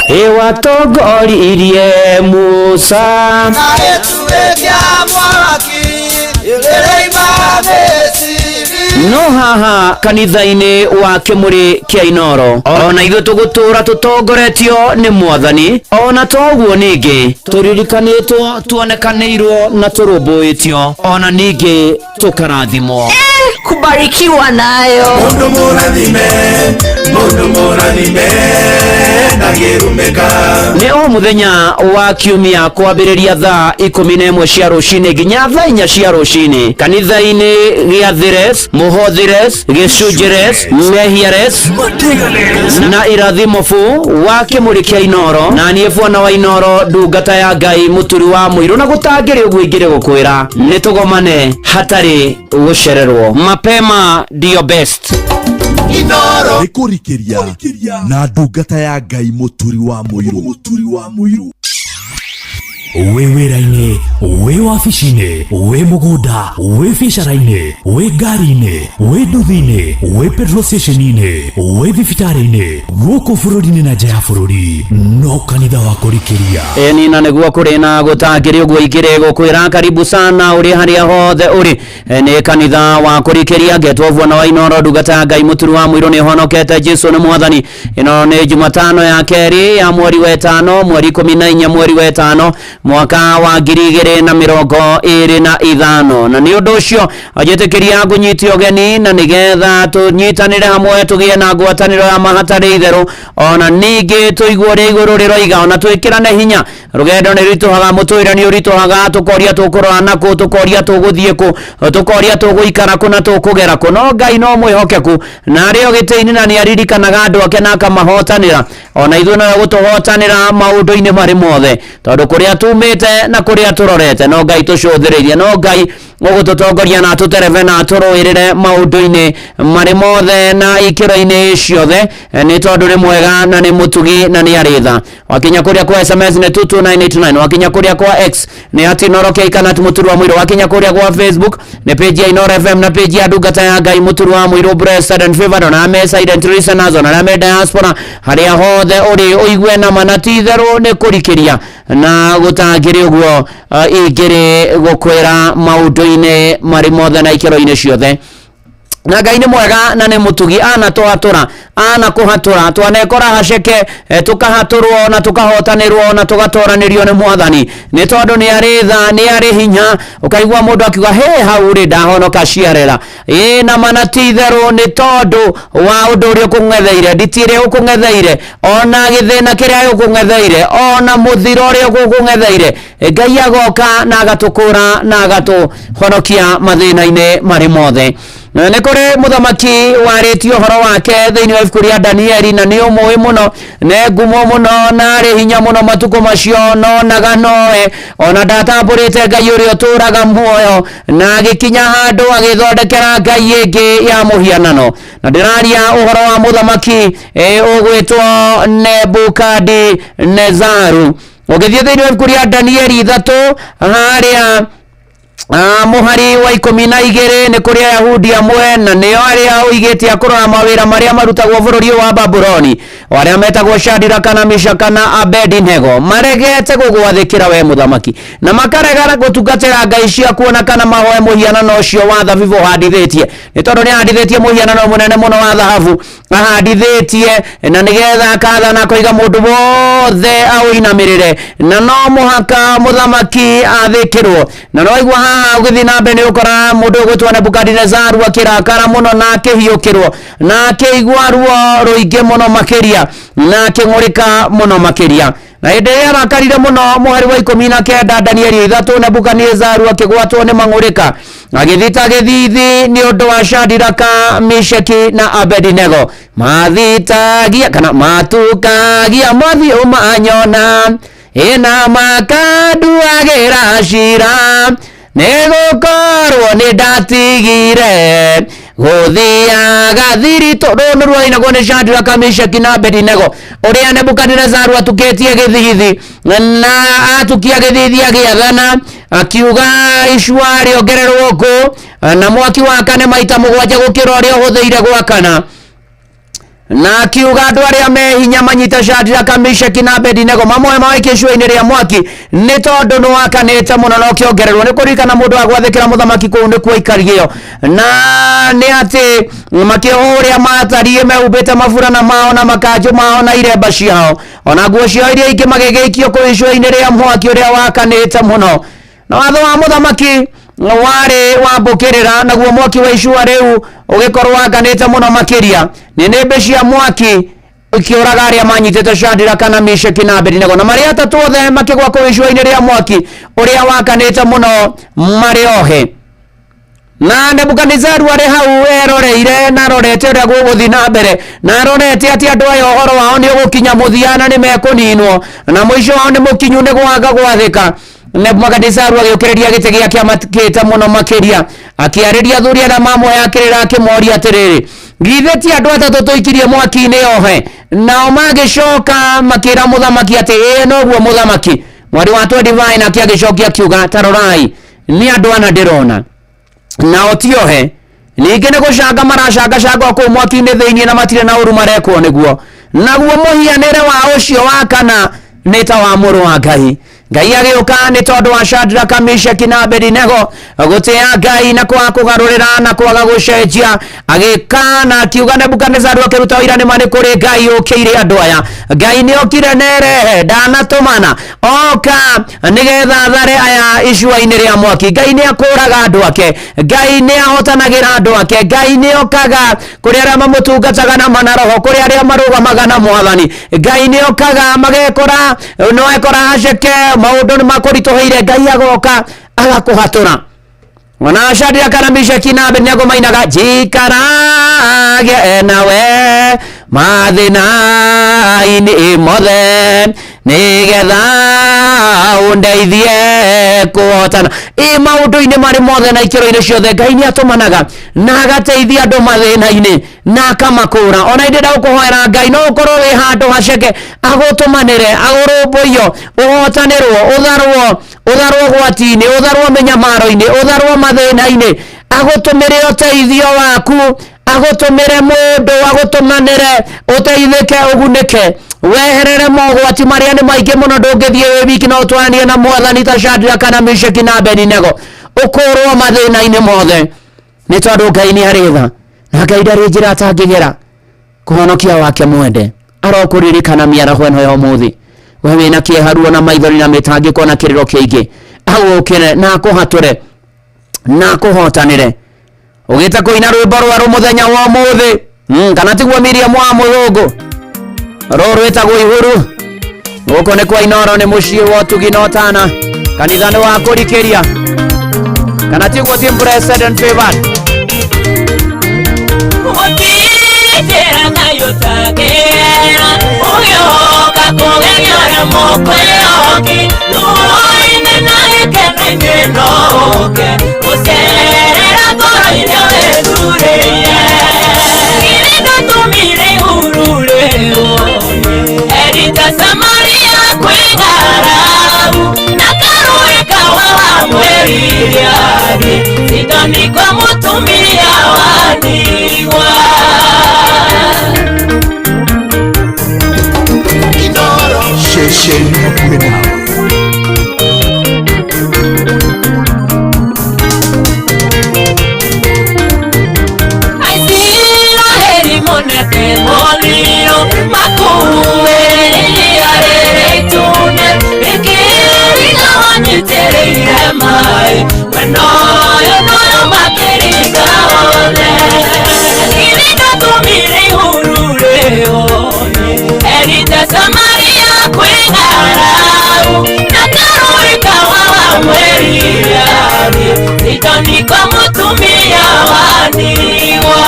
Ĩwatongoririe Musa. Na gĩtugĩ kĩa mwaki ĩrĩima Misiri. No haha kanitha-inĩ wa Kĩmũrĩ kĩa Inoro, ona ithuĩ tũgũtũra tũtongoretio nĩ Mwathani. Ona toguo ningĩ tũririkanĩtwo, tuonekanĩirwo na tũrũmbũĩtio, ona ningĩ tũkarathimwo. Kubarikiwa nayo. Mundu mũrathime, mundu mũrathime ndangĩrumĩka. Nĩ o mũthenya wa kiumia kwambĩrĩria thaa 11 cia rũcinĩ nginya thaa 4 cia rũcinĩ kanitha-inĩ gĩa Thires, Mũhothires, Gĩcunjĩres, Mehiares na Irathimo bu wa Kĩmũrĩ kĩa Inoro, na niĩ bwana wa Inoro, ndungata ya Ngai, mũturi wa mũirũ, na gũtangĩrĩ ũguo ingĩrĩ gũkwĩra nĩ tũgomane hatarĩ gũcererwo. Mapema ndio best. Nĩ kũrikĩria na ndungata ya Ngai mũturi wa mũirũ. Wĩ wĩra-inĩ, wĩ wabici-inĩ, wĩ mũgũnda, wĩ biacara-inĩ, wĩ ngari-inĩ, wĩ nduthi-inĩ, wĩ petrol station-inĩ, wĩ thibitarĩ-inĩ, gũkũ bũrũri-inĩ na nja ya bũrũri, no kanitha wa kũrikĩria. Ĩni na nĩguo kũrĩ na gũtangĩrĩ ũguo ingĩrĩ gũkwĩra karibu sana ũrĩ harĩa hothe ũrĩ. Nĩ kanitha wa kũrikĩria, ngetwo bwana wa Inoro, ndungata ya Ngai, mũturi wa mũirũ, nĩ honokete, Jesu nĩ mwathani. Ĩno nĩ Jumatano ya kerĩ ya mweri wa ĩtano, mweri 14 mweri wa ĩtano mwaka wa 2025, na nĩ ũndũ ũcio njĩtĩkĩria ngũnyite ũgeni na nĩgetha tũnyitanĩre hamwe, tũgĩe na ngwatanĩro ya ma hatarĩ itherũ, ona ningĩ tũigue ũrĩa igũrũ rĩroiga, ona twĩkĩrane hinya. Rũgendo nĩ rũritũhaga, mũtũrĩre nĩ ũritũhaga, tũkoria tũkũrora nakũ, tũkoria tũgũthiĩ kũ, tũkoria tũgũikara kũ na tũkũgera kũ, no Ngai no mwĩhokeku na arĩ o gĩtĩ-inĩ, na nĩ aririkanaga andũ ake na akamahotanĩra. Ona ithuĩ no egũtũhotanĩra maũndũ-inĩ marĩ mothe, tondũ kũrĩa tumĩte na kũrĩa tũrorete no Ngai tũcũthĩrĩirie, no Ngai ũgũtũtongoria na atũterebe na atũrũĩrĩre maũndũ-inĩ marĩ mothe na ikĩro-inĩ ciothe, nĩ tondũ nĩ mwega na nĩ mũtugi na nĩ arĩ tha. Wakinya kũrĩa kwa SMS nĩ 22989, wakinya kũrĩa kwa X nĩ at Inoro K kana at mũturi wa mũirũ, wakinya kũrĩa kwa Facebook nĩ page ya Inoro FM na page ya ndungata ya Ngai mũturi wa mũirũ, blessed and favored, ona me silent listeners, ona arĩa me diaspora, harĩa hothe ũrĩ ũigue na mana ti itherũ nĩ kũrikĩria na gũtangĩrĩ ũguo ingĩrĩ gũkwĩra maũndũ-inĩ marĩ mothe na ikĩro-inĩ ciothe. Na Ngai nĩ mwega na nĩ mũtugi, anatũhatũra, anakũhatũra, twanekora haceke, tũkahatũrwo na tũkahotanĩrwo na tũgatoranĩrio nĩ Mwathani, nĩ tondũ nĩ arĩ tha, nĩ arĩ hinya. Ũkaigua mũndũ akiuga he hau rĩ ndahonoka ciarera. Ĩ na mana ti itherũ nĩ tondũ wa ũndũ ũrĩa ũkũng'etheire, nditi ĩrĩa ũkũng'etheire, ona gĩthĩna kĩrĩa gĩkũng'etheire, ona mũthiro ũrĩa ũkũng'etheire, Ngai agoka na agatũkũra na agatũhonokia mathĩna-inĩ marĩ mothe. Nĩ kũrĩ mũthamaki warĩtie ũhoro wake thĩinĩ wa ibuku rĩa Danieli, na nĩ ũmũĩ mũno, nĩ ngumo mũno na arĩ hinya mũno matukũ macio, nonaga noe ona ndatambũrĩte Ngai ũrĩa ũtũũraga muoyo, na agĩkinya handũ agĩthondekera ngai ĩngĩ ya mũhianano. Na ndĩraria ũhoro wa mũthamaki ũgwĩtwo Nebukadinezaru. Ũgĩthiĩ thĩinĩ wa ibuku rĩa Danieli 3 harĩa mũhari wa 12, nĩ kũrĩ Ayahudi amwe na nĩo arĩa ũigĩte a kũrora mawĩra marĩa marutagwo bũrũri ũyũ wa Babuloni, o arĩa metagwo Shadraka na Meshaka na Abednego, maregete gũgwathĩkĩra we mũthamaki, na makarega gũtungatĩra ngai ciaku ona kana mahoe mũhianano ũcio wa thabibũ ũhandithĩtie, nĩ tondũ nĩ ahandithĩtie mũhianano mũnene mũno wa thahabu ahandithĩtie, na nĩgetha akathana akoiga mũndũ wothe aũinamĩrĩre, na no mũhaka mũthamaki athĩkĩrwo. Na no igua haha ũgĩthiĩ na mbere nĩ ũkora mũndũ ũgwĩtwo Nebukadinezaru akĩrakara mũno na akĩhiũkĩrwo na akĩigua ruo rũingĩ mũno makĩria na akĩng'ũrĩka mũno makĩria. Na hĩndĩ ĩrĩa arakarire mũno, mũhari wa 19, Danieli 3, Nebukadinezaru akĩgwatwo nĩ mang'ũrĩka, agĩthita gĩthithi nĩ ũndũ wa Shadiraka, Misheki na Abedinego. Mathitagia kana matukagia mothiũ manyona, ĩna makanduagĩra cira, nĩgũkorwo nĩ ndatigire gũthiaga thiritũ. Rũũ nĩruo rwainagwo nĩ Shadraka, Meshaki na Abednego, ũrĩa Nebukadinezaru atukĩtie gĩthithi, na atukia gĩthithi agĩathana akiuga icua rĩongererwo ngũ na mwaki wakane maita 7 gũkĩra ũrĩa ũhũthĩire gwakana, na akiuga andũ arĩa me hinya manyite Shadraka, Meshaki na Abednego mamoe mawaikie icua-inĩ rĩa mwaki, nĩ tondũ nĩ wakanĩte mũno na ũkĩongererwo. Nĩ kũririkana mũndũ wa gwathĩkĩra mũthamaki kũu nĩkuo aikario, na nĩ atĩ makĩohwo ũrĩa matariĩ mehumbĩte maburana mao na makanjũ mao na iremba ciao, ona nguo ciao iria ingĩ magĩgĩikio kũu icua-inĩ rĩa mwaki ũrĩa wakanĩte mũno. Na watho wa mũthamaki warĩ wa mbũkĩrĩra, naguo mwaki wa icua rĩu ũgĩkorwo wakanĩte mũno makĩria. Nĩnĩmbĩ cia mwaki ikĩũraga arĩa manyitĩte Shadraka na Meshaki na Abednego, na marĩ atatũ othe makĩgwa kũu icua-inĩ rĩa mwaki ũrĩa wakanĩte mũno marĩ ohe. Na Nebukadinezaru arĩ hau eroreire na arorete ũrĩa gũgũthiĩ na mbere, na arorete atĩ andũ aya ũhoro wao nĩ ũgũkinya mũthia na nĩ mekũninwo, na mũico wao nĩ mũkinyu nĩ gwaga gwathĩka. Nebukadinezaru agĩũkĩrĩria gĩtĩ gĩake amakĩte mũno makĩria, akĩarĩria athuri arĩa mamũheaga kĩrĩra, akĩmoria atĩrĩrĩ, githĩ ti andũ atatũ tũikirie mwaki-inĩ ohe? Nao magĩcoka makĩra mũthamaki atĩ ĩĩ noguo mũthamaki. Mwari wa 25 nake agĩcokia akiuga, ta rorai, nĩ andũ ana ndĩrona, nao ti ohe, ningĩ nĩ gũcanga maracangacanga o kũu mwaki-inĩ thĩinĩ, na matirĩ na ũru marekwo nĩguo. Naguo mũhianĩre wa ũcio wa kana nĩ ta wa mũrũ wa Ngai. Ngai agĩũka nĩ tondũ wa Shadraka, Meshaki na Abednego gũtĩa Ngai na kwaga kũgarũrĩra na kwaga gũcenjia, agĩka na akiuga Nebukadinezaru akĩruta ũira nĩ ma nĩ kũrĩ Ngai ũkĩire andũ aya. Ngai nĩ okire na erehe, ndanatũmana, oka nĩgetha athare aya icua-inĩ rĩa mwaki. Ngai nĩ akũraga andũ ake, Ngai nĩ ahotanagĩra andũ ake, Ngai nĩ okaga kũrĩ arĩa mamũtungataga na mana roho, kũrĩ arĩa marũgamaga na mwathani. Ngai nĩ okaga magekora no ekora haceke maũndũ nĩ makũritũhĩire, Ngai agoka agakũhatũra. Ona Shadraka na Meshaki na Abednego mainaga njikarage nawe mathĩna-inĩ mothe nĩgetha ũndeithie kũhotana. Ĩ maũndũ-inĩ marĩ mothe na ikĩro-inĩ ciothe Ngai nĩ atũmanaga na agateithia andũ mathĩna-inĩ na akamakũra. Ona indĩ ndagũkũhoera Ngai no ũkorwo wĩ handũ haceke, agũtũmanĩre, agũrũmbũiyo, ũhotanĩrwo, ũtharwo ũgwati-inĩ, ũtharwo mĩnyamaro-inĩ, ũtharwo mathĩna-inĩ, agũtũmĩre ũteithio waku, agũtũmĩre mũndũ, agũtũmanĩre ũteithĩke, ũgunĩke, weherere mogwati marĩa nĩ maingĩ mũno. Ndũngĩthiĩ wĩ wiki no ũtwaranie na mwathani ta Shadraka na Meshaki na Abednego, ũkũrwo mathĩna-inĩ mothe, nĩ tondũ Ngai nĩ arĩ tha na Ngai ndarĩ njĩra atangĩgera kũhonokia wake mwende. Arokũririkana mĩaraho ĩno ya ũmũthĩ, we wĩna kĩeha, ruo na maithori na mĩtangĩko na kĩrĩro kĩingĩ, agũkĩre na akũhatũre na akũhotanĩre. Ũgĩte kũina rwĩmbo rwerũ mũthenya wa ũmũthĩ, kana tiguo Miriam wa mũthũngũ, rũũ rwĩtagwo ihuru. Gũkũ nĩ kwa Inooro, nĩ mũciĩ wa ũtugi na ũtana, kanitha nĩ wa kũrikĩria, kana tiguo team blessed and favored. Gũtirĩ Ngai ũtangĩgera, ũgĩũka kũgeria ũrĩa mũkwĩhoki, ruo-inĩ na gĩkeno-inĩ no ũke gũcerera ngoro iria wĩthurĩire. Githĩ ndũtũmire ihuru rĩũnie, Erita Samaria kwĩ ng'aragu, na karũĩ kawa wa mweririe athiĩ Sidoni kwa mũtumia wa ndigwa. Ceceni hakuhĩ nawe. Aisiraeli monete mũthiro makuĩrĩria rĩrĩ itune rĩkĩringa wanyitĩrĩire maĩ mwena ũyũ na ũyũ makĩringa othe. Githĩ ndũtũmire ihuru rĩũnie, Erita Samaria kwĩ ng'aragu, mũtumia wa ndigwa.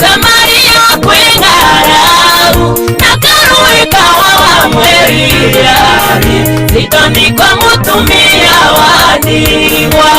Samaria kwĩng'arau na karũĩ kawa wa mweriani Sidoni kwa mũtumia wa ndigwa.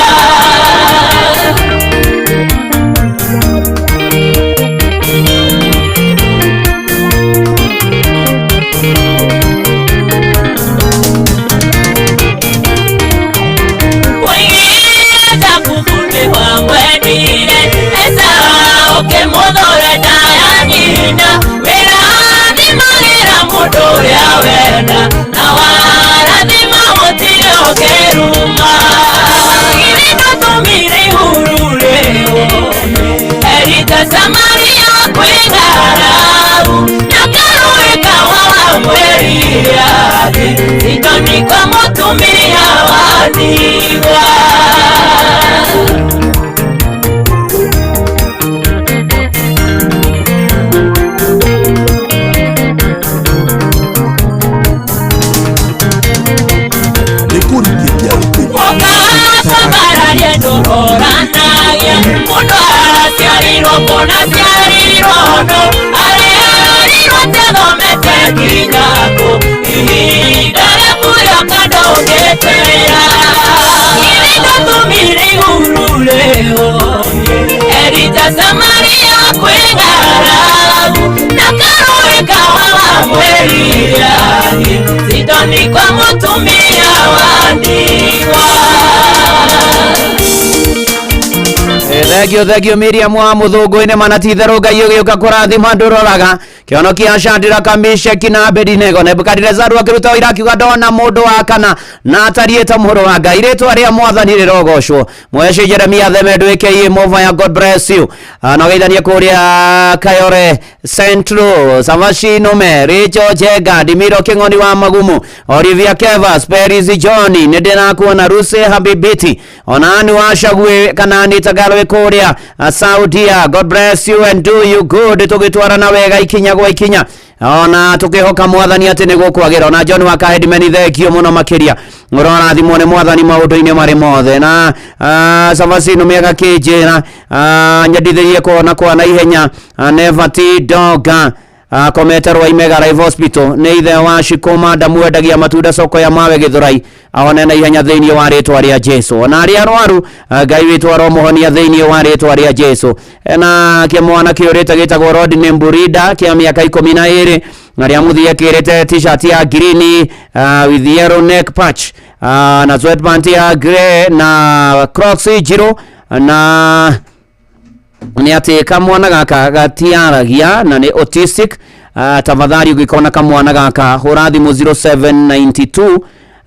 Samaria kwĩng'arau na karũĩ kawa wa mweriani Sidoni kwa mũtumia wa ndigwa. Mũndũ aciarirwo kũna aciarirwo no arĩarirwo atethomete nginya kũ ihinda rĩaku rĩoka ndũngĩtwĩra githĩ ndũtũmire ihuru rĩo Elija Samaria kwĩng'arau na karũĩ kawa wa mweriani Sidoni kwa mũtumia wa ndigwa. Thengio thengio Miriam wa muthungu-inĩ mana ti itherũ Ngai ũgĩũka kũrathima ndũroraga kĩonokia Shadraka Meshaki na Abednego. Nebukadinezaru akĩruta ũira akiuga ndona mũndũ wa kana na atariĩ ta mũrũ wa Ngai. Rĩtwa rĩa Mwathani rĩrogocwo. Mweci Jeremia Themendo aka Movaya, God bless you. Na ũgeithanie kũrĩa Kayore Central, Savashi Nome, Rachel Jenga, Dimiro Kĩng'oni wa Magumu, Olivia Kevas, Peris John, nĩ ndĩrakuona Ruse Habibiti, ona Anne wa Shagwe kana Anita Galwe kũrĩa Saudia. God bless you and do you good. Tũgĩtwarana wega ikinya gwa ikinya ona tukihoka Mwathani atĩ nĩ gũkwagĩra. Ona John wa Kahedimeni thengio mũno makĩria, ũrorathimwo nĩ Mwathani maũndũ-inĩ marĩ mothe. Na Savasino mĩaka kĩnjĩra nyendithĩrie kuona kwa na ihenya. Nevati Doga akomete Rwaimega Live Hospital, nĩ ithe wa Shikoma ndamwendagia matunda soko ya mawe Gĩthũrai, ahone na ihenya thĩinĩ wa rĩtwa rĩa Jesu. Ona arĩa arwaru Ngai witũ aromohonia thĩinĩ wa rĩtwa rĩa Jesu. Na kĩmwana kĩũrĩte gĩtagwo Rodney Mburida kĩa mĩaka 12 na rĩa mũthia kĩrĩte t-shirt ya green with yellow neck patch na sweatpant ya grey na crocs njirũ na nĩ atĩ kamwana gaka gatiaragia na nĩ autistic. Tafadhali ũngĩkona kamwana gaka hũra thimũ 0792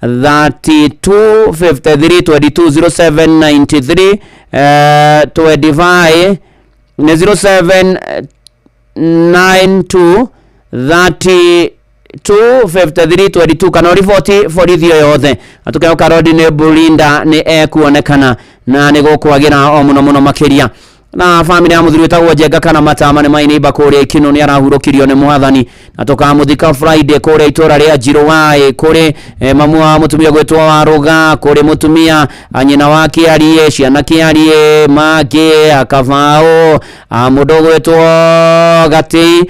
32 53 22 0793 25 nĩ 0792 32 53 22 kana ũriboti borithi o yothe atukĩhoka Rodney Burinda nĩ ekuonekana na nĩ gũkwagĩra o mũno mũno makĩria. Na family ya muthuri wĩtagwo Njenga kana Matama nĩ mainĩimba kũrĩa Ikino nĩ arahurũkirio nĩ Mwathani na tũkamũthika Friday kũrĩa itũra rĩa Njirũwaĩ kũrĩ mamu wa mũtumia gwĩtwo Warũga, kũrĩ mũtumia nyina wa Kĩarie, ciana Kĩarie, Mangĩ, Akabaũ, mũndũ gwĩtwo Gatĩ.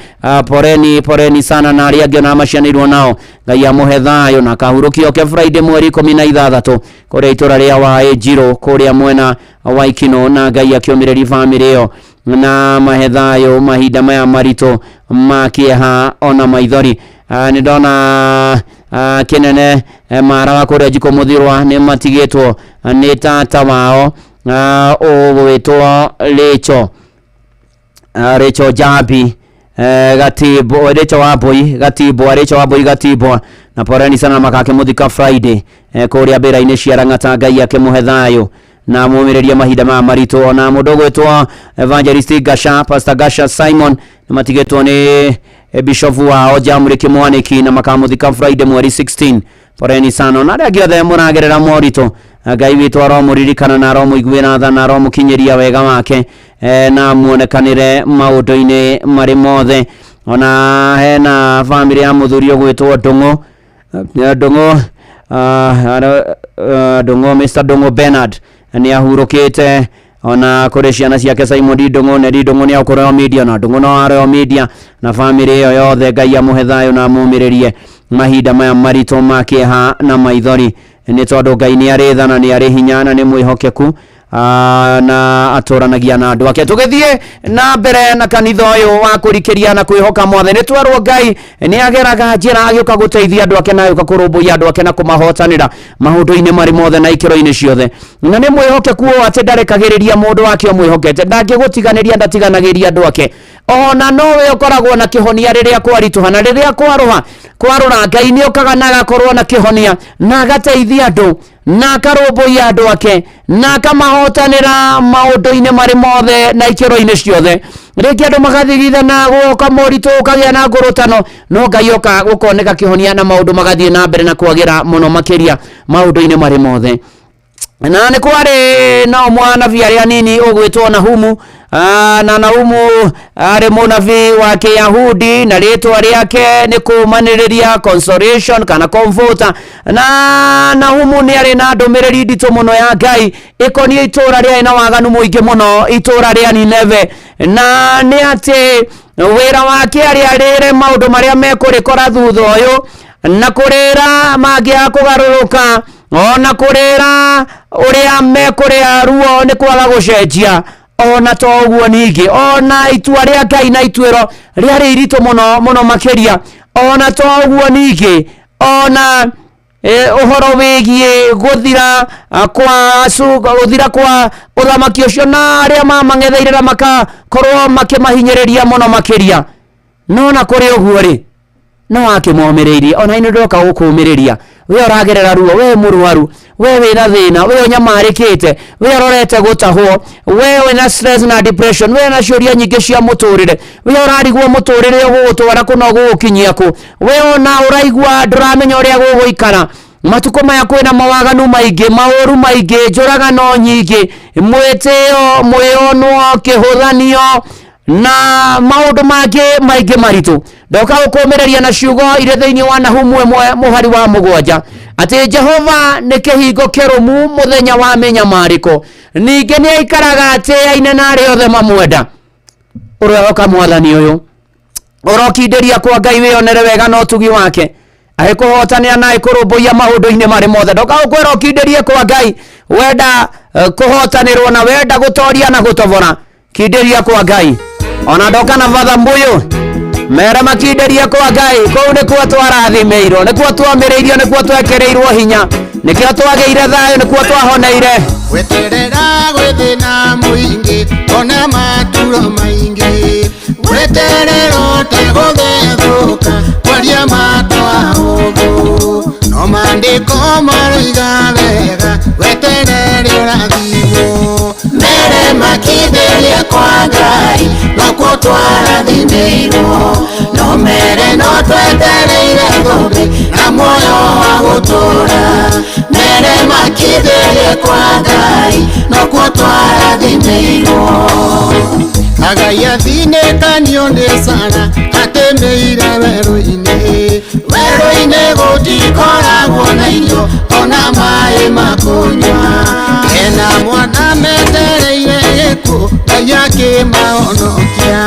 Poreni poreni sana na arĩa angĩ ona macianĩirwo nao Ngai amũhe thayũ na akahurũkio ke Friday mweri 16 kũrĩa itũra rĩa Waĩ Njirũ kũrĩa mwena wa Ikino, na Ngai akĩũmĩrĩria family ĩyo na mahe thayũ mahinda maya maritũ ma kĩeha ona maithori. Nĩ ndona kĩnene mara wa kũrĩa Njiko Mũthirwa nĩ matigĩtwo nĩ tata wao ũgwĩtwo Rachel Rachel Jambi Gatibwo, Rachel Wambui Gatibwo, Rachel Wambui Gatibwo Na poreni sana makakĩmũthika Friday kũrĩa mbĩra-inĩ cia Lang'ata. Ngai akĩmũhe thayũ na mumĩrĩrie mahinda maya maritũ. Ona mũndũ ũgwĩtwo Evangelist Gasha, Pastor Gasha Simon, nĩ matigĩtwo nĩ bishop wao Jamuri Kĩmwanĩki na makamũthika Friday mweri 16. Poreni sana ona arĩa angĩ othe mũragerera moritũ. Ngai witũ aromũririkana na aromũiguĩra tha na aromũkinyĩria wega wake na muonekanĩre maũndũ-inĩ marĩ mothe. Ona hena bamĩrĩ ya mũthuri ũgwĩtwo Ndũng'ũ, Ndũng'ũ, Ndũng'ũ, Mr Ndũng'ũ Bernard nĩ ahurũkĩte. Ona kũrĩ ciana ciake Simon D Ndũng'ũ, Nedi Ndũng'ũ nĩ akũreo media na Ndũng'ũ no areo media na bamĩrĩ ĩyo yothe. Ngai amũhe thayũ na amũmĩrĩrie mahinda maya maritũ ma kĩeha na maithori, nĩ tondũ Ngai nĩ arĩ tha na nĩ arĩ hinya na nĩ mwĩhokeku na atũranagia na andũ ake. Tũgĩthiĩ na mbere na kanitha ũyũ wa kũrikĩria na kwĩhoka Mwathani, nĩ twerwo Ngai nĩ ageraga njĩra agĩũka gũteithia andũ ake na agĩũka kũrũmbũiya andũ ake na kũmahotanĩra maũndũ-inĩ marĩ mothe na ikĩro-inĩ ciothe, na nĩ mwĩhokeku ũũ atĩ ndarekagĩrĩria mũndũ wake ũmwĩhokete, ndangĩgũtiganĩria, ndatiganagĩria andũ ake. Ona nowe ũkoragwo na kĩhonia rĩrĩa kwaritũha na rĩrĩa kwarũha kwarũra, Ngai nĩ okaga na agakorwo na kĩhonia na agateithia andũ na akarũmbũiya andũ ake na akamahotanĩra maũndũ-inĩ marĩ mothe na ikĩro-inĩ ciothe. Rĩngĩ andũ magathigithana, gũgoka moritũ, gũkagĩa na ngũrũtano, no Ngai oka gũkoneka kĩhonia na maũndũ magathiĩ na mbere na kwagĩra mũno makĩria maũndũ-inĩ marĩ mothe. Na nĩ kwarĩ nao mwanabii arĩa anini ũgwĩtwo Nahumu. Na Nahumu arĩ mũnabii wa Kĩyahudi na rĩtwa rĩake nĩ kũmanĩrĩria, consolation kana comforter. Na Nahumu nĩ arĩ na ndũmĩrĩri nditũ mũno ya Ngai ĩkoniĩ itũũra rĩarĩ na waganu mũingĩ mũno, itũũra rĩa Nineve, na nĩ atĩ wĩra wake arĩ arĩre maũndũ marĩa mekũrĩkora thutha ũyũ na kũrĩra mangĩaga kũgarũrũka, ona kũrĩra ũrĩa mekũrĩa ruo nĩ kwaga gũcenjia. Ona to ũguo ningĩ, ona itua rĩa Ngai na ituĩro rĩarĩ iritũ mũno mũno makĩria. Ona to ũguo ningĩ, ona ũhoro wĩgiĩ gũthira kwa gũthira kwa ũthamaki ũcio na arĩa mamang'etheire na makakorwo makĩmahinyĩrĩria mũno makĩria. No na kũrĩ ũguo rĩ, no akĩmomĩrĩirie. Ona inĩ ndoka gũkũmĩrĩria we ũragerera ruo, we mũrwaru, we wĩna thĩna, we ũnyamarĩkĩte, we ũrorete gũtahwo, we wĩna stress na depression, we na ciũria nyingĩ cia mũtũrĩre, we ũrarigwo mũtũrĩre ũgũgũtwara kũ na ũgũgũkinyia kũ, we ona ũraigua ndũramenya ũrĩa gũgũikara. Matukũ maya kwĩna mawaganu maingĩ, maũru maingĩ, njũragano nyingĩ, mwĩtĩo, mwĩyonwo, kĩhũthanio na maũndũ mangĩ maingĩ maritũ. Ndoka gũkũmĩrĩria na ciugo irĩ thĩinĩ wa Nahumu 1 mũhari wa 7 atĩ Jehova nĩ kĩhingo kĩrũmu mũthenya wa mĩnyamarĩko, ningĩ nĩ aikaraga atĩaine na arĩa othe mamwenda. Ũrehoka Mwathani ũyũ, ũrokindĩria kwa Ngai wĩonere wega na ũtugi wake, agĩkũhotanĩra na agĩkũrũmbũiya maũndũ-inĩ marĩ mothe. Ndoka gũkwĩra ũkindĩrie kwa Ngai, wenda kũhotanĩrwo na wenda gũtoria na gũtobora, kindĩria kwa Ngai. Ona ndoka na batha mbuyu mera makindĩrie kwa Ngai, kũu nĩkuo twarathimĩirwo, nĩkuo twamĩrĩirio, nĩkuo twekĩrĩirwo hinya, nĩkĩo twagĩire thayũ, nĩkuo twahoneire. Gweterera gwĩ thĩna mũingĩ ona maturo maingĩ, gweterera ũtegũthethũka kwaria matwa ũthũ, no maandĩko maroiga wega weterere ũrathimwo. Mere makindĩrie kwa Ngai nokuo twarathimĩirwo, no mere no twetereire thũmbĩ na muoyo wa gũtũũra. Mere makindĩrie kwa Ngai nokuo twarathimĩirwo. Agai athinĩkanio nĩ Sara atĩmĩire werũ-inĩ, werũ-inĩ gũtikoragwo na irio ona maĩ ma kũnyua. Ena mwana metereire gĩkuũ Ngai akĩmahonokia.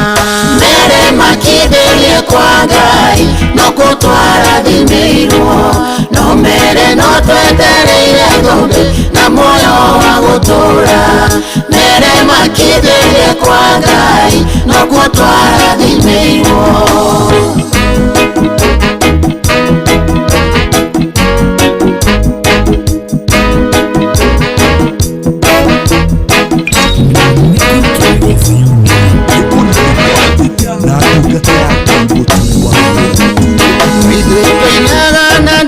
Mere makindĩrie kwa Ngai nokuo twarathimĩirwo, no mere no twetereire thũmbĩ na muoyo wa gũtũũra. Mere makindĩrie kwa Ngai nokuo twarathimĩirwo. Ithuĩ tũinaga na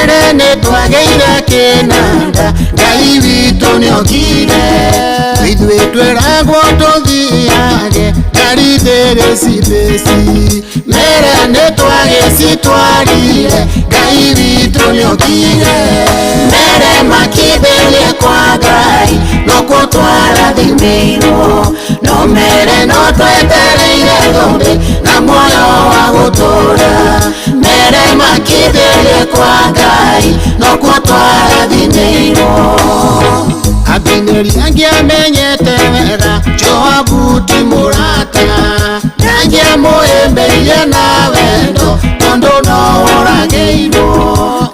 Mere nĩ twagĩire kĩnanda Ngai witũ nĩokire. Ithuĩ twĩragwo tũthiage ngari thĩrĩcithĩci. Mere nĩ twagĩcitwarire Ngai witũ nĩokire. Mere makithĩrie kwa Ngai nokuo twarathimĩirwo. No mere no twetereire thũmbĩ na muoyo wa gũtũũra. Mere makithĩrie kwa Ngai nokuo twarathimĩirwo. Abineri angĩamenyete wega Joabu ti mũrata. Ndangĩamũhĩmbĩirie na wendo tondũ no oragĩirwo.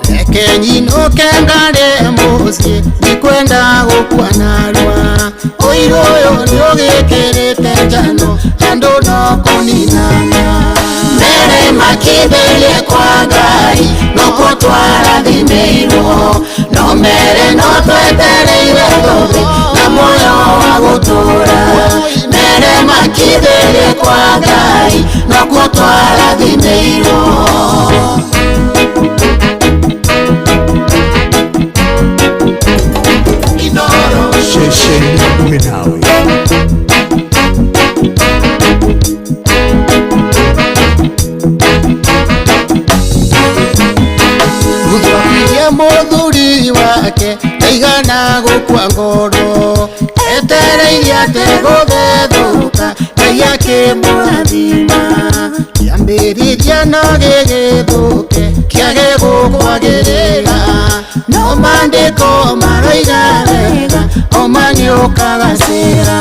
Reke nyinũke ngarĩe mũciĩ ndikwenda gũkua narua. Ũiru ũyũ nĩũgĩkĩrĩte njano andũ no kũninana. Mere makithĩrie kwa Ngai nokuo twarathimĩirwo. No mere no twetereire thũmbĩ na muoyo wa gũtũũra. Mere makithĩrie kwa Ngai nokuo twarathimĩirwo. Ceceni hakuhĩ nawe. Gũthomithia mũthuri wake ndaigana gũkua ngoro. Etereirie atĩ gũgĩthũka Ngai akĩmũrathima. Kĩambĩrĩria no gĩgĩthũke kĩage gũkwagĩrĩra. No maandĩko maroiga wega oma nĩũkagacĩra.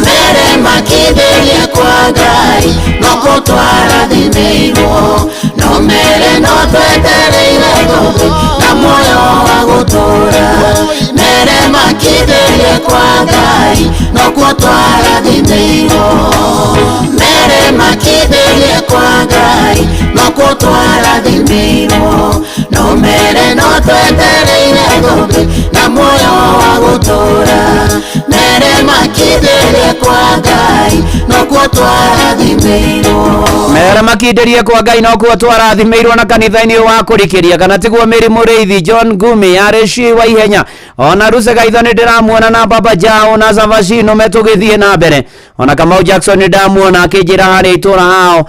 Mere makithĩrie kwa Ngai nokuo twarathimĩirwo. No mere no twetereire thũmbĩ na muoyo wa gũtũũra. Mere makithĩrie kwa Ngai nokuo twarathimĩirwo. Mere makithĩrie kwa Ngai nokuo twarathimĩirwo. No mere no twetereire thũmbĩ na muoyo wa gũtũũra. Mere makithĩrie kwa Ngai nokuo twarathimĩirwo. Mere makindĩrie kwa Ngai nokuo twarathimĩirwo na kanitha-inĩ wa kũrikĩria kana tiguo Mary Mũrĩithi John Ngumi yarĩ ci wa ihenya ona Ruse Gaitho nĩ ndĩramuona na Baba Jao na Savashino metũgĩthiĩ na mbere ona Kamau Jackson nĩ ndamuona akĩnjĩra harĩa itũra hao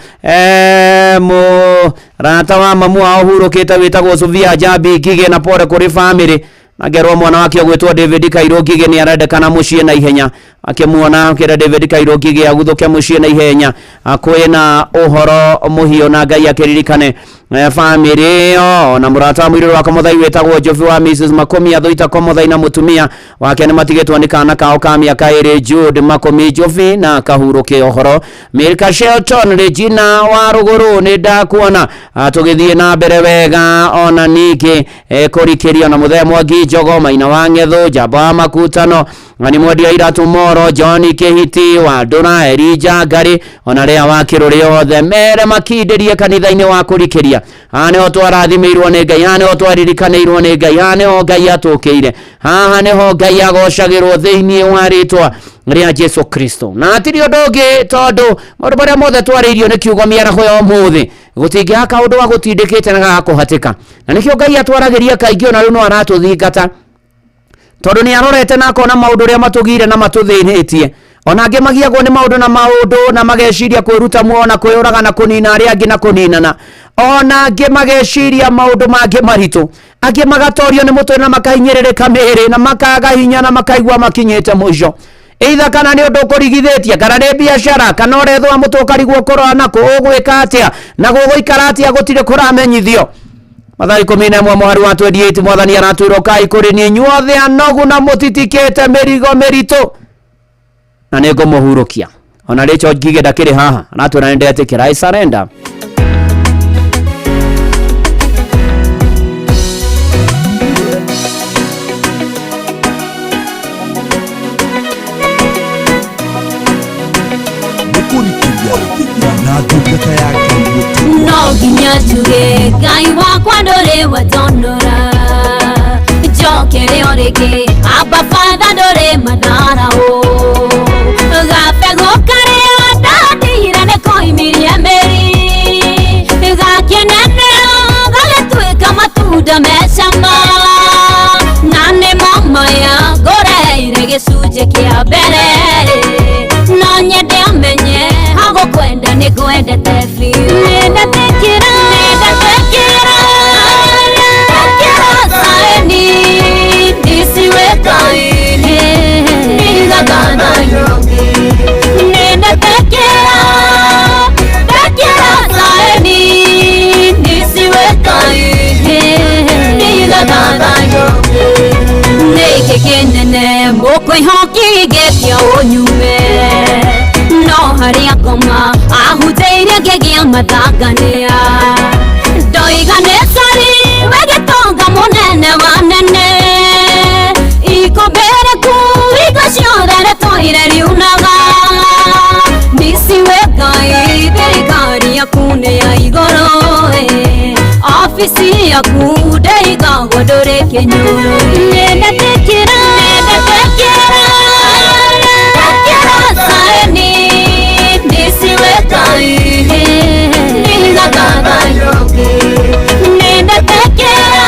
mũrata wa mamu wao hurũkĩte wĩtagwo Sofia Njambi Ngigĩ na pole kũrĩ family na ngerwo mwana wake ũgwĩtwo David Kairũ Ngigĩ nĩ arendekana mũciĩ na ihenya akĩmuona akĩra David Kairũ Ngigĩ aguthũke mũciĩ na ihenya kwĩna ũhoro mũhiũ na Ngai akĩririkane family ĩyo na mũrata wa mũirũrũ wa Komothai wĩtagwo Njobi wa Mrs Makũmi Athũita Komothai na mũtumia wake nĩ matigĩtwo nĩ kana kao ka mĩaka ĩrĩ Jude Makũmi Njobi na kahurũke ũhoro. Milka Shelton Regina wa Rũgũrũ nĩ ndakuona tũgĩthiĩ na mbere wega ona ningĩ kũrikĩria na Mũthee Mwangi Njogo Maina wa Ng'ethũ Njamba wa Makutano na mwendia iratu Moro John Kĩhiti wa Ndũra Elija Ngarĩ ona rĩa wa Kĩrũrĩ othe mere makindĩrie kanitha-inĩ wa kũrikĩria. Haha nĩho twarathimĩirwo nĩ Ngai, haha nĩho twaririkanĩirwo nĩ Ngai, haha nĩho Ngai atũkĩire, haha nĩho Ngai agocagĩrwo thĩinĩ wa rĩtwa rĩa Jesu Kristo. Na hatirĩ ũndũ ũngĩ tondũ maũndũ marĩa mothe twarĩirio nĩ kiugo mĩaraho ya ũmũthĩ gũtingĩaga kaũndũ gagũtindĩkĩte na gagakũhatĩka, na nĩkĩo Ngai atwaragĩria kaingĩ ona rĩu no aratũthingata tondũ nĩ arorete na akona maũndũ ũrĩa matũgire na matũthĩnĩtie. Ona angĩ magiagwo nĩ maũndũ na maũndũ na mageciria kwĩruta muoyo na kwĩyũraga na kũnina arĩa angĩ na kũninana. Ona angĩ mageciria maũndũ mangĩ maritũ, angĩ magatorio nĩ mũtwe na makahinyĩrĩrĩka mĩĩrĩ na makaga hinya na makaigua makinyĩte mũico. Either kana nĩ ũndũ ũkũrigithĩtie kana nĩ biacara kana ũrethwo mũtwe ũkarigwo kũrora nakũ ũgwĩka atĩa na gũgũikara atĩa gũtirĩ kũramenyithio. Mathaa 11 mũhari wa 28 mwathani aratwĩra ũkai kũrĩ niĩ inyuothe anogu na mũtitikĩte mĩrigo mĩritũ na nĩ ngũmũhurũkia. Ona Rachel Ngigĩ ndakĩrĩ haha aratwĩra nĩ ndetĩkĩra, I surrender. Nĩ kũrikĩria na ndungata ya Ngai mũtũmwo. No nginya njuge Ngai wakwa ndũrĩ watonora njokere o rĩngĩ Abba Father ndũrĩ matharaũ gabegũ karĩa ndathiire nĩ koimirie mĩri gakĩneneo gagĩtuĩka matunda me mathangania ndoiga nĩ cori we gĩtonga mũnene wa nene ikũmbĩrĩku hingo ciothe rĩtũire riunaga niciwe Ngai thirikari yaku nĩ ya igũrũ ofici yaku ndĩigagwo ndũrĩ kĩnyũrũ nĩndetĩkĩra nĩndetĩkĩra ndekĩra saini niciwe Ngai ndigathathayo nĩndetĩkĩra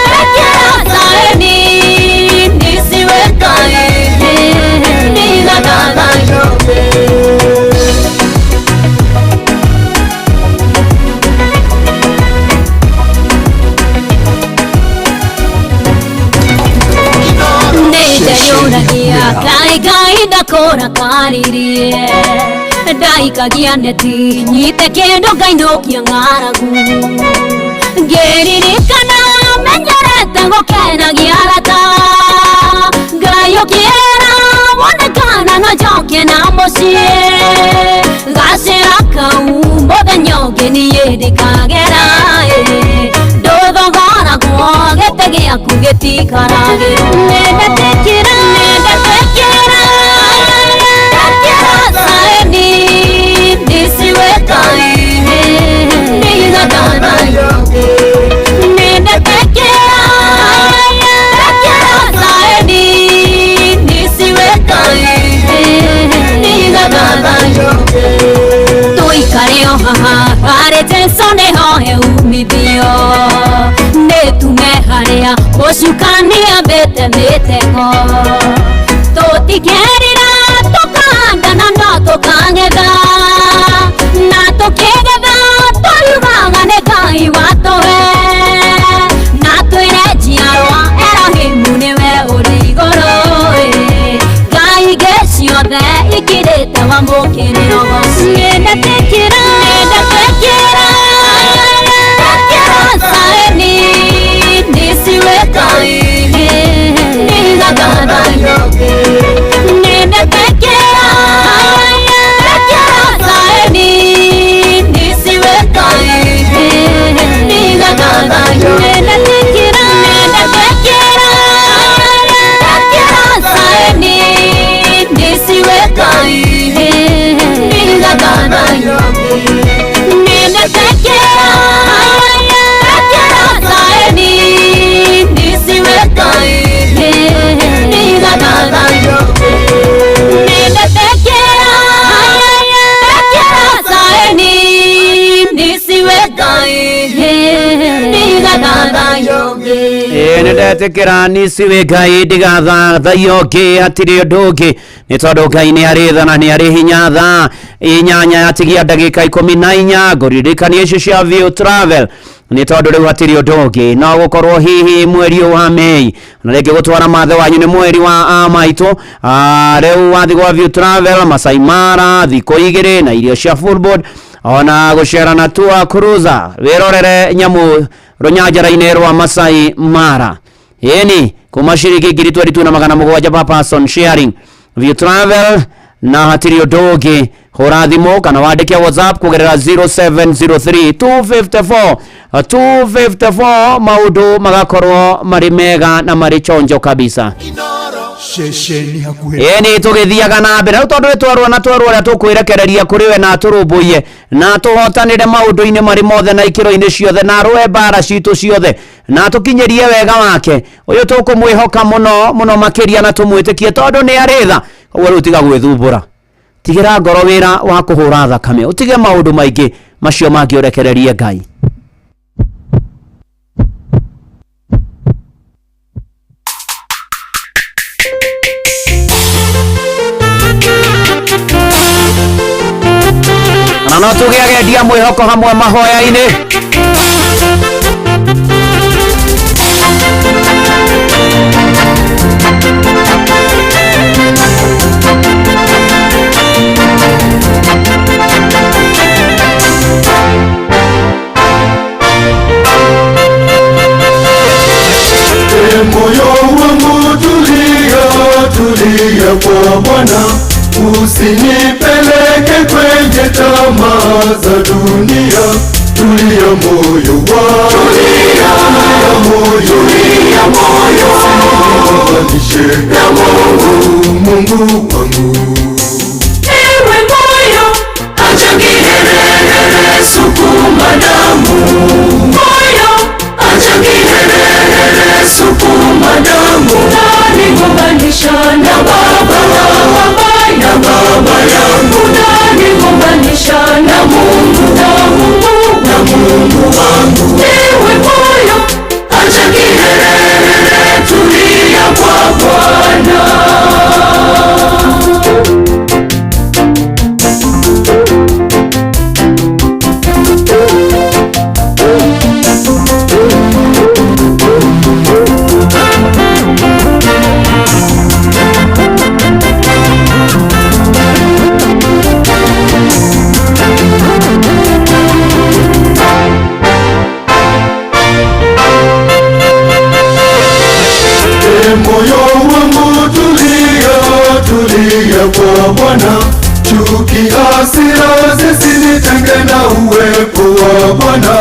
ndekĩra saini niciwe Ngai ndigathathayo. Nĩndeyũragia kaĩ Ngai ndakũrakaririe ndaikagia neti nyite kĩndũ ngainũkia ng'aragu ngĩririkana menyerete gũkenagia arata Ngai ũkĩra wonekana no njoke na mũciĩ gacĩra kau mũthenya ũngĩ niĩ ndĩkagera ndũthogoragwo gĩtĩ gĩaku gĩtikaragĩrwo nĩndetĩkĩra nĩndetĩkĩra ndekĩra saini niciwe Ngai ndigathathayo nĩndetĩkĩra ndekĩra saini niciwe Ngai ndigathathayo tũikare o haha harĩ Jesũ nĩho he umithio nĩtume harĩa mũcukani ambĩte mĩtego tũtikerira tũkahandana no tũkagetha na tũkĩgetha tũriugaga nĩ Ngai watũhe na twĩre njiarwa Erohimu nĩwe ũrĩ igũrũ Ngai ingĩ ciothe ikirĩte wamũkĩrĩro nĩndetĩkĩra nĩndetĩkĩra ndekĩra saini niciwe Ngai ndigathathayo nĩndetĩkĩra ndekĩra saini niciwe Ngai ndigathathayo nĩndetĩkĩra nĩndetĩkĩra ndekĩra saini niciwe Ngai ndigathathayo nĩndetĩkĩra ndekĩra saini niciwe Ngai ndigathathayo nĩndetĩkĩra ndekĩra saini niciwe Ngai ndigathathayo. Ĩĩ nĩndetĩkĩra niciwe Ngai ndigathathayo ngĩ hatirĩ ũndũ ũngĩ nĩ tondũ Ngai nĩ arĩ tha na nĩ arĩ hinya thaa 8 yatigia ndagĩka 14 ngũririkania icio cia View Travel nĩ tondũ rĩu hatirĩ ũndũ ũngĩ no gũkorwo hihi mweri ũyũ wa Mei na rĩngĩ gũtwara mathe wanyu nĩ mweri wa maitũ rĩu wathi gwa View Travel Masai Mara thikũ 2 na irio cia full board ona gũcera na tour cruiser wĩrorere nyamũ rũnyanjara-inĩ rwa Masai Mara ĩni kuma ciringi 22,700 per person sharing View Travel na hatirĩ ũndũ ũngĩ hũra thimũ kana wandĩke WhatsApp kũgerera 0703 254 254 maũndũ magakorwo marĩ mega na marĩ chonjo kabisa. Ceceni hakuhĩ Ĩni tũgĩthiaga na mbere rĩu tondũ nĩtwarwo na twarwo ũrĩa tũkwĩrekereria kũrĩ we na tũrũmbũiye na tũhotanĩre maũndũ-inĩ marĩ mothe na ikĩro-inĩ ciothe na arũe mbara citũ ciothe na tũkinyĩrie wega wake ũyũ tũkũmwĩhoka mũno mũno makĩria na tũmwĩtĩkie tondũ nĩ arĩ tha koguo rĩu tiga gwĩthumbũra tigĩra ngoro wĩra wa kũhũra thakame ũtige maũndũ maingĩ macio mangĩ ũrekererie Ngai. Na no tũgĩagendia mwĩhoko hamwe mahoya-inĩ. Moyo wangu tulia, tulia kwa Bwana, usinipeleke kwenye Usiangalie tamaa za dunia, tulia moyo wangu, tulia moyo, tulia moyo, usinigombanishe na Mungu, Mungu wangu. Ewe moyo, acha kiherehere, sukuma damu. Moyo, acha kiherehere, sukuma damu. Unanigombanisha na baba, na baba yangu. Unanigombanisha na Mungu, na Mungu, na Mungu wangu. Ewe moyo, acha kiherehere, tulia kwa Bwana. E moyo wangu tulia, tulia kwa Bwana, chuki hasira zisinitenge na uwepo wa Bwana.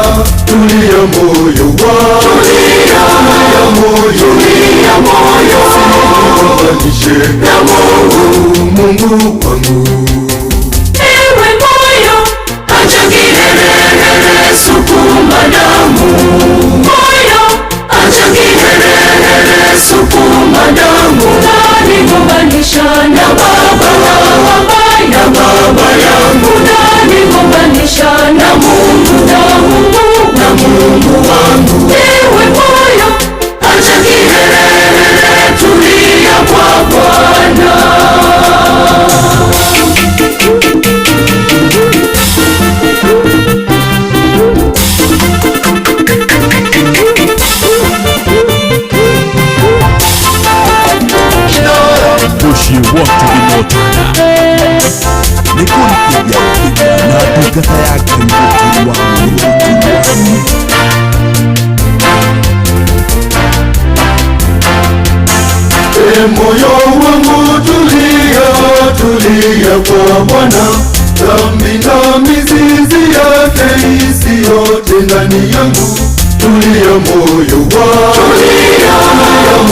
Tulia moyo wangu, tulia moyo, tulia moyo, usinigombanishe na Mungu, Mungu wangu. Ewe moyo, acha kiherehere, sukuma damu. Moyo, acha kiherehere, sukuma damu. Unanigombanisha na baba, na baba yangu. Unanigombanisha na Mungu, na Mungu, na Mungu wangu. Ewe moyo, acha kiherehere, tulia kwa Bwana. Mũciĩ wa Kĩrĩmotana nĩ kũrikĩria na ndungata ya Ngai mũturi wa mũrũ. E moyo wangu tulia, tulia kwa Bwana, dhambi na mizizi yake isiyote ndani yangu. Tulia moyo wangu, tulia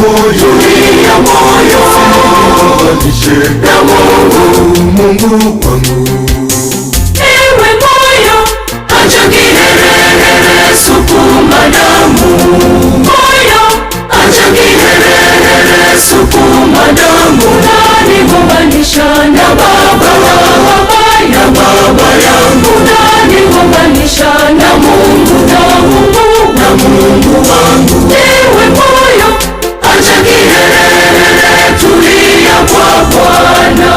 moyo, tulia moyo, usinigombanishe na Mungu, Mungu wangu. Ewe moyo, acha kiherehere, sukuma damu. Moyo, acha kiherehere, sukuma damu. Unanigombanisha na baba, na baba yangu. Unanigombanisha na Mungu, na Mungu, na Mungu wangu. Ewe moyo, acha kiherehere, tulia kwa Bwana.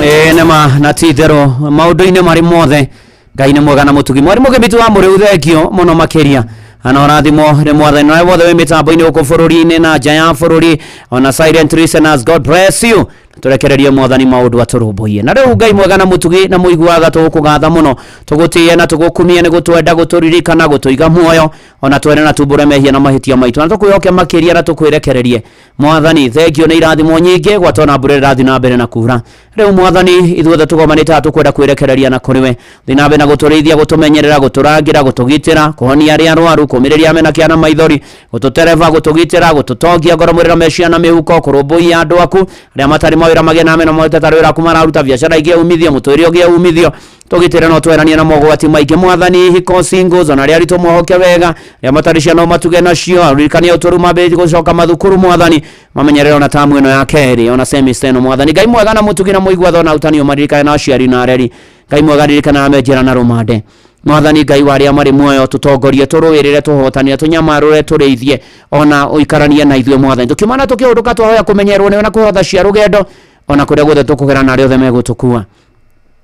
Ĩĩ nĩma na ti itherũ maũndũ-inĩ marĩ mothe Ngai nĩ mwega na mũtugi. Mwarimũ Kĩmbitu wa Mũrĩu, thengio mũno makĩria na ũrathimwo nĩ Mwathani. Na wothe wĩ mĩtambo-inĩ gũkũ bũrũri-inĩ na nja ya bũrũri, ona silent listeners, God bless you. Tũrekererie Mwathani maũndũ atũrũmbũiye. Na rĩu Ngai mwega na mũtugi na mũiguaga, tũgũkũgatha mũno, tũgũtĩe na tũgũkumie nĩ gũtwenda, gũtũririkana, gũtũiga muoyo, ona twere na tumbũre mehia na mahĩtia maitũ, na tũkwĩhoke makĩria na tũkwĩrekererie. Mwathani, thengio nĩ irathimo nyingĩ gwata ona mbura ĩrathiĩ na mbere na kura. Rĩu Mwathani, ithuothe tũgomanĩte haha tũkwenda kwĩrekereria na kũrĩ we. Thiĩ na mbere na gũtũrĩithia, gũtũmenyerera, gũtũrangĩra, gũtũgitĩra, kũhonia arĩa arwaru, kũũmĩrĩria mena kĩa na maithori, gũtũtereba, gũtũgitĩra, gũtũtongia ngoro, mwĩrĩ na meciria na mĩhuko, kũrũmbũiya andũ aku arĩa matarĩ mawĩra magĩe na mena moete tarĩ wĩra aku mararuta, biacara igĩe umithio, mũtũrĩre ũgĩe umithio, tũgitĩre no tweranie na mogwati maingĩ. Mwathani, hiko singles ona arĩa aritũ mohoke wega, arĩa matarĩ ciana ũmatuge nacio, aririkanie ũtũru mambĩrĩrie gũcoka mathukuru. Mwathani, mamenyerere ona tamu ĩno ya kerĩ, ona semester ĩno. Mwathani Ngai mwega na mũtugi na mũigua tho na ũtani, ũmaririkane na aciari na areri. Ngai mwega, ririkana menjĩra na rũmande. Mwathani Ngai wa arĩa marĩ muoyo, tũtongorie, tũrũĩrĩre, tũhotanĩre, tũnyamarũre, tũrĩithie, ona ũikaranie na ithuĩ Mwathani. Tũkiumana tũkĩhũndũka, twahoya kũmenyerwo nĩwe na kwĩhotha cia rũgendo, ona kũrĩa guothe tũkũgera na arĩa othe megũtũkua.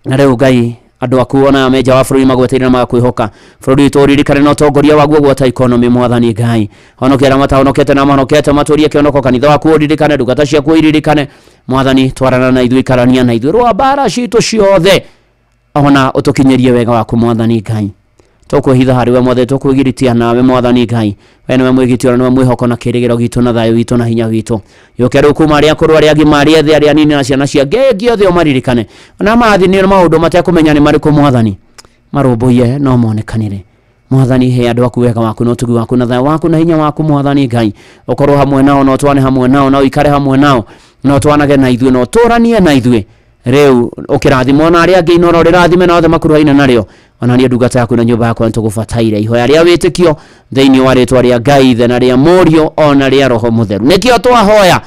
Na rĩu Ngai, andũ aku ona me nja wa bũrũri magweteire na magakwĩhoka. Bũrũri witũ ũririkane na ũtongoria waguo gwata economy. Mwathani Ngai, honokia arĩa matahonokete na mahonokete, matũrie kĩhonoko. Kanitha waku ũririkane, ndungata ciaku iririkane. Mwathani, twarana na ithuĩ, ikarania na ithuĩ, rũa mbara citũ ciothe, ona ũtũkinyĩrie wega waku. Mwathani Ngai, tũkwĩhitha harĩ we. Mwathani, tũkwĩgiritia nawe. Mwathani Ngai, we nĩwe mwĩgitio na nĩwe mwĩhoko na kĩrĩgĩro gitũ na thayũ witũ na hinya witũ. Yũke rĩu kuma arĩa akũrũ, arĩa agima, arĩa ethĩ, arĩa anini na ciana cia ngenge othe ũmaririkane, ona marathiĩ nĩ maũndũ matekũmenya nĩ marĩkũ. Mwathani, marũmbũiye no monekanĩre. Mwathani, he andũ aku wega waku na ũtugi waku na thayũ waku na hinya waku. Mwathani Ngai, ũkorwo hamwe nao na ũtwane hamwe nao na ũikare hamwe nao na ũtwanage na ithuĩ na ũtũranie na ithuĩ. Rĩu ũkĩrathimwo na arĩa angĩ, Inoro rĩrathime na othe makuruhaine narĩo. Ona niĩ ndungata yaku na nyũmba yakwa nĩtũgũbataire ihoya rĩa wĩtĩkio thĩinĩ wa rĩtwa rĩa Ngai Ithe na rĩa Mũriũ ona rĩa Roho Mũtheru, nĩkĩo twahoya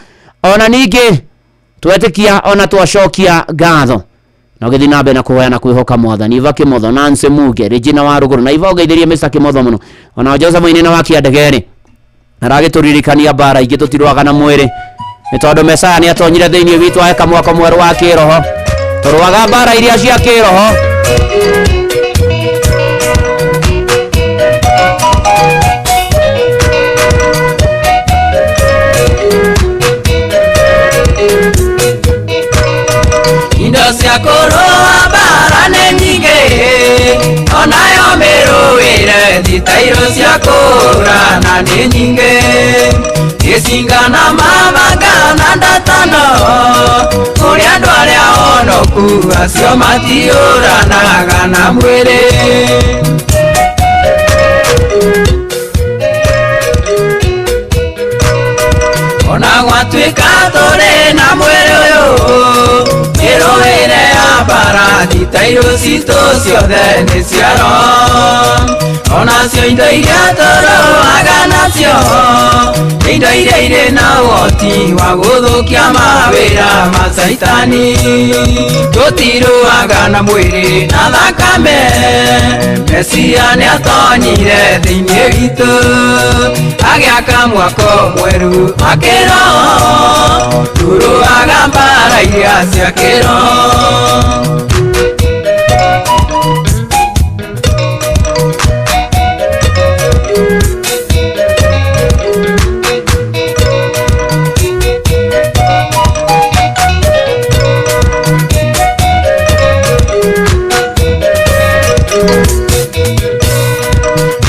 ona ningĩ twetĩkia ona twacokia ngatho na ũgĩthiĩ na mbere na kũhoya na kwĩhoka Mwathani. Iva Kĩmotho, Nancy Muge, Regina wa Rũgũrũ na Iva, ũgeithĩrie Mr. Kĩmotho mũno. Ona Joseph Mũinĩ wa Kĩandegere aragĩtũririkania mbara ingĩ tũtirwaga na mwĩrĩ, nĩ tondũ Mesaya nĩ atonyire thĩinĩ witũ eka mwako mwerũ wa kĩroho. Tũrũaga mbara iria cia kĩroho. Indo cia kũrũa mbara nĩ nyingĩ, onayo mĩrũĩre thitairũ cia kũũrana nĩ nyingĩ, gĩcinga na mabanga na ndatano. Kũrĩ andũ arĩa honoku, acio matiũranaga na mwĩrĩ. Ona gwatuĩka tũrĩ na mwĩrĩ ũyũ, mĩrũĩre ya mbara thitairũ citũ ciothe nĩ cia roho. Onacio indo iria tũrũaga nacio nĩ indo iria irĩ na ũhoti wa gũthũkia mawĩra ma Caitani. Tũtirũaga na mwĩrĩ na thakame, Mesia nĩatonyire thĩinĩ witũ agĩaka mwako mwerũ wa kĩroho. Tũrũaga mbara iria cia kĩroho.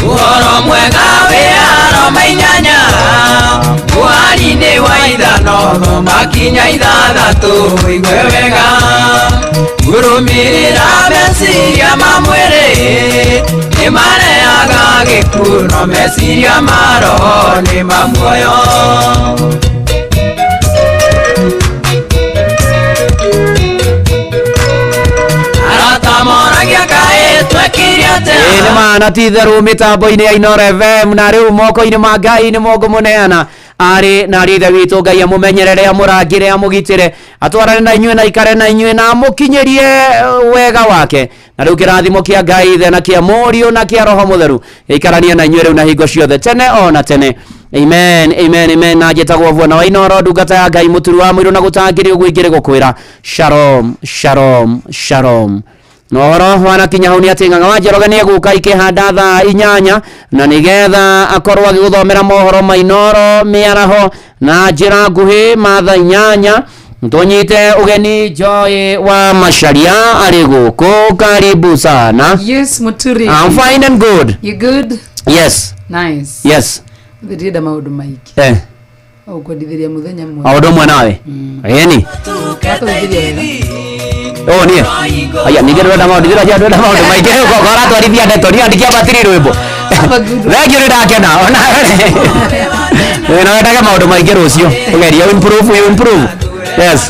Ũhoro mwega wĩ Aroma 8 mũhari-inĩ wa 5 thoma kinya 6 ũigue wega. Kũrũmĩrĩra meciria ma mwĩrĩ nĩ marehaga gĩkuũ, no meciria ma roho nĩ ma muoyo. Arata moragia kaĩ twekire atĩa? Ĩĩ nĩ ma na ti itherũ mĩtambo-inĩ ya Inoro FM na rĩu moko-inĩ ma Ngai nĩ mũngũmũneana arĩ na arĩ ithe witũ. Ngai amũmenyerere, amũrangĩre, amũgitĩre, atwarane na inyuĩ na ikare na inyuĩ na amũkinyĩrie wega wake. Na rĩu kĩrathimo kĩa Ngai Ithe na kĩa Mũriũ na kĩa Roho Mũtheru gĩikaranie na inyuĩ rĩu na hingo ciothe, tene o na tene. Amen, amen, amen. Na njĩtagwo Bwana wa Inoro, ndungata ya Ngai, mũturi wa mũirũ na gũtangĩrĩ ũguo ingĩrĩ gũkwĩra shalom, shalom, shalom. Na ũhoro wanakinya hau nĩ atĩ Ng'ang'a wa Njoroge nĩ egũka ikĩhanda thaa 8 na nĩgetha akorwo agĩgũthomera mohoro ma Inoro mĩaraho na njĩra nguhĩ ma thaa 8. Tũnyite ũgeni Joy wa Macharia arĩ gũkũ. Karibu sana. Yes, Muturi. I'm fine and good. You good? Yes. Nice. Yes. Ndirenda maũndũ maingĩ. Ũkwendithĩria mũthenya mwega. Maũndũ ũmwe nawe ĩni. Watũithĩria wega. Ũũ niĩ aya ningĩ ndĩrenda maũndũ, ndĩrenda ndĩrenda maũndũ maingĩ. Ũgoka ũratwarithia ndeto, niĩ andĩkia batiri rwĩmbo. Thengiũ, nĩ ndakena ona na wendage maũndũ maingĩ. Rũciũ ũgerie improve, you improve. Yes.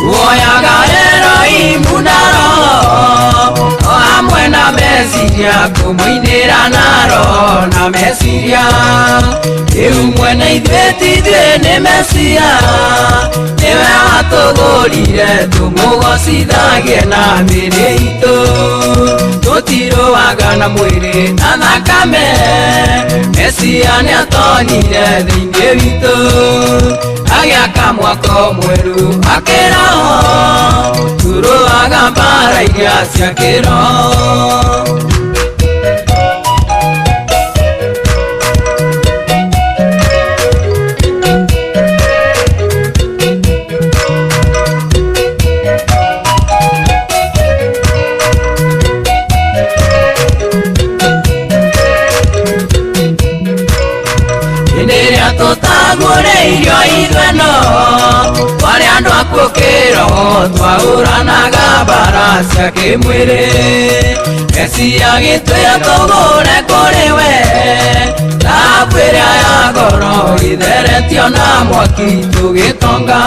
Woyaga Elohimu na roho o hamwe na meciria, kũmũinĩra na roho na meciria. Rĩu mwene ithuĩ ti ithuĩ nĩ Mesia, nĩwe watũgũrire tũmũgocithagie na mĩĩrĩ itũ. Tũtirũaga na mwĩrĩ na thakame, Mesia nĩatonyire thĩinĩ witũ. Agĩaka mwako mwerũ akĩroho, tũrũaga mbara iria cia kĩroho. Tũtagũrĩirio ithueno, twarĩ andũ akuũ kĩroho, twahũranaga mbara cia kĩmwĩrĩ. Mesia agĩtwĩra tũgũre kũrĩ we, thahabu ĩrĩa ya goro ĩtheretio na mwaki tũgĩtonga.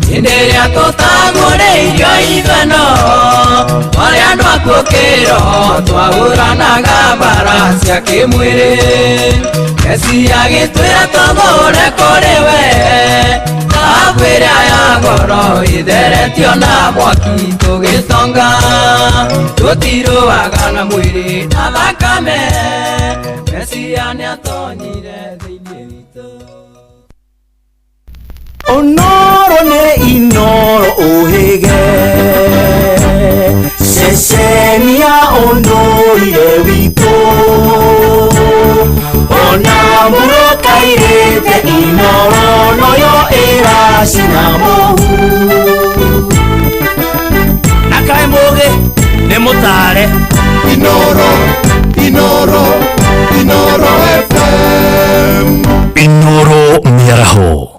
Hĩndĩ ĩrĩa tũtagũrĩirio ithueno, twarĩ andũ akuũ kĩroho, twahũranaga mbara cia kĩmwĩrĩ. Mesia agĩtwĩra tũgũre kũrĩ we, thahabu ĩrĩa ya goro ĩtheretio na mwaki tũgĩtonga. Tũtirũaga na mwĩrĩ na thakame, Mesia nĩatonyire thĩinĩ witũ. Onoro nĩ Inoro ũhĩge, ceceni ya ũndũire witũ. Ona mũrũkairĩte Inoro noyo ĩracina mũhu. Na kaĩ mũgĩ nĩ mũtare. Inoro, Inoro, Inoro FM. Inoro mĩaraho.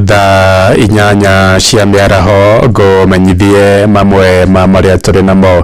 Thaa 8 cia mĩaraho ngũmenyithie mamwe ma marĩa tũrĩ namo.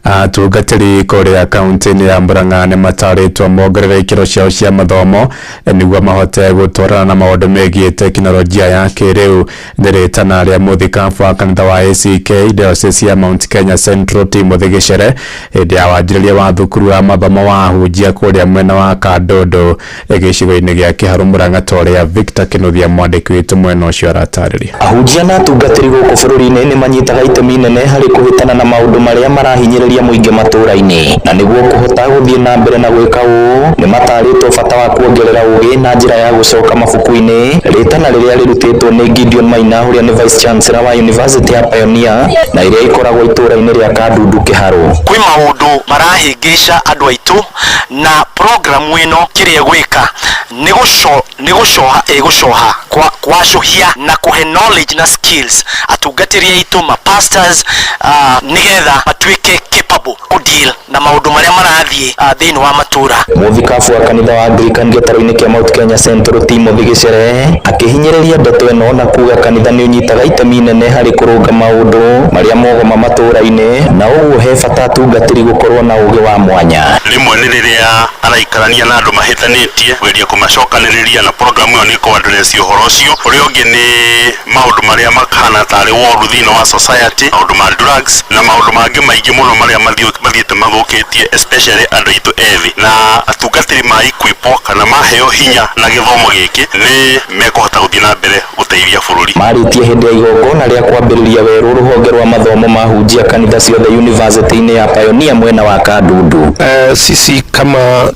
Atungatĩri kũrĩa kaunti-inĩ ya Murang'a nĩ matarĩtwo mongerere ikĩro ciao cia mathomo nĩguo mahote gũtwarana na maũndũ megiĩ tekinoronjia ya kĩrĩu. Nĩ rĩtana rĩa mũthikabu wa kanitha wa ACK Diocese ya Mount Kenya Central Timothy Gĩcere hĩndĩ ya wanjĩrĩria wa thukuru wa mathomo wa ahunjia kũrĩa mwena wa Kandũndũ gĩcigo-inĩ gĩa Kĩharũ Murang'a, ta ũrĩa Victor Kĩnuthia mwandĩki witũ mwena ũcio aratarĩria. Ahunjia na atungatĩri gũkũ bũrũri-inĩ nĩ manyitaga itemi inene harĩ kũhĩtana na maũndũ marĩa marahinyĩrĩria mũingĩ matũũra-inĩ, na nĩguo kũhota gũthiĩ na mbere na gwĩka ũũ nĩ matarĩtwo bata wa kuongerera ũgĩ na njĩra ya gũcoka mabuku-inĩ. Rĩtana rĩrĩa rĩrutĩtwo nĩ Gideon Maina ũrĩa nĩ Vice Chancellor wa University ya Pioneer na ĩrĩa ĩkoragwo itũũra-inĩ rĩa Kandundu Kĩharũ. Kwĩ maũndũ marahĩngĩca andũ aitũ na programu ĩno kĩrĩa ĩgwĩka nĩ gũcoha ĩgũcoha kwacũhia na kũhe knowledge na skills atungatĩri aitũ ma pastors, nĩgetha matuĩke capable kũ deal na maũndũ marĩa marathiĩ thĩinĩ wa matũũra. Mũthikabu wa kanitha wa Anglican gĩtarũ-inĩ kĩa Mount Kenya Central Timothy Gĩcere akĩhinyĩrĩria ndeto ĩno na kuga kanitha nĩ ũnyitaga itemi inene harĩ kũrũnga maũndũ marĩa mogoma matũũra-inĩ, na ũguo he bata atungatĩri gũkorwo na ũgĩ wa mwanya. Rĩmwe nĩ rĩrĩa araikarania na andũ mahĩtanĩtie kũgeria kũmacokanĩrĩria na programu ĩyo nĩ kũ-address ũhoro ũcio. Ũrĩa ũngĩ nĩ maũndũ marĩa makahana tarĩ woru thĩinĩ wa society, maũndũ ma drugs na maũndũ mangĩ maingĩ mũno marĩa mathiĩte mathũkĩtie especially andũ aitũ ethĩ. Na atungatĩri ma equip kana maheo hinya na gĩthomo gĩkĩ nĩ mekũhota gũthiĩ na mbere gũteithia bũrũri. Marĩtie hĩndĩ ya igongona rĩa kwambĩrĩria werũ rũhonge rwa mathomo ma ahunjia kanitha ciothe University-inĩ ya Pioneer mwena wa Kandundu. Sisi kama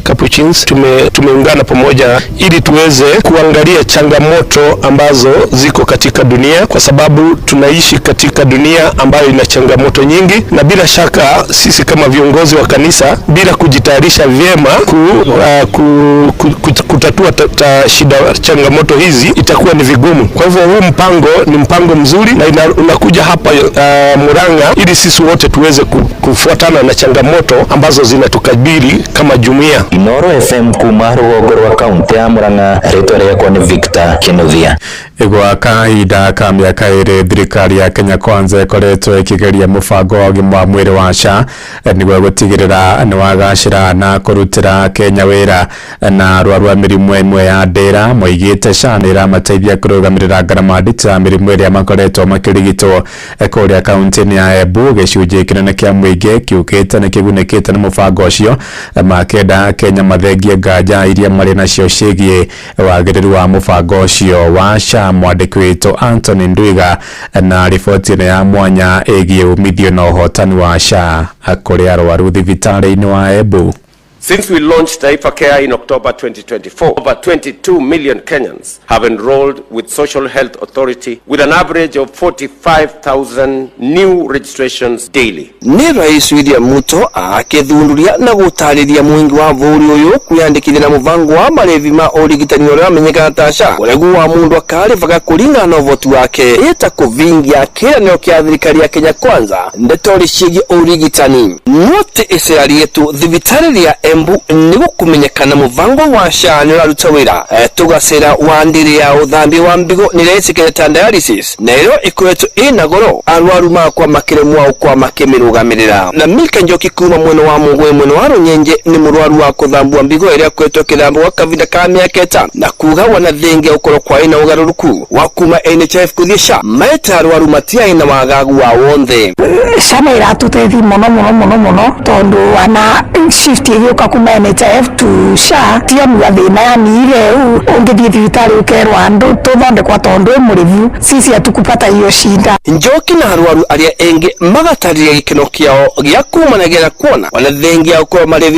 Capuchins tumeungana pamoja ili tuweze kuangalia changamoto ambazo ziko katika dunia, kwa sababu tunaishi katika dunia ambayo ina changamoto nyingi, na bila shaka sisi kama viongozi wa kanisa bila kujitayarisha vyema kutatua shida changamoto hizi itakuwa ni vigumu. Kwa hivyo huu mpango ni mpango mzuri na unakuja hapa Murang'a ili sisi wote tuweze kufuatana na changamoto ambazo zinatukabili kama jumuiya. Inoro FM kuma rũgongo rwa kaunti ya Murang'a, rĩtwa rĩakwa nĩ Victor Kinuthia. Gwa kahinda ka mĩaka 2 thirikari ya Kenya Kwanza ĩkoretwo ĩkĩgeria mũbango wa ũgima wa mwĩrĩ wa SHA nĩguo gũtigĩrĩra nĩ wagacĩra na kũrutĩra Kenya wĩra. Na arwaru a mĩrimũ ĩmwe ya ndĩra moigĩte SHA nĩ ĩramateithia kũrũgamĩrĩra ngarama nditũ ya mĩrimũ ĩrĩa makoretwo makĩrigitwo. Kũrĩa kaunti-inĩ ya Embu gĩcunjĩ kĩnene kĩa mũingĩ kĩukĩte nĩ kĩgunĩkĩte nĩ mũbango ũcio, makĩenda Kenya mathengie nganja iria marĩ nacio ciĩgiĩ wagĩrĩru wa mũbango ũcio wa SHA. Mwandĩki witũ Anthony Ndwiga na riboti ĩno ya mwanya ĩgiĩ umithio na ũhotani wa SHA kũrĩ arwaru thibitarĩ-inĩ wa Embu. Since we launched Taifa Care in October 2024, over 22 million Kenyans have enrolled with Social Health Authority with an average of 45,000 new registrations daily. Nĩ Rais William Ruto akĩthunduria na gũtarĩria mũingĩ wa bũrũri ũyũ kwĩyandĩkithia na mũbango wa marĩvi ma ũrigitani ũrĩa wamenyekana ta SHA, ũrĩa wa mũndũ akarĩvaga kũringana na ũhoti wake, ĩta kũvingia kĩĩranĩro kĩa thirikari ya Kenya Kwanza ndetori ciĩgiĩ ũrigitani. No ti icera rĩetu thibitarĩ rĩa Embu nĩ gũkũmenyekana mũbango wa SHA nĩ ũraruta wĩra. Tũgacĩra wa ndĩrĩ ya ũthambi wa mbigo nĩ ĩretĩkĩra ta dialysis na ĩro ĩkoretwo ĩna goro, arwaru makwa makĩremwo gũkorwo makĩmĩrũgamĩrĩra. Na Milka Njoki kuma mwena wa Mũgũĩ mwena wa Rũnyenje nĩ mũrwaru wa kũthambua mbigo ĩrĩa akoretwo ĩkĩthambwo gwa kahinda ka mĩaka 5, na kuga wana thengia gũkorwo kwaĩ na ũgarũrũku wa kuma NHIF kũthiĩ SHA, maeta arwaru matiarĩ na wagagu wa wonthe. SHA nĩ ĩratũteithia mũno mũno mũno mũno tondũ wana shift ĩgĩũka kuma NHIF to SHA tionua thĩna, yani ile ũngĩthiĩ thibitarĩ ũkerwo andũ tũthondekwa tondũ wĩ mũrĩvu, sisi hatukupata hiyo shida. Njoki na arwaru arĩa ĩngĩ magatarĩria gĩkeno kĩao gĩa kumanagia na kuona wana thengia gũkorwo marĩvi